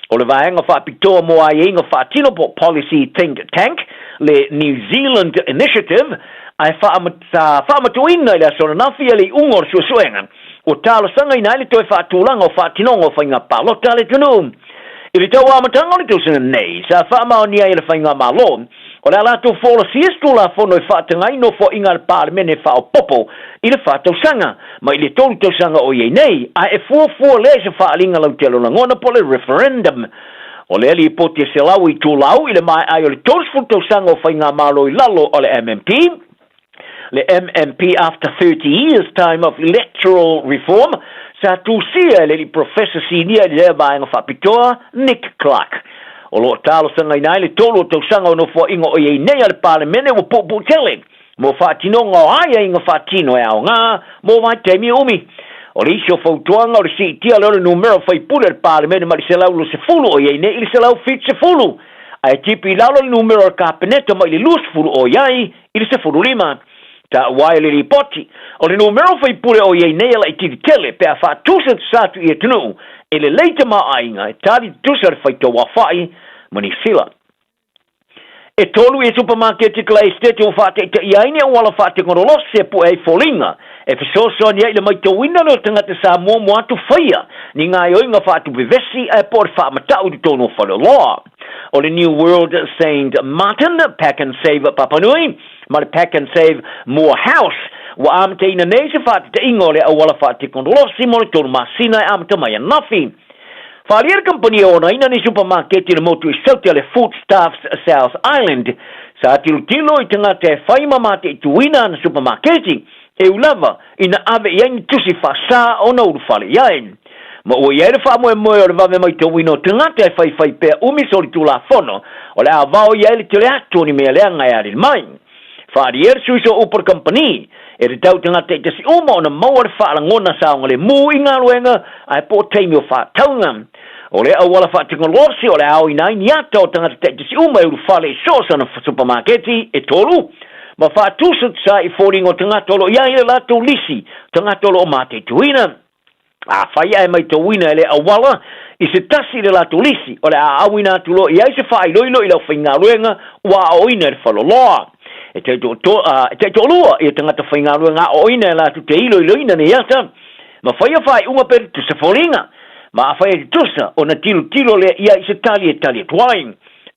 o le Vaega Faapitoa mo Aiaiga Faatino po o Policy Think Tank, le New Zealand Initiative, ae sa faamatuuina i le aso ananafi le iuga o le suesuega ua talosagaina ai le toe faatulaga o faatinoga o faiga palota a le atunuu. I le tau amataga o le tausaga nei, sa faamaonia ai e le Faigamalo o le a latou folasia se Tulafono e faataga ai nofoaiga a le Palemene faaopoopo i le faatausaga mai le 3 tausaga o i ai nei, ae e fuafua lea i se faaaliga lautele o lagona po o le referendum. O lea lipoti e selau itulau i le maea ai o le 30 tausaga o faigamalo i lalo o le MMP, le MMP after 30 years time of electoral reform, sa tusia e le alii Professor Sinia i lea vaega faapitoa, Nick Clark. O lo o talosagaina ai le tolu o tausaga o nofoaiga o i ai nei a le Palemene ua puupuu tele mo faatinoga o aiaiga faatino e aoga mo vaitaimi umi. O le isi o fautuaga o le siitia lea o le numera o faipule a le Palemene mai le 120 o i ai nei i le 170, ae tipi i lalo le numera o le Kapeneta mai le 20 o i ai i le 15. Taua ai le lipoti, o le numera o faipule o i ai nei e laitiiti tele pe a faatusatusa atu i atunuu e lelei tamaoaiga e tali tutusa le faitauaofai ma Niu Sila. E tolu ia supamaketi kala esetete ua faataitaia ai ni auala faatekonolosi e pue ai foliga e fesoasoani ai i le maitauina lea o tagata Samoa mo atu faia ni gaoioiga faatupe vesi ae po o le faamatau i totonu o faleoloa. O le New World Saint Martin, Pack and Save Papanui ma le Pack and Save Moor House ua amataina nei se faatataiga o le auala faatekonolosi mo le tolu masina e amata mai ananafi. Faaalia le kamupani e onaina ni supamaketi i le motu i Sauti a le Foodstuffs South Island. Sa tilotilo i tagata e fai ma mataituina ana supamaketi, e ū lava ina ave i ai ni tusi faasā ona ulufale i ai. Ma ua i ai le faamoemoe o le vave maitauina o tagata e faifai pea umi solitulafono o le a vao i ai le tele atu o ni mea leaga e alili mai. Faaalia le sui so upu a le kamupani, e tatau tagata i tasi uma ona maua le faalagona saogalemu i galuega ae po o taimi o faatauga. O lea auala faatekonolosi o le a aoina ai ni ata o tagata taitasi uma e ulufale i so o sana supamaketi e tolu, ma faatusatusa ai i foliga o tagata o lo o i ai le latou lisi tagata o lo o mataituina. Afai ae maitauina e le auala i se tasi i le latou lisi, o le a auina atu loa i ai se faailoilo i le aufaigaluega ua aoaoina e le faleoloa. E taitoalua ia tagata faigaluega aoaoina e latou te iloiloina nei ata, ma faia faaiuga pe tutusa foliga. Ma afai e tutusa, ona tilotilo lea ia i se tali e tali atu ai.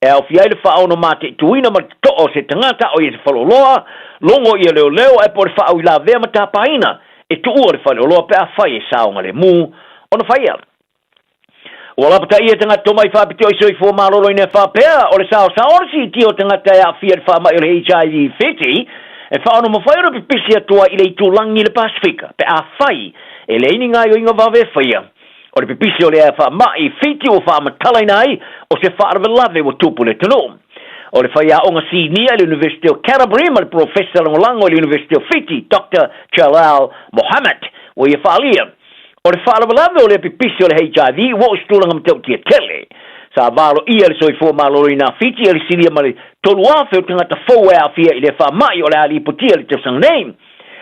E aofia ai le faaono mataituina ma le totoa o se tagata o ia se faleoloa, logo ia leoleo ae po o le faauilavea ma tapaina e tuua le faleoloa pe afai e saogalemu ona faia. Ua lapataia tagata tomai faapitoa i soifua maloloina e faapea, o le saosao o le siitia o tagata e aafia i le faamai o le HIV fiti, e faaono mafai ona pipisi atu ai i le itulagi i le Pasefika pe afai e leai ni gaoioiga vave e faia. O le pipisi o le faamai fiti ua faamatalaina ai o se faalavelave ua tupu i le atunuu. O le faiaoga sinia i le Iunivesite o Canterbury ma le polofesa lagolago i le Iunivesite o Fiti, Doctor Jalal Mohammed, ua ia faaalia, o le faalavelave o lea pipisi o le HIV ua oo i se tulaga matautia tele. Sa valoia e le Soifua Maloloina a Fiti e le silia ma le 3,000 o tagata fou e aafia i lea faamai o le a lipotia i le tausaga nei.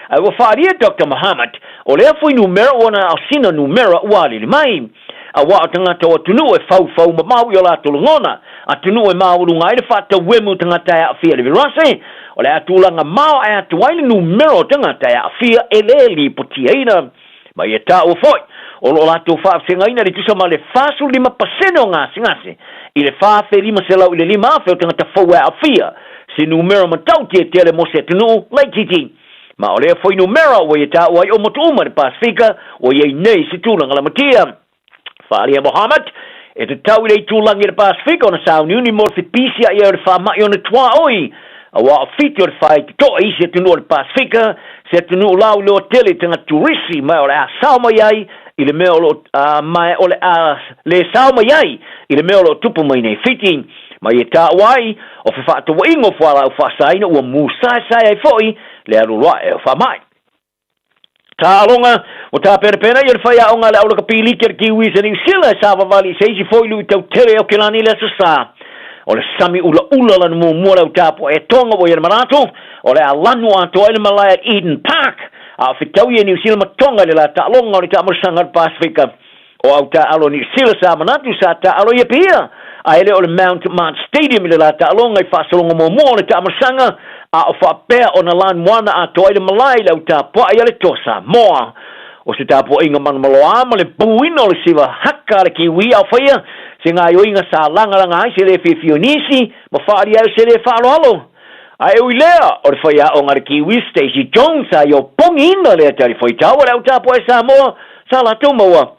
Ae ua faaalia e Doctor Mohammed, o lea fuainumera ua na o sina numera ua alili mai. Auā o tagata o atunuu e faufau mamao i o latou lagona, atunuu e maualuga ai le faatauemu o tagata e aafia i le virase, o le a tulaga maoae atu ai le numera o tagata e aafia e le lipotiaina. Ma ia taua foi, O lo o latou faafegaina le tusa ma le 45% o gasegase i le 4,500 i le 5,000 o tagata fou e aafia, se numera matautia tele mo se atunuu laitiiti. Ma o lea fuainumera ua ia taua ai o motu uma i le Pasefika ua i ai nei se tulaga lamatia. Faaalia Mohammed, e tatau i le itulagi i le Pasefika ona sauniuni mo le fepisia'i ai o le faama'i ona tuaoi, auā o Fiti o le faitotoa i isi atunuu o le Pasefika, se atunuu lauiloa tele i tagata turisi, ma o le a sao mai ai i le mea o lo o, ma o le a le sao mai ai i le mea o lo o tupu mai nei Fiti. Ma ia taua ai, o fefaatauaiga o fualaau faasaina ua musaesae ai foi le alualuae o faama'i. Taaloga, Ua tapenapena ia le faiaoga a le aulakapi liki a le Kiwis a Niu Sila e savavali i se isi foi luitau tele e Okelani i le Aso Sa. O le sami ulaula lana muamua le au tapuaʻi e Tonga ua i ai le manatu, o le a lanu atoa ai le malae at Eden Park, a o fetau ia Niu Sila ma Tonga i le la taaloga o le taamolosaga o le Pasefika. O au taaalo Niu Sila sa manatu sa taaalo i Apia, ae le o le Mount Mart Stadium i le la taaloga i faasologa muamua o le taamolosaga, a o faapea ona lanuana atoa ai le malae i le au tapuaʻi a le Toa Samoa. O se tapuaiga manumaloa ma le buina o le siva haka a le Kiwi a o faia se gaoioiga sa lagalaga ai se le fiafia o nisi ma faaalia ai o se le faaaloalo. A e ui lea, o le faiaoga a le Kiwi Stacey Jones sa ia opogiina lea talifuaitau a le au tapuai Samoa sa latou maua.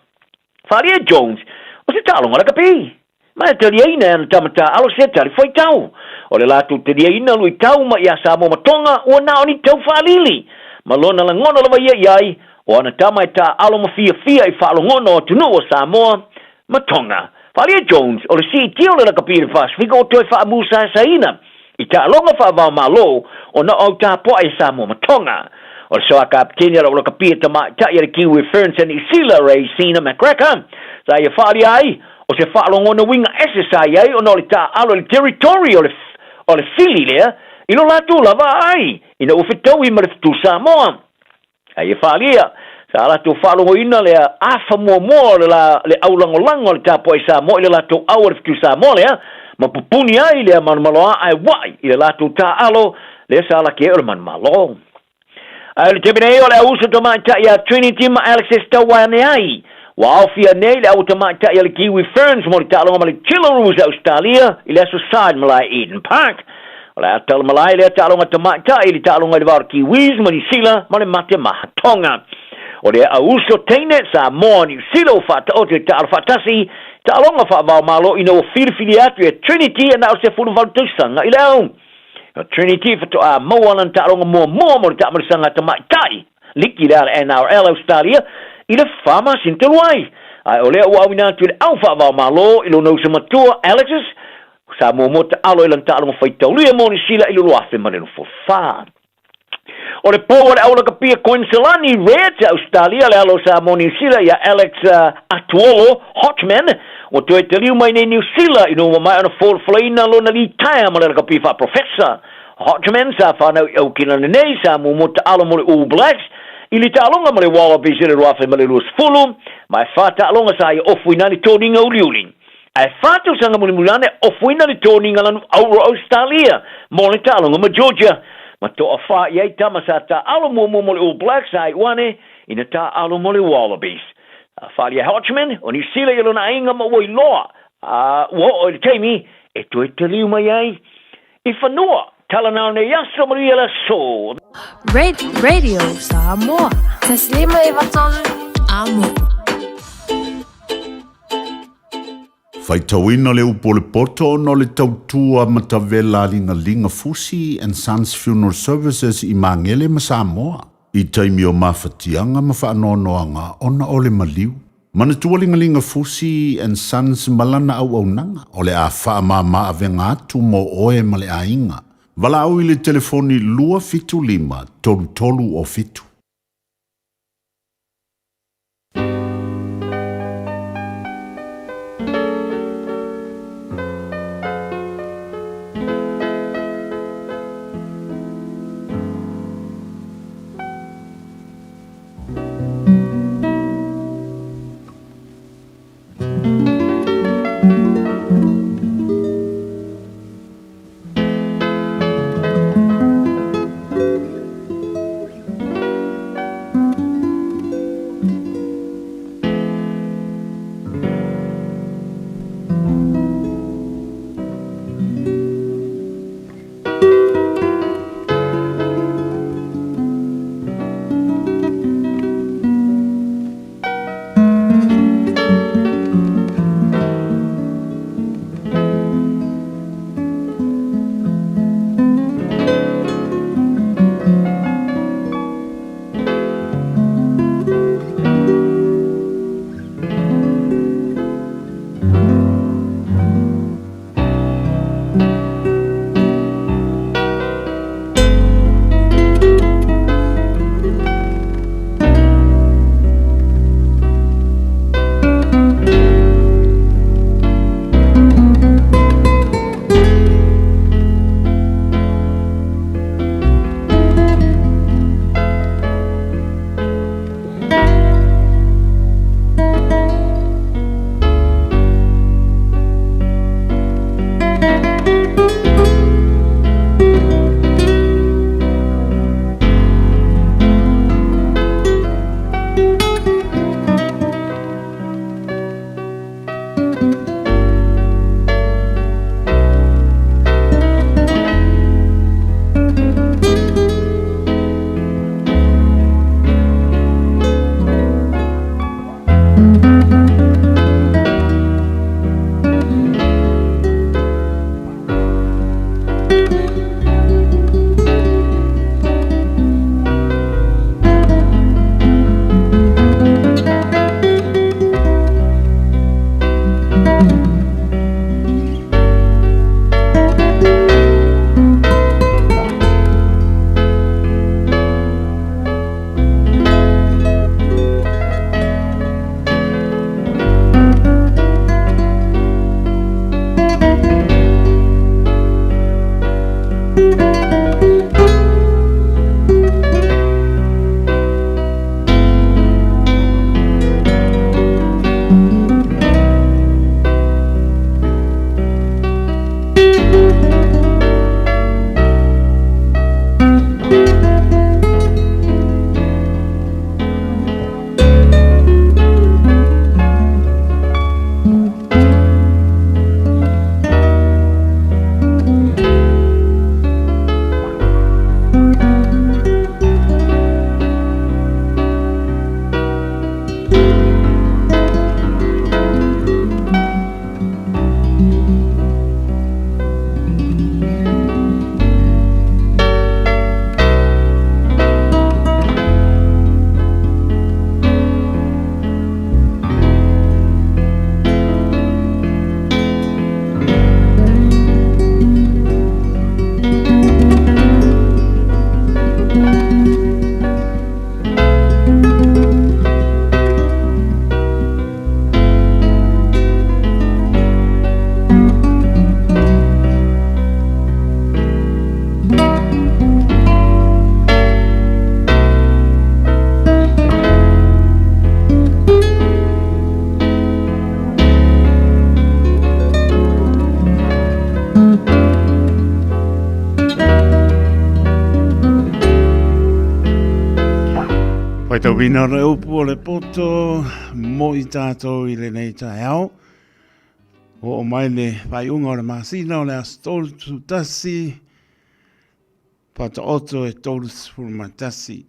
Faaalia Jones, o se taaloga lakapi. Ma e taliaina e ana tama taaalo se talifuaitau. O le latou taliaina luitau mai ia Samoa ma Tonga ua na o ni tau faalili. Ma lona lagona lava ia i ai, o ana tama e taaalo ma fiafia i faalogona o atunuu o Samoa ma Tonga. Faaalia Jones, o le siitia o le lakapi i le Pasefika ua toe faamusaesaeina i taaloga faava-o-Malo ona o au tapuaʻi a Samoa ma Tonga. O le soa kapeteni a le lakapi a tamaitai a le Kiwi Ferns a Niu Sila, Raecina McCracker, sa ia faaalia ai, o se faalogona uiga ese sa i ai ona o le taaalo i le territory o le o le fili lea i lo latou lava aai ina ua fetaui ma le fetu Samoa. A ia faaalia, sa latou faalogoina le afa muamua o le la le aulagolago a le tapuai Samoa i le latou au a le fetu Samoa lea, ma pupuni ai lea manumaloa ae ua'i i le latou taaalo lea sa laki ai o le manumalo. Ae o le taimi nei o le auuso tamaitai ia Trinity ma Alex e tauae ane ai. Ua aofia nei le aua tamaitai a le Kiwi Ferns mo le taaloga ma le Jillaroos a Ausetalia i le Aso Sa i le malae Eden Park. O le a tala malae lea taaloga tamaitai i le taaloga i le va o le Kiwis ma Niu Sila ma le mate maha Tonga. O lea auuso teine Samoa Niu Sila ua faataoto i taalo faatasi taaloga faava-o-Malo ina ua filifilia atu e Trinity e na o se 18 tausaga i le au. O Trinity faatoa maua lana taaloga muamua mo le taamalisaga tamaitai liki lea a le NRL Australia i le fa masina talu ai. Ae o lea ua auina atu i le au faava-o-Malo i lona uso matua Alexis, sa muamua taalo i lana taaloga faitaulia mo Niu Sila i le 2024. O le pou a le aulakapia Koiniselani Reds a Ausetalia, le alo o Samoa Niu Sila ia Alex Atuolo Hodgman, ua toe taliu mai nei Niu Sila ina ua maea ona folafolaina lona litaea ma le lakapi faa-professor. Hodgman sa whanau i Aukilana nei, sa muamua taalo mo le All Blacks i le taaloga ma le Wallabies i le 2020, ma e fa taaloga sa ia ofuina le toniga uliuli. Ae fa tausaga mulimuli ane ofuina le toniga lanu auro Ausetalia mo le taaloga ma Georgia. Ma toa fa i ai tama sa taaalo muamua mo le All Blacks a iu ane ina taaalo mo le Wallabies. A faaalia Hodgman o Niu Sila i lona aiga ma ua iloa a ua oo i le taimi e toe taliu mai ai i fanua. Tala nao nei aso manuia le aso. Radio Samoa. Taslima e vatolu amo. Faitauina le upu o le poto ona o le tautua matavela a Ligalinga Fusi and Sons Funeral Services i Magele ma Samoa i taimi o mafatiaga ma faanoanoaga ona o le maliu. Manatua Ligalinga Fusi and Sons ma lana auaunaga o le a faamama avega atu mo oe ma le aiga. Valaau i le telefoni 275 33 o 7. Whaitauina o le upu o le poto mo i tātou i lenei taeao. O o mai le whaiunga o le masina o le aso 31, whataoto e 31.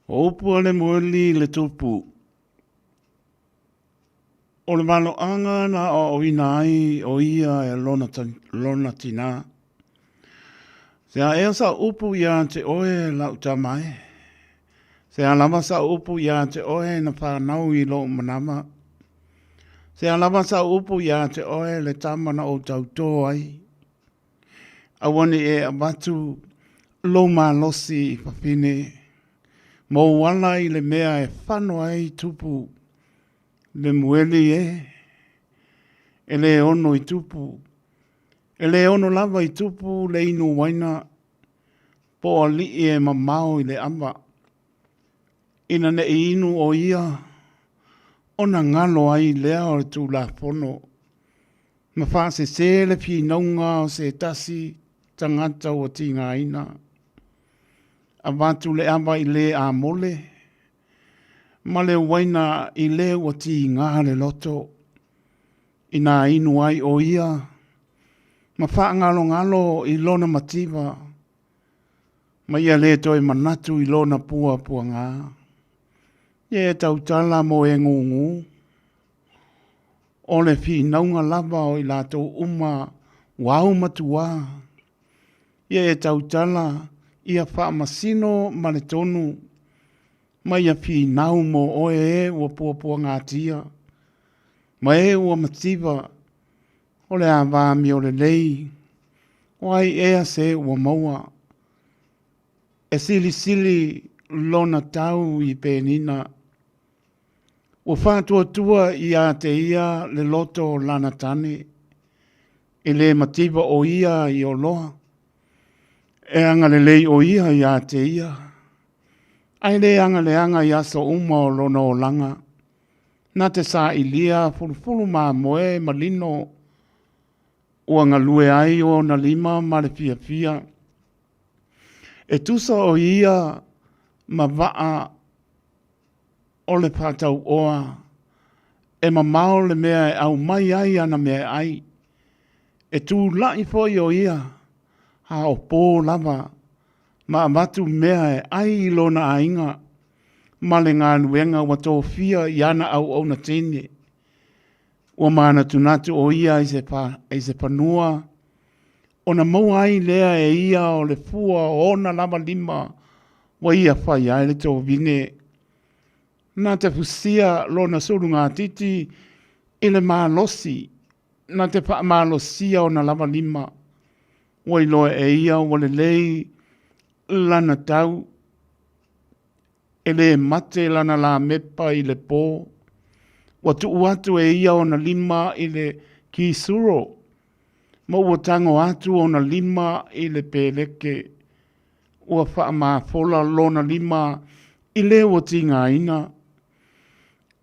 O upu a Lemueli i le tupu, O le maloaga na aoaoina ai o ia e lona, lona tinā. Se a ea sa upu iā te oe lau tama e? Se a lava sa upu iā te oe na whānau i lou manama? Se a lava sa upu iā te oe le tama na ou tautō ai? Aua ne i e avatu lou malosi i fafine, mou ala i le mea e fano ai tupu Lemueli e, e le ono i tupu, e le ono lava i tupu le inu waina, po o aliʻi e mamao i le ʻawa. Ina neʻi inu ʻo ia, ona galo ai lea o le Tulafono. Ma faasesē le finauga o se tasi tagata ua tigaina. Avatu le ava i le amole, ma le uaina i le ua tigā le loto. Inā inu ai ʻo ia, ma faagalogalo i lona mativa, ma ia lē toe manatu i lona puapuagā. Ia e tautala mo e gūgū. O le finauga lava o i latou uma ua aumatuā, ia e tautala ia faamasino ma le tonu, ma ia finau mo oe e ua puapuagatia, ma e ua mativa, o le ava amiolelei, o ai ea se ua maua, e silisili lona tau i penina. Ua faatuatua iā te ia le loto o lana tane, e le mativa ʻo ia i oloa. E agalelei ʻo ia iā te ia, a e le agaleaga i aso uma o lona olaga. Na te sailia fulufulu mamoe ma lino, ua galue ai ona lima ma le fiafia. E tusa ʻo ia ma waʻa o le pātauʻoa, e mamao le mea e ʻau mai ai ana mea e ʻai. E tulaʻi foi ʻo ia, a o pō lava, ma avatu mea e ʻai i lona ʻaiga, ma le galuega ua tofia i ana ʻauʻauna teine. Ua mānatunatu ʻo ia i se, i se panua, ona maua ai lea e ia o le fua o ona lava lima ua ia fai ai le tovine. Na te fusia lona sulugatiti i le malosi, na te faamalosia ona lava lima. Ua iloa e ia ua lelei lana tau, e lē mate lana lamepa i le pō. Ua tuu atu e ia ona lima i le kisuro, ma ua tago atu ona lima i le peleke. Ua faamafola lona lima i le ua tigaina.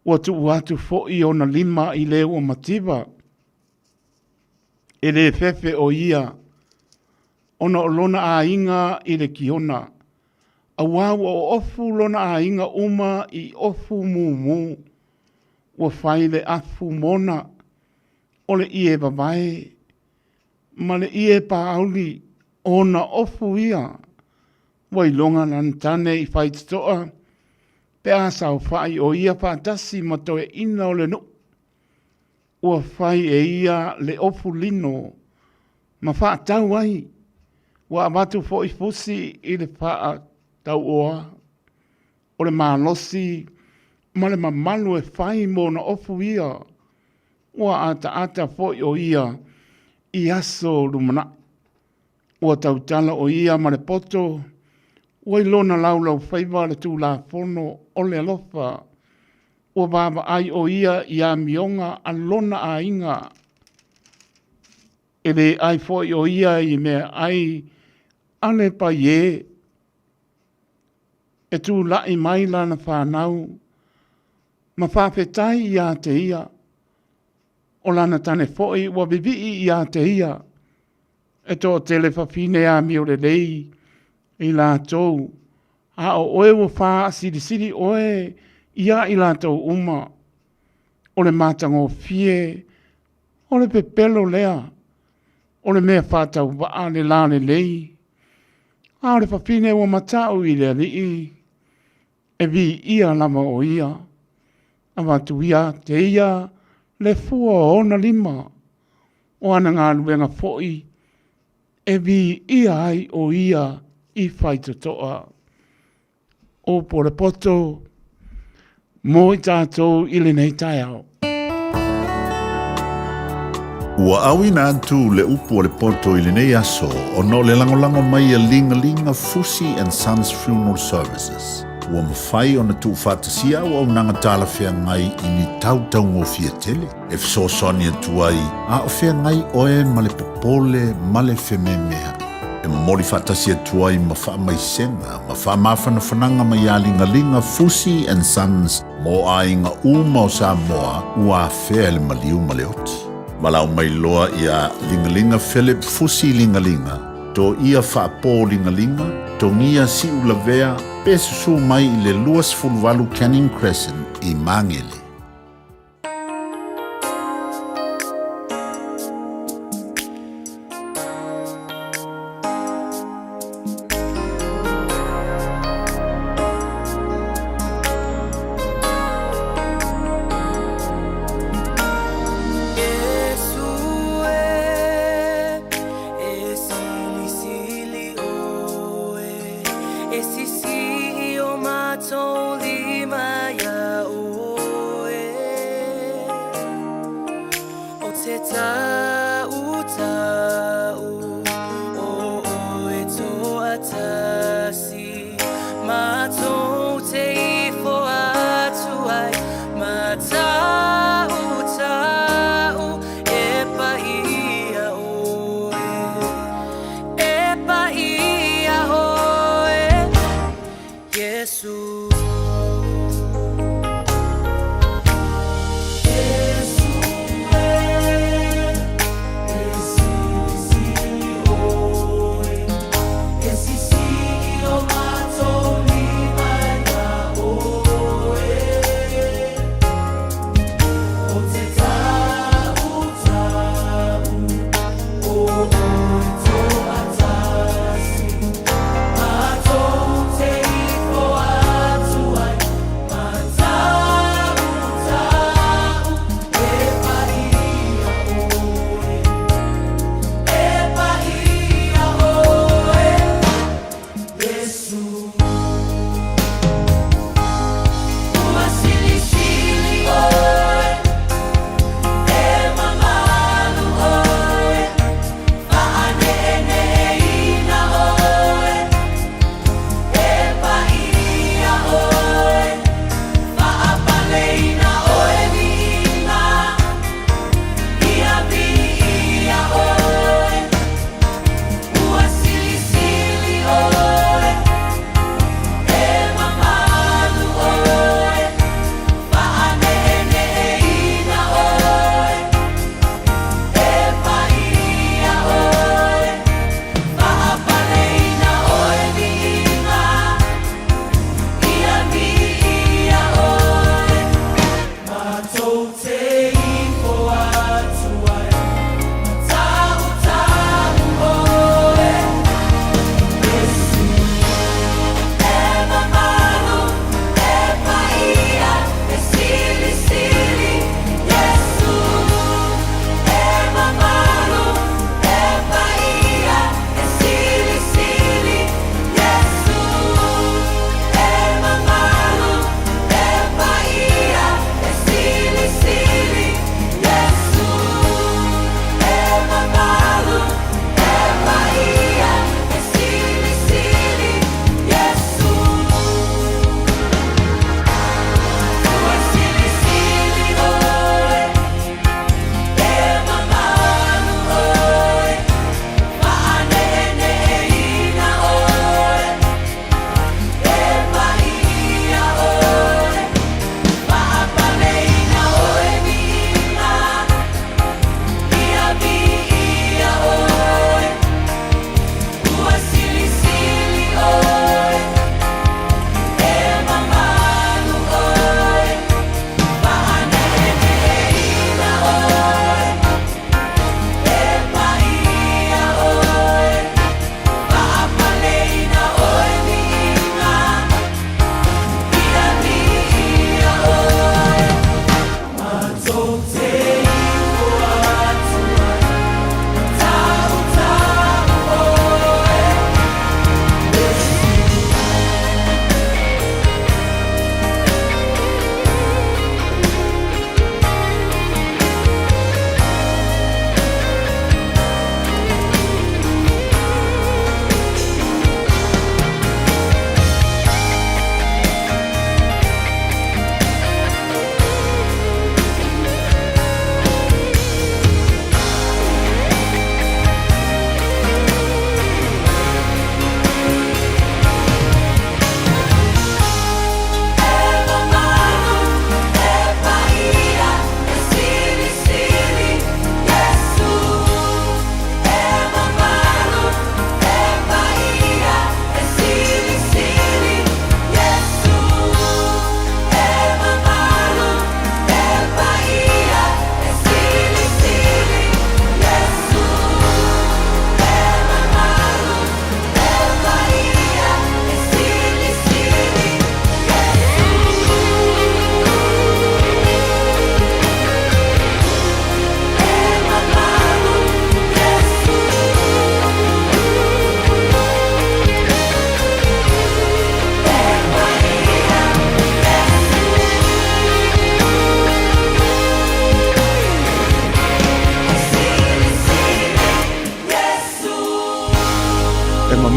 Ua tuu atu foi ona lima i le ua mativa. E lē fefe ʻo ia, ona o lona aiga i le kiona, auā ua oofu lona aiga uma i ofu mumu. Ua fai le afu mona o le ʻie wāwae ma le ʻie pāuli ona ofu ia. Ua iloga lana tane i Faitotoa pe a saofaʻi ʻo ia faatasi ma toeaina o le nuʻu. Ua fai e ia le ofu lino ma faatau ai. Ua avatu foi fusi i le faatauoa o le malosi ma le mamalu e fai mo ona ofu ia. Ua ataata foi ʻo ia i aso lumanaʻi. Ua tautala ʻo ia ma le poto, ua i lona laulaufaiva le Tulafono o le alofa. Ua vaavaai ʻo ia i amioga a lona aiga. E lē ʻai foi ʻo ia i meaʻai a le paiē. E tulaʻi mai lana fanau ma faafetai iā te ia. ʻO lana tane foi ua vivii iā te ia. E toatele fafine amio lelei i latou, a ʻo ʻoe ua faasilisili ʻoe iā i latou uma. ʻO le matagofie o le pepelo lea, ʻo le mea faatauvaʻa le lalelei, a o le fafine ua mataʻu i le alii, e viia lava ʻo ia. Avatu ia te ia le fua o ona lima, o ana galuega foi e viia ai ʻo ia i Faitotoa. O Polepoto, mo i tātou i lenei taeao. Ua auina atu le upu o le poto i lenei aso ona o le lagolago mai a Ligalinga Fusi and Sons Funeral Services. Ua mafai ona tuufaatasia auaunaga talafeagai i ni tau taugofie tele e fesoasoani atu ai a o feagai oe ma le popole ma le fememeaʻi. E momoli faatasi atu ai ma faamaisega ma faamafanafanaga mai iā Ligaliga Fusi and Sons mo aiga uma o Samoa ua afea e le maliu ma le oti. Valaau mai loa iā Ligaliga Philip Fusi Ligaliga, Toia Faapō Ligaliga, Togia Siulavea pe susū mai i le 28 Canning Crescent i Magele.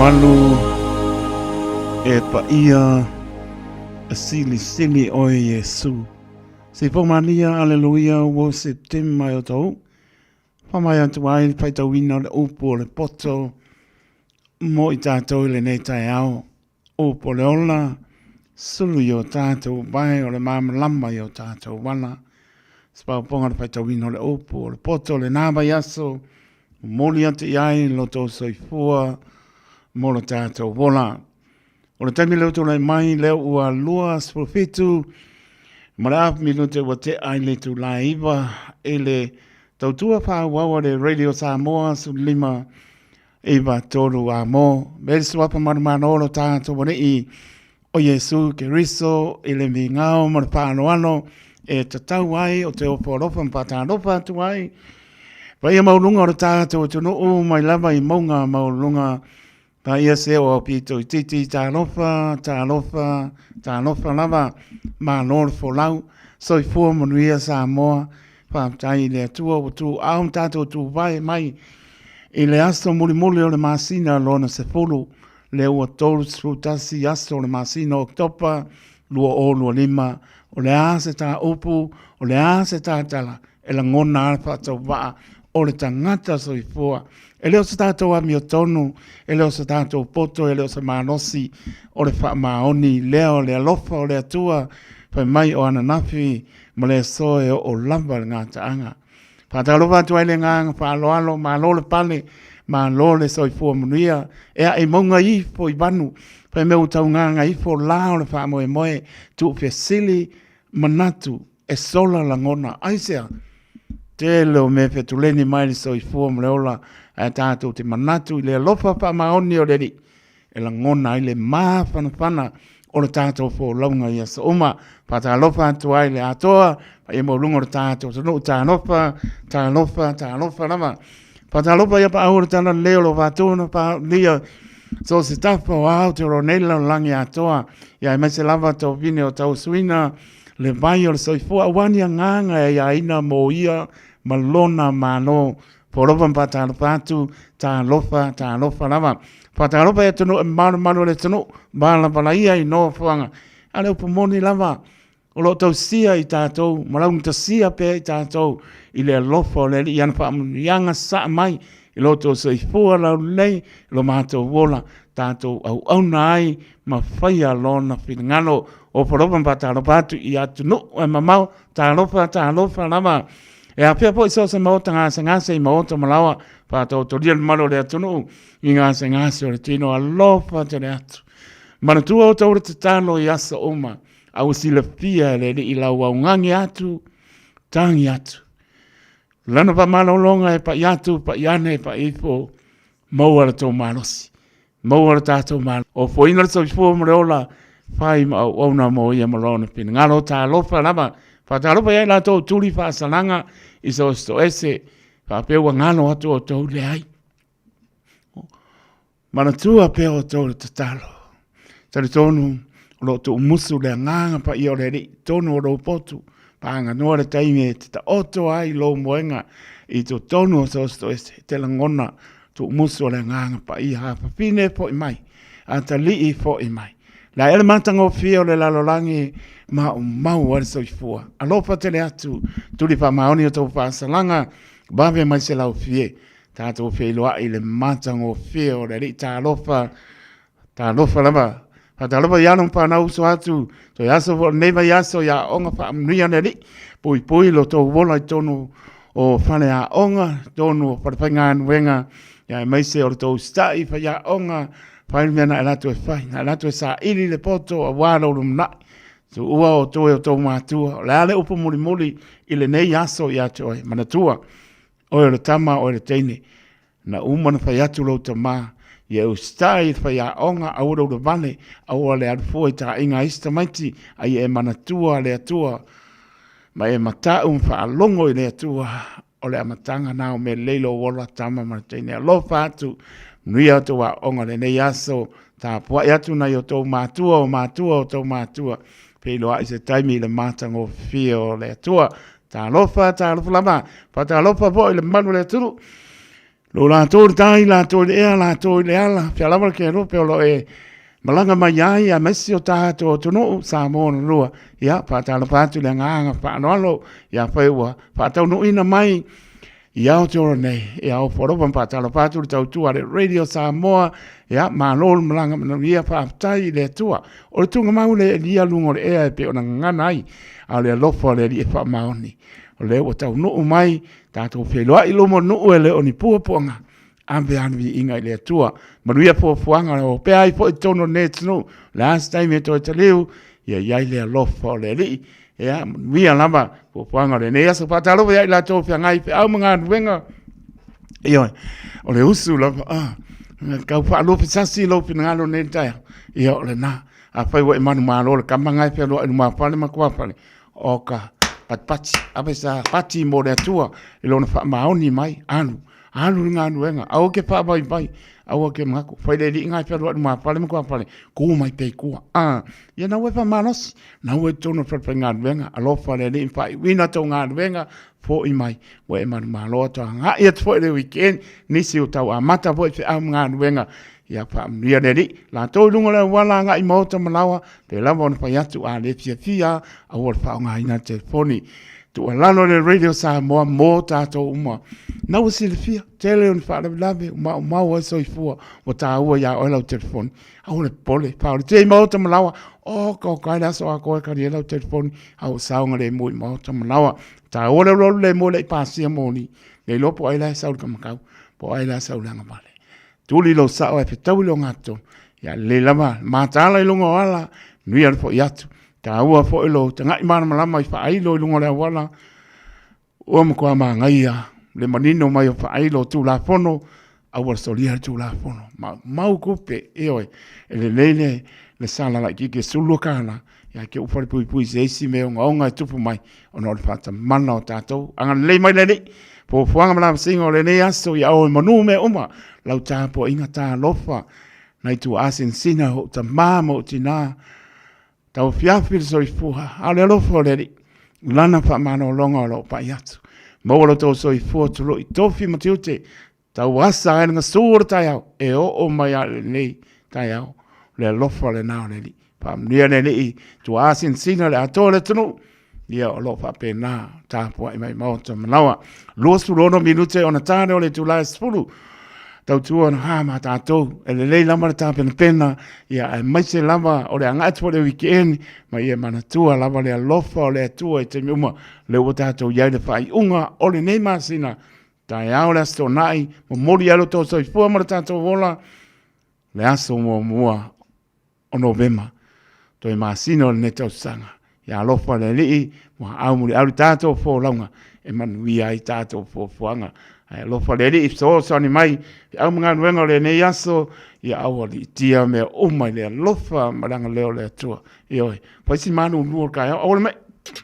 mamalu e paia silisili oe Iesu. Se i paumania, aleluia, ua Septemba e o tau. Whamai atu ai le whaitauina o le upu o le poto mo i tātou i lenei taeao. Upu o le ola, sulu i o tātou vae o le māmalama i o tātou wala. Se paoponga le whaitauina o le upu o le poto o le nā vai aso, momoli atu i ai lo tō soifua mo lo tātou ola. O le taimi lea ua tulai mai lea ua 27 ma le afu minute ua tea i le itula e 9 i le tautua faaauau a le Radio Samoa 15 9 3 a mo. Me le suafa manumalo o lo tātou Alii o Iesu Keriso i le migao ma le faaaloalo e tatau ai o te ofo alofa ma faatalofa atu ai. Paia maualuga o le tātou atunuu mai lava i mauga maualuluga. Paia se o au pito itiiti, talofa, talofa, talofa lava, malo le folau, soifua manuia Samoa, faafetai i le Atua ua tuuao ma tatou tuvae mai i le aso mulimuli o le masina lona 10, lea ua 31 aso o le masina o Oketopa 2025, o le a se tā upu, o le a se tā tala, e lagona a le faatauvaa o le tagata soifua. E le o se tatou amiotonu, e le o se tatou poto, e le o se malosi o le faamaoni lea o le alofa o le Atua, fai mai o ananafi ma le aso e oo lava le gataaga. Faatalofa atu ai le agaga faaaloalo, malo le pale, malo le soifua manuia, e ae mauga ifo i vanu, fai mea ua taugaga ifo la o le faamoemoe, tuufesili manatu e sola lagona. Aisea? Tele o mea fetuleni mai le soifua ma le ola, ae tatou te manatu i le alofa faamaoni o le Alii, e lagona ai le mafanafana o le tatou folauga i aso uma. Faatalofa atu ai le Atoa, paia maualuga o le tatou atunuu, talofa, talofa, talofa lava. Faatalofa ia paau o le talalelei o lo faatu na paaulia so se tafa o Aotearoa nei le lalolagi atoa, ia aemaise lava tovine o tausuina le vai o le soifua aua ni agaga e aiaina mo ia ma lona Malo. Polofa ma faatalofa atu, talofa, talofa lava. Faatalofa i atunuu e malumalu o le atunuu, valavalaia i nofoaga. A o le upu moni lava, o lo o tausia i tatou ma laugatasia pea i tatou i le alofa o le Alii i ana faamanuiaga sasaa mai i lo outou soifua laulelei, i lo matou ola, tatou auauna ai ma faia Lona finagalo. Ofo alofa ma faatalofa atu i atunuu e mamao, talofa, talofa lava. E afea foi so o se maota gasegase i maota malaoa, faataotolia le mamalu o le atunuu i gasegase o le tino, alofa tele atu. Manatua outou le tatalo i aso uma, a ua silafia e le Alii lau augani atu, tagi atu. Lana faamalologa e pai atu, pai ane, pai ifo, maua le tou malosi. Maua le tatou malo. Ofoina le soifua ma le ola, fai ma auauna mo ia ma lona finagalo. Talofa lava, faatalofa ia i latou tuli faasalaga i so o se toese, faapea ua galo atu outou, leai. Manatua pea outou le tatalo. Talitonu o lo o tuumusu le agaga paia o le Alii i totonu o lou potu, paaganoa le taimi e te taoto ai lou moega i totonu o so o se toese, e te lagona tuumusu o le agaga paia. Hafafine foi mai, atalii foi mai. Le ae le matagofie o le lalolagi maumau ai le soifua. Alofa tele atu, tuli faamaoni o tou faasalaga, vave mai se laufie, tatou feiloai i le matagofie o le Alii. Talofa, talofa lava. Faatalofa i alo ma fanau uso atu, toe aso foi o lenei vaiaso i aoga faamanuia le Alii. Puipui lo tou ola i totonu o faleaoga, totonu o falefaigaluega, aemaise o le tou usitai i faiaoga, fai le mea na e alu atu e fai, na e alu atu e saili le poto aua lou lumanai. Tuua outou e outou matua, o le a le upu mulimuli i lenei aso ia te oe, manatua, Oe o le tama, oe le teine. Na uma na fai atu lou tama, ia e usitai i le faiaoga, aua le ulavale, aua le alu fua i taaiga a isi tamaiti, a ia e manatua le Atua, ma e matau ma faalogo i le Atua, o le amataga na o mea lelei lou ola, tama ma le teine. Alofa atu, manuia outou aoga i lenei aso, tapuai atu nai outou matua, o matua o outou matua, feiloai se taimi i le matagofie o le Atua. Talofa, talofa lava. Faatalofa foi i le mamalu o le atunuu. Lo latou i le tai, latou i le ea, latou i le ala, fea lava le kelope o lo o e malaga mai ai aemaise o tatou atunuu Samoa na lua. Ia, faatalofa atu i le agaga faaaloalo, ia afai ua faataunuuina mai i Aotearoa nei, ia ofo alofa ma faatalofa atu le tautua a le Radio Samoa, ia malo le malaga manuia, faafetai i le Atua. O le tuugamau le elia luga o le ea e pei ona gagana ai, a o le alofa o le Alii e faamaoni. O lea ua taunuu mai, tatou feiloai i luma o nuu e le o ni puapuaga, ave lava le viiga i le Atua. Manuia fuafuaga o pea ai foi i totonu o lenei atunuu, o le a se taimi e toe taliu, ia i ai le alofa o le Alii. Ia, manuia lava fuafuaga o lenei aso. Faatalofa ia i latou o feagai i feau ma galuega. Ioe, o le usu lava, ah, tau faaluafesasi lou finagalo nei le taeao. Ia, o lena. Afai ua e manumalo le kama na e fealuai i lumafale ma tuafale, o ka patipati, ave sa pati mo le Atua i lona faamaoni mai, alu, alu le galuega, aua ke faavaivai, aua ke manatu, fai le alii na e fealuai i lumafale ma tuafale, tu mai pea i tua. Ah, ia na ua e faamalosi, na ua i totonu o le falefaigaluega, alofa le Alii ma faaiuina tou galuega, foi mai, ua e manumalo atu agai atu foi i le weekend, nisi o tau amata foi feau ma galuega, ia faamanuia le Alii. Latou i luga o le auala agai i maota ma laoa, pe lava ona fai atu a le fiafia, aua le faaaogaina le telefoni. Tuualalo le Radio Samoa mo tatou uma. Na ua silafia, tele o ni faalavelave, ua maumau ai soifua, ua taua ia oe lau telefoni. Aua le popole, faaolitia i maota ma laoa, oka oka ai le aso atoa e kali ai lau telefoni, a ua saogalemu i maota ma laoa. Taua le ulualu lemu e le i pasia moni, le iloa po o ai la e sau i le kamakau, po o ai la e sau i le agavale. Tuli lou sao ae fetaui le ogatotonu, ia lelei lava le mataala i luga o ala, manuia le foi atu. Taua foi lou tagai malamalama i faailo i luga o le auala, ua matua manaia le manino mai o faailo o Tulafono, aua le solia le Tulafono. Maumau tupe, ioe, e lelei le, le sala laitiiti e $12 ia te ufa le puipui i se isi mea ogaoga e tupu mai ona o le faatamala o tatou. Agalelei mai le Alii, fuafuaga ma lavasiga o lenei aso ia oe manu mea uma, lau tapuaiga talofa, nai tuaa sinasina o ou tama ma ou tina, Tauafiafi le soifua, a o le alofa o le Alii, Lana faamalologa o lo o pai atu. Maua lo outou soifua tuloi tofi ma tiute, tauasa ai le gasu o le taeao, e oo mai lava i lenei taeao, le alofa lena o le Alii. Faamanuia le Alii, tuaa sinasina le atoa o le atunuu, ia o lo o faapena tapuai mai maota manawa. 26 minute ona tane o le itula e 10 tautua na ha ma tātou e lelei lava le tapenapena ia aemaise lava o le agai atu foi le weekend ma ia manatua lava le alofa o le Atua i taimi uma lea ua tātou i ai le faaiuga o lenei masina taeao le Aso Toonai momoli ai lo tou soifua ma le tātou ola le aso muamua o Novema, toe masina o lenei tausaga. Ia alofa le Alii, ua aumuliau le tatou folauga e manuia ai tatou fuafuaga. Ae alofa le Alii, fesoasoani mai feau ma galuega o lenei aso, ia aua liitia mea uma i le alofa ma le agalelei o le Atua. Ioe, fai si malulu o le taeao, aua le mai.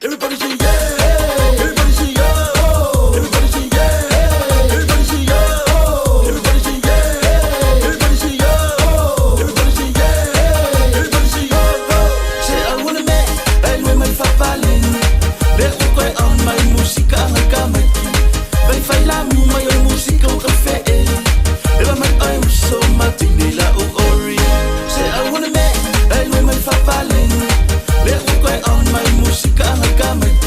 Everybody say yeah! Everybody say oh! Everybody say yeah! Everybody say oh! Everybody say yeah! Everybody say oh! Everybody say yeah! Everybody say oh! Say I wanna make ai lue mai fapaleni Le o koe au mai musika ngai ka mai ki Vai fai la mu mai o musika o ka fe e Eva mai oi uso ma tine la o ori Say I wanna make ai lue mai fapaleni Le o koe au mai musika ngai ka mai ki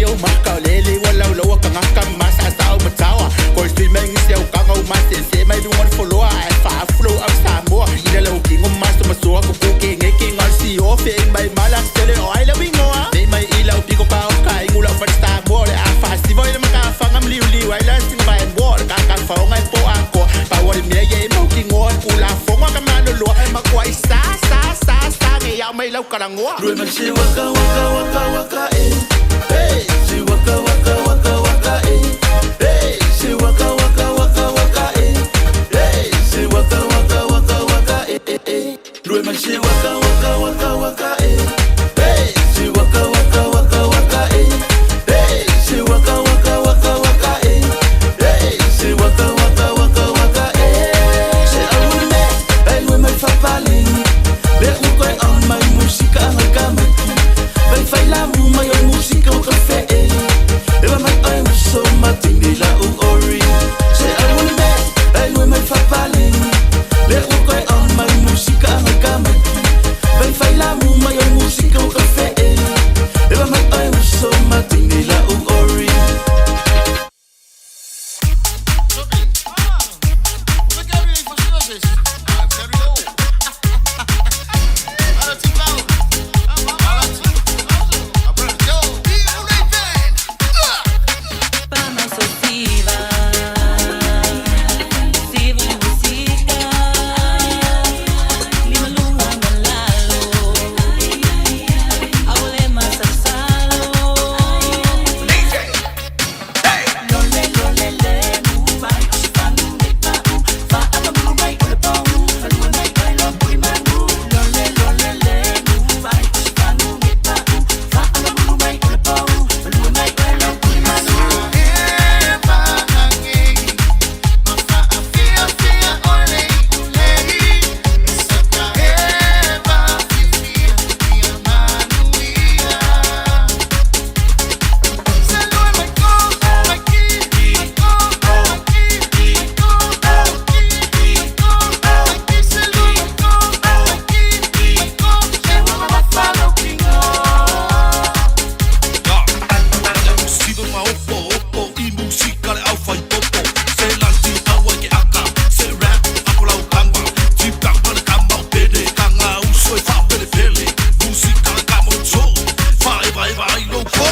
o maka o lele ua laulaua tagata ma masa'asa'o mataoa koisui mai gisi aukaga o masese mai luga o le foloa ae faafu lou au Samoa ila lau kigo masomasoa kuku kegeke galesio feʻi mai malasele o ai lau igoa nei mai i lau piko kaoka igu lau fale Samoa o le a faasiva i le makafaga maliuliu ai la siga vaemoa o le kakafaoga e po akoa pau o le mea ia e maukigoa le kulafogo a ka maloloa e makuaʻi sa sa sa sa geiao mai lau kalagoa Lue mai se waka waka waka waka e. Hey, se waka waka waka waka e. Hey, se waka waka waka waka e. Hey, se waka waka waka waka e e e. Lue mai se waka waka waka waka e. Hey, se waka waka waka waka e. Hey, se waka waka waka waka e. Hey, se waka waka waka waka e. Se alu me, ai lue mai fapaleni. Le uko e on mai musika anga kamaki. Vai fai la mu mai oi musika o kafe e. Ewa mai oi uso matini la u ori. Se alu me, ai lue mai fapaleni. Le uko e on mai musika anga kamaki. Vai fai la mu mai oi musika o kafe e. Ewa mai oi uso matini la u ori. Siva ma opo opo i musika le au fai popo Se lanti au ai ke aka Se rap ako lau kamba Tipa ma le kamba o pele Kanga uso e whaapele pele Musika le kamo tō Whaewa ewa ai lou po.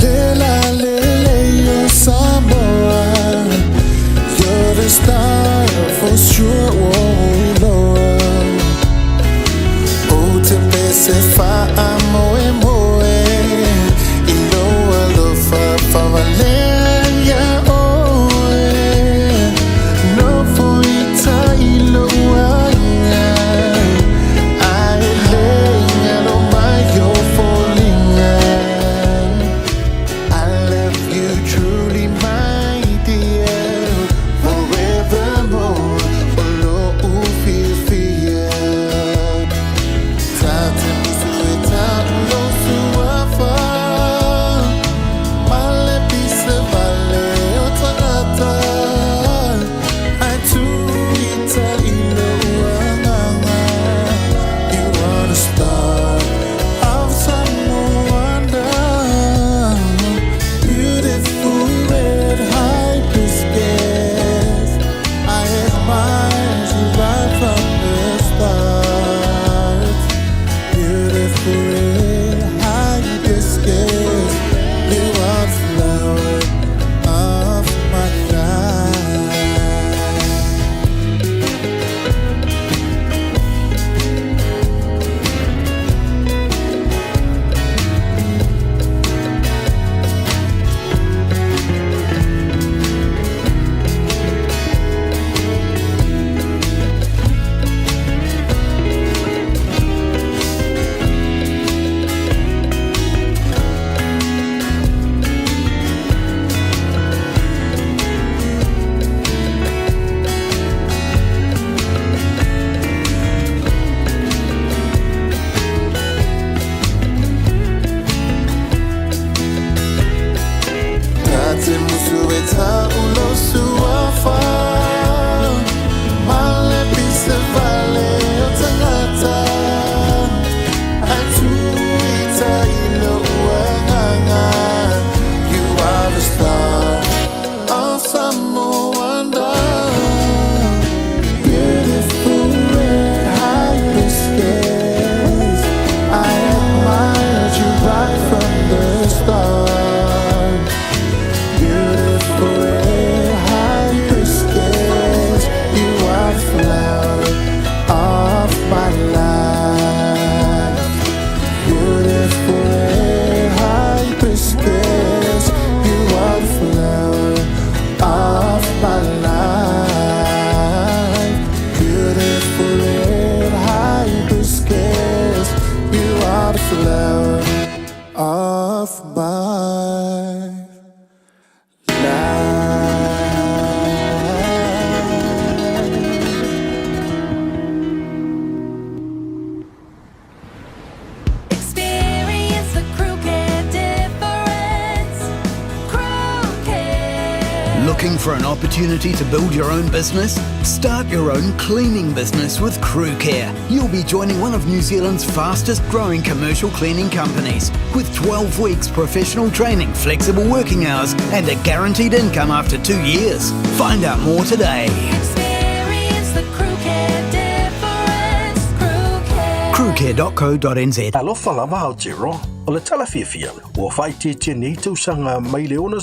Lela lele yo Samoa, you're the star for sure o iloa. O te pese wha a moe moe. Looking for an opportunity to build your own business? Start your own cleaning business with Crew Care. You'll be joining one of New Zealand's fastest growing commercial cleaning companies with 12 weeks professional training, flexible working hours, and a guaranteed income after two years. Find out more today. Experience the Crew Care difference. Crew Care. Crewcare.co.nz. Alofa lava Aotearoa, o le tala fiafia, ua faaitiitia nei tausaga mai le 60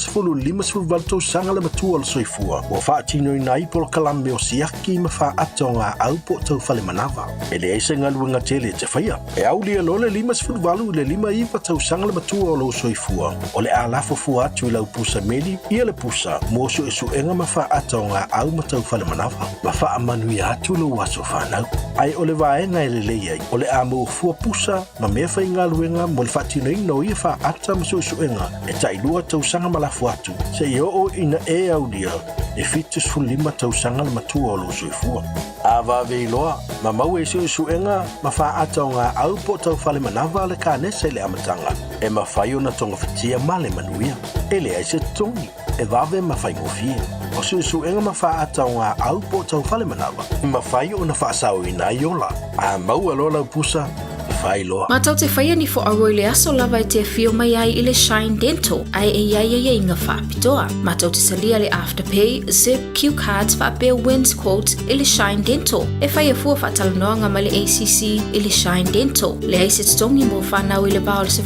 58 tausaga le matua o le soifua ua faatinoina ai polokalame o siaki ma faaata o gaau po o tau falemanava. E leai se galuega tele e te faia. E aulia loa le 58 i le 59 tausaga le matua o lou soifua, o le a lafo fua atu i lau pusa meli ia le pusa mo suesuega ma faaata o gaau ma tau falemanava, ma faamanuia atu lou aso fanau. Ae o le vaega e lelei ai, o le a maua fua pusa ma mea faigaluega mo le faatinoina o ia faaata ma suesuega e tailua tausaga ma lafo atu, seia oo ina e aulia e 75 tausaga le matua o lou soifua. A vave iloa, ma maua i suesuega ma faaata o gaau po o tau falemanava le kanesa i le amataga, e mafai ona togafitia ma le manuia. E leai se totogi, e vave ma faigofie. O suesuega ma faaata o gaau po o tau falemanava, e mafai ona faasaoina ai ola. A maua loa lau pusa, fai loa. Matou te faia ni foauo i le aso lava e te afio mai ai i le Shine Dental ae e i ai aiaiga faapitoa. Matou te talia le Afterpay, Zip, Cue Cards faapea Wins Quote i le Shine Dental. E faia fua faatalanoaga ma le ACC i le Shine Dental. Leai se totogi mo fanau i le va o le 12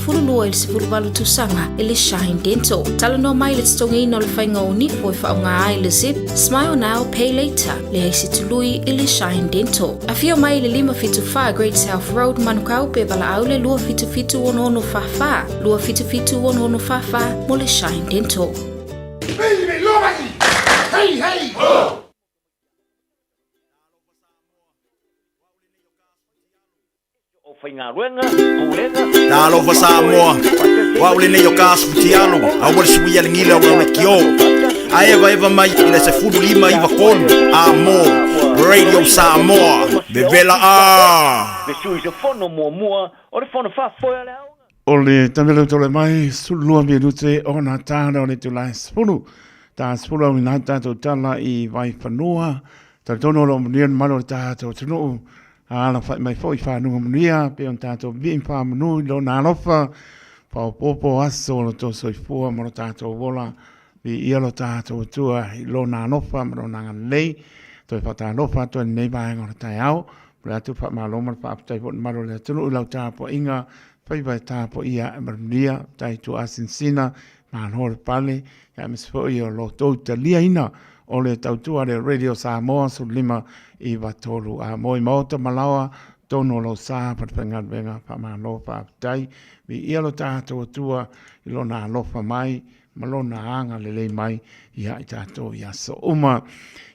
i le 18 tausaga i le Shine Dental. Talanoa mai i le totogiina o le faiga o nifo e faaaoga ai le Zip, Smile Now, Pay Later. Leai se tului i le Shine Dental. Afio mai i le 574 Great South Road, Manukau, pe valaau le 277 6644, 277 6644 mo le Shine Dental. Hey, hey! Ho! Talofa Samoa, o au lenei o ka aso futialo, aua le suia le gila o le kio. A eva eva mai i le 15 93 a mo Radio Samoa, vevela a. Le sui usufono muamua o le Fono Faafoe a le Aoga. O le tavela tole mai 12 minute ona tāna o le tulae 10. Tā 10 au ina tātou tala i Vaifanua. Talitonu o lo o manuia le mamalu o le tātou atunuu. Alafai mai foi i fanuga manuia pei ona tatou vii ma faamanu i Lona alofa. Faaopoopo aso o lo outou soifua ma lo tatou ola. Viia lo tatou Atua i Lona alofa ma Lona agalelei. Toe faatalofa atu ai lenei vaega o le taeao. Momoli atu le faamalo ma le faafetai foi i le mamalu o le atunuu i lau tapuaiga faiva e tapuaia ae manuia. Faafetai Tuasinsina, malo le pale, aemaise foi o lo outou taliaina o le tautua a le Radio Samoa 15 93. A moe maota ma laoa tonu o lou sa falefaigaluega, faamalo faafetai. Viia lo tatou Atua i lona alofa mai ma lona agalelei mai ia i tatou i aso uma.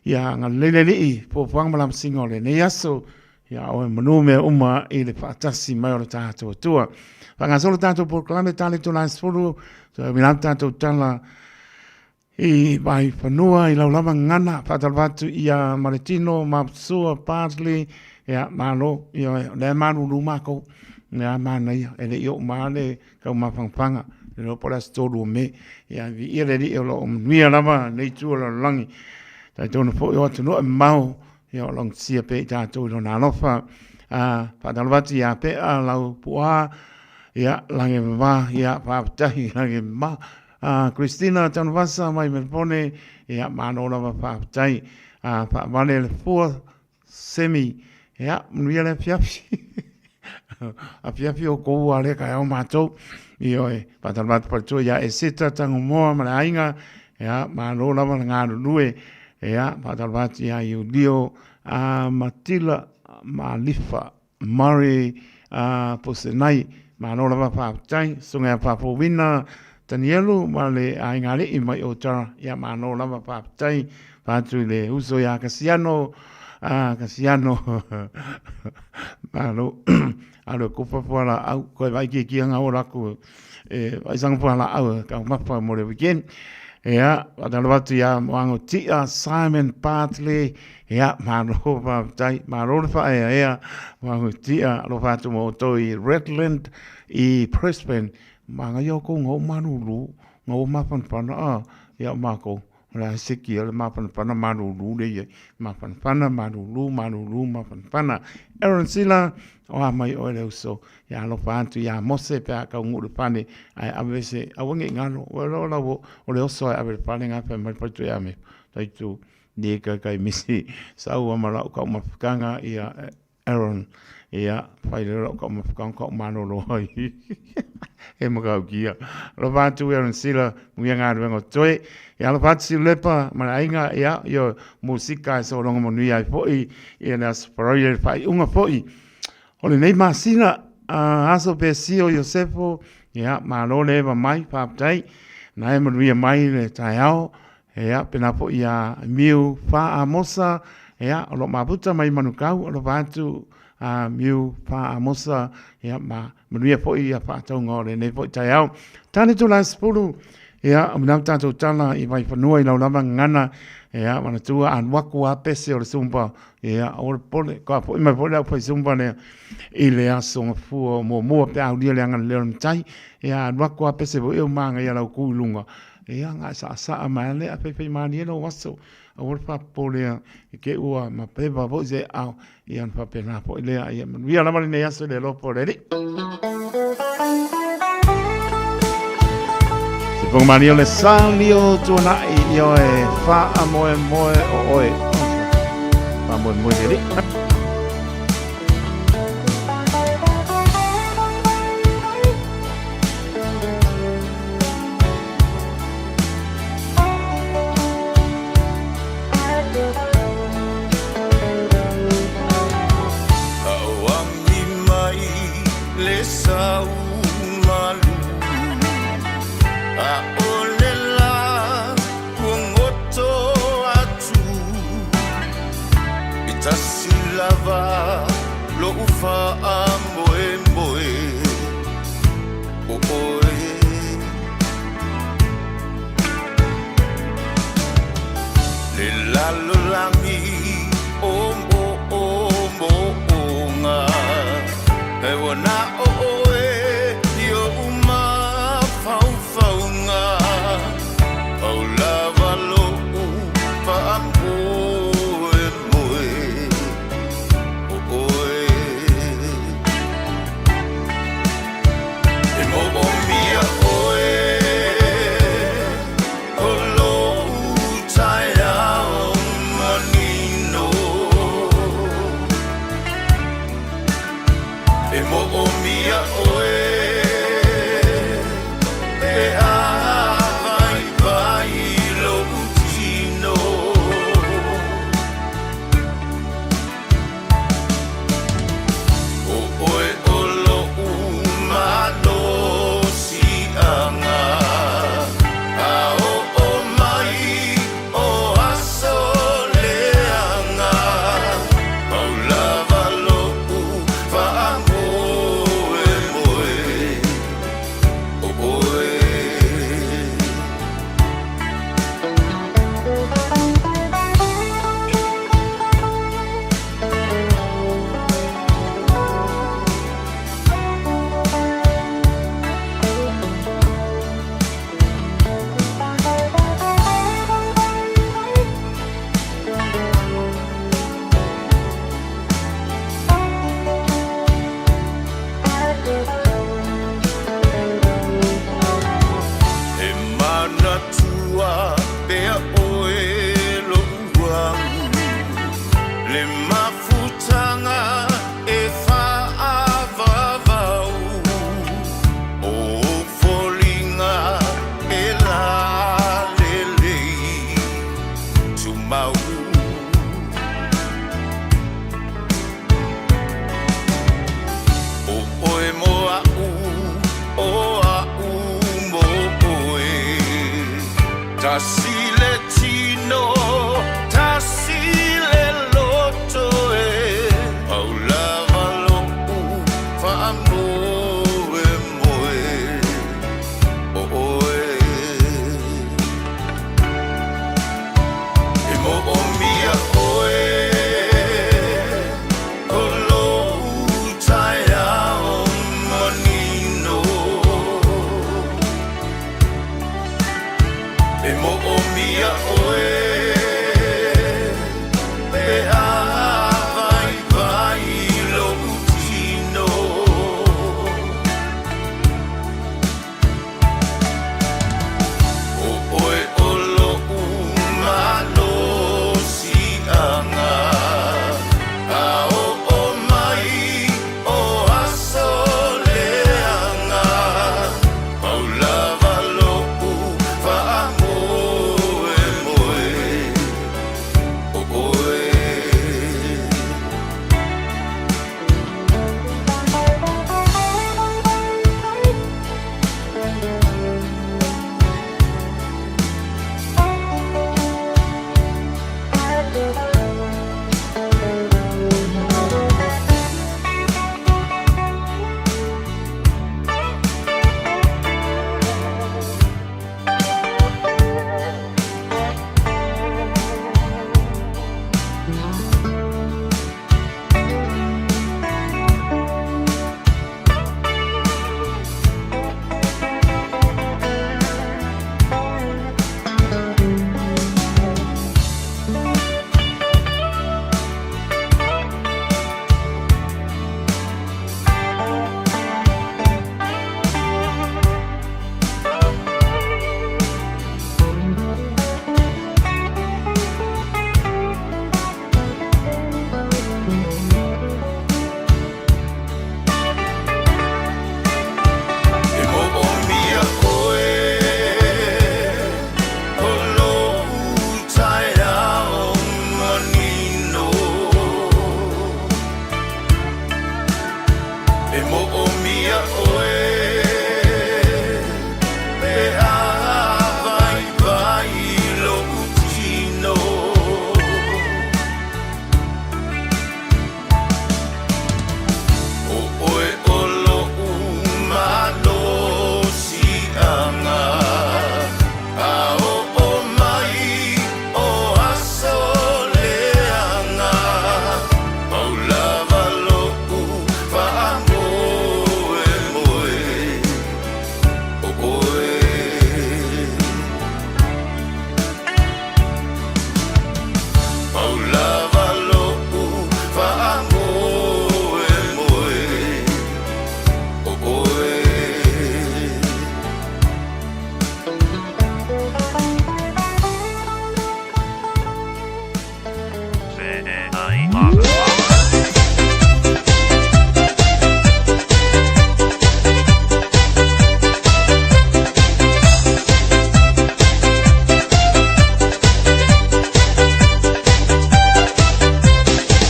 Ia agalelei le Alii, fuafuaga ma lamasiga o lenei aso, ia oe manu mea uma i le faatasi mai o le tatou Atua. Faagasolo tatou polokalame tale tulaga 10, toe uilau tatou tala i Vaifanua i lau lava gagana, faatalofa atu ia Maletino, Mapusua, Bartley, ia malo, ia o lea e malulu makou, ia manaia, e le i oo mai lava le taumafanafana, le iloa po o le aso 3 o Me, ia viia le Alii o lo o manuia lava lenei itu o le lalolagi. Talitonu foi o atunuu e mamao, ia o logotisia pea i tatou i lona alofa. Faatalofa atu ia Pea Laupua, ia lagi e mama, ia faafetai lagi e mama. Christina Tanuvasa mai Melbourne, ia malo lava faafetai. Faavale le fua semi, ia manuia le afiafi. Afiafi o kou a lea taeao matou. Ioe, faatalofa atu faletua ia Eseta Tangomoa ma le aiga, ia malo lava le galulue. Ia faatalofa atu ia Iulio Matila Malifa Murray Posenai, malo lava faafetai. Susuga ia Faafouina Tanielu ma le aiga alii mai Otara, ia malo lava faafetai. Faatu i le uso ia Kasiano, Kasiano, malo. Alu e kupa fualaau, koe vai ki anga o laku e vai sanga fualaau e taumafa mo le weekend. Ia, faatalofa atu ia Moango Tia, Simon Bartley, ia, malo faafetai, malo le faaeaea, Moango Tia, alofa atu mo outou i Redland, i Brisbane, manaia outou nga ou malulu, nga ou mafanafana, ia o makou. O le a seki o le mafanafana malūlū le iai. Mafanafana, malūlū, malūlū, mafanafana. Aaron Sila, o a mai oe le uso. Ia alofa atu iā Mose pe a kaunuʻu i le fale, ae ave se, aua ne i galo, ua iloa la ua, o le oso ae ave i le fale ga fai mai le faletua ia me, taitu, ni kai kai misi, saua ma lau kau mafukanga, ia, Aaron, ia, fai lea lau kau mafukanga kau malolo ai. E makaukia. Alofa atu Aaron Sila, muia galuega o toe. Ia alofa atu Siulepa ma le aiga, ia, ioe, musika e sologa manuia ai foi, ia le Aso Faraile le faaiuga foi. O lenei masina, aso Pesio Iosefo, ia, malo le eva mai, faafetai, na e manuia mai le taeao, ia, pena foi ia Miu Fa Amosa, ia, o lo mafuta mai Manukau, alofa atu a Miu Fa Amosa, ia, ma manuia foi ia faatauga o lenei foi taeao. Tane tula 10, ia, o minau tātou tala i Vaifanua i lau lava gagana, ia, manatua alu aku a pese o le Zumba, Ia, aua le popole, ka foi mai foi le aufai Zumba lea i le aso Gafua o muamua pe a aulia le agalelei o le Matai. Ia, alu atu lava pese foi au magaia lau ku i luga. Ia, na e saasaa mai lava lea, faifai malie lou aso. Aua le faapopole i te i ua mapeva foi se aao. Ia, ona faapena foi lea. Ia manuia lava lenei aso i le alofa o le Alii. Sipoga malie o le sali o Tuanai, ioe, faamoemoe o oe. Faamoemoe i le Alii. Auagi mai le sau malu Aʻole la ua goto atu I tasi lava loʻu faamoemoe O ʻoe Le lalolagi o moʻomoʻoga E ua na o ʻoe i oʻu mafaufauga Pau lava loʻu faamoemoe O ʻoe E moʻomia ʻoe O loʻu taeao manino E moʻomia ʻoe E āwaiwai loʻu tino ʻO ʻoe ʻo loʻu malosiaga A oʻo mai o aso leaga Pau lava loʻu faamoemoe ʻO ʻoe. E manatua pea ʻoe loʻu au Le mafutaga e faaavavau O ou foliga e lalelei tumau O ʻoe mo aʻu, ʻo aʻu mo ʻoe Tasi le tino, tasi le loto e Pau lava loʻu faamoemoe O ʻoe E moʻomia ʻoe O loʻu taeao manino E moʻomia.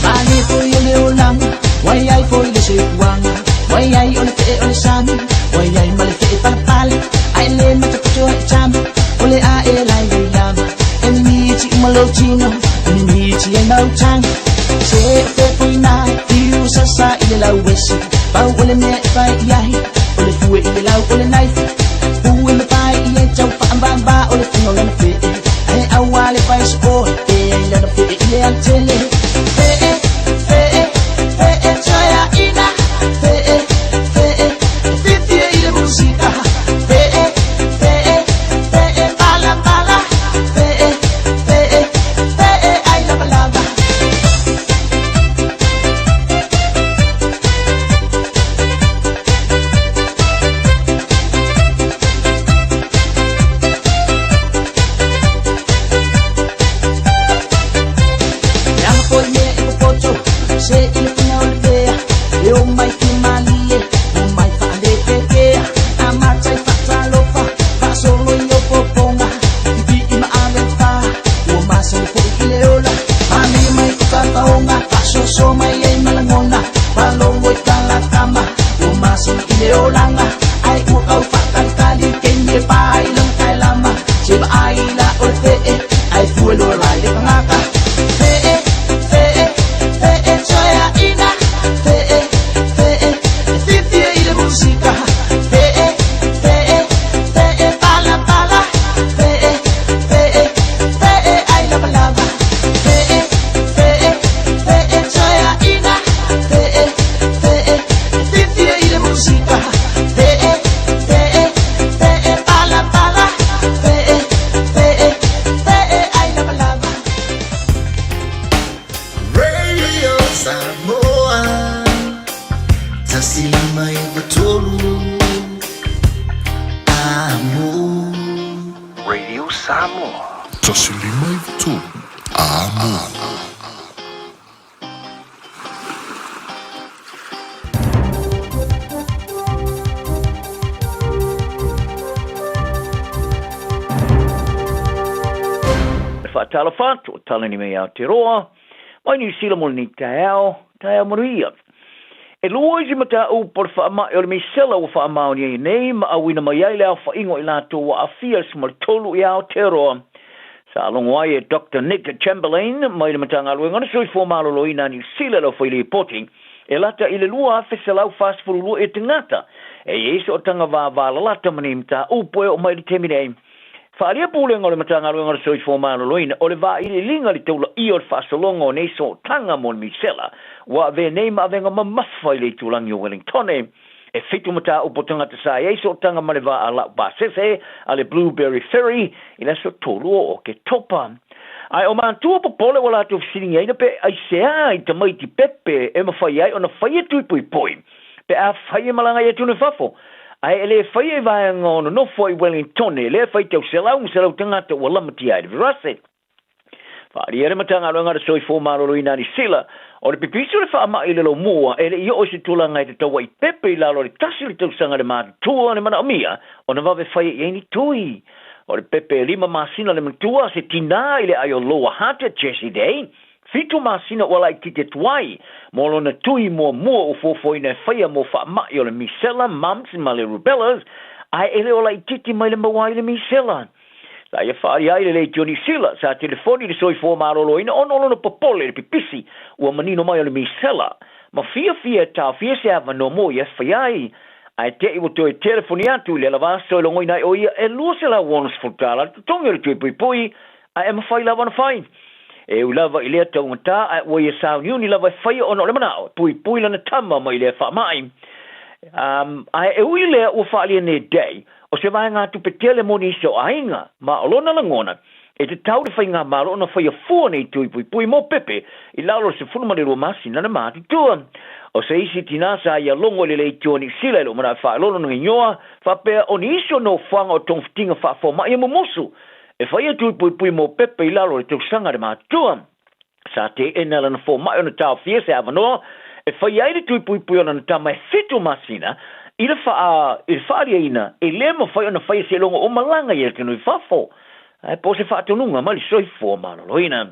Mani foi o le olaga, ua i ai foi le soifuaga, ua i ai o le fe'e o le sami, ua i ai ma le fe'e palapala, ae lē matapoto ai tama, o le a'e lai ai lava, e mimiti uma lou tino, e mimiti ai mautaga. Se o fe foina, fiu sasa i le lauesi, pau o le mea e fai i ai, o le fue i le lau o le naifi, pue ma fai i ai tau faavaavaa o le fuga o lana fe'e, ae auā le fai so'o e ai lana fe'e i le alatele. Fe'e, fe'e, fe'e toeaina, fe'e, fe'e, fiafia i le musika, fe'e, fe'e, fe'e malamala, fe'e, fe'e, fe'e ai lavalava. E aga foi mea e popoto, se i le funa o le pea, e o mai ki malie, o mai faalekekea, amata i faatalofa, faasolo i opopoga, pipi'i ma ave fā, ua masani foi i le ola, mamei mai o fafaoga, faasoasoa mai ai ma lagona, palolo i talatama, ua masani i le olaga, ae ua kau faatalitali, keimi e pā ai lona taelama, se vaai la o le fe'e, ae fue loa lai le tagata. Fe'e, fe'e, fe'e toeaina, fe'e, fe'e, e fiafia i le musika, fe'e, fe'e, fe'e palapala, fe'e, fe'e, fe'e ai lavalava. Fe'e, fe'e, fe'e toeaina, fe'e, fe'e, e fiafia i le musika, fe'e, fe'e, fe'e palapala, fe'e, fe'e, fe'e ai lavalava. Radio Samoa 105.3 Amo. Radio Samoa. 105.3 Amo. E whaatalofa atu o Talani me Aotearoa, mai Niu Sila mo lenei taeao, taeao manuia. E lua isi mataupu o le faamai o le misela ua faamaonia ai nei ma auina mai ai le aofaiga o i latou ua aafia i le 13 i Aotearoa. Sa logo ai e Doctor Nick Chamberlain mai le Matagaluega o le Soifua Maloloina a Niu Sila le aufai lipoti e lata i le 2,142 ia tagata e i ai sootaga vavalalata ma nei mataupu e oo mai i le taimi nei. Faaalia Pulega o le Matagaluega o le Soifua Maloloina o le vailiiliga i le taulaia o le faasologa o nei sootaga mo le misela ua avea nei ma avega mamafa i le itulagi o Wellingtone. E fitu mataupu o tagata sa i ai sootaga ma le vaa laupasese a le Blueberry Ferry i le aso 3 o Oketopa. Ae o matua popole ua latou fesiligiaina pe aisea i tamaiti pepe e mafai ai ona faia tui poipoi pe afai e malaga i atunuu i fafo, ae e le faia i vaega o nonofo i Wellingtone lea e faitau selau ma selau tagata ua lamatia ai le virase. Faaalia le Matagaluega a le Soifua Maloloina a Niu Sila, o le pipisi o le faamai i le lomua e le i oo i se tulaga e tatau ai pepe i lalo o le tasi o le tausaga le matutua le manaomia ona vave faia i ai ni tui. O le pepe e lima masina le matua se tinā i le ai o Lower Hutt, Jessie Day, Fitu masina ua laitiiti atu ai mo lona tui muamua ua fuafuaina e faia mo faamai o le misela, mumps, ma le rubellas, ae e le o laitiiti mai le maua ai le misela. Sa ia faaalia ai le Leitio Niu Sila, sa telefoni i le soifua maloloina ona o lona popole i le pipisi ua manino mai o le misela, ma fiafia e taofia se avanoa mo ia e faia ai. Ae te'i ua toe telefoni atu i le ala aso e logoina ai o ia e $260 tala le totogi o le tui puipui, ae e mafai lava ona fai. E ui lava i lea taugata, ae ua ia sauniuni lava e faia ona o le manao e puipui lana tama mai lea faamai. Um, ae e ui lea ua faaalia nei Day, o se vaegatupe tele mo nisi o aiga, ma o lona lagona, E tatau le Faigamalo ona faia fua nei tui puipui mo pepe i lalo o le 12 masina le matutua. O se isi tinā sa ia logo i le leitioa Niu Sila e le o manaʻo e faaloalo lona igoa, faapea o ni isi o nofoaga o togafitiga faafomai e mumusu e faia tui puipui mo pepe i lalo o le tausaga le matutua. Sa teena lana fomai ona taofia se avanoa e faia ai le tui puipui o lana tama e fitu masina i le faa, i le faaliaina e le mafai ona faia seiloga o malaga i atunuu i fafo. Ae po o se faatonuga mai le soifua maloloina.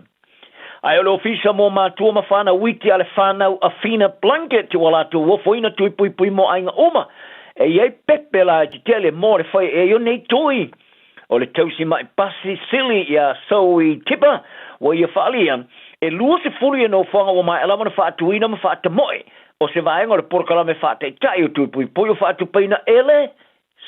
Ae o le Ofisa mo Matua ma Whanau Iti a le whanau a Whina Blanket ua latou ofoina tui puipui mo aiga uma e i ai pepe la e tetele mo le whai e i o nei tui. O le tausi mai pasi sili iā Zoe Tipper ua ia whaalia, e 20 ia nofoaga ua maea lava ona faatuina ma faatamoe o se vaega o le polokalame faataitai o tui puipui o faatupeina e le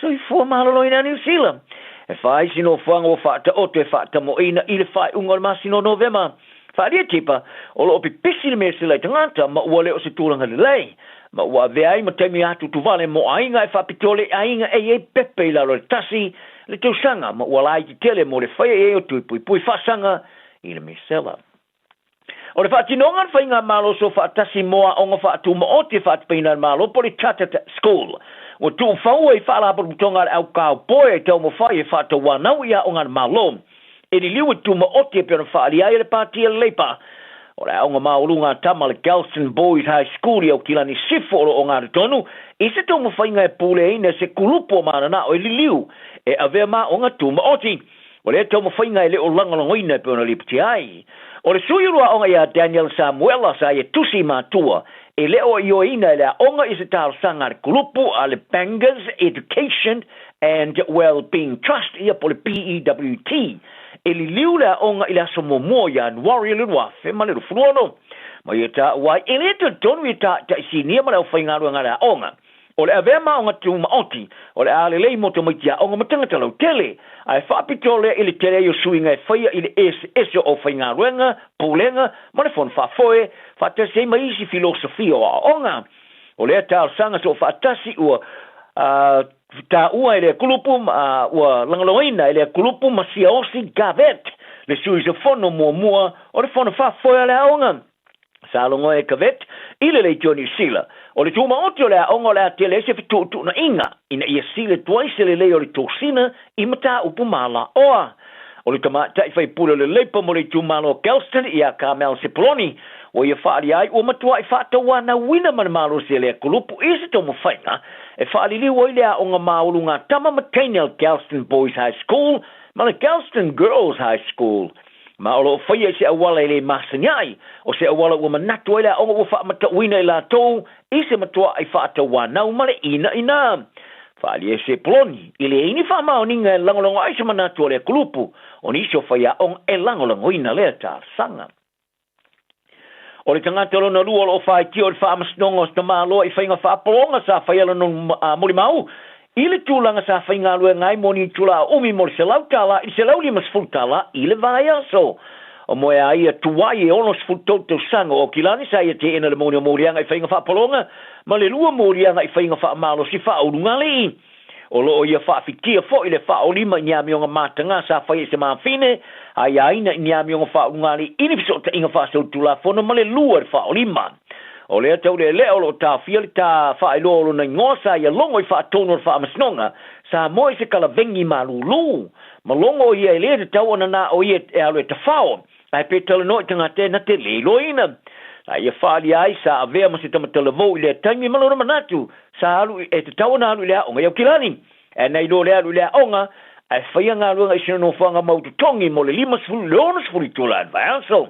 Soifua Maloloina a Niu Sila. E fā isi nofoaga ua faataoto e faatamoeina i le faaiuga o le masina o Novema. Faaalia Tipper, o lo o pipisi le mea sila i tagata ma ua le o se tulaga lelei, ma ua avea ai ma taimi atuatuvale mo aiga e faapitoa le aiga e i ai pepe i lalo o le tasi le tausaga ma ua laiti tele mo le faia i ai o tui puipui faasaga i le misela. O le faatinoga o le Faigamalo Soofaatasi mo Aoga Faatumaoti e faatupeina e le Malo po o le Chartered School ua tuufau ai Faalapotopotoga a le Au Kaopoe e taumafai e faatauanau i aoga a le Malo e liliu e tumaoti e pei ona faaalia ai e le Pati a le Leipa. O le aoga maualuga a tama le Galston Boys High School i Aukilani Sifo o lo o gatotonu i se taumafaiga e puleaina e se kulupu o mananao e liliu e avea ma aoga tumaoti. O lea taumafaiga e le o lagolagoina e pei ona lipotia ai. O le sui ulu aoga ia Daniel Samuela sa ia tusi i matua e le o ioeina e le aoga i se talosaga a le kulupu a le Bangers Education and Wellbeing Trust ia po o le BEWT e liliu le aoga i le aso muamua o Ianuari le 2026. Ma ia taua ai e le talitonu ia taitai sinia ma le aufaigaluega a le aoga. O le avea ma aoga tumaoti, o le a lelei mo tamaiti aoga ma tagata lautele, ae faapitoa lea i le tele ai o suiga e faia i le eseese o aufaigaluega, pulega, ma le fono faafoe, faatasi ai ma isi filosofia o aoaoga. O lea talosaga soofaatasi ua taua e lea kulupu ma ua lagolagoina e lea kulupu ma Siaosi Gavet, le sui usufono muamua o le fono faafoe a le aoga. Sa logoa e Cavet i le leitio Niu Sila. O le tumaoti o le aoga o le a tele ai se fetuutuunaiga ina ia sili atu ai se lelei o le tosina i mataupu malaoa. O le tamaitai faipule o le Leipa mo le itumalo o Galston ia Carmel Sepuloni ua ia faaalia ai ua matuai faatauanauina ma le malosi e lea kulupu i se taumafaiga e faaliliu ai le aoga maualuga a tama ma teine o le Galston Boys High School ma le Galston Girls High School. Ma o lo o faia i se auala e le masani ai, o se auala ua manatu ai le aoga ua faamatauina e latou i se matuaai faatauanau ma le inaina. Faaalia e Sepuloni, i leai ni faamaoniga e lagolago ai se manatu o lea kulupu, o nisi o faiaoga e lagolagoina lea talosaga. O le tagata lona lua o lo o faitio i le Faamasinoga o Tamaloa i faiga faapologa sa faia lona molimau i le tulaga sa faigaluega ai mo ni itula umi mo le $100 i le $150 i le vaiaso. O moe a ia tuai e 63 tausaga o Aukilani sa ia teena le moni o moliaga i faiga faapologa ma le lua moliaga i faiga faamalosi faaulugalii. O lo o ia faafitia foi le faaolima i ni amioga mataga sa faia i se mafine, aiaina i ni amioga faaulugalii i ni fesootaiga faasolitulafono ma le lua i le faaolima. O lea taulealea o lo o taofia le ta faailoa o lona igoa sa ia logo i faatonu o le Faamasinoga sa moe i se kalavegi malūlū ma logo o ia e le tatau ona na o ia e alu e tafao Ae pe talanoa i tagata e na te le iloaina. A ia faaalia ai sa avea ma se tama talavou i lea taimi ma lona manatu sa alu e tatau ona alu i le aoga i Aukilani. Ae na iloa le alu i le aoga ae faia galuega i sina nofoaga mau totogi mo le 50 i le 60 itula i le vaiaso.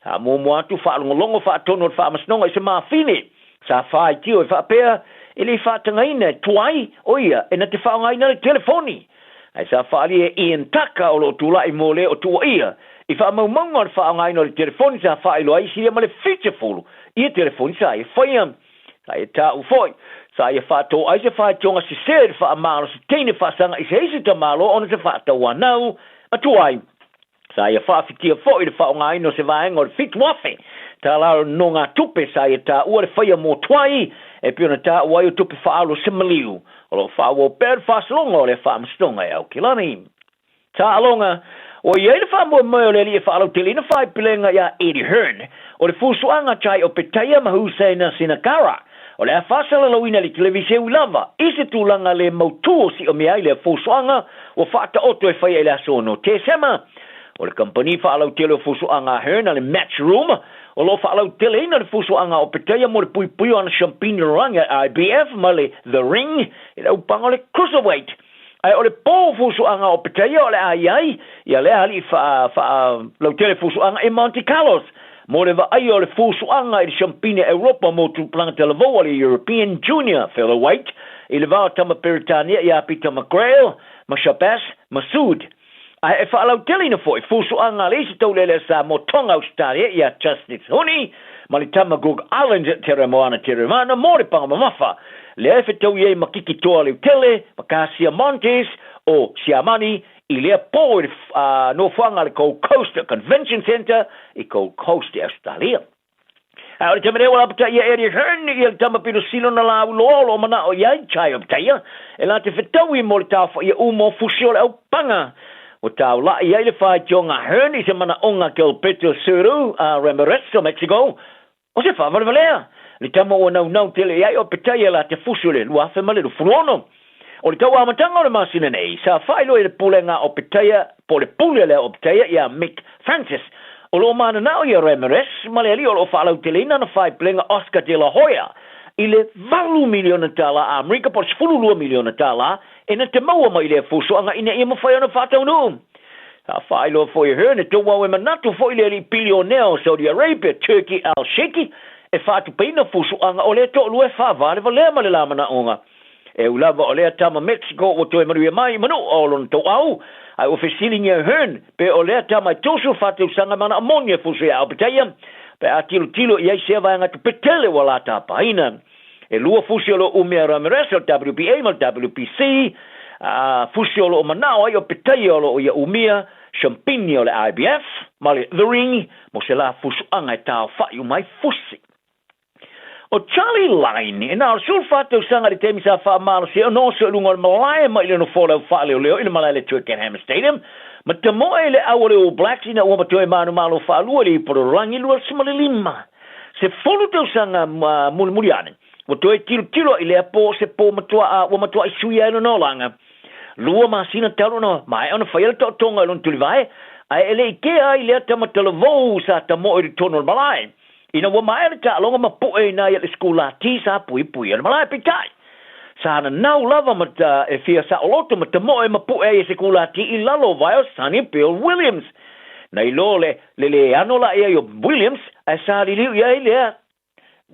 Sa muamua atu faalogologo faatonu o le Faamasinoga i se mafine Sa faitio e faapea e le i faatagaina e tuai o ia e na te faaaogaina le telefoni. Ae sa faaalia e Ian Tucker o lo o tulai mo le o tuuaia i faamaumauga o le faaaogaina o le telefoni sa faailoa ai silia ma le 70 ia telefoni sa ia faia. Sa ia taua foi, sa ia faatō ai se faitioga sese i le faamalosi teine faasaga i se isi tamaloa ona se faatauanau atu ai. Sa ia faafitia foi le faaaogaina o se vaega o le $7,000 o le nonogatupe sa ia taua le faia mo tuai e pei ona taua ai o tupe faaalu o se maliu o lo o faaauau pea le faasologa o lea faamasinoga e Aukilani. Taaloga. Ua i ai le faamoemoe o le alii e faalauteleina faaipilega iā Eddie Hearn o le fusuaga Jai Opetaia ma Hussein Sinakara. O le a faasalalauina i le televiseu lava i se tulaga le mautū o siomia ai lea fusuaga ua faataoto e faia i le aso 6 Tesema. O le kamupani faalautele o fusuaga a Hearn a le Matchroom o lo o faalauteleina le fusuaga a Opetaia mo le puipui o ana siampini lalolagi a IBF ma le The Ring i le aupaga o le Cruiserweight. Ae o le po fusuaga o Opetaia o le a i ai ia lea alii faalautele fusuaga i Monte Carlos mo le vaaia o le fusuaga i le siampini a Europa mo tupulaga talavou a le European Junior Featherweight i le va o tama Peretania ia Peter McGrail ma Shabazz Masoud. Ae e faalauteleina foi fusuaga a le isi taulealea Samoa Tonga Ausetalia ia Justice Huni ma le tama Cook Islands Teremoana Teremana mo le paga mamafa lea e fetaui ai ma Kiki Toa Leutele ma Kasia Montes o Siamani i lea po i le nofoaga a le Gold Coast Convention Centre i Gold Coast i Ausetalia. A o le taimi nei ua lapatai ia Eddie Hearn ia le tama pito sili ona lauiloa o lo o manao i ai Jai Opetaia e la te fetaui mo le taofaia uma o fusi o le aupaga. Ua taulai ai le faitioga a Hearn i se manaoga Gilberto Suru a Ramirez o Mexico o se faavalevalea le tama ua naunau tele i ai o Opetaia la te fusi o le 2026. O le tau amataga o le masina nei, sa faailoa i le Pulega a Opetaia, po o le Pule a le Opetaia ia Mick Francis, o lo o mananao ia Ramirez ma le alii o lo o faalauteleina ana faaipulega Oscar De La Hoya i le $8 miliona tala a Amerika po o le $12 miliona tala e na te maua mai i lea fuafuaga ina ia mafai ona faataunuu. Sa faailoa foi e Hearn e touau e manatu foi le alii pilionea o Saudi Arabia, Turki Al-Sheikh, e faatupeina fuafuaga o lea toalua e faavalevalea ma le la manaoga. E ui lava o lea tama Mexico ua toe manuia mai i Manua o lona tauau, ae ua fesiligia e Hearn pe o lea tama e 34 tausaga mana moni e fusu ia Opetaia pe a tilotilo i ai sea vaega tupe tele ua la tapaina. E lua fusi o lo o umia Ramirez o le WBA ma le WBC, a fusi o lo o manao ai Opetaia o lo o ia umia Champini o le IBF ma le The Ring mo se la fusuaga e taofa'i uma ai fusi. O Charlie Lyne, e na o le 14 tausaga i le taimi sa faamalosia ona oso i luga o le malae mai le nofoa o le au faaleoleo i le malae le Twickenham Stadium, ma tamoe i le au o le All Blacks ina ua matoe manumalo faalua i le Ipororolangi 25. 10 tausaga mulimuli ane, ua toe tilotilo i lea po o se po matua a ua matuai suia ai lona olaga. Lua masina talu ona maea ona faia le taotoga i lona tulivae, ae e le i kea ai lea tama talavou sa tamoe i totonu o le malae. Ina ua maea le taaloga ma poe i nai a le sikulati sa puipui a le malae peitai. Sa nanau lava ma ta e fia saoloto ma tamoe ma puʻe ai e sikulati i lalo o vae o Sonny Bill Williams. Na iloa le le le ano la i ai o Williams ae sa liliu i ai lea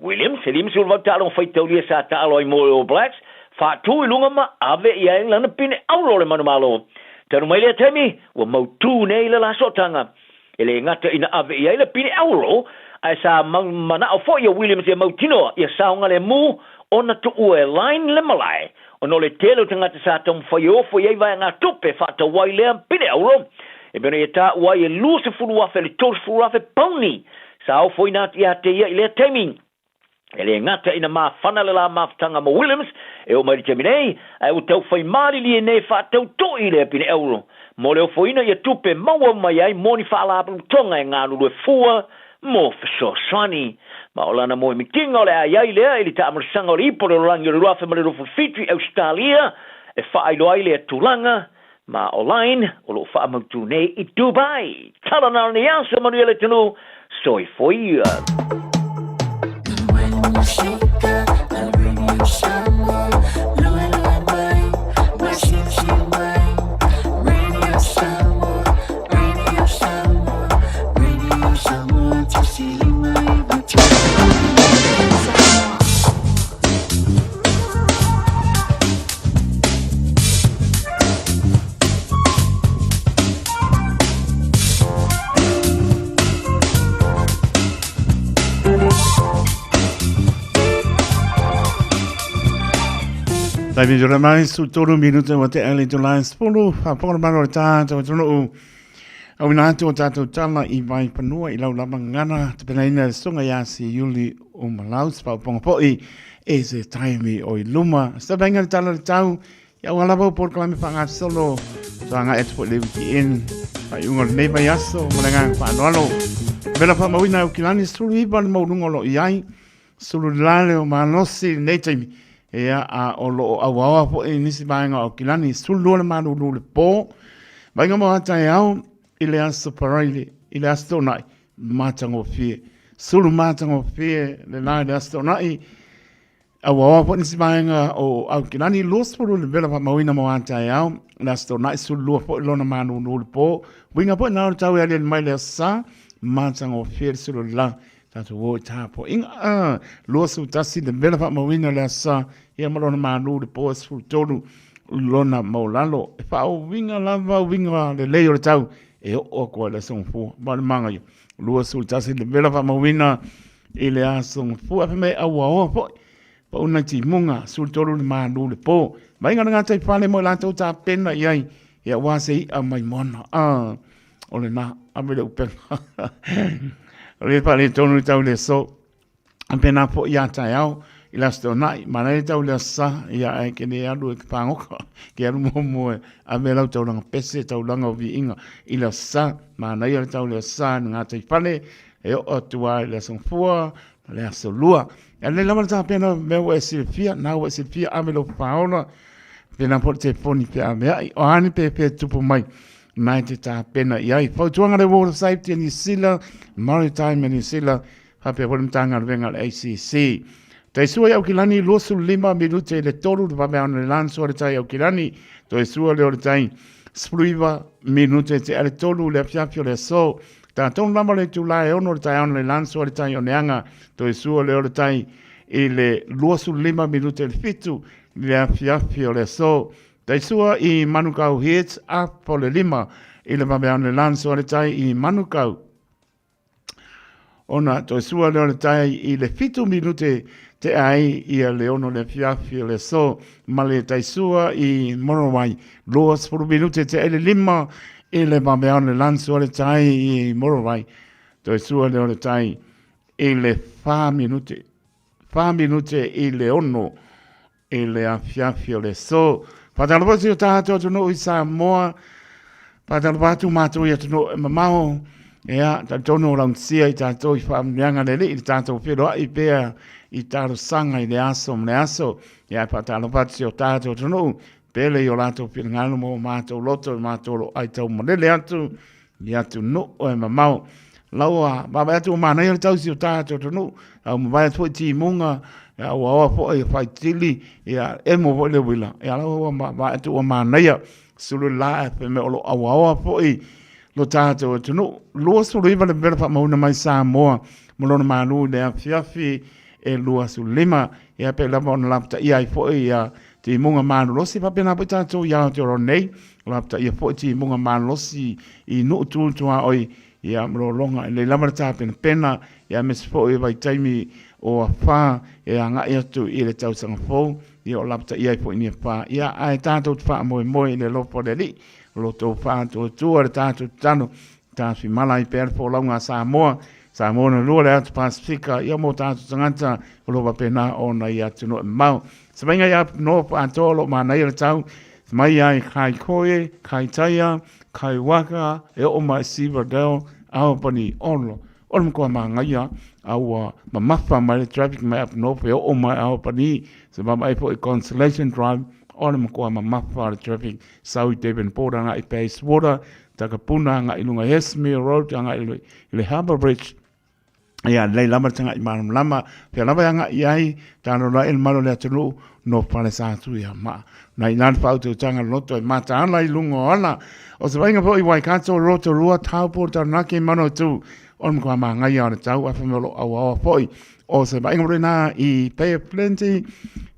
Williams e 58 taaloga faitaulia sa taalo ai mo le All Blacks, faatu i luga ma ave i ai lana pine auro o le manumalo. Talu mai lea taimi, ua mautū nei le la sootaga. E le gata ina ave i ai le pine auro, ae sa manao foi ia Williams ia mautinoa ia saogalemu ona tuua e Lyne le malae, ona o le tele o tagata sa taumafai e ofo i ai vaegatupe faatau ai lea pine auro, e pei ona ia taua ai e 20,000 i le 30,000 pauni sa ofoina atu ia te ia i lea taimi. E le gata ina mafana le la mafutaga mo Williams e oo mai le taimi nei, ae ua tau fai malilie nei faatautoi lea pine auro mo le ofoina ia tupe maua mai ai mo ni faalapotopotoga e galulue fua mo fesoasoani. Ma o lana moemitiga o le a i ai lea i le taamalosaga o le ipo o le lalolagi o le 2027 i Ausetalia e faailoa ai lea tulaga ma o Line o lo o faamautu nei i Dubai. Tala na o lenei aso, manuia le atunuu, soifua ia. Tai mi jora mai su tolu minuta wa te ale to lai spolu fa pongolo malo le tātou atunuu. Au ina atu o tātou tala i vai panua i lau lava ngana te penaina le sunga ia si Yuli o Malau se pauponga poi e se taimi o i luma. Sa venga le tala le tau Ia aua lava o polokalame faagasolo so agai atu foi i le weekend faaiuga o lenei vaiaso ma le agaga faaaloalo. Vela faamauina e Aukilani 19 le maualuga o lo o i ai sulu le le o malosi i lenei taimi. Ia, a o lo o auaoa foi i nisi vaega o Aukilani 12 le malulu le po. Vaiga mo a taeao i le aso Faraile, i le aso Toonai, matagofie. Sulu matagofie le la i le aso Toonai. Auaoa foi nisi vaega o Aukilani, 20 le vela faamauina mo a taeao, le aso Toonai 12 foi lona malulu le po. Uiga foi na o le tau e aliali mai le aso Sa, matagofie le sulu le la. Tatou o i tapuaiga. 21 le vela faamauina le aso Sa, ia ma lona malu le po e 13 lona maualalo. E faauiga lava uiga lelei o le tau e oo atu ai le aso Gafua. Ma o le manaia, 21 le vela faamauina i le aso Gafua. Fai mai auaoa foi, pau nai timuga, 13 le malu le po. Vaaiga le gataifale mo i latou tapena i ai, ia aua se i'a mai moana. O lena, ave le upega. O le faaletonu i tau le aso. A pēnā foi ia taeao i le Aso Toonai, manaia tau le Aso Sa, ia ae ke le alu e ke pāgoka, ke alu muamua e ave lau taulaga pese, taulaga o viiga i le Aso Sa, manaia le tau le Aso Sa i le gataifale, e oo atu lava i le Aso Gafua ma le Aso Lua. Ae lelei lava le tapena o mea ua e silafia, na ua e silafia, ave lou papaola, pēnā foi le telefoni pe aveai, o a ni pēpē tupu mai, na e te tapena i ai. Fautuaga le Water Safety a Niu Sila, Maritime a Niu Sila, faapea foi le Matagaluega a le ACC. Toe sua i Aukilani, 25 minute i le 3 le vaveao na le lansoa le tai Aukilani. Toe sua lea o le tai 19 minute te ale 3 le afiafi o le aso. Tātonu lava le itula e 6 le taeao na le lansoa le tai Oneaga. Toe sua lea o le tai i le 25 minute i le 7 le afiafi o le aso. Taisua i Manukau Heads up o le 5 i le vaveao na le lansoa le tai i Manukau. Ona toe sua lea o le tai i le 7 minute te ai ia le 6 le afiafi o le aso ma le taisua i Morowai. 20 minute te ai le 5 i le vaveao le lansoa le tai i Morowai. Toe sua lea o le tai i le 4 minute. 4 minute i le 6 i le afiafi o le aso. Faatalofa atu i o tatou atunuu i Samoa, faatalofa atu matou i atunuu e mamao, ea, talitonu o laugasia i tatou i faamanuiaga le Alii i le tatou feiloai pea i talosaga i le aso ma le aso. Ea, faatalofa atu i o tatou atunuu, pele i o latou finagalo ma o matou loto i matou o lo o aitau malele atu i atunuu e mamao. Lau a vaavaai atu ua manaia le tausi o tatou atunuu, a ua mavae atu foi timuga, a ua oa foi faitili, ia emo foi le uila, ia lau ua vaavaai atu ua manaia. Sulu le la fai mai o lo o auaoa foi lo tatou atunuu. 29 le pepela faamauina mai Samoa ma lona malu i le afiafi e 25, ia pei lava ona lapataia ai foi ia timuga malolosi, faapena foi tatou i Aotearoa nei, lapataia foi timuga malolosi i nuu tu i tuaoi, ia ma lologa e lelei lava le tapenapena, ia aemaise foi o vaitaimi o afa e agai atu i le tausaga fou, ia o lapataia ai foi ni afa, ia ae tatou te faamoemoe i le alofa o le Alii, o lo outou faatuatua le tatou tatalo, tafimala ai pea le folauga a Samoa, Samoa na lua le atu Pasifika, ia mo tatou tagata o lo o faapena ona i atunuu e mamao. Se maiga ia North atoa o lo o manaia le tau, mai ai Kaikoe, Kaitaia, Kaiwaka, e oo mai Silverdale, Albany, Olo. O le matua manaia, a ua mamafa mai le traffic mai up north e oo mai Albany, se vaavaai foi Constellation Drive, o le matua mamafa le traffic, sau i Devonport agai i Bayswater, Takapuna agai i luga i Hesmere Road agai i le Harbour Bridge. Ia, lelei lava le tagata malamalama, pea lava e agai i ai, talo la i le malu o le atunuu, no Falesatu ia ma. Na i nā le whautautanga loto e mataala i lunga o ala. O se vainga foi i Waikato, Rotorua, Taupo, Taranaki, Manawatu, o le matua māngaia o le tau, a whamea o lo auaoa foi. O se vainga foi nā i Bay of Plenty,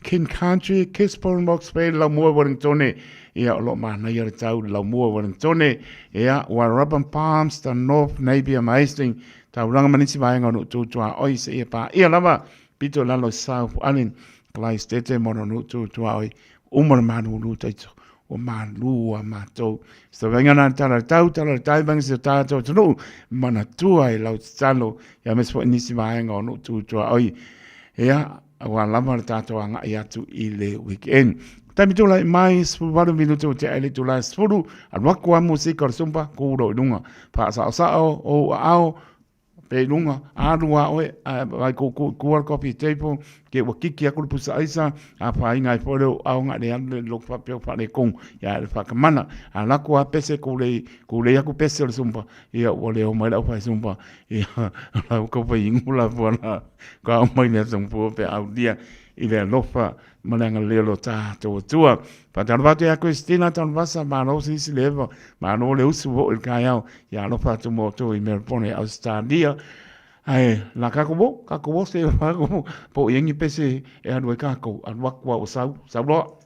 King Country, Gisborne, Hawke's Bay, Laumua, Wellingtone, ia o lo mānaia le tau, Laumua, Wellingtone, ia Wairarapa Palms, the North, Napier, ma Hastings, taulaga ma nisi vaega o nuu tutuaoi seia paia lava pito i lalo i South Island, Kalaistete ma ona nuu tutuaoi uma le malulu taito ua malu a matou. Se tauaiga na tala le tau, tala le tai vaega si o tatou atunuu, manatua i lau tatalo, ia aemaise foi nisi vaega o nuu tutuaoi. Ia, aua lava le tatou agai atu i le weekend. Taimi tulai mai 18 minute o te ai le itula e 10, alu atu a musika o le Zumba, ku loa i luga. Faasaosao ou aao, pe i luga, alu a oe, ae vaai kuukuu i tua le coffee table, ke ua kiki atu le pusa aisa, afaina ai foi le ou aoga le alu le logo faapea ua faaletonu, ia le faakamana. Alu atu a pese kulei, kulei atu pese o le Zumba, ia ua le omai le aufai Zumba, ia la ua tau fai inu la fua la, ka omai le aso fua pe aulia i le alofa ma le agalelei o lo tatou Atua. Faatalofa atu ia Christina Tanuvasa, malo sisi le eva, malo le usu foi i le taeao, ia alofa atu mo outou i Melbourne, Australia. Ae la kakou wo, kakou wo se kakou po i engi pese e alu ai kakou, alu atu a ua sau, sau loa.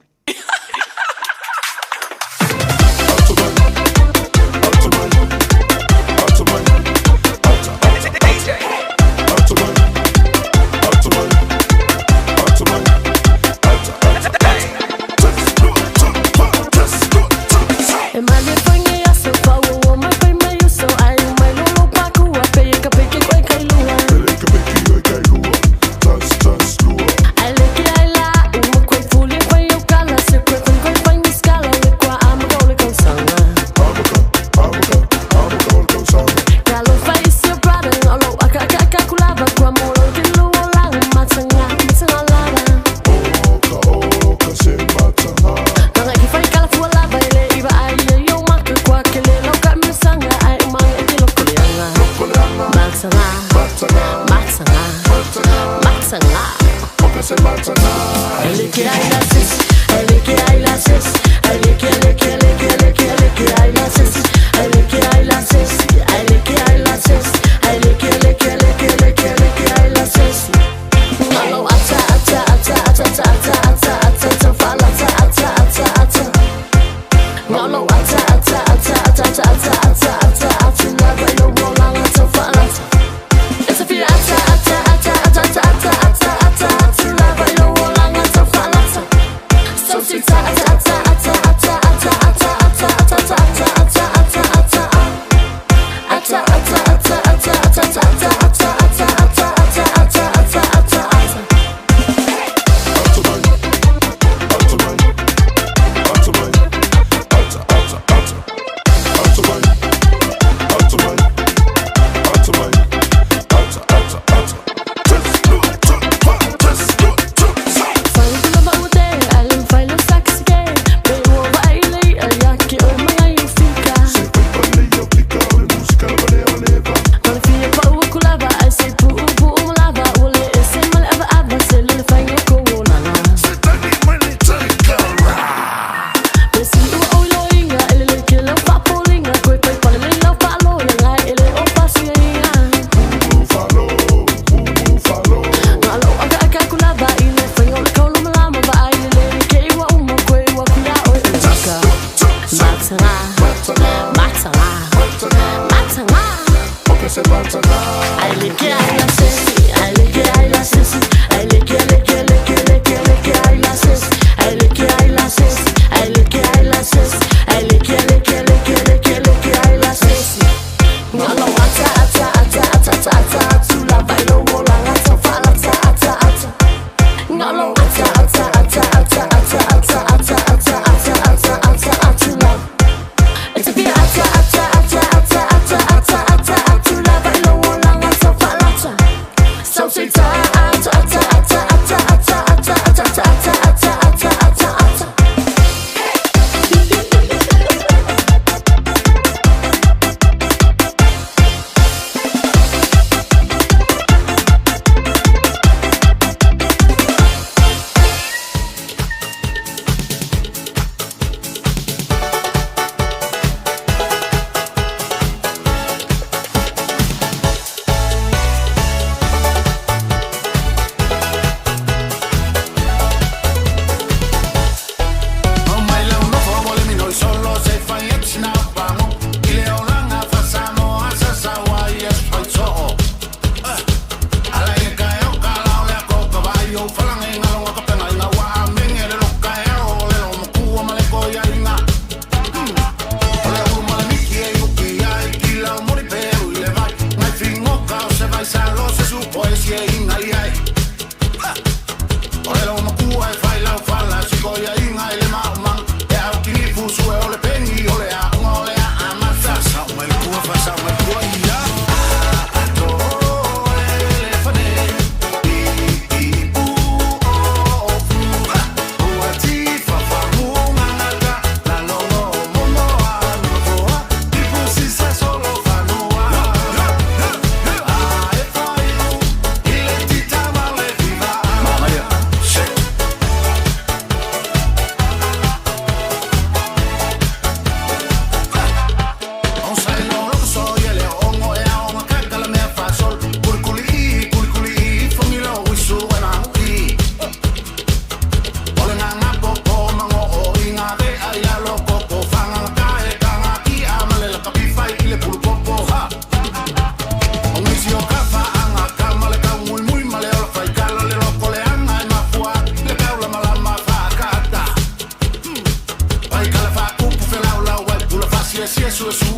E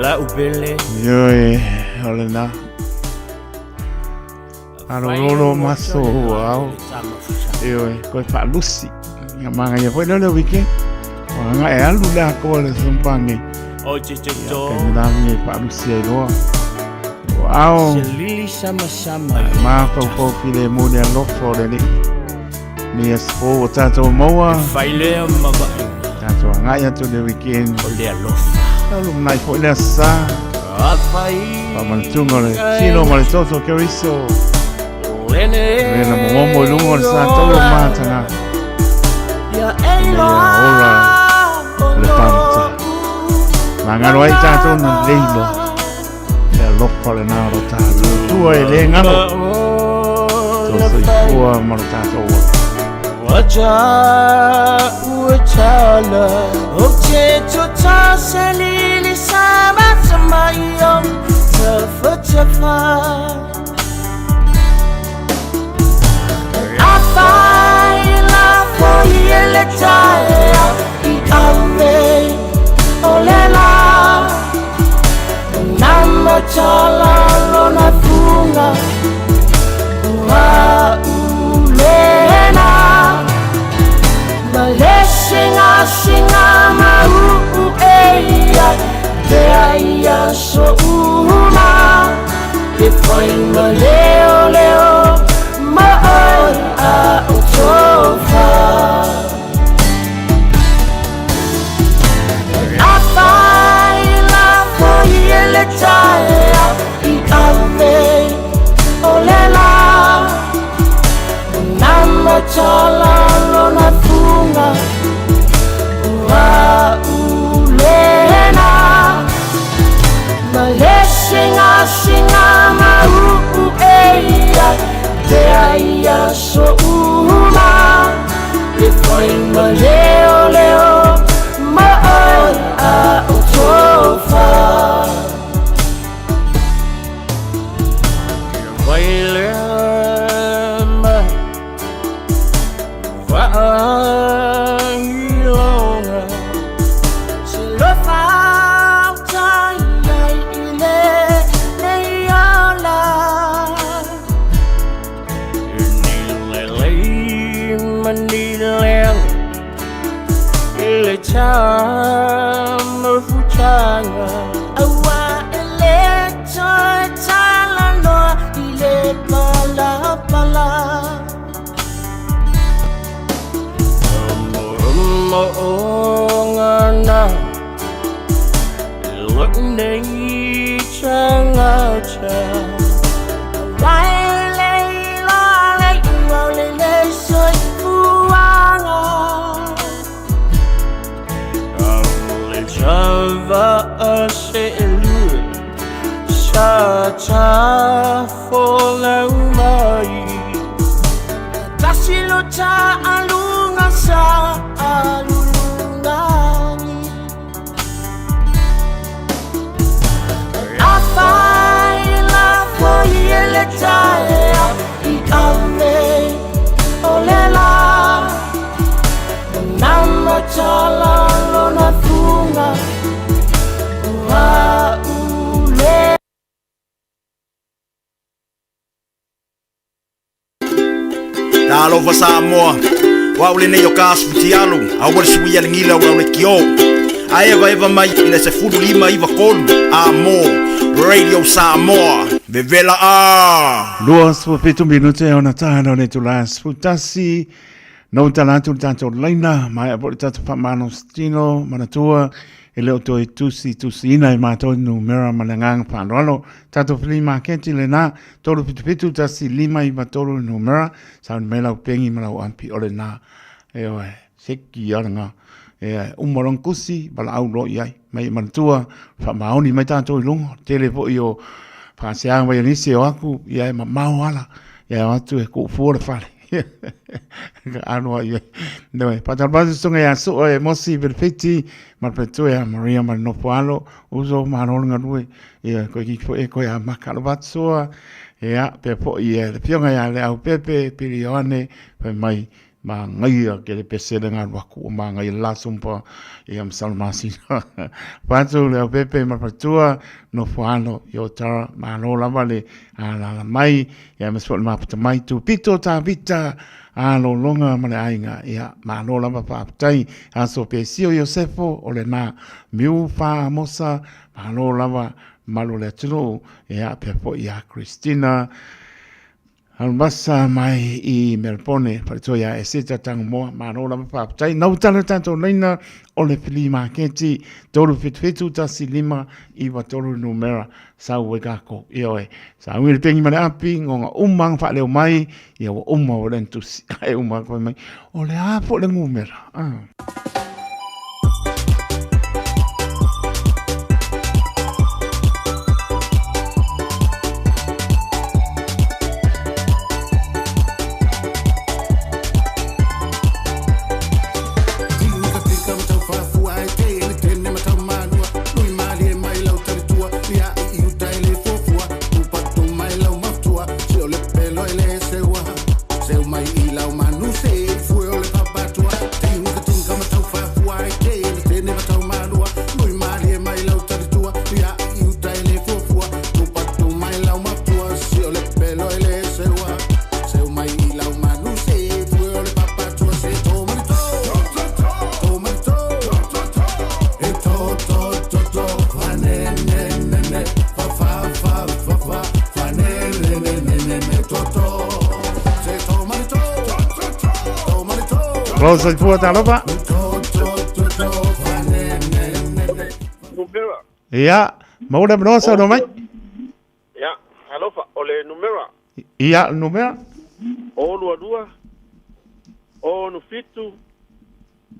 Lau pele. Ioe, o lena. Alololo maso ua ao. Ioe, koe faalusi. Ia mangaia foi lea o le weekend. O anga e alu le akoa le sumpangi. O te te to. Ia, kai me faalusi ai loa. O ao. Se lili sama sama. Ma faufau file mo le alofa o le Alii. Ni aso o tātou maua. E fai lea ma vaaiga. Tātou agai atu le weekend. O le alofa. Taulu manai foi le aso sa. Afai. Whamantunga o le tino ma le toto Keriso. Lene. Lena momomo i lunga o le sa tolu mātanga. Ia Ina ia ora le pamata. Mangaro ai tātou na leilo. Le alofa le nā ro tātou. Tua e le ngaro. Tō soifua ma lo tātou ola. Wacha uachala O te tota se lili sa mata mai o Tafa tafa Afai la foi ele taea i ave o le la Nama tala lona funga Ua ulena Ma le singa singa ma uu e ia Te ai a so uma E fai ma leo leo Ma oi a o tofa Afai la foi ele taea i ave o le la Nama tala lona funga Ua ulena Ma le singa singa ma uu e ia Te ai a so uma E fai ma leo leo Ma oi a o tofa Vai lea mai Vaailoga Se lofa o tai ai i le nei ola Ni le lei ma ni leaga I le tama futanga Aua e le toe talanoa i le palapala Mo'onga na Look nei changata Wai le la le ua le le soi fuanga Le chava a se lu Sa cha fo lau mai Tasi lo cha alunga sa alulungani Afai la foi ele taea i ave o le la Nama tala lona funga Ua ule Talofa Samoa, o au lenei o ka asu futialu, aua le suia le gila o lau le kio. A evaeva mai i le 15 93 a mo Radio Samoa, vevela a! 27 minute ona taha o le itula 11. Nou tala atu le tatou laina, maea foi le tatou faamalositino, manatua e le o toe tusi tusiina e matou numera ma le agaga faaaloalo. Tatou flea maketi lena, 377 1593 le numera, sauni mai lau pegi ma lau ampi o lena. Ioe, seki lava lena. E uma loa ona kusi, valaau loa i ai. Mai e manatua, faamaoni mai tatou i luga, tele foi o faasea mai a nisi e o atu, ia e mamao ala, ia e o atu e kuufua le fale. Ka alo ai ai. Noe, faatalofa atu susuga ia Sua e Mosi Perefiti, ma le faletua ia Maria ma le nofo alo, uso malo le galue, ia koe kiki foi e koe a maka alofa atu Sua, ia, pea foi e le afioga ia Leaupepe, Pili Ioane, fai mai. Magaia ke le pese le galu aku ua magaia le la sumpa ia masalo masina. Fatu le aupepe ma fatua nofo alo i Otara malo lava le alala mai ia ma le maputa mai tu pito Tavita alologa ma le aiga ia malo lava faafetai aso Pesio Iosefo o lena Miu Fa Amosa malo lava malu le atunuu ia pea foi ia Christina Alumasa mai i Melbourne, faitoa ia Eseta Tangomoa, malo lava faafetai. Nau tala tatou laina o le flea maketi, 377 15 93 numera, sau ai kākou. Ioe, saui le pengi ma le api, ngonga uma ang whaaleo mai, ia ua uma o le tusi, ai uma koe mai, o le a fo le ngumera. Ah. Lo soifua talofa. Numera. Ia, maua le avanoa saunoa mai. Ia, alofa, o le numera. Ia, numera. O lua lua, ono fitu,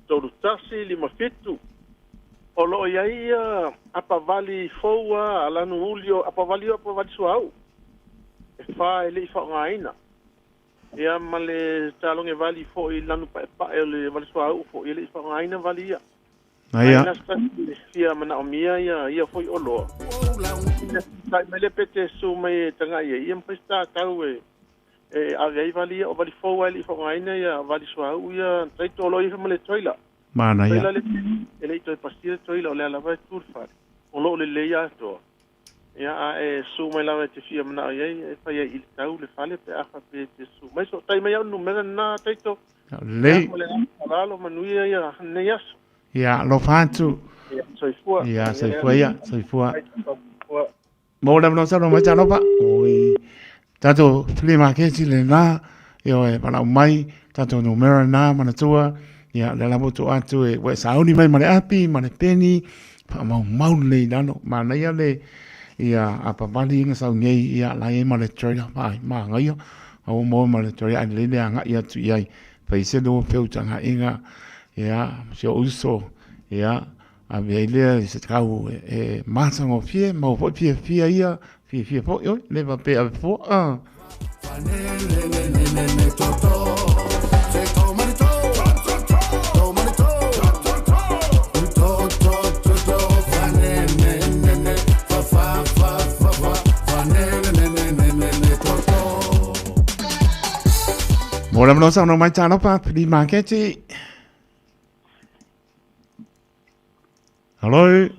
tolu tasi, lima fitu. O loo i ai ia apavali fou a lanu uli o apavali o apavali suauu. E fa e le i faaaogaina. Ia ma le taloge vali foi i lanu paepae o le vali suauu foi e le i faaaogaina vali ia. Aia. Ai na se fia manaomia ia ia foi oloa. Tai mai le pe te su mai e tagai ai ia mafai se tatau e e ave ai vali ia o vali fou a e le i faaaogaina ia vali suauu ia taito o lo o i ai ma le toila. Manaia. Toila le e le i toe pasia le toila o lea lava e tu le fale. O lo o lelei atoa. Ia a e su mai lava e te fia manao i ai e fai ai i le tau le fale pe a faapea e te su mai. So tai mai au numera lena Taito. Lelei. Ia ma le agaga faaaloalo manuia ia lenei aso. Ia alofa atu. Ia soifua. Ia soifua ia, soifua. Maua le avanoa saunoa mai talofa. Oi. Tatou flea market lena, ioe, valaau mai, tatou numera lena manatua, ia lea lava ua tuu atu e ua e sauni mai ma le api ma le peni, faamaumau lelei i lalo, manaia le ia apavali na sau nei ia la i ai ma le trailer, faai, manaia, a ua maua ma le trailer ae lelei le agai atu i ai, fai se lua feutagaiga, ia, ma si ou uso, ia, ave ai lea i se tau e matagofie, maua foi fiafia ia, fiafia foi oe, le faapea ave fua. Ah. Mo le manosa no mai talofa, Pili Maketi. Hello.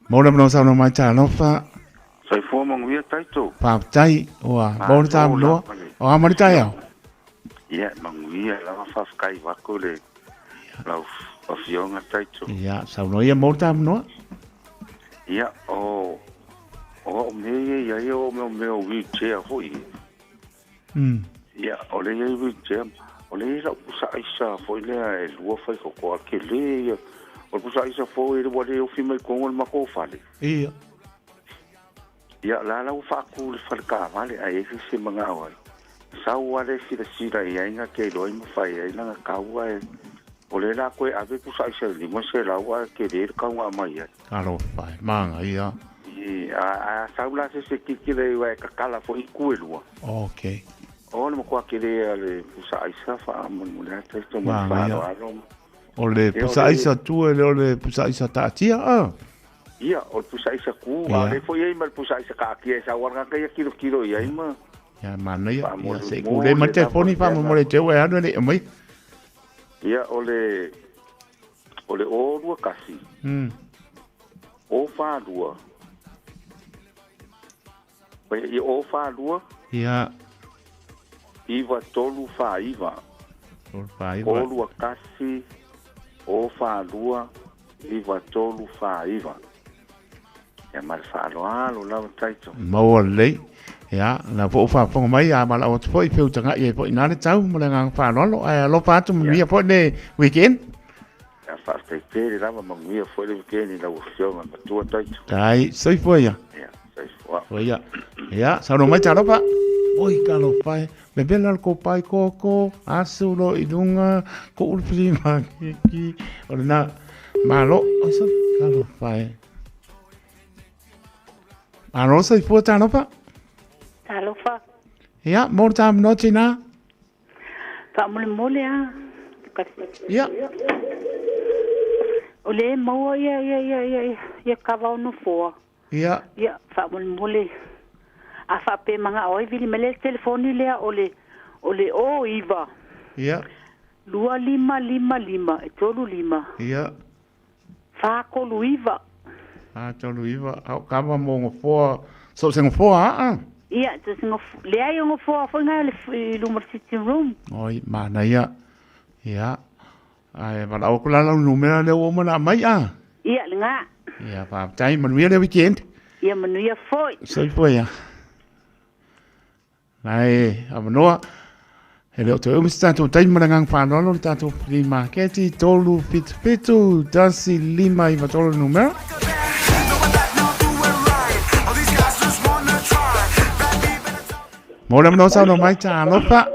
Mo le mano saunoa mai talofa. Soifua manuia taito. Faafetai ua maua le taunoa. O a ma le taeao? Ia, manuia lava faafetai vako le lau afioga taito. Ia, saunoa ia maua le taunoa. Ia, o o au mea ia i ai o mea mea o wheelchair foi. Ia, o lea i ai wheelchair, o lea i ai lau pusa aisa foi lea e lua fai kokoa tele ia. O le pusa aisa foi ua le ofi mai i totonu o le matou fale. Ia. Ia la la ua faaku le falekavale ae ai se magao ai. Sau ale silasila i ai na ke iloa i mafai ai lana kaua e o le la koe ave pusa aisa i 500 ae ke le kauga mai ai. Alofa e, manaia. I a sau la se se kiki le iwa e kakala fo i ku e lua. Okay. O le makoa ke le a le pusa aisa fa mo le ata i mo Manaia. fa alo. O le pusa aisa tu e le o le pusa aisa taatia a. Ia, o le pusa aisa ku, a le foi ai ma le pusa aisa kaakia e sau ala ka ia kilo kilo i ai ma. Ia manaia, ia Faamole se mo ku le ma le telefoni lava fa mo le te ue anu le mai. Ia, o le o lua kasi, o whā lua. Ia o whā lua, Ia, iwa tolu whā iwa. tolu whā O iwa. lua kasi, o whā lua, iwa tolu whā iwa. Ia ma le whaaloalo lava taito. Maua lelei. Ia, na po whaafonga mai a mala o te foi whiutanga i e po inā le tau mo le ngā whāloalo. Ai alofa atu manuia po le weekend. Ia whaafetai lava manuia foi le weekend i lau afioga matua taito. Tai, soifua ia. Ia, soifua. Ia. Ia, sauno mai talofa. Oi, talofa e. Bebela le kopai koko, asu lo i lunga, ko ulupili ma kiki. O le nā, malo. Oi, so, talofa e. Malo soifua talofa. Talofa. Ia, mo le tāmano nā. Faamolemole a. Ia. O le maua ia ia ia ia ia ia kava o nofoa. Ia. Ia faamolemole. A faape magao ai vili mai le telefoni lea o le o iva. Ia. 2555 e 35. Ia. 49. A tolu iwa. Au kava mo ngofoa. So se ngofoa a. Ia, te se ngof le ai o ngofoa foi ngai le i luma le sitting room. Oi, mana ia. Ia. Ai, wala o kula lau numera le o mana mai a. Ia, le ngā. Ia, whaapetai, manuia le weekend. Ia manuia foi. Soifua ia. Nai, awanoa. He leo te umi se tātou taimi ma le ngang whanalo le tātou flea marketi, 3 7 7 1 5 9 3 numera. Mo le mano sauno mai tā alofa.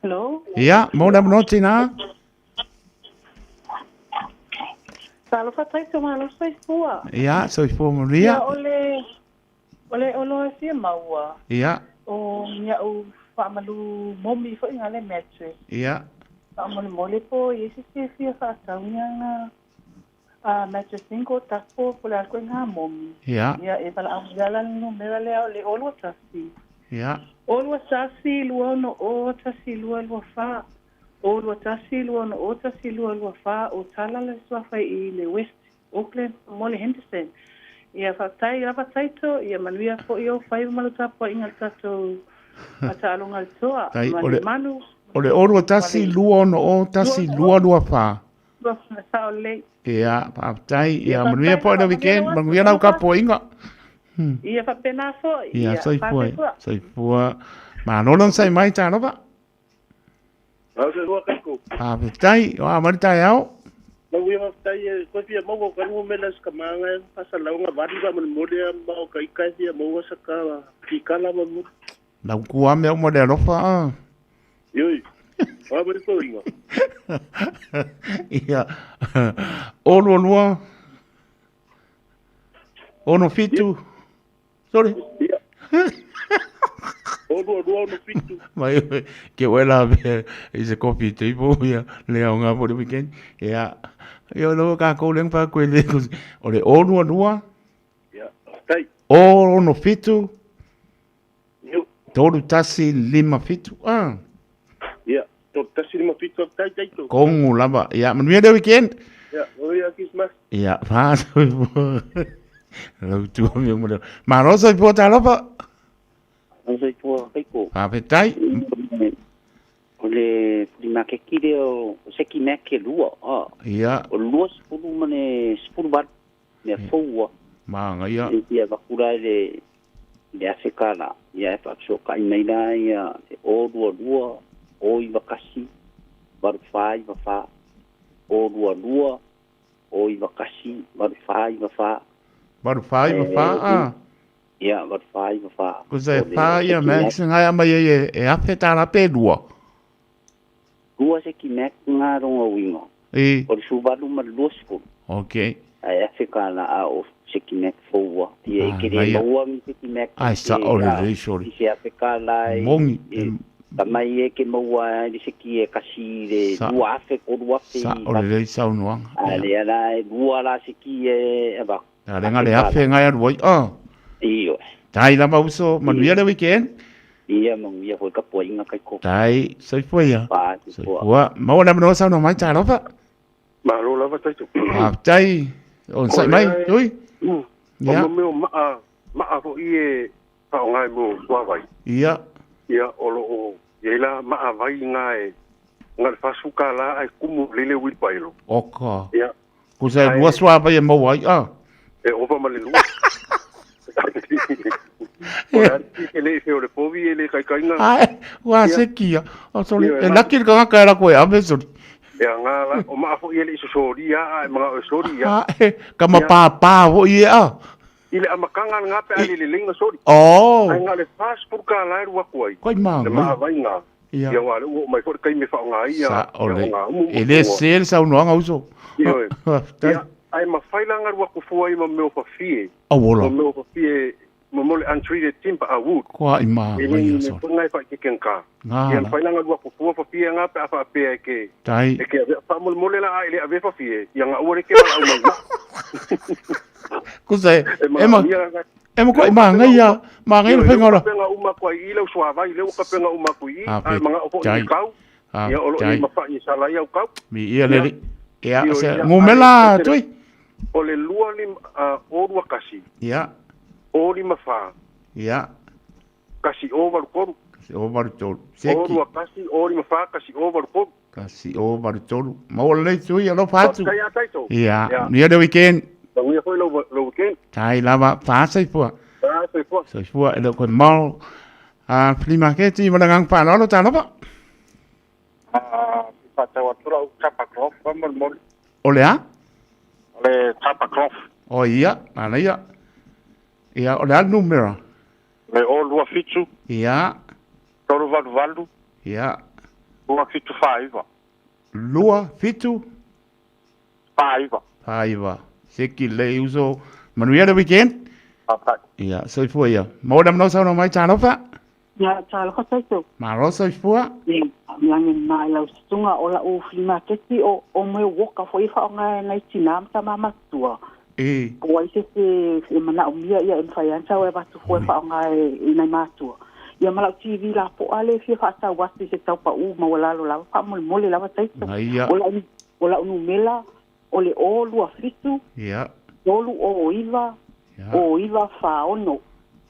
Hello. Ia, mo le mano tina. Talofa taito malo soifua. Ia, soifua manuia. Ia, o le oloa fia maua. Ia, O mia'u faamalu momi fo'i le mattress. ia. Faamolemole po i esi fiafia faatauiaga a mattress single tapo po le ale koe gā momi. Ia. Ia e valaauiala le numera lea o le 21. Ia. 21 2 6 o 1 2 2 4. O 21 2 6 o 1 2 2 4 o tala le suafa i le West Auckland mo le Henderson. Ia faatai lava taito, ia manuia fo'i o faiva ma lo tapua'iga le tatou mataaloga le toa. Tai, Ma o le- le manu. O le 21 2 6 1 2 2 4. Lua sao lelei. Ia, faafetai. Ia, Ia, manuia po le faafetai, weekend, faamanuia manuia lau kapoinga. Ia faapena fo'i. Ia, soifua. faafetai. Soifua. Malolo sai mai talofa. Au se rua kaiko. Faafetai. O a mari taeao. Lau ia whaftai e koe fia maua o kanu mela sa kamanga e pasa launga vari wa mole a ma o kai kai fia maua sa ka ki kala ma mu. Lau kua mea mo le alofa a. Ioi. Wa mori ko inga. Ia. O lua lua. Ono fitu. Sorry. Ia. O lua lua ono fitu. Mai ke wela be is a coffee table ia le au ngā po le weekend. Ia. Ia lo ka ko leng pa koe le o le o lua lua. Ia. Tai. O ono fitu. Iu. 3 1 5 7. Ah. Ia. 3 1 5 7 tai tai to. Kongu lava. Ia, manuia le weekend. Ia. Manuia Christmas. Ia, wha soifua. Lau tua mea mo le. Malo soifua talofa. Soifua kaiko. Faafetai. O le fulimakeki lea o seki mea ke lua a. Ia. O 20 ma le 18 mea foua. Maga ia. Ia vakula i le afe kala. Ia e faapesoka'i mai la ia le o 22 o 91 8 4 9 4 o 22 o 91 8 4 9 4. 8 4 9 4 a. Ia, 8 4 9 4. Kusa e whā ia Max ngai ama ia e, e awhe tāra pe lua. Lua se ki Mac ngā ronga uinga. E. O le suvalu ma le 20. Ok. Ai afe ka la a o se ki Mac fōua. Ia e Ah, kere ngai ia. maua mi se ki Mac. Ai, sa o le lei, sorry. I se afe ka la e. Mongi, E, ka mai e ke maua ai le se ki e kasi le lua afe, koru afe. Sa o le lei saunoaga. A le ala e lua la se ki e ava. A lenga le afe ngai alu ai. Ah. Iyo. Tai lava uso, manuia le weekend. Ia manuia foi ka poinga kai ko. Tai, soifua ia. Pa, soifua. Soifua. Maua le manoa saunoa mai, talofa. Malo lava taito. Faafetai. Onosai mai, Tui. O Ia. mo mea o maa, maa fo'i e fa'aoga i mo suavai. Ia. Ia, o lo'o i ai la maa vai gā e, ga le 40 kālā ae kumu lele uilipaelo. Oka. Ia. Kusa e lua suavai e maua ai. Ah. E ova ma le lua. O le ati e le i feo le povi e le kaikaiga. Ai, ua Ia. se kia. O soli, Ia, e laki le kangaka e lako e ave soli. Ia ngā la, o maa fo'i e le i sosoria a e maga'o e soli ia. Ah, e, ka ma pāpā fo'i e a. I le amataga lagā pe a le leleiga soli. Oh. Ae ga le 40 kālā e lua atu ai. Koe magai. Le maa vai gā. Ia. Ia uā lea ua oo mai foi le taimi e fa'aoga ai ia. Sa o le. Ia o gā umu E le se le saunoaga uso. Ioe. Faafetai. Ia, ae mafai la galu atu fua ai ma mea o fafie. Auola. Ma mea o fafie, ma mo le untreated timber a wood. Koa i magai E le ia ni soli. mea foi fa'aikeke gā. Ngā Ia la. mafai la galu atu fua fafie gā pe a fa'apea e ke. Tai. E ke avea fa'amolemole la a e le avea fafie. Ia ga'ua le ke mala'au mai ma'a. Kusa e, E e ma, manaomia la e ma koe magai ia, magai le faiga o la. Kapenga uma aku ai i lau suavai, lea ua kapenga uma aku i i, Ah, ae maga'o fo'i tai. i kau. Ah, Ia o lo'o tai. i mafa'i e sala ai au kau. Mi ia le, ia, Ioe, se, ia, ngumela ae, tui. O le lua lima, o lua kasi, Ia, o lima fā, ia, kasi o valu tolu. kasi o valu tolu. O Seki, lua kasi, o lima fā, kasi o valu tolu. kasi o valu tolu. Maua lelei tui, alofa atu. Faafetai a taito. Ia, Ia. manuia le weekend. Manuia foi lau, lau weekend. Tai lava, fa'asoifua. Fa'asoifua. Soifua e le koe mau. A flea market i ma le agaga fa'aloalo talofa. Fa'atau atu la'u tapa cloth fa'amolemole. O le a? O le tapa cloth. O ia, manaia. Ia, o le a le numera? Le o 27. Ia, 388. ia, 2749. 2, 7, 49. 49. Seki lei uso. Manuia le weekend. Faafetai. Ia, soifua ia. Maua le avanoa saunoa mai talofa. Ia, talofa taito. Malo soifua. Ia, lagi na i lau susuga o la'u flimaketi o o moe woka fo'i fa'aoga nai tinā ma tamā matutua. E. Po ai se se e mana'omia ia e mafai ai ona sau e avatu fua e fa'aoga e i nai matua. Ia ma la'u TV lapo'a le fia fa'atau atu i se taupa'ū maualalo lava fa'amolemole lava taito. Aia. O la'u o la'u numela o le o 27 Ia, 3 o 9 o 9 46.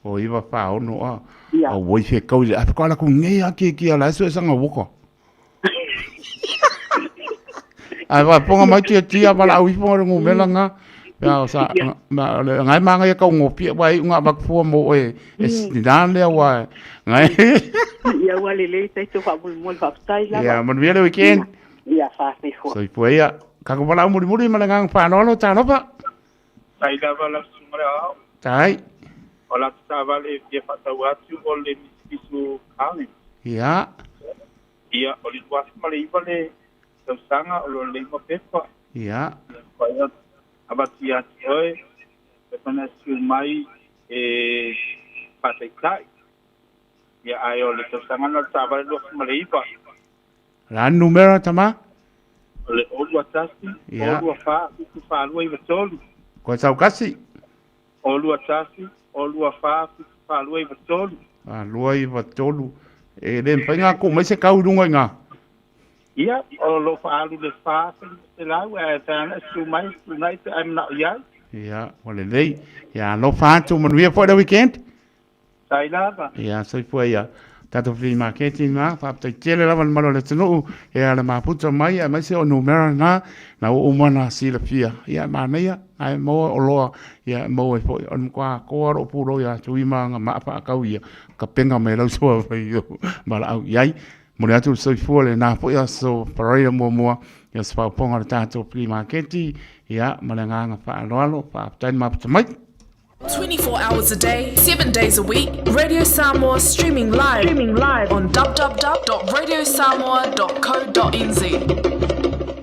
o iwa whaono a. Ia. O woi whe kau i le ape ko ala ku ngei a ki ki ala eso e sanga woka. Ai wa ponga mai tia tia wala au ipo le ngumela ngā. Ia o sa ma le ngai manga ia kau ngopia wai unga makfua mo e e stindan lea wa ngai. Ia ua lelei taito fa'amolemole fa'afetai lava. Ia manuia le weekend. Ia fa'asoifua. Soifua ia. Kako wala au muri muri ma le ngang whanolo talofa. Tai lava lau susuga le aao. Tai. O latou savale e fia fa'atau atu o le Mitsubishi Carlin. Ia. Ia, o le 2009 le tausaga o lo lelei ma pepa. Ia. Faia avatu iā te oe, e panasiu mai e fa'ataitai. Ia, ae o le tausaga na o le savale 2009. La numera tama. O le o 21, Ia. o 24, 7 42 93. Koe saukasi. O 21, o 24, 7 42 93. A lua iwa tolu. E le mawhai ngā ko mai se kau i runga i ngā. Ia, o lo fa'alu le fa te lau, e whana su mai, su nai te ai mana'o iai. Ia, o le lei. Ia, alofa atu manuia foi le weekend. Tai lava. Ia, soifua ia. Tatou flea market ngā, whaaptai tele lava le malo le tunu'u, e ala maputa mai, a mai se o numera ngā, na o umana sila fia. Ia, manaia, ai maua o loa, ia, maua e foi, o mkwa koa ro puro ia, tui maa maapa akau ia, ka penga mai lau soa vai o, mala au iai. Mo le atu le soifua le nā foi aso paraira muamua, ia se whauponga le tātou flea market, ia, ma le ngānga whaaloalo, whaaptai maputa mai. 24 hours a day, 7 days a week, Radio Samoa streaming live, streaming live on www.radiosamoa.co.nz.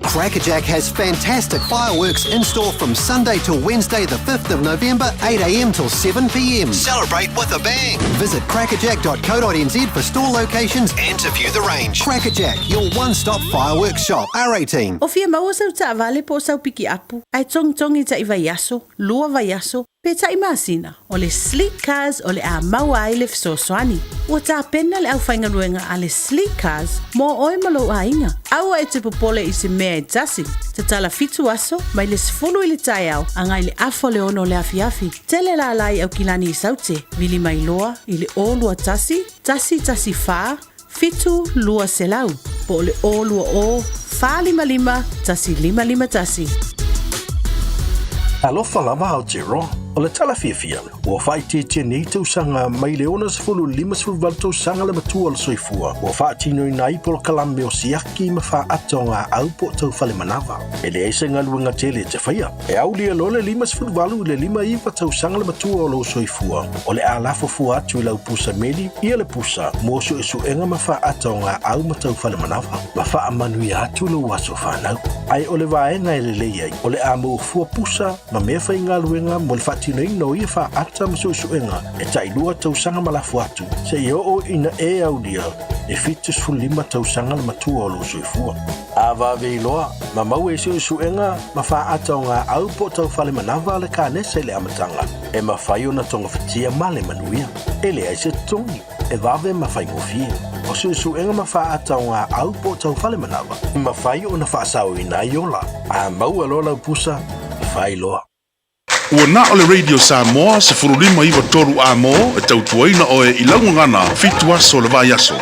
Crackerjack has fantastic fireworks in store from Sunday till Wednesday, the 5th of November, 8am till 7pm. Celebrate with a bang! Visit crackerjack.co.nz for store locations and to view the range. Crackerjack, your one stop fireworks shop. R18. O fia maua sau taavale po o sau pikiapu, ae togitogi ta'i vaiaso, lua vaiaso, pe ta'i masina, o le Sleek Cars o le a maua ai le fesoasoani. Ua tapena le aufaigaluega a le Sleek Cars mo oe ma lou aiga. Aua e te popole i se mea e tasi. Tatala 7 aso, mai le 10 i le taeao, agai i le 5:30 o le afiafi. Tele lala i Aukilani i Saute, vili mai loa i le 021 114 7200 po o le 020 455 1551. Alofa lava Aotearoa. O le tala fiafia, ua faaitiitia nei tausaga mai le 60 i le 58 tausaga le matua o le soifua, ua faatinoina ai polokalame o siaki ma faaata o gaau po o taufale manava. E leai se galuega tele e te faia. E aulia loa le 58 i le 59 tausaga le matua o lou soifua, o le a lafo fua atu i lau pusa meli ia le pusa mo suesuega ma faaata o gaau ma taufale manava, ma faamanuia atu lou aso fanau. Ae o le vaega e lelei ai, o le a maua fua pusa ma mea faigaluega mo le faatinoina o ia faaata ma suesuega e tailua tausaga ma lafo atu, seia oo ina e aulia e 75 tausaga le matua o lou soifua. A vave iloa, ma maua i suesuega ma faaata o gaau po o taufale manava le kanesa i le amataga, e mafai ona togafitia ma le manuia. E leai se totogi, e vave ma faigofie. O suesuega ma faaata o gaau po o taufale manava, e mafai ona faasaoina ai ola. A maua loa lau pusa, fai loa. Ua na o le Radio Samoa 1593 amo e tautuaina oe i laugagana 7 aso le vaiaso.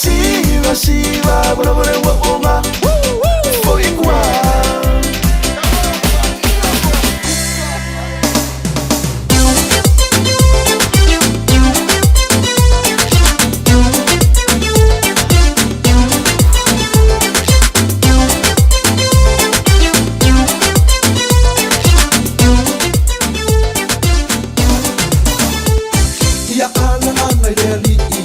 Siva siva wala wala wa onga. Foi kwa. Ia ala anga i le ali'i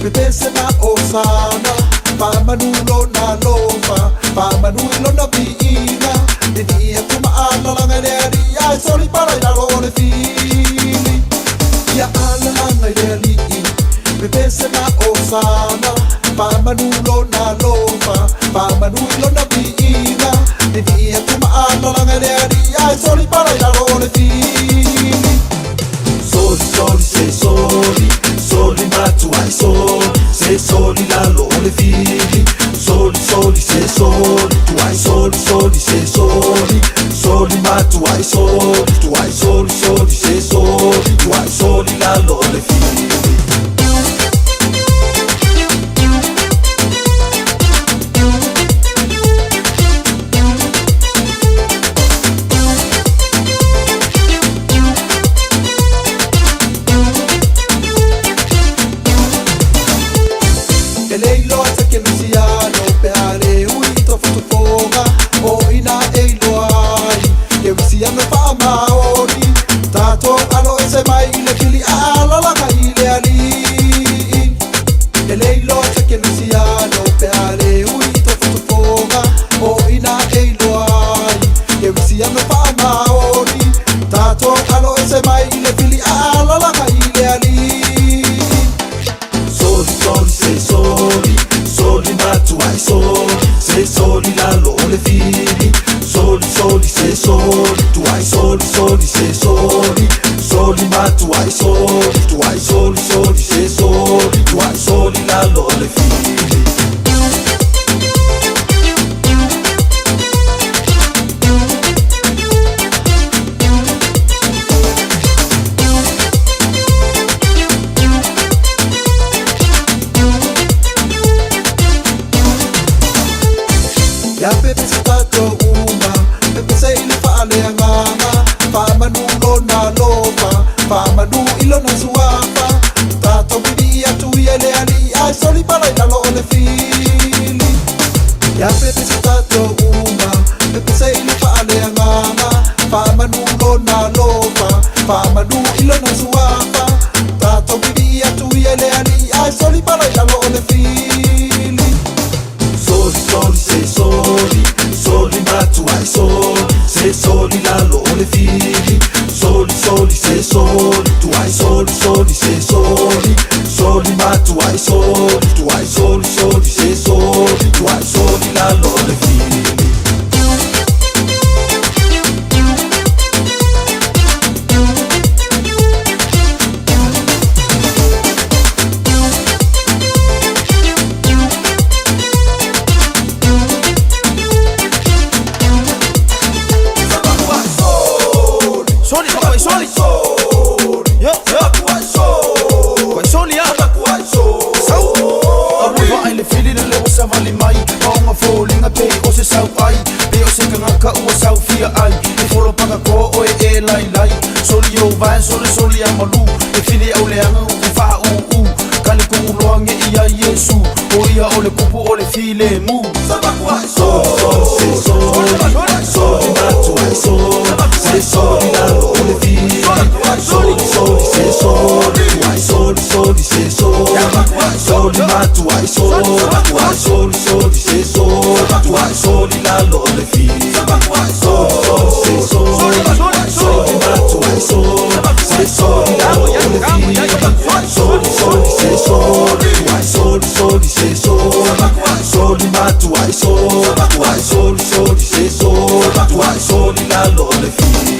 pepese ma osana faamanu lona lofa faamanu i lona viiga lili'i atu ma alalaga i le ali'i ae soli pala i lalo o le fili. Ia ala anga i le ali'i pepese ma osana faamanu lona lofa faamanu i lona viiga lili'i atu ma alalaga i le ali'i ae soli pala i lalo o le fili. Soli soli se soli soli matuai soli se soli lalo o le fili. Soli soli se soli tuai soli soli se soli soli matuai soli tuai soli soli se soli tuai soli lalo o le fili. E le iloa te ke Luciano pe a le ui i tofotofoga o ina e iloa ai ke Luciano faamaoni tatou alo ese mai i le fili aalalaga i le alii. E le iloa te ke Luciano pe a le ui i tofotofoga o ina e iloa ai ke Luciano faamaoni tatou alo ese mai i le fili aalalaga i le alii. Soli soli se soli soli matuai soli se soli lalo o le fili. Soli soli se soli tuai soli soli se soli soli matuai soli tuai soli soli se soli tuai soli lalo o le fili. Ia pepese tatou uma pepese i le faaleagaga faamanu lona lofa faamanu i lona suafa tatou vivii atu ia i le alii ae soli pala i lalo o le fili. Ia pepese tatou uma pepese i le faaleagaga faamanu lona lofa faamanu i lona suafa tatou vivii atu ia i le alii ae soli pala i lalo o le fili. Soli soli se soli soli matuai soli se soli lalo o le fili. Soli soli se soli tuai soli soli se soli soli matuai soli tuai soli soli se soli tuai soli lalo o le fili. Soli, papai, soli. Yo, yo. Pai soli, ah. Sau. Alu vaai le fili le leo sa vali mai. Maonga fōlinga pe o se sau ai. Pe o se kangaka ua sau fia ai. E folo paka ko oe e lai lai. Soli o vai, soli soli a malu. E fili au leanga u wha u u. Kale ko uloa nge ia Yesu. O ia o le kupu o le file mu. Soli soli se soli soli matuai soli se soli lalo o le fili. Soli soli se soli tuai soli soli se soli soli matuai soli tuai soli soli se soli tuai soli lalo o le fili. Soli soli se soli soli matuai soli se soli lalo o le fili. Soli soli se soli tuai soli soli se soli soli matuai soli tuai soli soli se soli tuai soli lalo o le fili.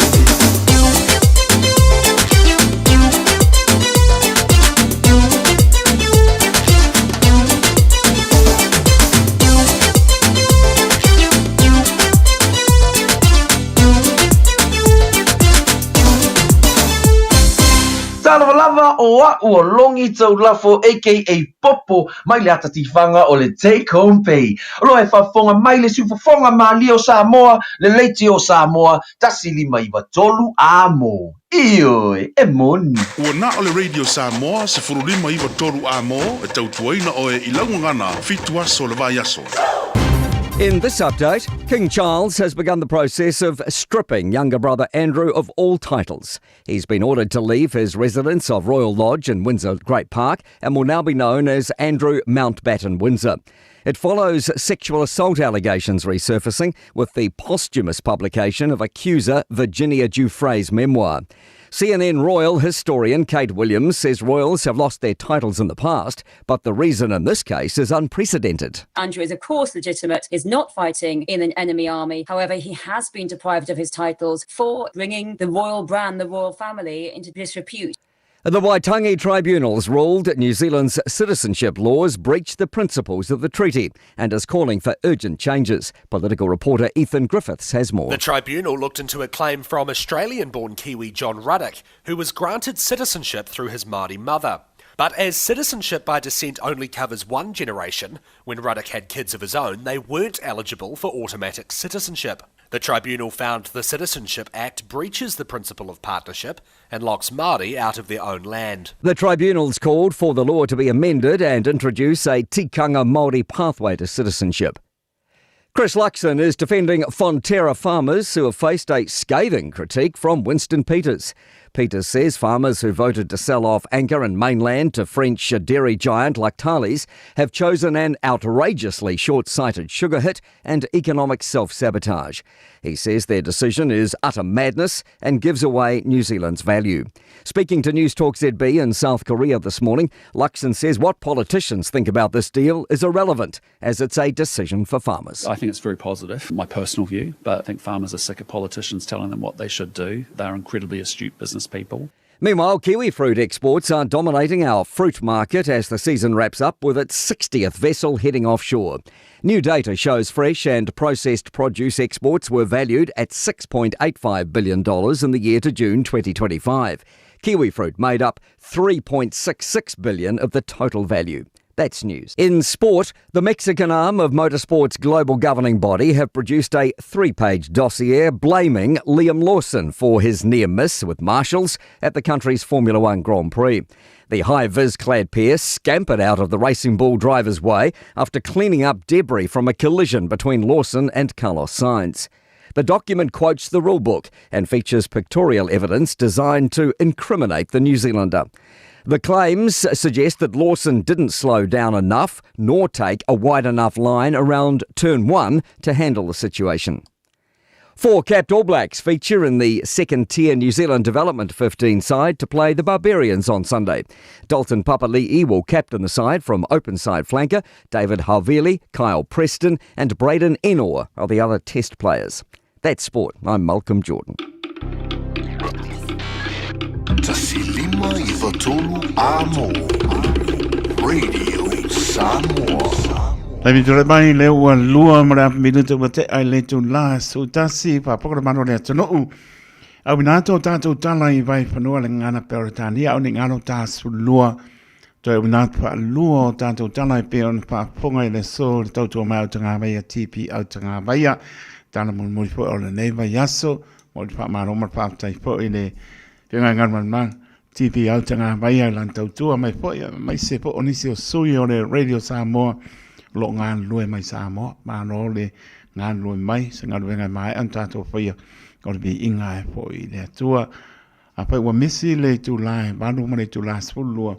Talofa lava o a'u o Longi Taulafo aka Popo mai le ata tifaga o le Take Home Pay. O lo e faafofoga mai le siufofoga malie o Samoa, le leitio o Samoa, 1593 a mo. Ioe, e moni. Ua na o le Radio Samoa 1593 a mo e tautuaina oe i lau gagana fitu aso le vaiaso. In this update, King Charles has begun the process of stripping younger brother Andrew of all titles. He's been ordered to leave his residence of Royal Lodge in Windsor Great Park and will now be known as Andrew Mountbatten Windsor. It follows sexual assault allegations resurfacing with the posthumous publication of accuser Virginia Giuffre's memoir. CNN royal historian Kate Williams says royals have lost their titles in the past, but the reason in this case is unprecedented. Andrew is, of course, legitimate, is not fighting in an enemy army. However, he has been deprived of his titles for bringing the royal brand, the royal family, into disrepute. The Waitangi Tribunals ruled New Zealand's citizenship laws breach the principles of the treaty and is calling for urgent changes. Political reporter Ethan Griffiths has more. The tribunal looked into a claim from Australian born Kiwi John Ruddock, who was granted citizenship through his Māori mother. But as citizenship by descent only covers one generation, when Ruddock had kids of his own, they weren't eligible for automatic citizenship. The tribunal found the Citizenship Act breaches the principle of partnership and locks Māori out of their own land. The tribunal's called for the law to be amended and introduce a tikanga Māori pathway to citizenship. Chris Luxon is defending Fonterra farmers who have faced a scathing critique from Winston Peters. Peters says farmers who voted to sell off Anchor and Mainland to French dairy giant Lactalis have chosen an outrageously short sighted sugar hit and economic self sabotage. He says their decision is utter madness and gives away New Zealand's value. Speaking to News Talk ZB in South Korea this morning, Luxon says what politicians think about this deal is irrelevant, as it's a decision for farmers. I think it's very positive, my personal view, but I think farmers are sick of politicians telling them what they should do. They're incredibly astute business people. Meanwhile, kiwi fruit exports are dominating our fruit market as the season wraps up with its 60th vessel heading offshore. New data shows fresh and processed produce exports were valued at $6.85 billion in the year to June 2025. Kiwi fruit made up 3.66 billion of the total value. That's news. In sport, the Mexican arm of motorsport's global governing body have produced a three page dossier blaming Liam Lawson for his near miss with marshals at the country's Formula One Grand Prix. The high vis clad pair scampered out of the Racing Bull driver's way after cleaning up debris from a collision between Lawson and Carlos Sainz. The document quotes the rulebook and features pictorial evidence designed to incriminate the New Zealander. The claims suggest that Lawson didn't slow down enough nor take a wide enough line around turn one to handle the situation. Four capped All Blacks feature in the second tier New Zealand Development 15 side to play the Barbarians on Sunday. Dalton Papali'i will captain the side from open side flanker. David Havili, Kyle Preston, and Braden Enor are the other test players. That's sport. I'm Malcolm Jordan. 1593 a mo. Radio Samoa. Taimi tore mai le ua lua ma le afa minuta ua te ai le tū la su tasi pa pokora mano le atunuu. Au ina tō tātou tala i vai whanua le ngana Peretania au ni ngaro tā su lua. Toe ina pa lua o tātou tala i pe ona whaafonga i le so le tautua mai au tanga vaia TP au tanga vaia. Tala mulimuli foi o le nei vai aso. Mo le whaamaro ma whaaftai foi le whinga ngan man TP au tanga vaia lan tautua mai foi mai se po o nisi o sui o le Radio Samoa lo ngā lue mai Samoa ma no le ngā lue mai se ngā luenga mai an tātou whaia o le bi inga e foi le atua a pai ua misi le tu lai valu ma le tu la sefulu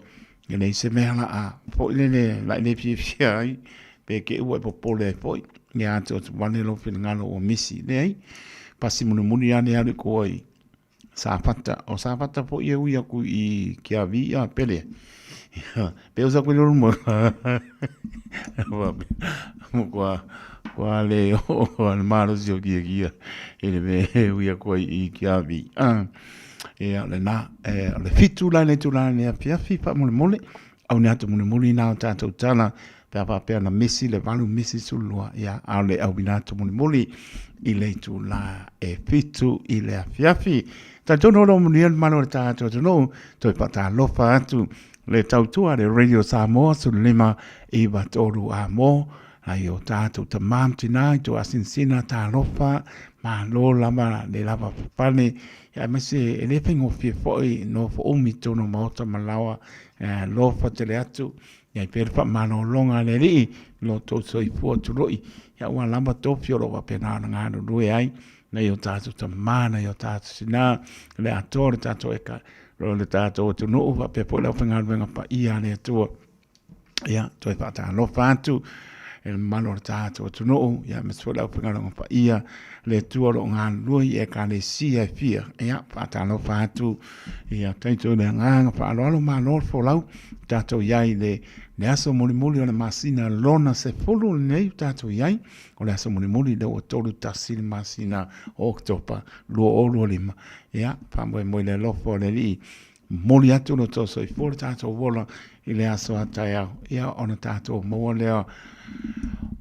e le se mea la a foi le le la le fiafia ai pe ke ua e popole ai foi ia atu atu wale lo finagalo ua misi le ai pasi mulimuli ane alu ko ai Safata o Safata foi e ui aku i kia vi a pele pe usa ku le mo mo kua kua le o al maro si o kia kia e le me ui aku ai i kia vi e le na e le fitu la le tu la le afiafi fa mole mole au ne atu mole mole na o tātou tala Pe a faapea na misi le 8, misi 12, ia, a o le auina atu mulimuli i le itulā e 7 i le afiafi. Talitonu o lo o manuia le mamalu o le tatou atunuu, toe faatalofa atu le tautua a le Radio Samoa 15 9 3 a mo ai o tatou tamā ma tinā i tou asinasina talofa malo lava le lava papale aemaise e le faigofie foi nofo umi i totonu o maota ma laoa e alofa tele atu i ai pea le faamalologa a le Alii lo tou soifua tuloi aua lava tofi o lo o faapena ona galulue ai nai o tatou tamā nai o tatou tinā le atoa o le tatou eka o le tatou atunuu faapea foi le aufaigaluega paia a le Atua. Ia, toe faatalofa atu i le mamalu o le tatou atunuu, ia, aemaise foi le aufaigaluega paia, le Atua o lo o galulue i Ekalesia e fia. Ia, faatalofa atu, ia, taito i le agaga faaaloalo, malo le folau, tatou i ai i le, le aso mulimuli o le masina lona 10 lenei tatou i ai, o le aso mulimuli lea ua 31 le masina o Oketopa 2025. Ia, faamoemoe i le alofa o le Alii, Momoli atu lo outou soifua le tatou ola i le aso a taeao, ia ona tatou maua lea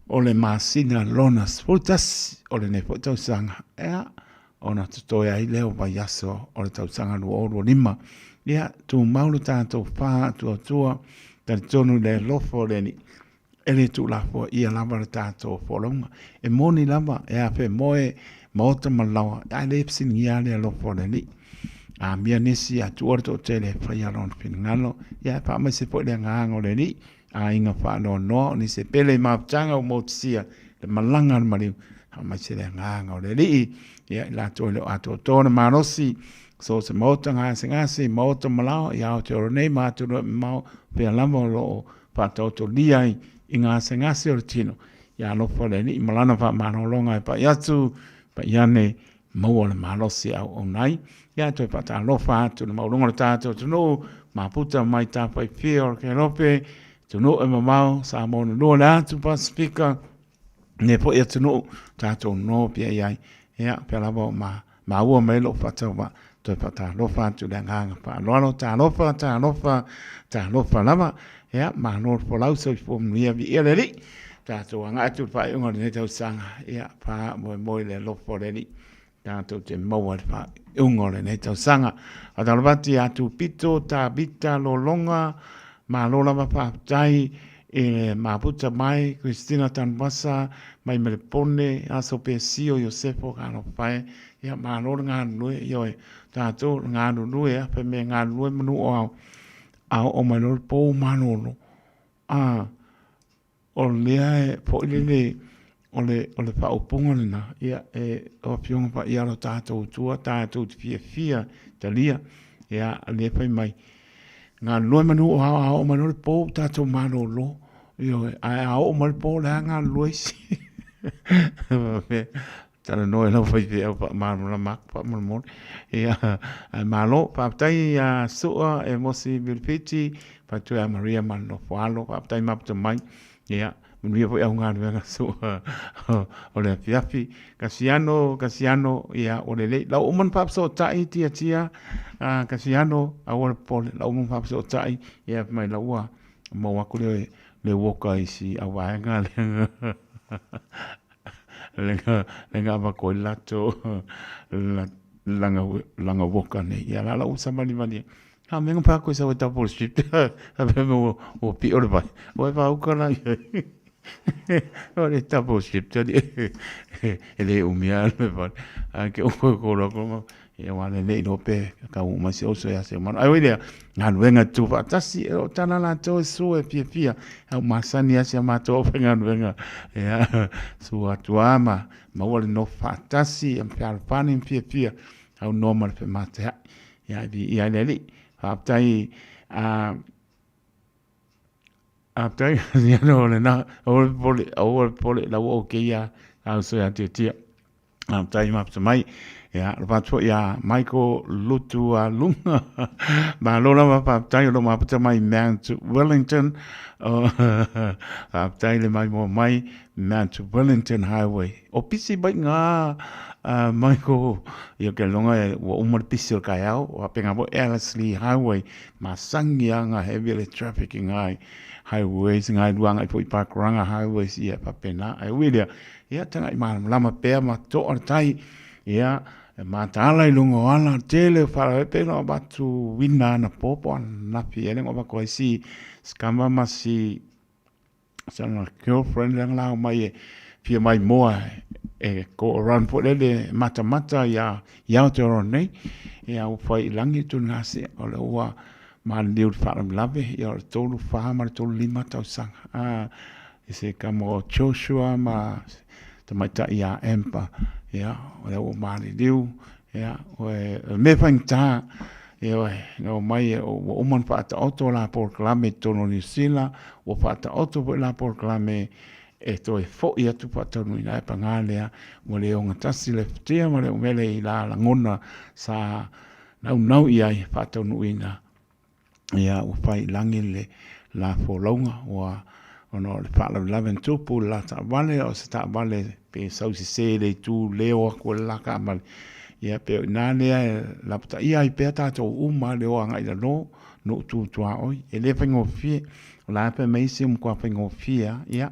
o le masina lona 11 o lenei foi tausaga, ia ona totoe ai lea o vaiaso o le tausaga 2025. Ia tumau le tatou faatuatua, talitonu i le alofa o le Alii, e le tuulafoaia lava le tatou folauga. E moni lava e afemoe maota ma laoa, ae le fesiligia le alofa o le Alii. A amia nisi a tuua le toatele e faia lona finagalo, ia e faamaise foi le agaga o le Alii, aiga faanoanoa o nisi e pele i mafutaga ua motusia le malaga a le maliu, faamaise le agaga o le Alii, ia i latou e le o atoatoa le malosi, so o se maota gasegase, maota ma laoa, i Aotearoa nei ma atunuu e mamao, pea lava o lo o faataotolia ai i gasegase o le tino, ia alofa le Alii ma Lana faamalologa e pai atu, pai ane, maua le malosi e auauna ai. Ia toe faatalofa atu i le maualuga o le tatou atunuu, maputa mai tafaifia o le Kelope, atunuu e mamao, Samoa na lua le atu Pasifika, nei foi atunuu tatou nono pea i ai. Ia, pea lava o ma, maua mai lou faatauvaa, toe faatalofa atu i le agaga faaaloalo, talofa, talofa, talofa lava. Ia, malo le folau, soifua manuia, viia le Alii. Tatou agai atu i le faaiuga o lenei tausaga, ia, faamoemoe i le alofa o le Alii, tatou te maua i le faaiuga o lenei tausaga. Faatalofa atu ia Tupito, Tavita, Lologa, malo lava faafetai i le maputa mai, Christina Tanuvasa, mai Melepone, Aso Pesio, Iosefo Kalofae, ia malo le galulue, ioe, tatou le galulue, a fai mai e galulue manu o ao, a oo mai loa le pou malolo, a, o lea e foi lele, o le, o le faaupuga lena, ia, e, o Afioga Paia o lo tatou Atua, tatou te fiafia talia, ia, lea fai mai, galulue manu o ao, a oo mai loa le po, ua tatou malolo, ioe, ae a oo mai le po, o le a galulue isi? Talanoa i lau faifeau faamalamalama atu faamolemole. Ia, ae malo, faafetai ia Sua e Mosi Vilifiti, faafetai ia Maria ma le Nofoalo, faafetai maputa mai. Ia, manuia foi au galuega Sua o le afiafi. Kasiano, Kasiano, ia, ua lelei. Lau uma na faafesootai Tiatia, Kasiano, aua le popole, lau uma na faafesootai, ia, fai mai lau ua maua atu le, le uoka i si au vaega lea. Lenga avatu ai le latou langa woka nei. Ia la la ua savalivali ai. A mea na pako i sau e tapo le strip. A mea ua pio le vai. Ua e whauka la ia. O le tapo strip tali. E le umia le vai. A ke o koe koro ko. Ia wa le lei lope ka u mai se oso ia se manu. Ai oi lea, galuega tu faatasi e o tala latou e sua e fiafia. Au masani a sia matou au faigaluega. Ia sua atu a ma maua le nofo faatasi ia ma fealofani ma fiafia. Au noa ma le fematea'i. Ia e viia ai le Alii. Faafetai a Faafetai ia no lena aua le popole aua le popole la ua okay lava a uso ia Tiatia. Faafetai mafuta mai. Ia, alofa atu foi ia Michael Lutu a Lunga. Malo lava faafetai o lo mafuta mai Mount Wellington. Faafetai le maimoa mai. Mount Wellington Highway. O pisi mai ngā Michael, ia ke longa e ua uma le pisi o le kaeao, o apenga mo Ellerslie Highway, masangi a ngā heavy le traffic i ngā highways, ngā luanga i po i Pakuranga Highways, ia papena. Ai ui lea, ia tanga i malamalama pea ma to'a le tai, ia, e mataala i lunga o ala, tele o wharawe pena o batu wina ana popo anafi, ele ngo bako ai si skamba ma si sana girlfriend lea na mai e fia mai moa e go around po lele mata mata ia i Aotearoa nei ia ua whai i langi tu ngā se o le ua maliliu le faalavelave ia o le 34 ma le 35 tausaga a i se kama o Joshua ma tamaitai ia Amber ia o le ua maliliu ia o e me whaingata Ioe, na omai e ua uma ona faataoto la polokalame i totonu o Niu Sila, ua faataoto foi la polokalame e toe fo'i atu faataunuuina ai pagā lea, ua le ogatasi le futia ma le umele i la lagona sa naunau i ai e faataunuuina, ia ua fai i lagi le la folauga, ua ona o le faalavelave na tupu i le la taavale, o se taavale pe sau sese i le itu leo aku o le la taavale, ia pe o i ina lea e lapataia ai pea tatou uma le o agai i lalo nuu tu tuaoi. E le faigofie, o la e fai mai isi ua matua faigofie lava, ia,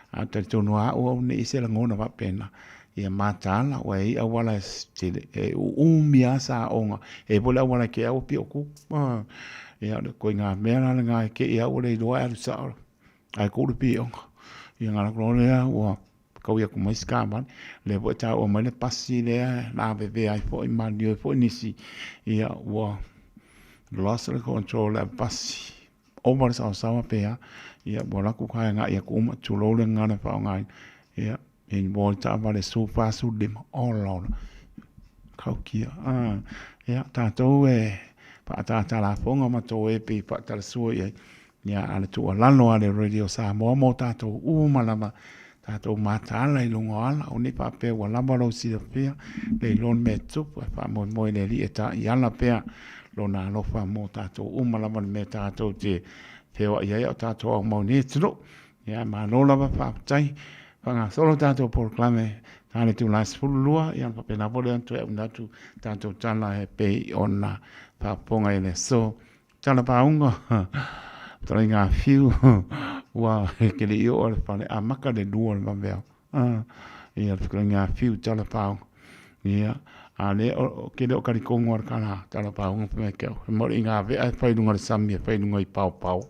ae ou te talitonu lava au, aua ne i i se lagona faapena, ia mataala, aua e i ai auala e uumi lava saoga, e i ai foi le auala e te i ua pio ku. Ia, o le ituaiga mea la lena e te i lava ua le iloa e alu sao ae tuu le pioga. Ia ona alu atu loa lea ua taui atu ma isi taavale. O lea foi e taua mai le pasi lea e lavevea ai foi ma maliliu ai foi nisi, ia ua lost le control o le avepasi. Ova le saosaoa pe a, ia ua alu atu agai atu uma, tulou le gagana faaaogaina, ia involve i le taavale 45, ola ola, tautia. Ia, tatou e faaataata lafoga ma tou e pei e faatalasua i ai, ia, a o le tuualalo a le Radio Samoa mo tatou uma lava, tatou mataala i luga o ala, aua ne i faapea ua lava lou silafia, le iloa le mea e tupu, ae faamoemoe i le Alii e taiala pea Lona alofa mo tatou uma lava le mea tatou te feoai ai a o tatou aumau nei atunuu. Ia, malo lava faafetai. Faagasolo tatou polokalame ta le itula 12, ia ona faapena foi lea ona toe auina atu tatou tala e pei ona faafofoga i le aso. Tala pauga, fetalaiga a Fiu, ua ke le i oo i le fale, amata le 2 o le vaveao. Ia, le fetalaiga a Fiu, tala pauga. Ia, a lea, ke le o talitonu lava le tala, tala pauga fai mai ke au. Fai mai o le inā vea e fai i luga o le sami e fai i luga i paopao.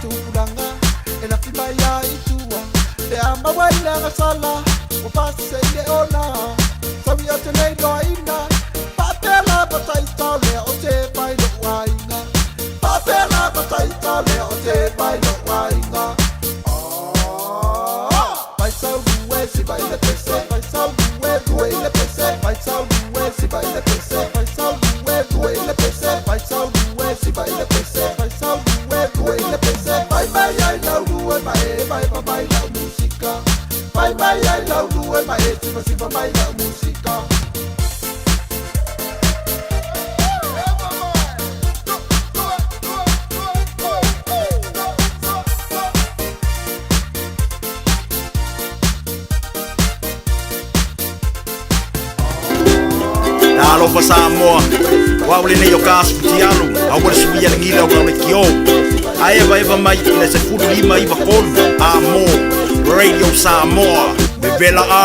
tupulaga e lafi mai ai tua pe a maua i le agasala ua pasese i le ona saui o te lei loaina faapea lava taita o lea o te mai lo'u aiga faapea lava taita o lea o te mai lo'u aiga Vai sau lue si vai le pese vai sau lue lue le pese vai sau lue si vai le pese vai sau lue lue le pese vai sau lue si vai le pese vai sau lue lue le pese vai vai ai lau lue ma e vai vai mai lau musika vai vai ai lau lue ma e si va si va mai lau musika. Alofa Samoa, wa ule nei o ka asu tialu, a ua le suia le ngila o le kio. A eva eva mai i le 1593, a mo, Radio Samoa, vevela a.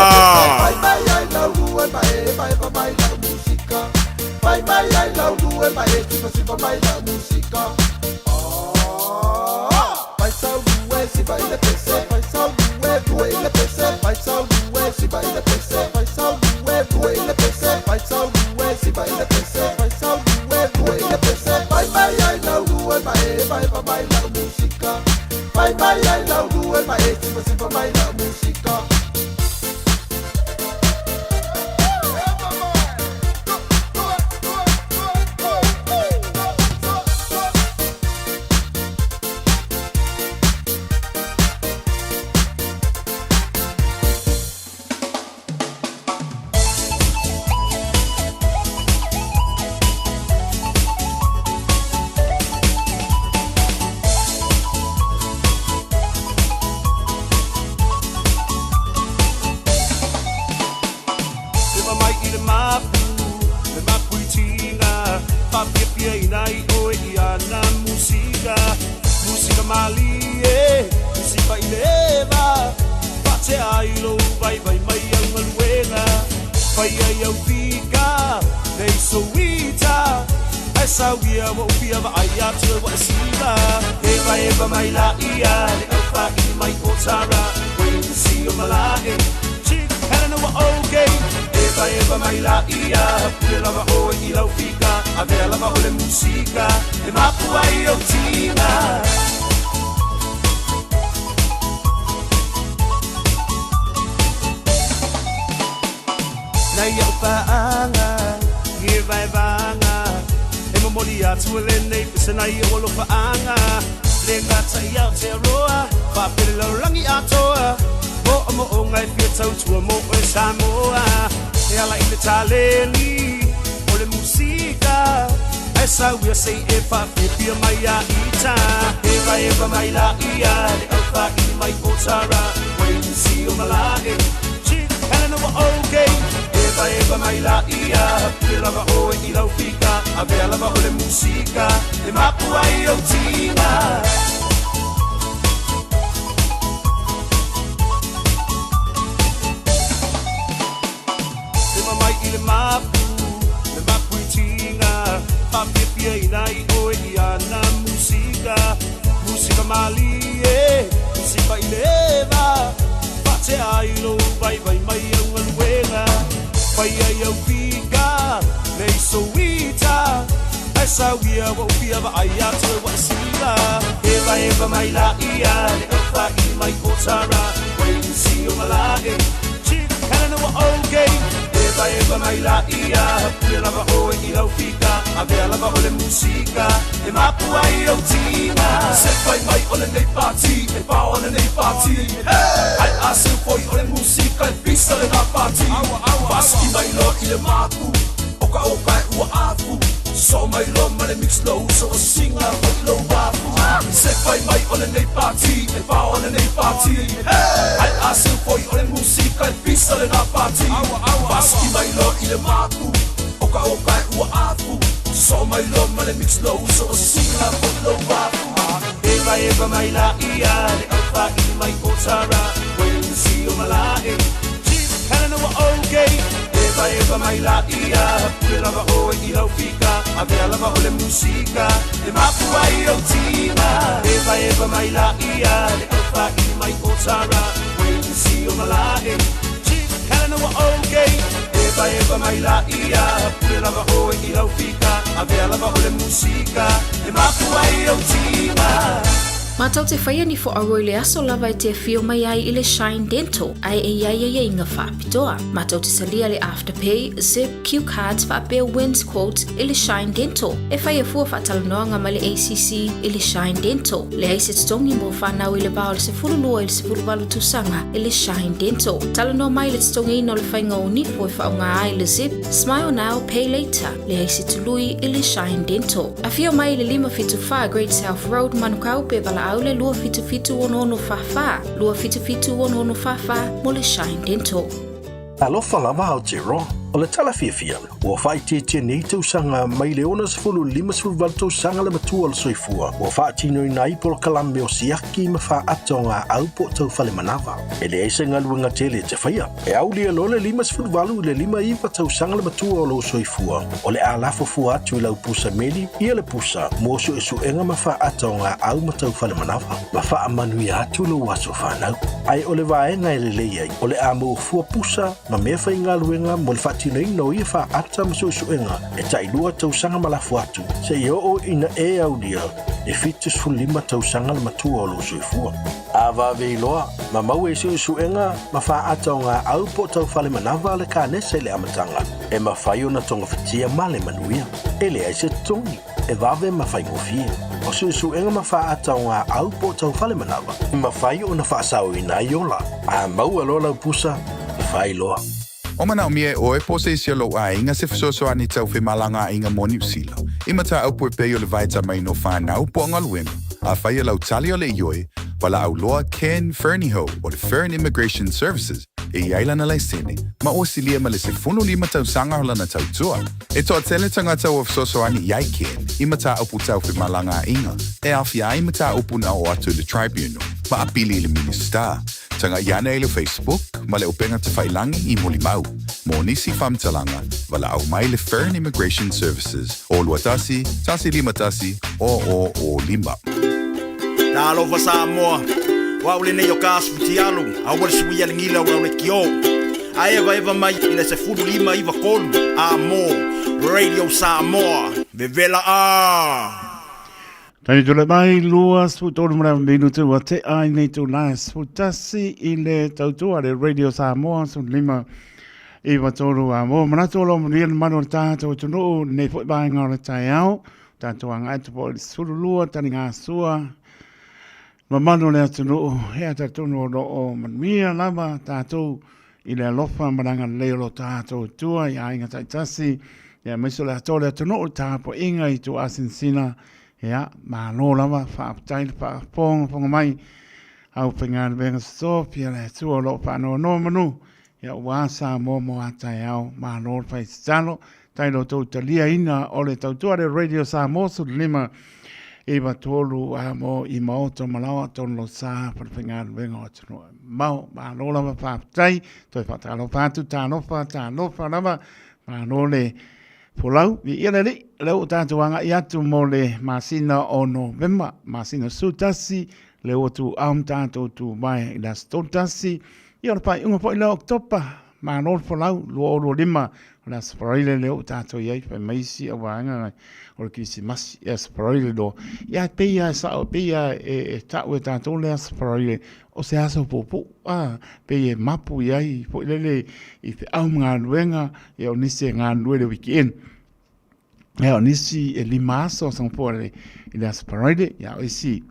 Vai mai ai lau lue ma e vai vai mai lau musika vai mai ai lau lue ma e si va si va mai lau musika vai sau lue si vai le pese vai sau lue lue le pese vai sau lue si vai le pese vai sau lue lue le pese vai sau lue si vai le pese vai sau lue lue le pese vai mai ai lau lue ma e vai vai mai lau musika vai mai ai lau lue ma e si va si va mai lau musika. mai la ia le aufaili mai o Tara Wait and see o malae Chief Helena wa okay Eva eva mai la ia Pule lava oe i lau fika Avea lava o le musika E mapu ai au tima Mātou te whaia ni whaaro i le aso lava e te awhio mai ai i le Shine Dental, ai e iai ai inga whaapitoa. Mātou te salia le Afterpay, Zip, Cue Cards whaapea Wins Quote i le Shine Dental. E whaia fua whaatalanoanga mai le ACC i le Shine Dental. Le ai se totongi mo whanau i le vā o le 12 i le 18 tausaga i le Shine Dental. Talanoa mai le totongiina o le whainga o nifo e whaonga ai le Zip, Smile Now, Pay Later. Leai se tului i le Shine Dental. Afio mai i le 574 Great South Road, Manukau, pe valaau le 277 6644, 277 6644 mo le Shine Dental. Alofa lava Aotearoa, o le tala fiafia, ua faaitiitia nei tausaga mai le 60 58 tausaga le matua o le soifua ua faatinoina ai polokalame o siaki ma faaata o ngā au po o tau fale manava. E leai se galuega tele e te faia. E aulia loa le 58 i le 59 tausaga le matua o lou soifua, o le a lafo fua atu i lau pusa meli, ia le pusa, mo suesuega ma faaata o ngā au ma tau fale manava, ma faamanuia atu lou aso fanau. Ae o le vaega e lelei ai, o le a maua fua pusa ma mea faigaluega mo le faatinoina o ia faaata ma suesuega e tailua tausaga ma lafo atu, seia oo ina e aulia e 75 tausaga le matua o lou soifua. A vave iloa, ma maua i suesuega ma faaata o ngā au po o tau fale manava le kanesa i le amataga, e mafai ona togafitia ma le manuia. E leai se totogi, e vave ma faigofie. O suesuega ma faaata o ngā au po o tau fale manava, e mafai ona faasaoina ai ola. A maua loa lau pusa, fai loa. O manaomia e ʻoe po o se isi o lou ʻāina se fesoasoani tau femalagaaiga mo Niu Sila, i mataupu e pei o le vaetamaina o whānau po o galuega, afai e lau tali o le ioe, walaau loa Ken Fernihough o le Fern Immigration Services e i ai lana laisene, ma ua silia ma le 15 tausaga o lana tautua. E toatele tagata ua fesoasoani i ai Ken i mataupu tau femalagaaiga e aofia ai mataupu na oo atu i le Tribunal ma apili i le Minisita. Tagai ane i le Facebook ma le Upega Tafailangi i Mulimau. Mo nisi faamatalaga, valaau mai le Fern Immigration Services o 21 151 0005. Talofa Samoa, o au lenei o ka asu fitialu, aua le suia le gila o lau lekiō. A evaeva mai i le 15 93 a mo Radio Samoa, vevela a! Taimi tule mai, 23 marae minutu ua te ai nei tū nā 11 i le tautua le Radio Samoa 15 i watolu a mō manatu o lo manuia le manu o le tātou atunuu nei foi vaenga o le taeao tātou anga atu po i le 12 tani ngā sua mamalu o le atunuu he ata tonu o lo o manuia lava tātou i le alofa ma le agalelei o lo tātou Atua i aiga taitasi, ia aemaise o le atoa o le atunuu, le tapuaiga i tua asinsina, ia, malo lava, faafetai le faafogafoga mai, au faigaluega sosofi a le Atua o lo o faanoanoa manu, ia ua Samoa mo a taeao, malo le fai tatalo, tai lo tou taliaina o le tautua le Radio Samoa 15 i tolu a mo i maoto malaoa tonu lo sa fale faigaluega o atunuu mao malo lava faafetai toe faatalofa atu talofa talofa lava malo le folau viia le Alii lea ua tatou agai atu mo le masina o Novema masina 11 lea ua tuuao ma tatou tuvae i le aso 31 ia o le faaiuga foi lea o Oketopa Malo le folau, 2025, o le Aso Faraile lea ua tatou i ai, fai mai isi auvaega o le Kerisimasi, e Aso Faraile loa. Ia, e pei lava e sao, e pei lava e tau e tatou le Aso Faraile, o se aso puupuu, a, pei e mapu i ai foi lele i feau ma galuega, ia o nisi e galulue i le weekend. Ia o nisi e 5 aso o Singapore i le Aso Faraile, ia o isi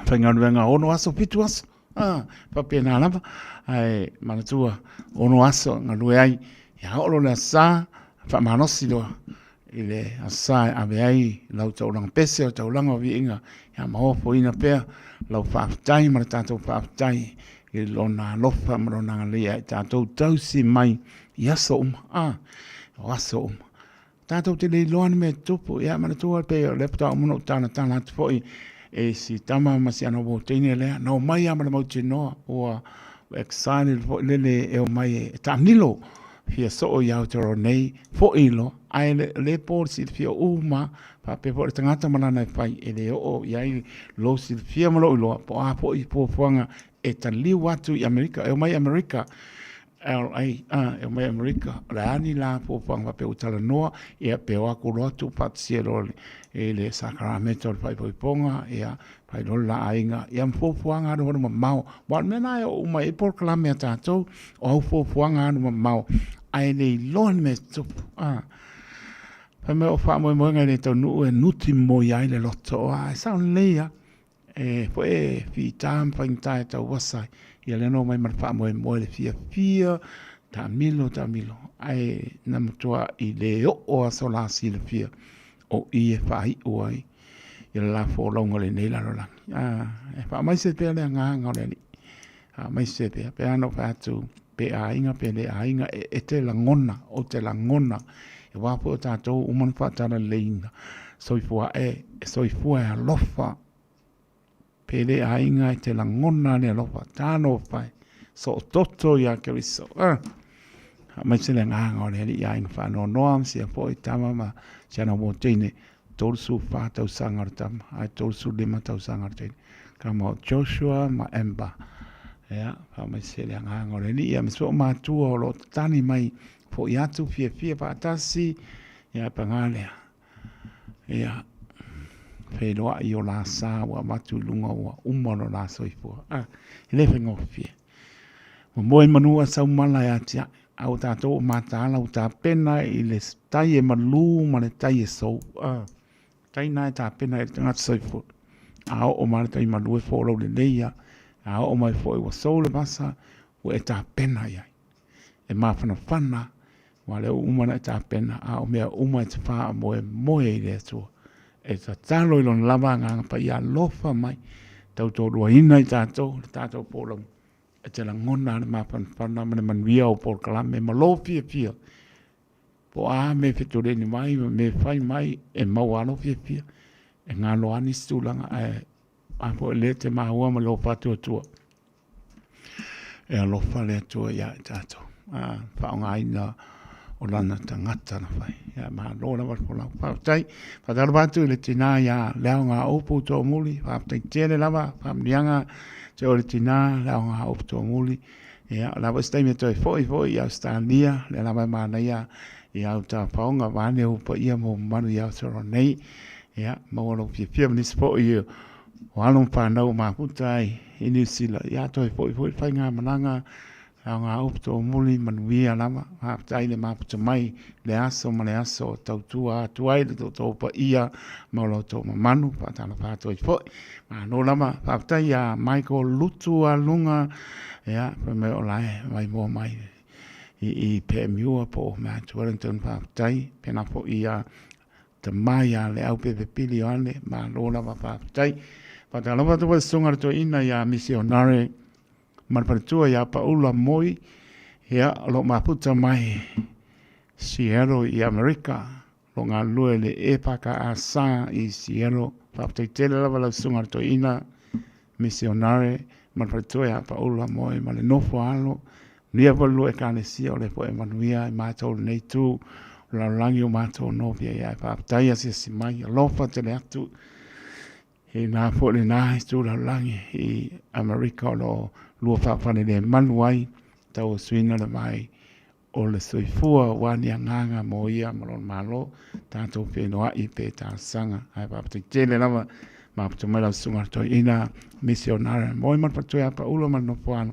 faigaluega 6 aso, 7 aso. Ah, faapena lava, ae manatua ono aso e galue ai, ia oo loa le aso Sa, faamalosi loa i le aso Sa e ave ai lau taulaga pese o taulaga o viiga, ia ma ofoina pea lau faafetai ma le tatou faafetai i lona alofa ma lona agalelei ia i tatou tausi mai i aso uma, ah, o aso uma. Tatou te le iloa ni mea e tutupu. Ia, manatua pei o lea faatoa uma ona ou talatala atu foi e si tama ma si ana uo teine lea, na omai lava ma le mautinoa, ua excited foi lele e omai e taamilo. fia soo i Aotearoa nei, fo'i loa, ae le, le po le silafia uma, faapea foi le tagata ma lana e fai, e le oo i ai lou silafia ma lou iloa, po o a foi fuafuaga e taliu atu i Amerika, e omai i Amerika, LA, e omai i Amerika, o le a ni la fuafuaga faapea ua talanoa, ia pe o atu loa tuufaatasia loa i le sakaramento o le faaipoipoga, ia, fai loa le la aiga, ia ma fuafuaga alualu mamao. Aua o le mea lena e oo uma i ai polokalame a tatou, o au fuafuaga alu mamao, ae le iloa le mea e tutupu. Fai mai o faamoemoega e le taunuu e nuti moe ai le loto, ae sao lelei lava. E foi e fita ma faigata e tauasa ai. Ia lea na omai ma le faamoemoe le fiafia, taamilo, taamilo, ae na matuai le oo lava so la silafia o i e faaiu ai i le la folauga o lenei lalolagi. E faamaise pea le agaga o le Alii, faamaise pea, pe ana ou fai atu, pe aiga pe le aiga, e te lagona, ou te lagona, e wā foi o tātou uma na faatalaleiina, soifua e, e soifua e alofa, pe le aiga e te lagona le alofa, talofa e, soototo ia Keriso. Faamaise le agaga o le Alii aiga faanoanoa ma sia foi tama ma si ana uo teine, 34 tausaga o le tama, ae 35 tausaga o le teine. Kama o Joshua ma Amber. Ia, faamaise le agaga o le Alii, ia ma si o matua o lo o tatani mai foi atu fiafia faatasi, ia paga lea. Ia, feiloai o la sa ua avatu i luga ua uma lo la soifua. Ah, e le faigofie. Ua moe manu a saumala e atiae, a ua tatou o mataala ua tapena i le tai e malū ma le tai e sou. Ah, tai na e tapena i le tagata soifua. A oo mai le tai malū e folau lelei ia, a oo mai foi ua sou le vasa, ua e tapena i ai. E mafanafana, ua lea ua uma ona e tapena, a o mea uma e te faamoemoe i le Atua. E tatalo i Lona lava Agaga Paia alofa mai, tautoaluaina i tatou, le tatou folauga, e te lagona le mafanafana ma le manuia o polokalame ma lou fiafia. Po o a mea e fetuleni mai ma mea e fai mai, e maua lava lou fiafia. E galo lava nisi tulaga, ae a foi o lea e te maua ma lou faatuatua. E alofa le Atua iā i tatou, a faaaogaina o lana tagata na fai. Ia malo lava le folau. Faafetai. Faatalofa atu i le tinā iā Leaogaupu Toomuli. Faafetai tele lava faamanuiaga te o le tinā Leaogaupu Toomuli. Ia, o le a foi se taimi e toe foi foi i Ausetalia, lea lava e manaia i au tafaoga vaeane ou paia ma ou mamalu i Aotearoa nei. Ia, maua lou fiafia ma nisi foi o alo ma fanau o mafuta ai i Niu Sila, ia toe foi foi le faigamalaga Aogaupu Toomuli manuia lava. Faafetai le mafuta mai le aso ma le aso o tautua atu ai le tou paia ma lo outou mamalu. Faatalofa atu ai foi. Malo lava. Faafetai ia Michael Lutu Aluga, ia, fai mai o la e maimoa mai i Panmure po o Mount Wellington. Faafetai. Pena foi ia Tama ia Leaupepe Pili Ioane, malo lava faafetai. Faatalofa atu foi i le susuga i le toeaina ia Misionare ma le faletua ia Paula Moi, ia, o lo o mafuta mai Seattle i Amerika, o lo o galulue i le EFKS i Seattle. Faafetai tele lava lau susuga i le toeaina Misionare ma le faletua ia Paula Moi ma le nofo a alo. Manuia foi le lua Ekalesia, o lea foi e manuia i matou lenei itu o le lalolagi o matou nofia ai. Faafetai asiasi mai, alofa tele atu i na foi lena itu lalolagi i Amerika o lo o lua faafalelemalu ai tauasuina le vai o le soifua ua ni agaga mo ia ma lona Malo, tatou feiloai pe talosaga. Ae faafetai tele lava mafuta mai lau susuga i le toeaina misionare moe ma le faletua ia Paulo ma le nofo alo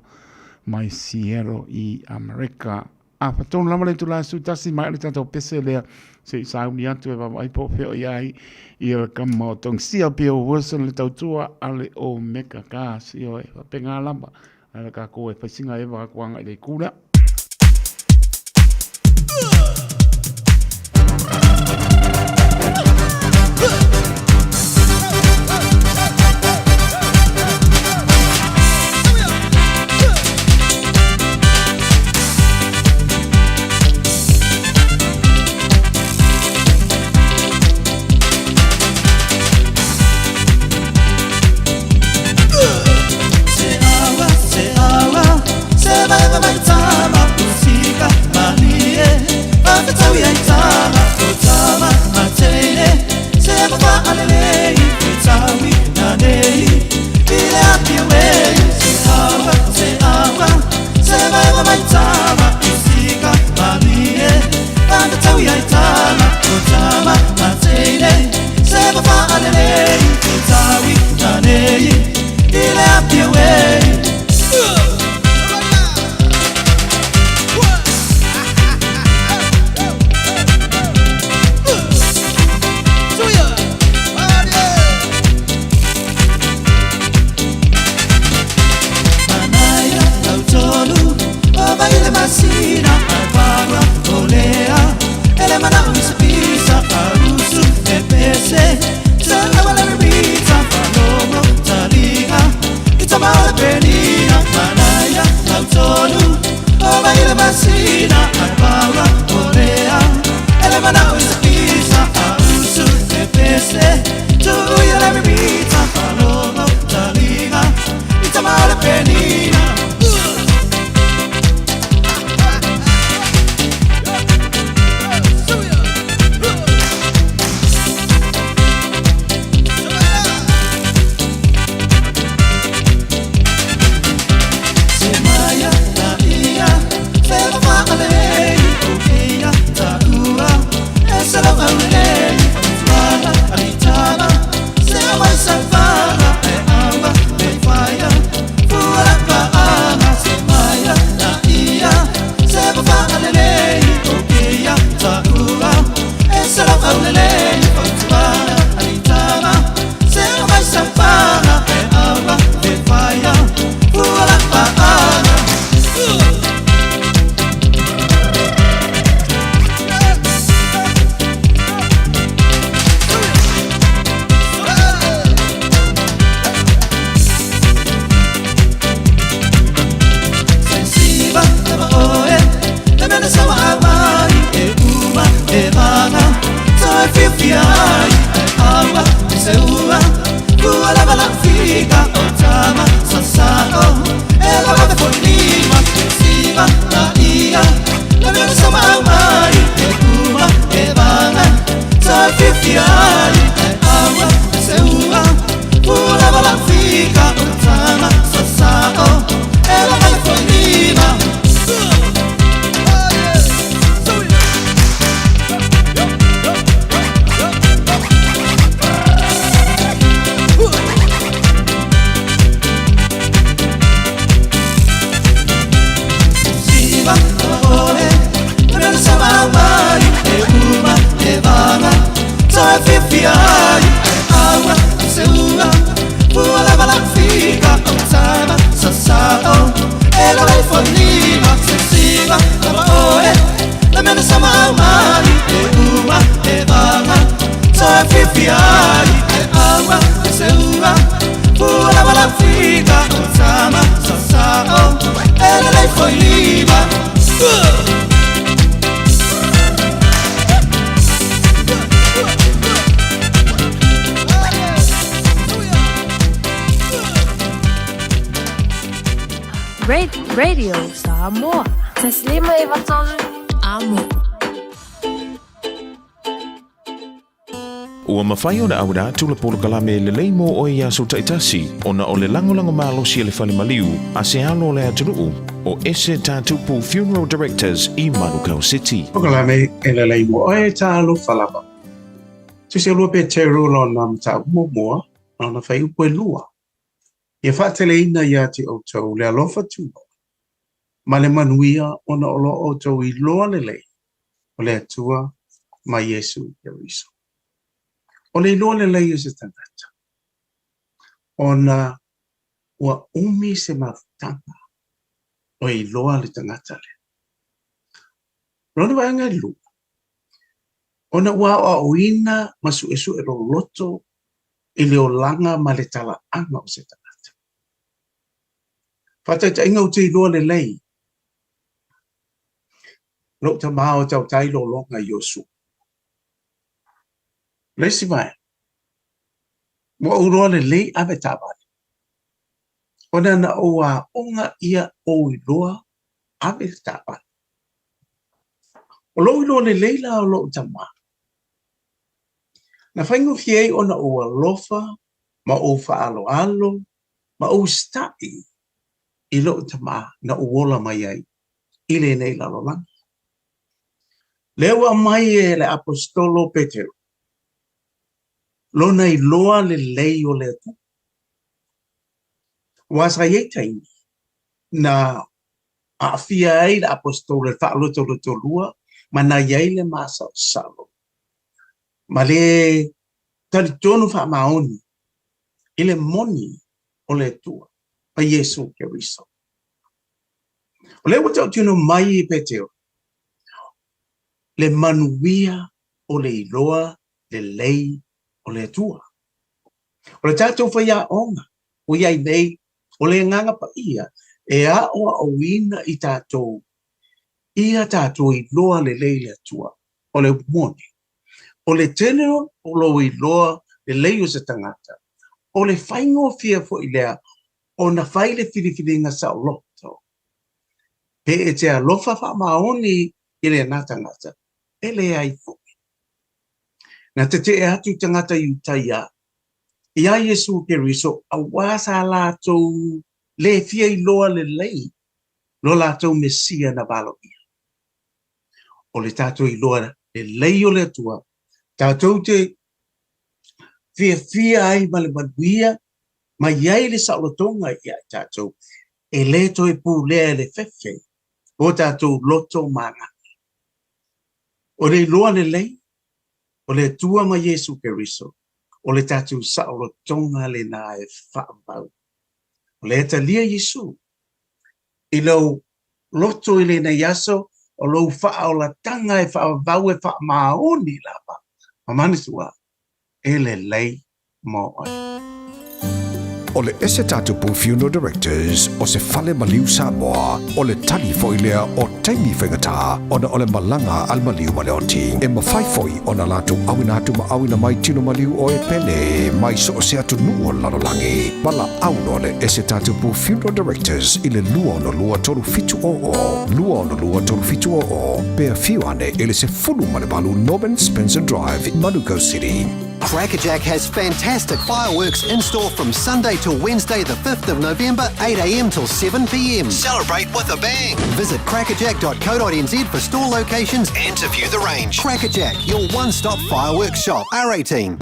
mai Seattle i Amerika. A fatonu lava le itula e 11 mai le tatou pese lea se i sauni atu e vaavaai po o fea o i ai ia le kama o Tongisia Bill Wilson le tautua a le Omega Gas. Ioe, faapena lava. A le kākou e whaisinga e wā kuanga i le kura. Ua lava lau fika o tama sasao E lava te foi lima siva la ia Le mea sa mau mai e uma e vanga Sa fiafia ai e aua se ua Ua lava lau fika o tama sasao E lava te foi lima. Siva oe Le sa mau mai e uma e vanga Sa fiafia ai e aua se ua Ua lava lau fika o tama sasao E lava le foi lima se siva lava oe Le mea sa mau mai e uma e vanga Sa fiafia ai e aua se ua Ua lava lau fika o tama sasao E lava le foi lima. Radio Samoa. Taslima e vatolu. Amo. Ua mafai ona auina atu le polokalame lelei mo oe i aso taitasi ona o le lagolago malosi a le fale maliu a se alo o le atunuu o Ese Tatupu Funeral Directors i Manukau City. Polokalame e lelei mo oe talofa lava. Tusi lua Peteru lona mataupu muamua, lona fuaiupu e lua. Ia faateleina iā te outou le alofa tunoa ma le manuia ona o lo outou iloa lelei o le Atua ma Iesu Keriso. O le iloa lelei o se tagata, ona ua umi se mafutaga o e iloa le tagata lea. Lona vaega e lua, ona ua aoaoina ma suesue loloto i le olaga ma le talaaga o se tagata. Faataitaiga ou te iloa lelei lou tamā o tautai lologa i Iosua. Le isi vaega, ua ou iloa lelei ave taavale, ona na ou aoga ia ou iloa ave le taavale. O lou iloa lelei la o lou tamā, na faigofie ai ona ou alofa ma ou faaaloalo ma ou usitai i lou tamā na ou ola mai ai i lenei lalolagi. Lea ua aumai e le Aposetolo Peteru lona iloa lelei o le Atua. Aua sa i ai taimi na aafia ai le Aposetolo i le faalotolotolua ma na i ai le masalosalo ma le talitonu faamaoni i le moni o le Atua ma Iesu Keriso. O lea ua tautino mai i Peteru le manuia o le iloa lelei o le Atua. O le tatou faiaoga ua i ai nei, o le Agaga Paia e aoaoina i tatou ia tatou iloa lelei le Atua. O le upu moni, o le tele o lou iloa lelei o se tagata, o le faigofie foi lea ona fai le filifiliga saoloto. Pe e te alofa faamaoni i lena tagata, e leai foi. Na tetee atu tagata Iutaia iā Iesu Keriso auā sa latou le fia iloa lelei lo latou Mesia na valoia. O le tatou iloa lelei o le Atua, tatou te fiafia ai ma le manuia ma i ai le saolotoga ia i tatou, e le toe pulea e le fefe o tatou loto ma agaga. O le iloa lelei o le Atua ma Iesu Keriso, o le tatou saolotoga lena e faamau. O lea talia Iesu i lou loto i lenei aso, o lou faaolataga e faavavau e faamaoni lava, ma manatua e lelei mo oe. O le Ese Tatupu Funeral Directors o se fale maliu Samoa, o le tali foi lea o taimi faigata ona o le malaga a le maliu ma le oti. E mafai foi ona latou auina atu ma auina mai tino maliu o e pele mai so o se atunuu o le lalolagi. Valaau loa le Ese Tatupu Funeral Directors i le 262 3700, 262 3700, pe afio ane i le 18 Norman Spencer Drive, Manukau City. Crackerjack has fantastic fireworks in store from Sunday till Wednesday, the 5th of November, 8am till 7pm. Celebrate with a bang! Visit crackerjack.co.nz for store locations and to view the range. Crackerjack, your one stop fireworks shop. R18.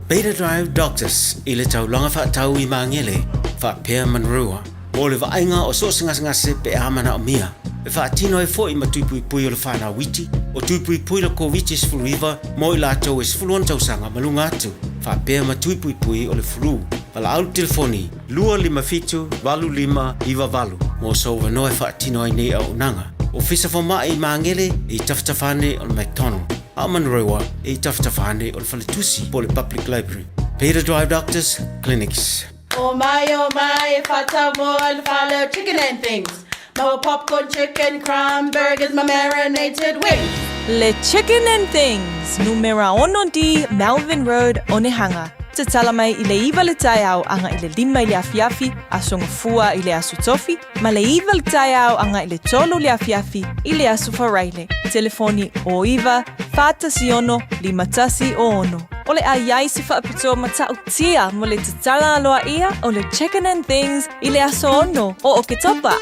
Beta Drive Doctors i le taulaga faatau i Magele faapea Manurewa mo le vaaiga o so o se gasegase pe a manaomia. E faatino ai foi ma tui puipui o le fanau iti, o tui puipui le Koviti-19 mo i latou e 16 tausaga ma luga atu, faapea ma tui puipui o le flu. Valaau le telefoni 257 8598 mo sou avanoa e faatino ai nei auaunaga. Ofisa Fomai i Magele i tafatafa ane o le McDonald, a o Manurewa i tafatafa ane o le Faletusi po o le Public Library. Beta Drive Doctors Clinics. O mai, o mai, e whatau mo le fale o chicken and things. Maua popcorn chicken, crumb burgers, ma marinated wings. Le Chicken and Things, numera 6D, Melvin Road, Onehunga. Tatala mai i le 9 le taeao aga i le 5 i le afiafi, aso Gafua i le aso Tofi, ma le 9 le taeao aga i le 3 le afiafi i le aso Faraile. Telefoni o 9 4 1 6 1 o 6. O le a i ai se faapitoa matautia mo le tatala aloaia o le Chicken and Things i le aso 6 o Oketopa.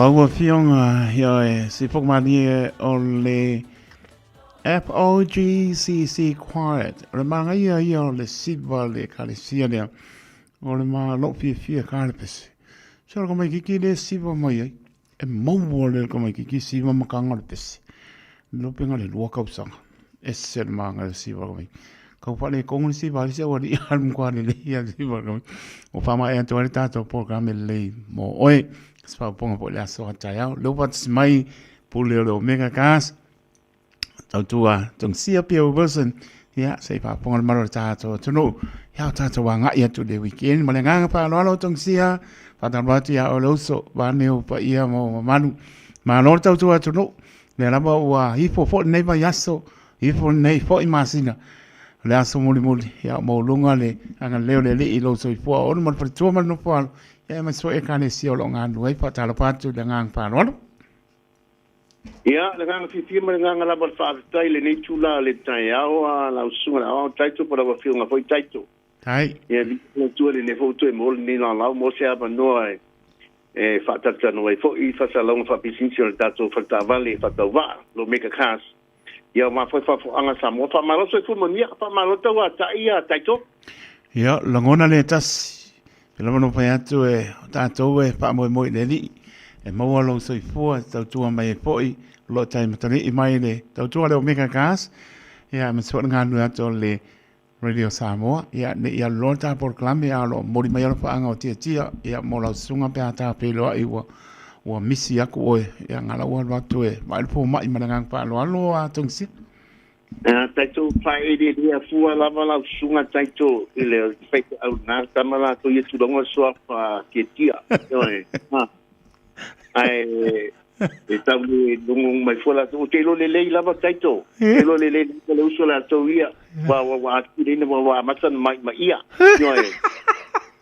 Lau afioga ia e sifomalie o le FOGCC Quiet. O le magaia ia o le siva le ekalesia lea. O le ma lou fiafia ka le pese. Se o le kamaikiki le siva mai ai. E maua le kamaikiki siva makanga o le pese. Lopenga le lua kausaga. Ese le maga le siva kamaikiki. Kau faalekogo le siva a le isi aualii alu matua lelei a le siva kamaikiki. Ua faamaea atu ai le tatou polokalame lelei mo oe. Se faaopoopoga foi i le aso a taeao. Lea ua faatasi mai pule o le Omega Cars. Tautua Tongisia Pio Wilson. Ia, se i faafofoga le malo o le tatou atunuu. Ia, o tatou agai atu i le weekend ma le agaga faaaloalo o Tongisia. Faatalofa atu ia oe le uso, vaeane ou paia ma ou mamalu. Malo le tautua atunuu. Lea lava ua ifo foi lenei vaiaso, ifo lenei foi masina. O le aso mulimuli, ia maualuga le agalelei o le Alii i lou soifua auauna ma le faletua ma le nofoalo. Ia, aemaise foi Ekalesia o lo o galulue ai. Faatalofa atu i le agaga faaaloalo. Ia, le agaga fiafia ma le agaga lava o le faafetai i lenei itula o le taeao a lau Susuga i le Aoao Taito po o lau Afioga foi Taito. Tai. Ia, viia le Atua i lenei foi ua toe maua lenei laolao mo se avanoa e faatalatalanoa ai foi i faasalalauga faapisinisi o le tatou faletaavale faatauvaa, lo Mega Cars. Ia, aua foi faafofoga Samoa. Faamalo soifua manuia, faamalo tauatai a Taito. Ia, lagona le tasi. E lava no fai atu e o tatou e faamoemoe i le Alii e maua lou soifua e tautua mai ai foi o lo o tai matalii mai le tautua le Omega Gas ia aemaise foi le galulue atu o le Radio Samoa ia ne i alu loa le ta polokalame a o lo o momoli mai alofaaga o tiatia ia mo lau susuga pe a ta feiloai ua ua misi aku oe ia na la ua alu atu e vaai le fomai ma le agaga faaaloalo a Tongisia. Taito faaeleelea fua lava lau susuga Taito i le faifeau na tama latou ia tulaga o le suafa tiatia. Ioe. Ha. Ae e tau le logologo mai fua latou. Ou te iloa lelei lava Taito. Ou te iloa lelei lava le uso latou ia. Ua ua ua atili ina ua ua amata ona ma'ima'i'a. Ioe.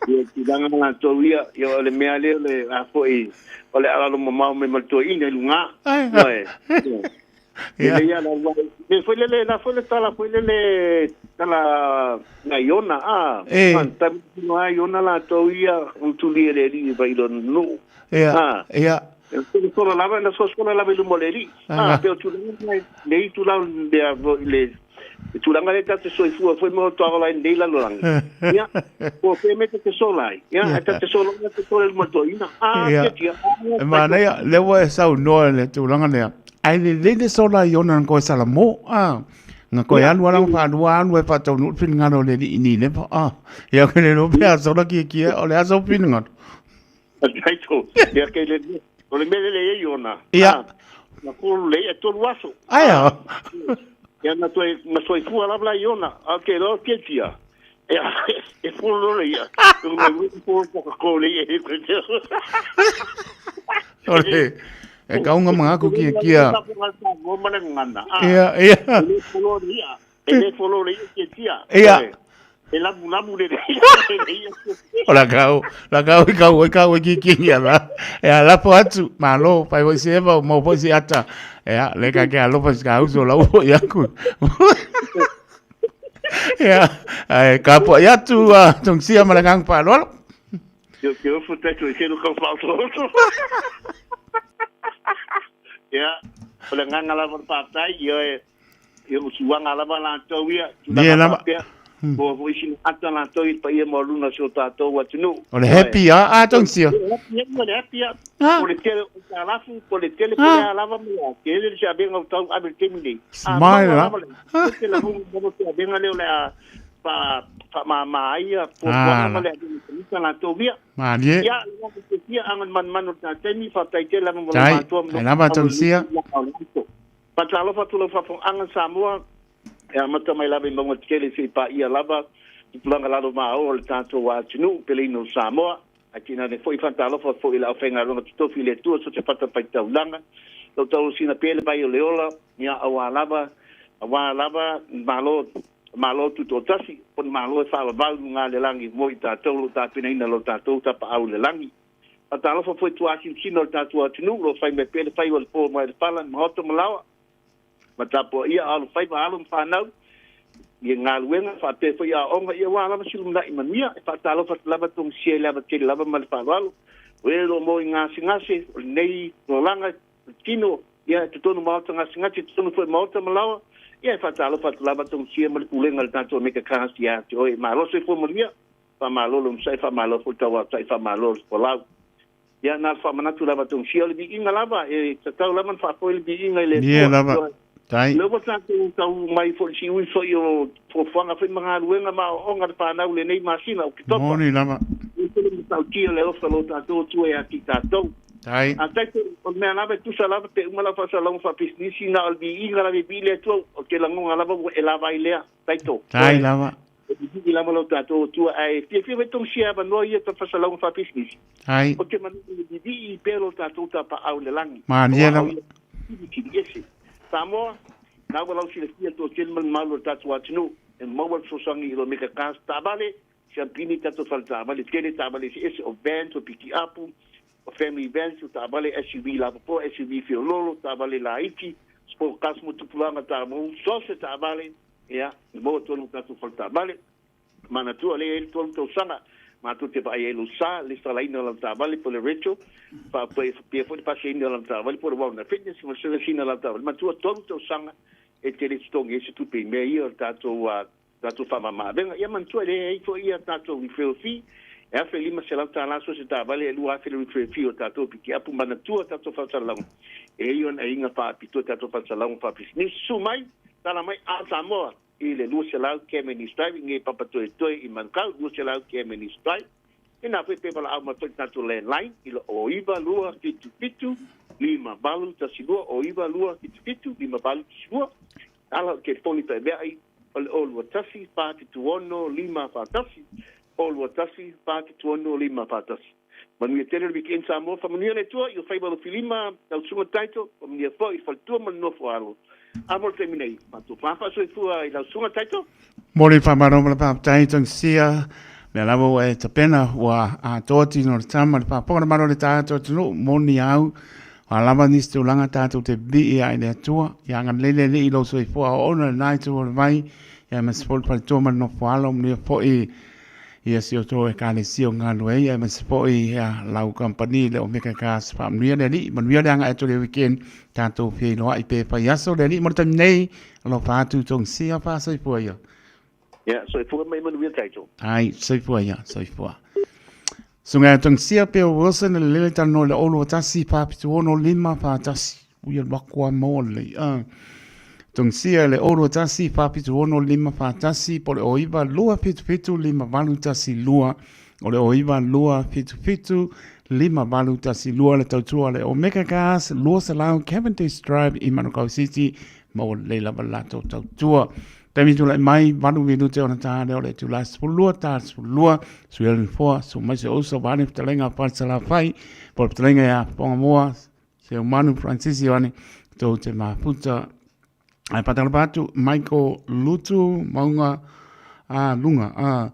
Ia tulaga latou ia, ia o le mea lea o le a foi o le alalo mamao mai ma le toeaina i luga. Ioe. Ia. Lelei lava la ua foi lele la foi le tala foi lele tala na Iona a E. ta no ai Iona latou ia o tuli e le alii vai lona nuu. Ia. A. Ia. E tele sola lava na sola sola lava i luma o le alii. A pe o tulaga mai le itu la le le le tulaga le ta te soifua foi mo to ala nei lalolagi. Ia. Po pe me te sola ai. Ia ta te sola te sola i luma to ina. A Ia. tia tia. E manaia, lea ua e saunoa i le tulaga lea. Ai lelei le sola i ona na koe salamo, a. Na koe alu ala whaalua alu e whataunu le finengalo o le alii ni lepa, a. Ia ke le lope a sola kia kia o le aso finengalo. Taito, ia ke le o le mele le ei ona. Ia. Na kolu le e tolu aso. Ai a. Ia na toe na soifua lava la i ona. A ke lo ke tia. E e folo le ia. O me folo ko ko le e ko te. O le e kaunga mga aku kia kia. Ia, ia. E le folo le ia. E le folo le ia ke tia. Ia. E lamu lamu le le ia. O la kau, la kau i kau i kau i ki ki ia la. E a lapo atu, malo, pai voi se eva, mau voi se ata. E a, le ka ke alofa se ka uso la uo i aku. Ia, ai ka po i atu a tongsia ma le ngang faaaloalo. Ke ke ofu taito i kelu kau whaotohoto. Ia, o le nganga lava o le whātai, ia e, ia o suanga lava lātou ia, Ia tulaga lava. whāpea, mo fo isi ata lātou i pa ia mo luna si o tātou atunuu. O le happy a a tongsia. O le happy, o le happy a. O le tele o tā lafu, o le tele po le a lava mo a, ke ele se avenga o tau ave le temi nei. A, Smile, maua a. lava le, te la hunga mo te avenga leo le a, fa fa ma ai a po Ah, ma la. le avenga lātou ia. Malie. Ia, le te fia anga man o tā temi, fa tai te lava mo le Tai, mātua tai lava tongsia. Fatalofa atu lau faafofoga Samoa, e amata mai lava i mauga tetele seia paia lava tupulaga lalo ma o le tatou atunuu peleina o Samoa. Ae tinane foi fatalofa foi i le aufaigaluega totofi i le Atua so o se fatafaitaulaga. Lau tauosina pea le vai o le ola, ia auā lava, auā lava Malo, Malo tutoatasi, po o ni Malo e faalavau i luga le lagi mo i tatou o lo o tapenaina lo tatou tapaau i le lagi. Faatalofa foi i tuasinosino o le tatou atunuu, o lo o fai mai pea le faiva o le po mai le fala, maota ma laoa, ma tapuaia a alofaiva alo ma fanau i galuega faapea foi aoaoga, ia aua lava se lumanai manuia. E faatalofa atu lava togisia i le ava tele lava ma le faaaloalo. O e lo mo i gasegase, o lenei olaga, o le tino, ia, i totonu maota gasegase, i totonu foi maota ma laoa, ia, e faatalofa atu lava Togusia ma le pulega a le tatou Omega Cars ia te oe. Malo le soifua manuia, faamalo le onosai, faamalo foi le tauatai, faamalo le folau. Ia, na o le faamanatu lava Togusia, o le viiga lava, e tatau lava ona faafoe le viiga i le Ia Atua. lava, tai. Lea ua tatou tau mai foi i le siui foi o fuafuaga foi ma galuega ma aoaoga a le fanau i lenei masina o Oketopa. Moni lava. E tele matautia le alofa o lo tatou Atua ia te i tatou. Tai. A taito, o le mea lava e tusa lava pe uma lau faasalalauga faapisinisi, na o le viiga lava e vii le Atua, ou te lagona lava ua e lava ai lea. Taito. Tai lava. E vivii lava lo tatou Atua, ae fiafia foi togusia avanoa ia ta faasalalauga faapisinisi. Tai. Ou te manatu e vivii pea lo tatou tapaau i le lagi. Malie Aua lava. o ia silisili ese. Samoa, na ua lau silafia le toatele ma le mamalu o le tatou atunuu, e maua le fesoasoani i lo Mega Cars taavale, siampini tatou fale taavale tele, taavale eseese, o vans, o pikiapu, o family vans, o taavale SUV lapopoa, SUV fiololo, taavale laiti, sport cars mo tupulaga tamou, so se taavale, ia, e maua tonu tatou fale taavale. Manatua lea e i ai le 3 tausaga matou te vaai ai i lou sa, le salaina o lau taavale po o le retro, faapea foi le pasiaina o lau taavale po o le wellness fitness ma le service ina o lau taavale. Manatua 3 tausaga e te le totogi ai se tupe i mea ia o le tatou tatou faamama-avega. Ia manatua e leai foi ia tatou referral fee, e $1,500 so se taavale, e $2,000 le referral fee o tatou pikiapu. Manatua tatou faasalalauga, e i ai ona aiaiga faapitoa tatou faasalalauga faapisinisi. Susu mai, tala mai a Samoa i le 200 km Drive i ngei Papatoetoe i Manukau, 200 km Drive. Tēnā koe pe walaau mai foi tātou landline i le o 9 2 7 7 5 8 1 2 o 9 2 7 7 5 8 1 2. Ala o telefoni pe meai o le o 2 1 4 7 6 5 4 1 o 2 1 4 7 6 5 4 1. Manuia tele le weekend Samoa, faamanuia le Atua i o faiva o filima, lau susuga Taito, faamanuia foi i le faletua ma le nofo alo. A mo le taimi nei, matou faasoifua i lau susuga Taito. Mo le faamalo ma le faafetai Tangisia, lea lava ua e tapena ua atoa tino o le tama le faafofoga le malo o le tatou atunuu, moni au, a lava nisi tulaga tatou te vivii ai i le Atua, ia agalelei le Alii i lou soifua aoaoina i lena itu o le vai, ia aemaise foi le faletua ma le nofo alo, manuia foi Ia si outou Ekalesia o galulue ai aemaise foi ia lau kamupani le Omega Gas. Faamanuia le Alii, manuia le agai atu i le weekend, tatou feiloai pe fai aso le Alii mo le taimi nei. Alofa atu togisia faasoifua ia. Ia, soifua mai manuia tatou. Ai, soifua ia, soifua. Sunga ia togisia pe o Wilson le lele talanoa i le 0 1 4 7 6 5 4 1. Ui alu aku a maua lelei. Togisia le 0 1 4 7 6 5 4 1 po le 0 9 2 7 7 5 8 1 2 o le 0 9 2 7 7 5 8 1 2 le tautua le Omega Gas 200 Cavendish Drive i Manukau City maua lelei lava le latou tautua. Taimi tulai mai, 8 minute ona tā lea o le itula 12, tā 12, sui le nofoa, su mai se uso, vaane fetalaiga a Falesalafai, po o le fetalaiga ia Pongamoa, Seumanu Francis Ioane, tou te mafuta. Ae whātalofa atu, Michael Lutu, maunga a lunga. A,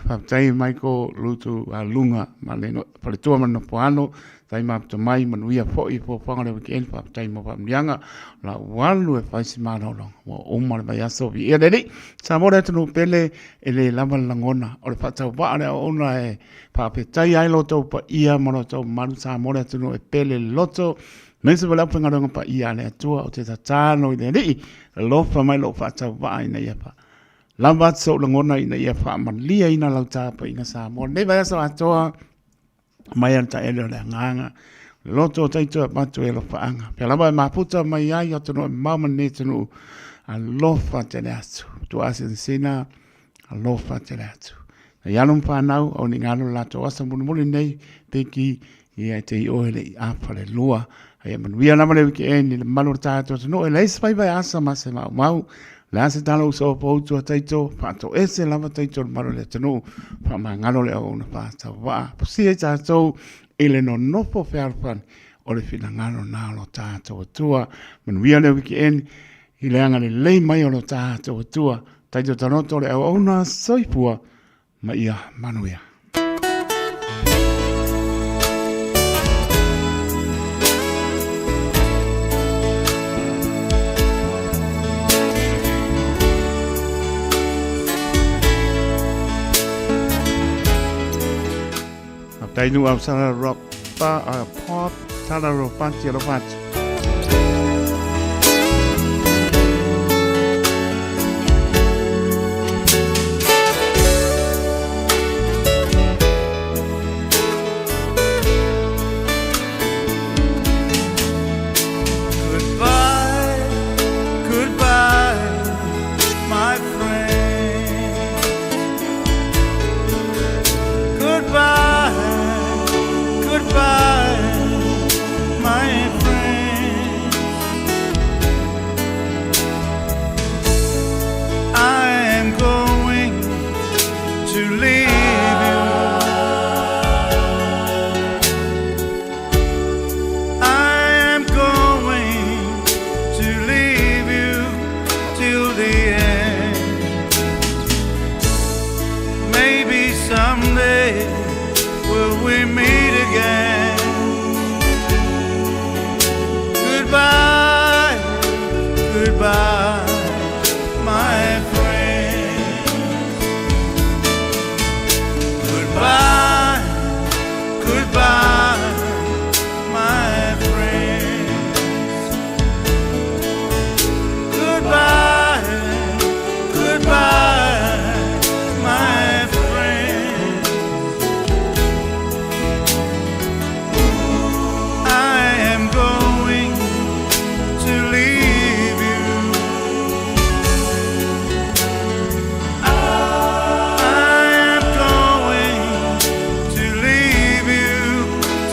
whaptai Michael Lutu a lunga, ma le no, whaletua ma nopo ano, tai mafuta mai, manuia foi, fuafuaga o le weekend, whaptai mo whamunianga, la walu e whaisi mālolonga, ua uma le vaiaso vi ia le alii. Samoa le atunuu pele, e le lava le lagona, o le whaatau waa le auauna e Faafetai ai lo outou paia ma lo outou mamalu Samoa le atunuu e pele le loto. Aemaise foi le aufaigaluega paia a le Atua ou te tatalo i le Alii, alofa mai lou faatauvaa ina ia fa lava atu sou lagona ina ia faamalieina lau tapuaiga Samoa. Lenei vaiaso atoa mai a le taele o le agaga, le loto o taito e avatu e alofaaga. Pea lava e mafuta mai ai atunuu e mamao ma lenei atunuu, alofa tele atu. Tua sinasina, Alofa tele atu. Na i alo ma whanau, au ni ngalo latou asa mulimuli nei, peki, ia e te i oe le i afa le lua. Ai e manuia lava le weekend i le malu o le tātou atunuu, e leai se vaivai asa ma se maumau. Le a se tala uso o poutu a taito, whaato ese lava taito le malu o le atunuu, whaamangalo le auauna whaatau waa. Pusia i tātou i le nonofo fealofani o le finagalo na o lo tātou Atua. Manuia le weekend i le agalelei mai o lo tātou Atua. Taito tanoto le auauna soifua ma ia manuia. Tainu au sala rock pa a pop tala ro panti alo fatu. Goodbye, goodbye, my friend. Goodbye, goodbye, my friend. I am going to leave you. I am going to leave you till the end. Maybe someday will we meet again. Goodbye, goodbye, my friend. Goodbye, goodbye, my friend. Goodbye, goodbye, my friend. I am going to leave you. I am going to leave you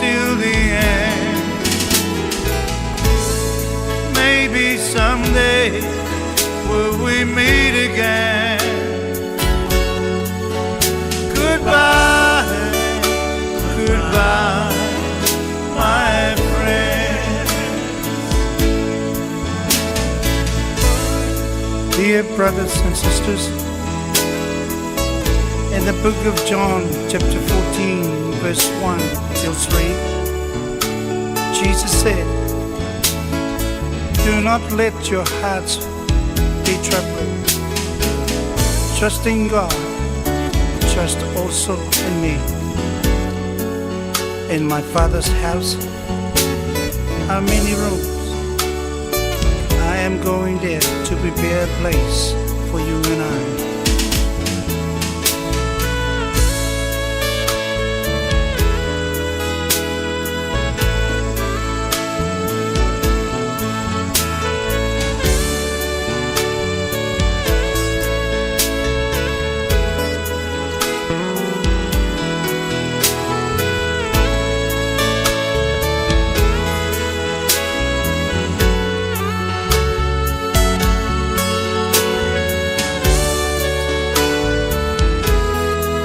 till the end. Maybe someday will we meet again. Goodbye, goodbye, my friend. Dear brothers and sisters, in the book of John, chapter 14, verse 1 till 3, Jesus said, Do not let your hearts be troubled. Trust in God, trust also in me. In my Father's house are many rooms. I am going there to prepare a place for you.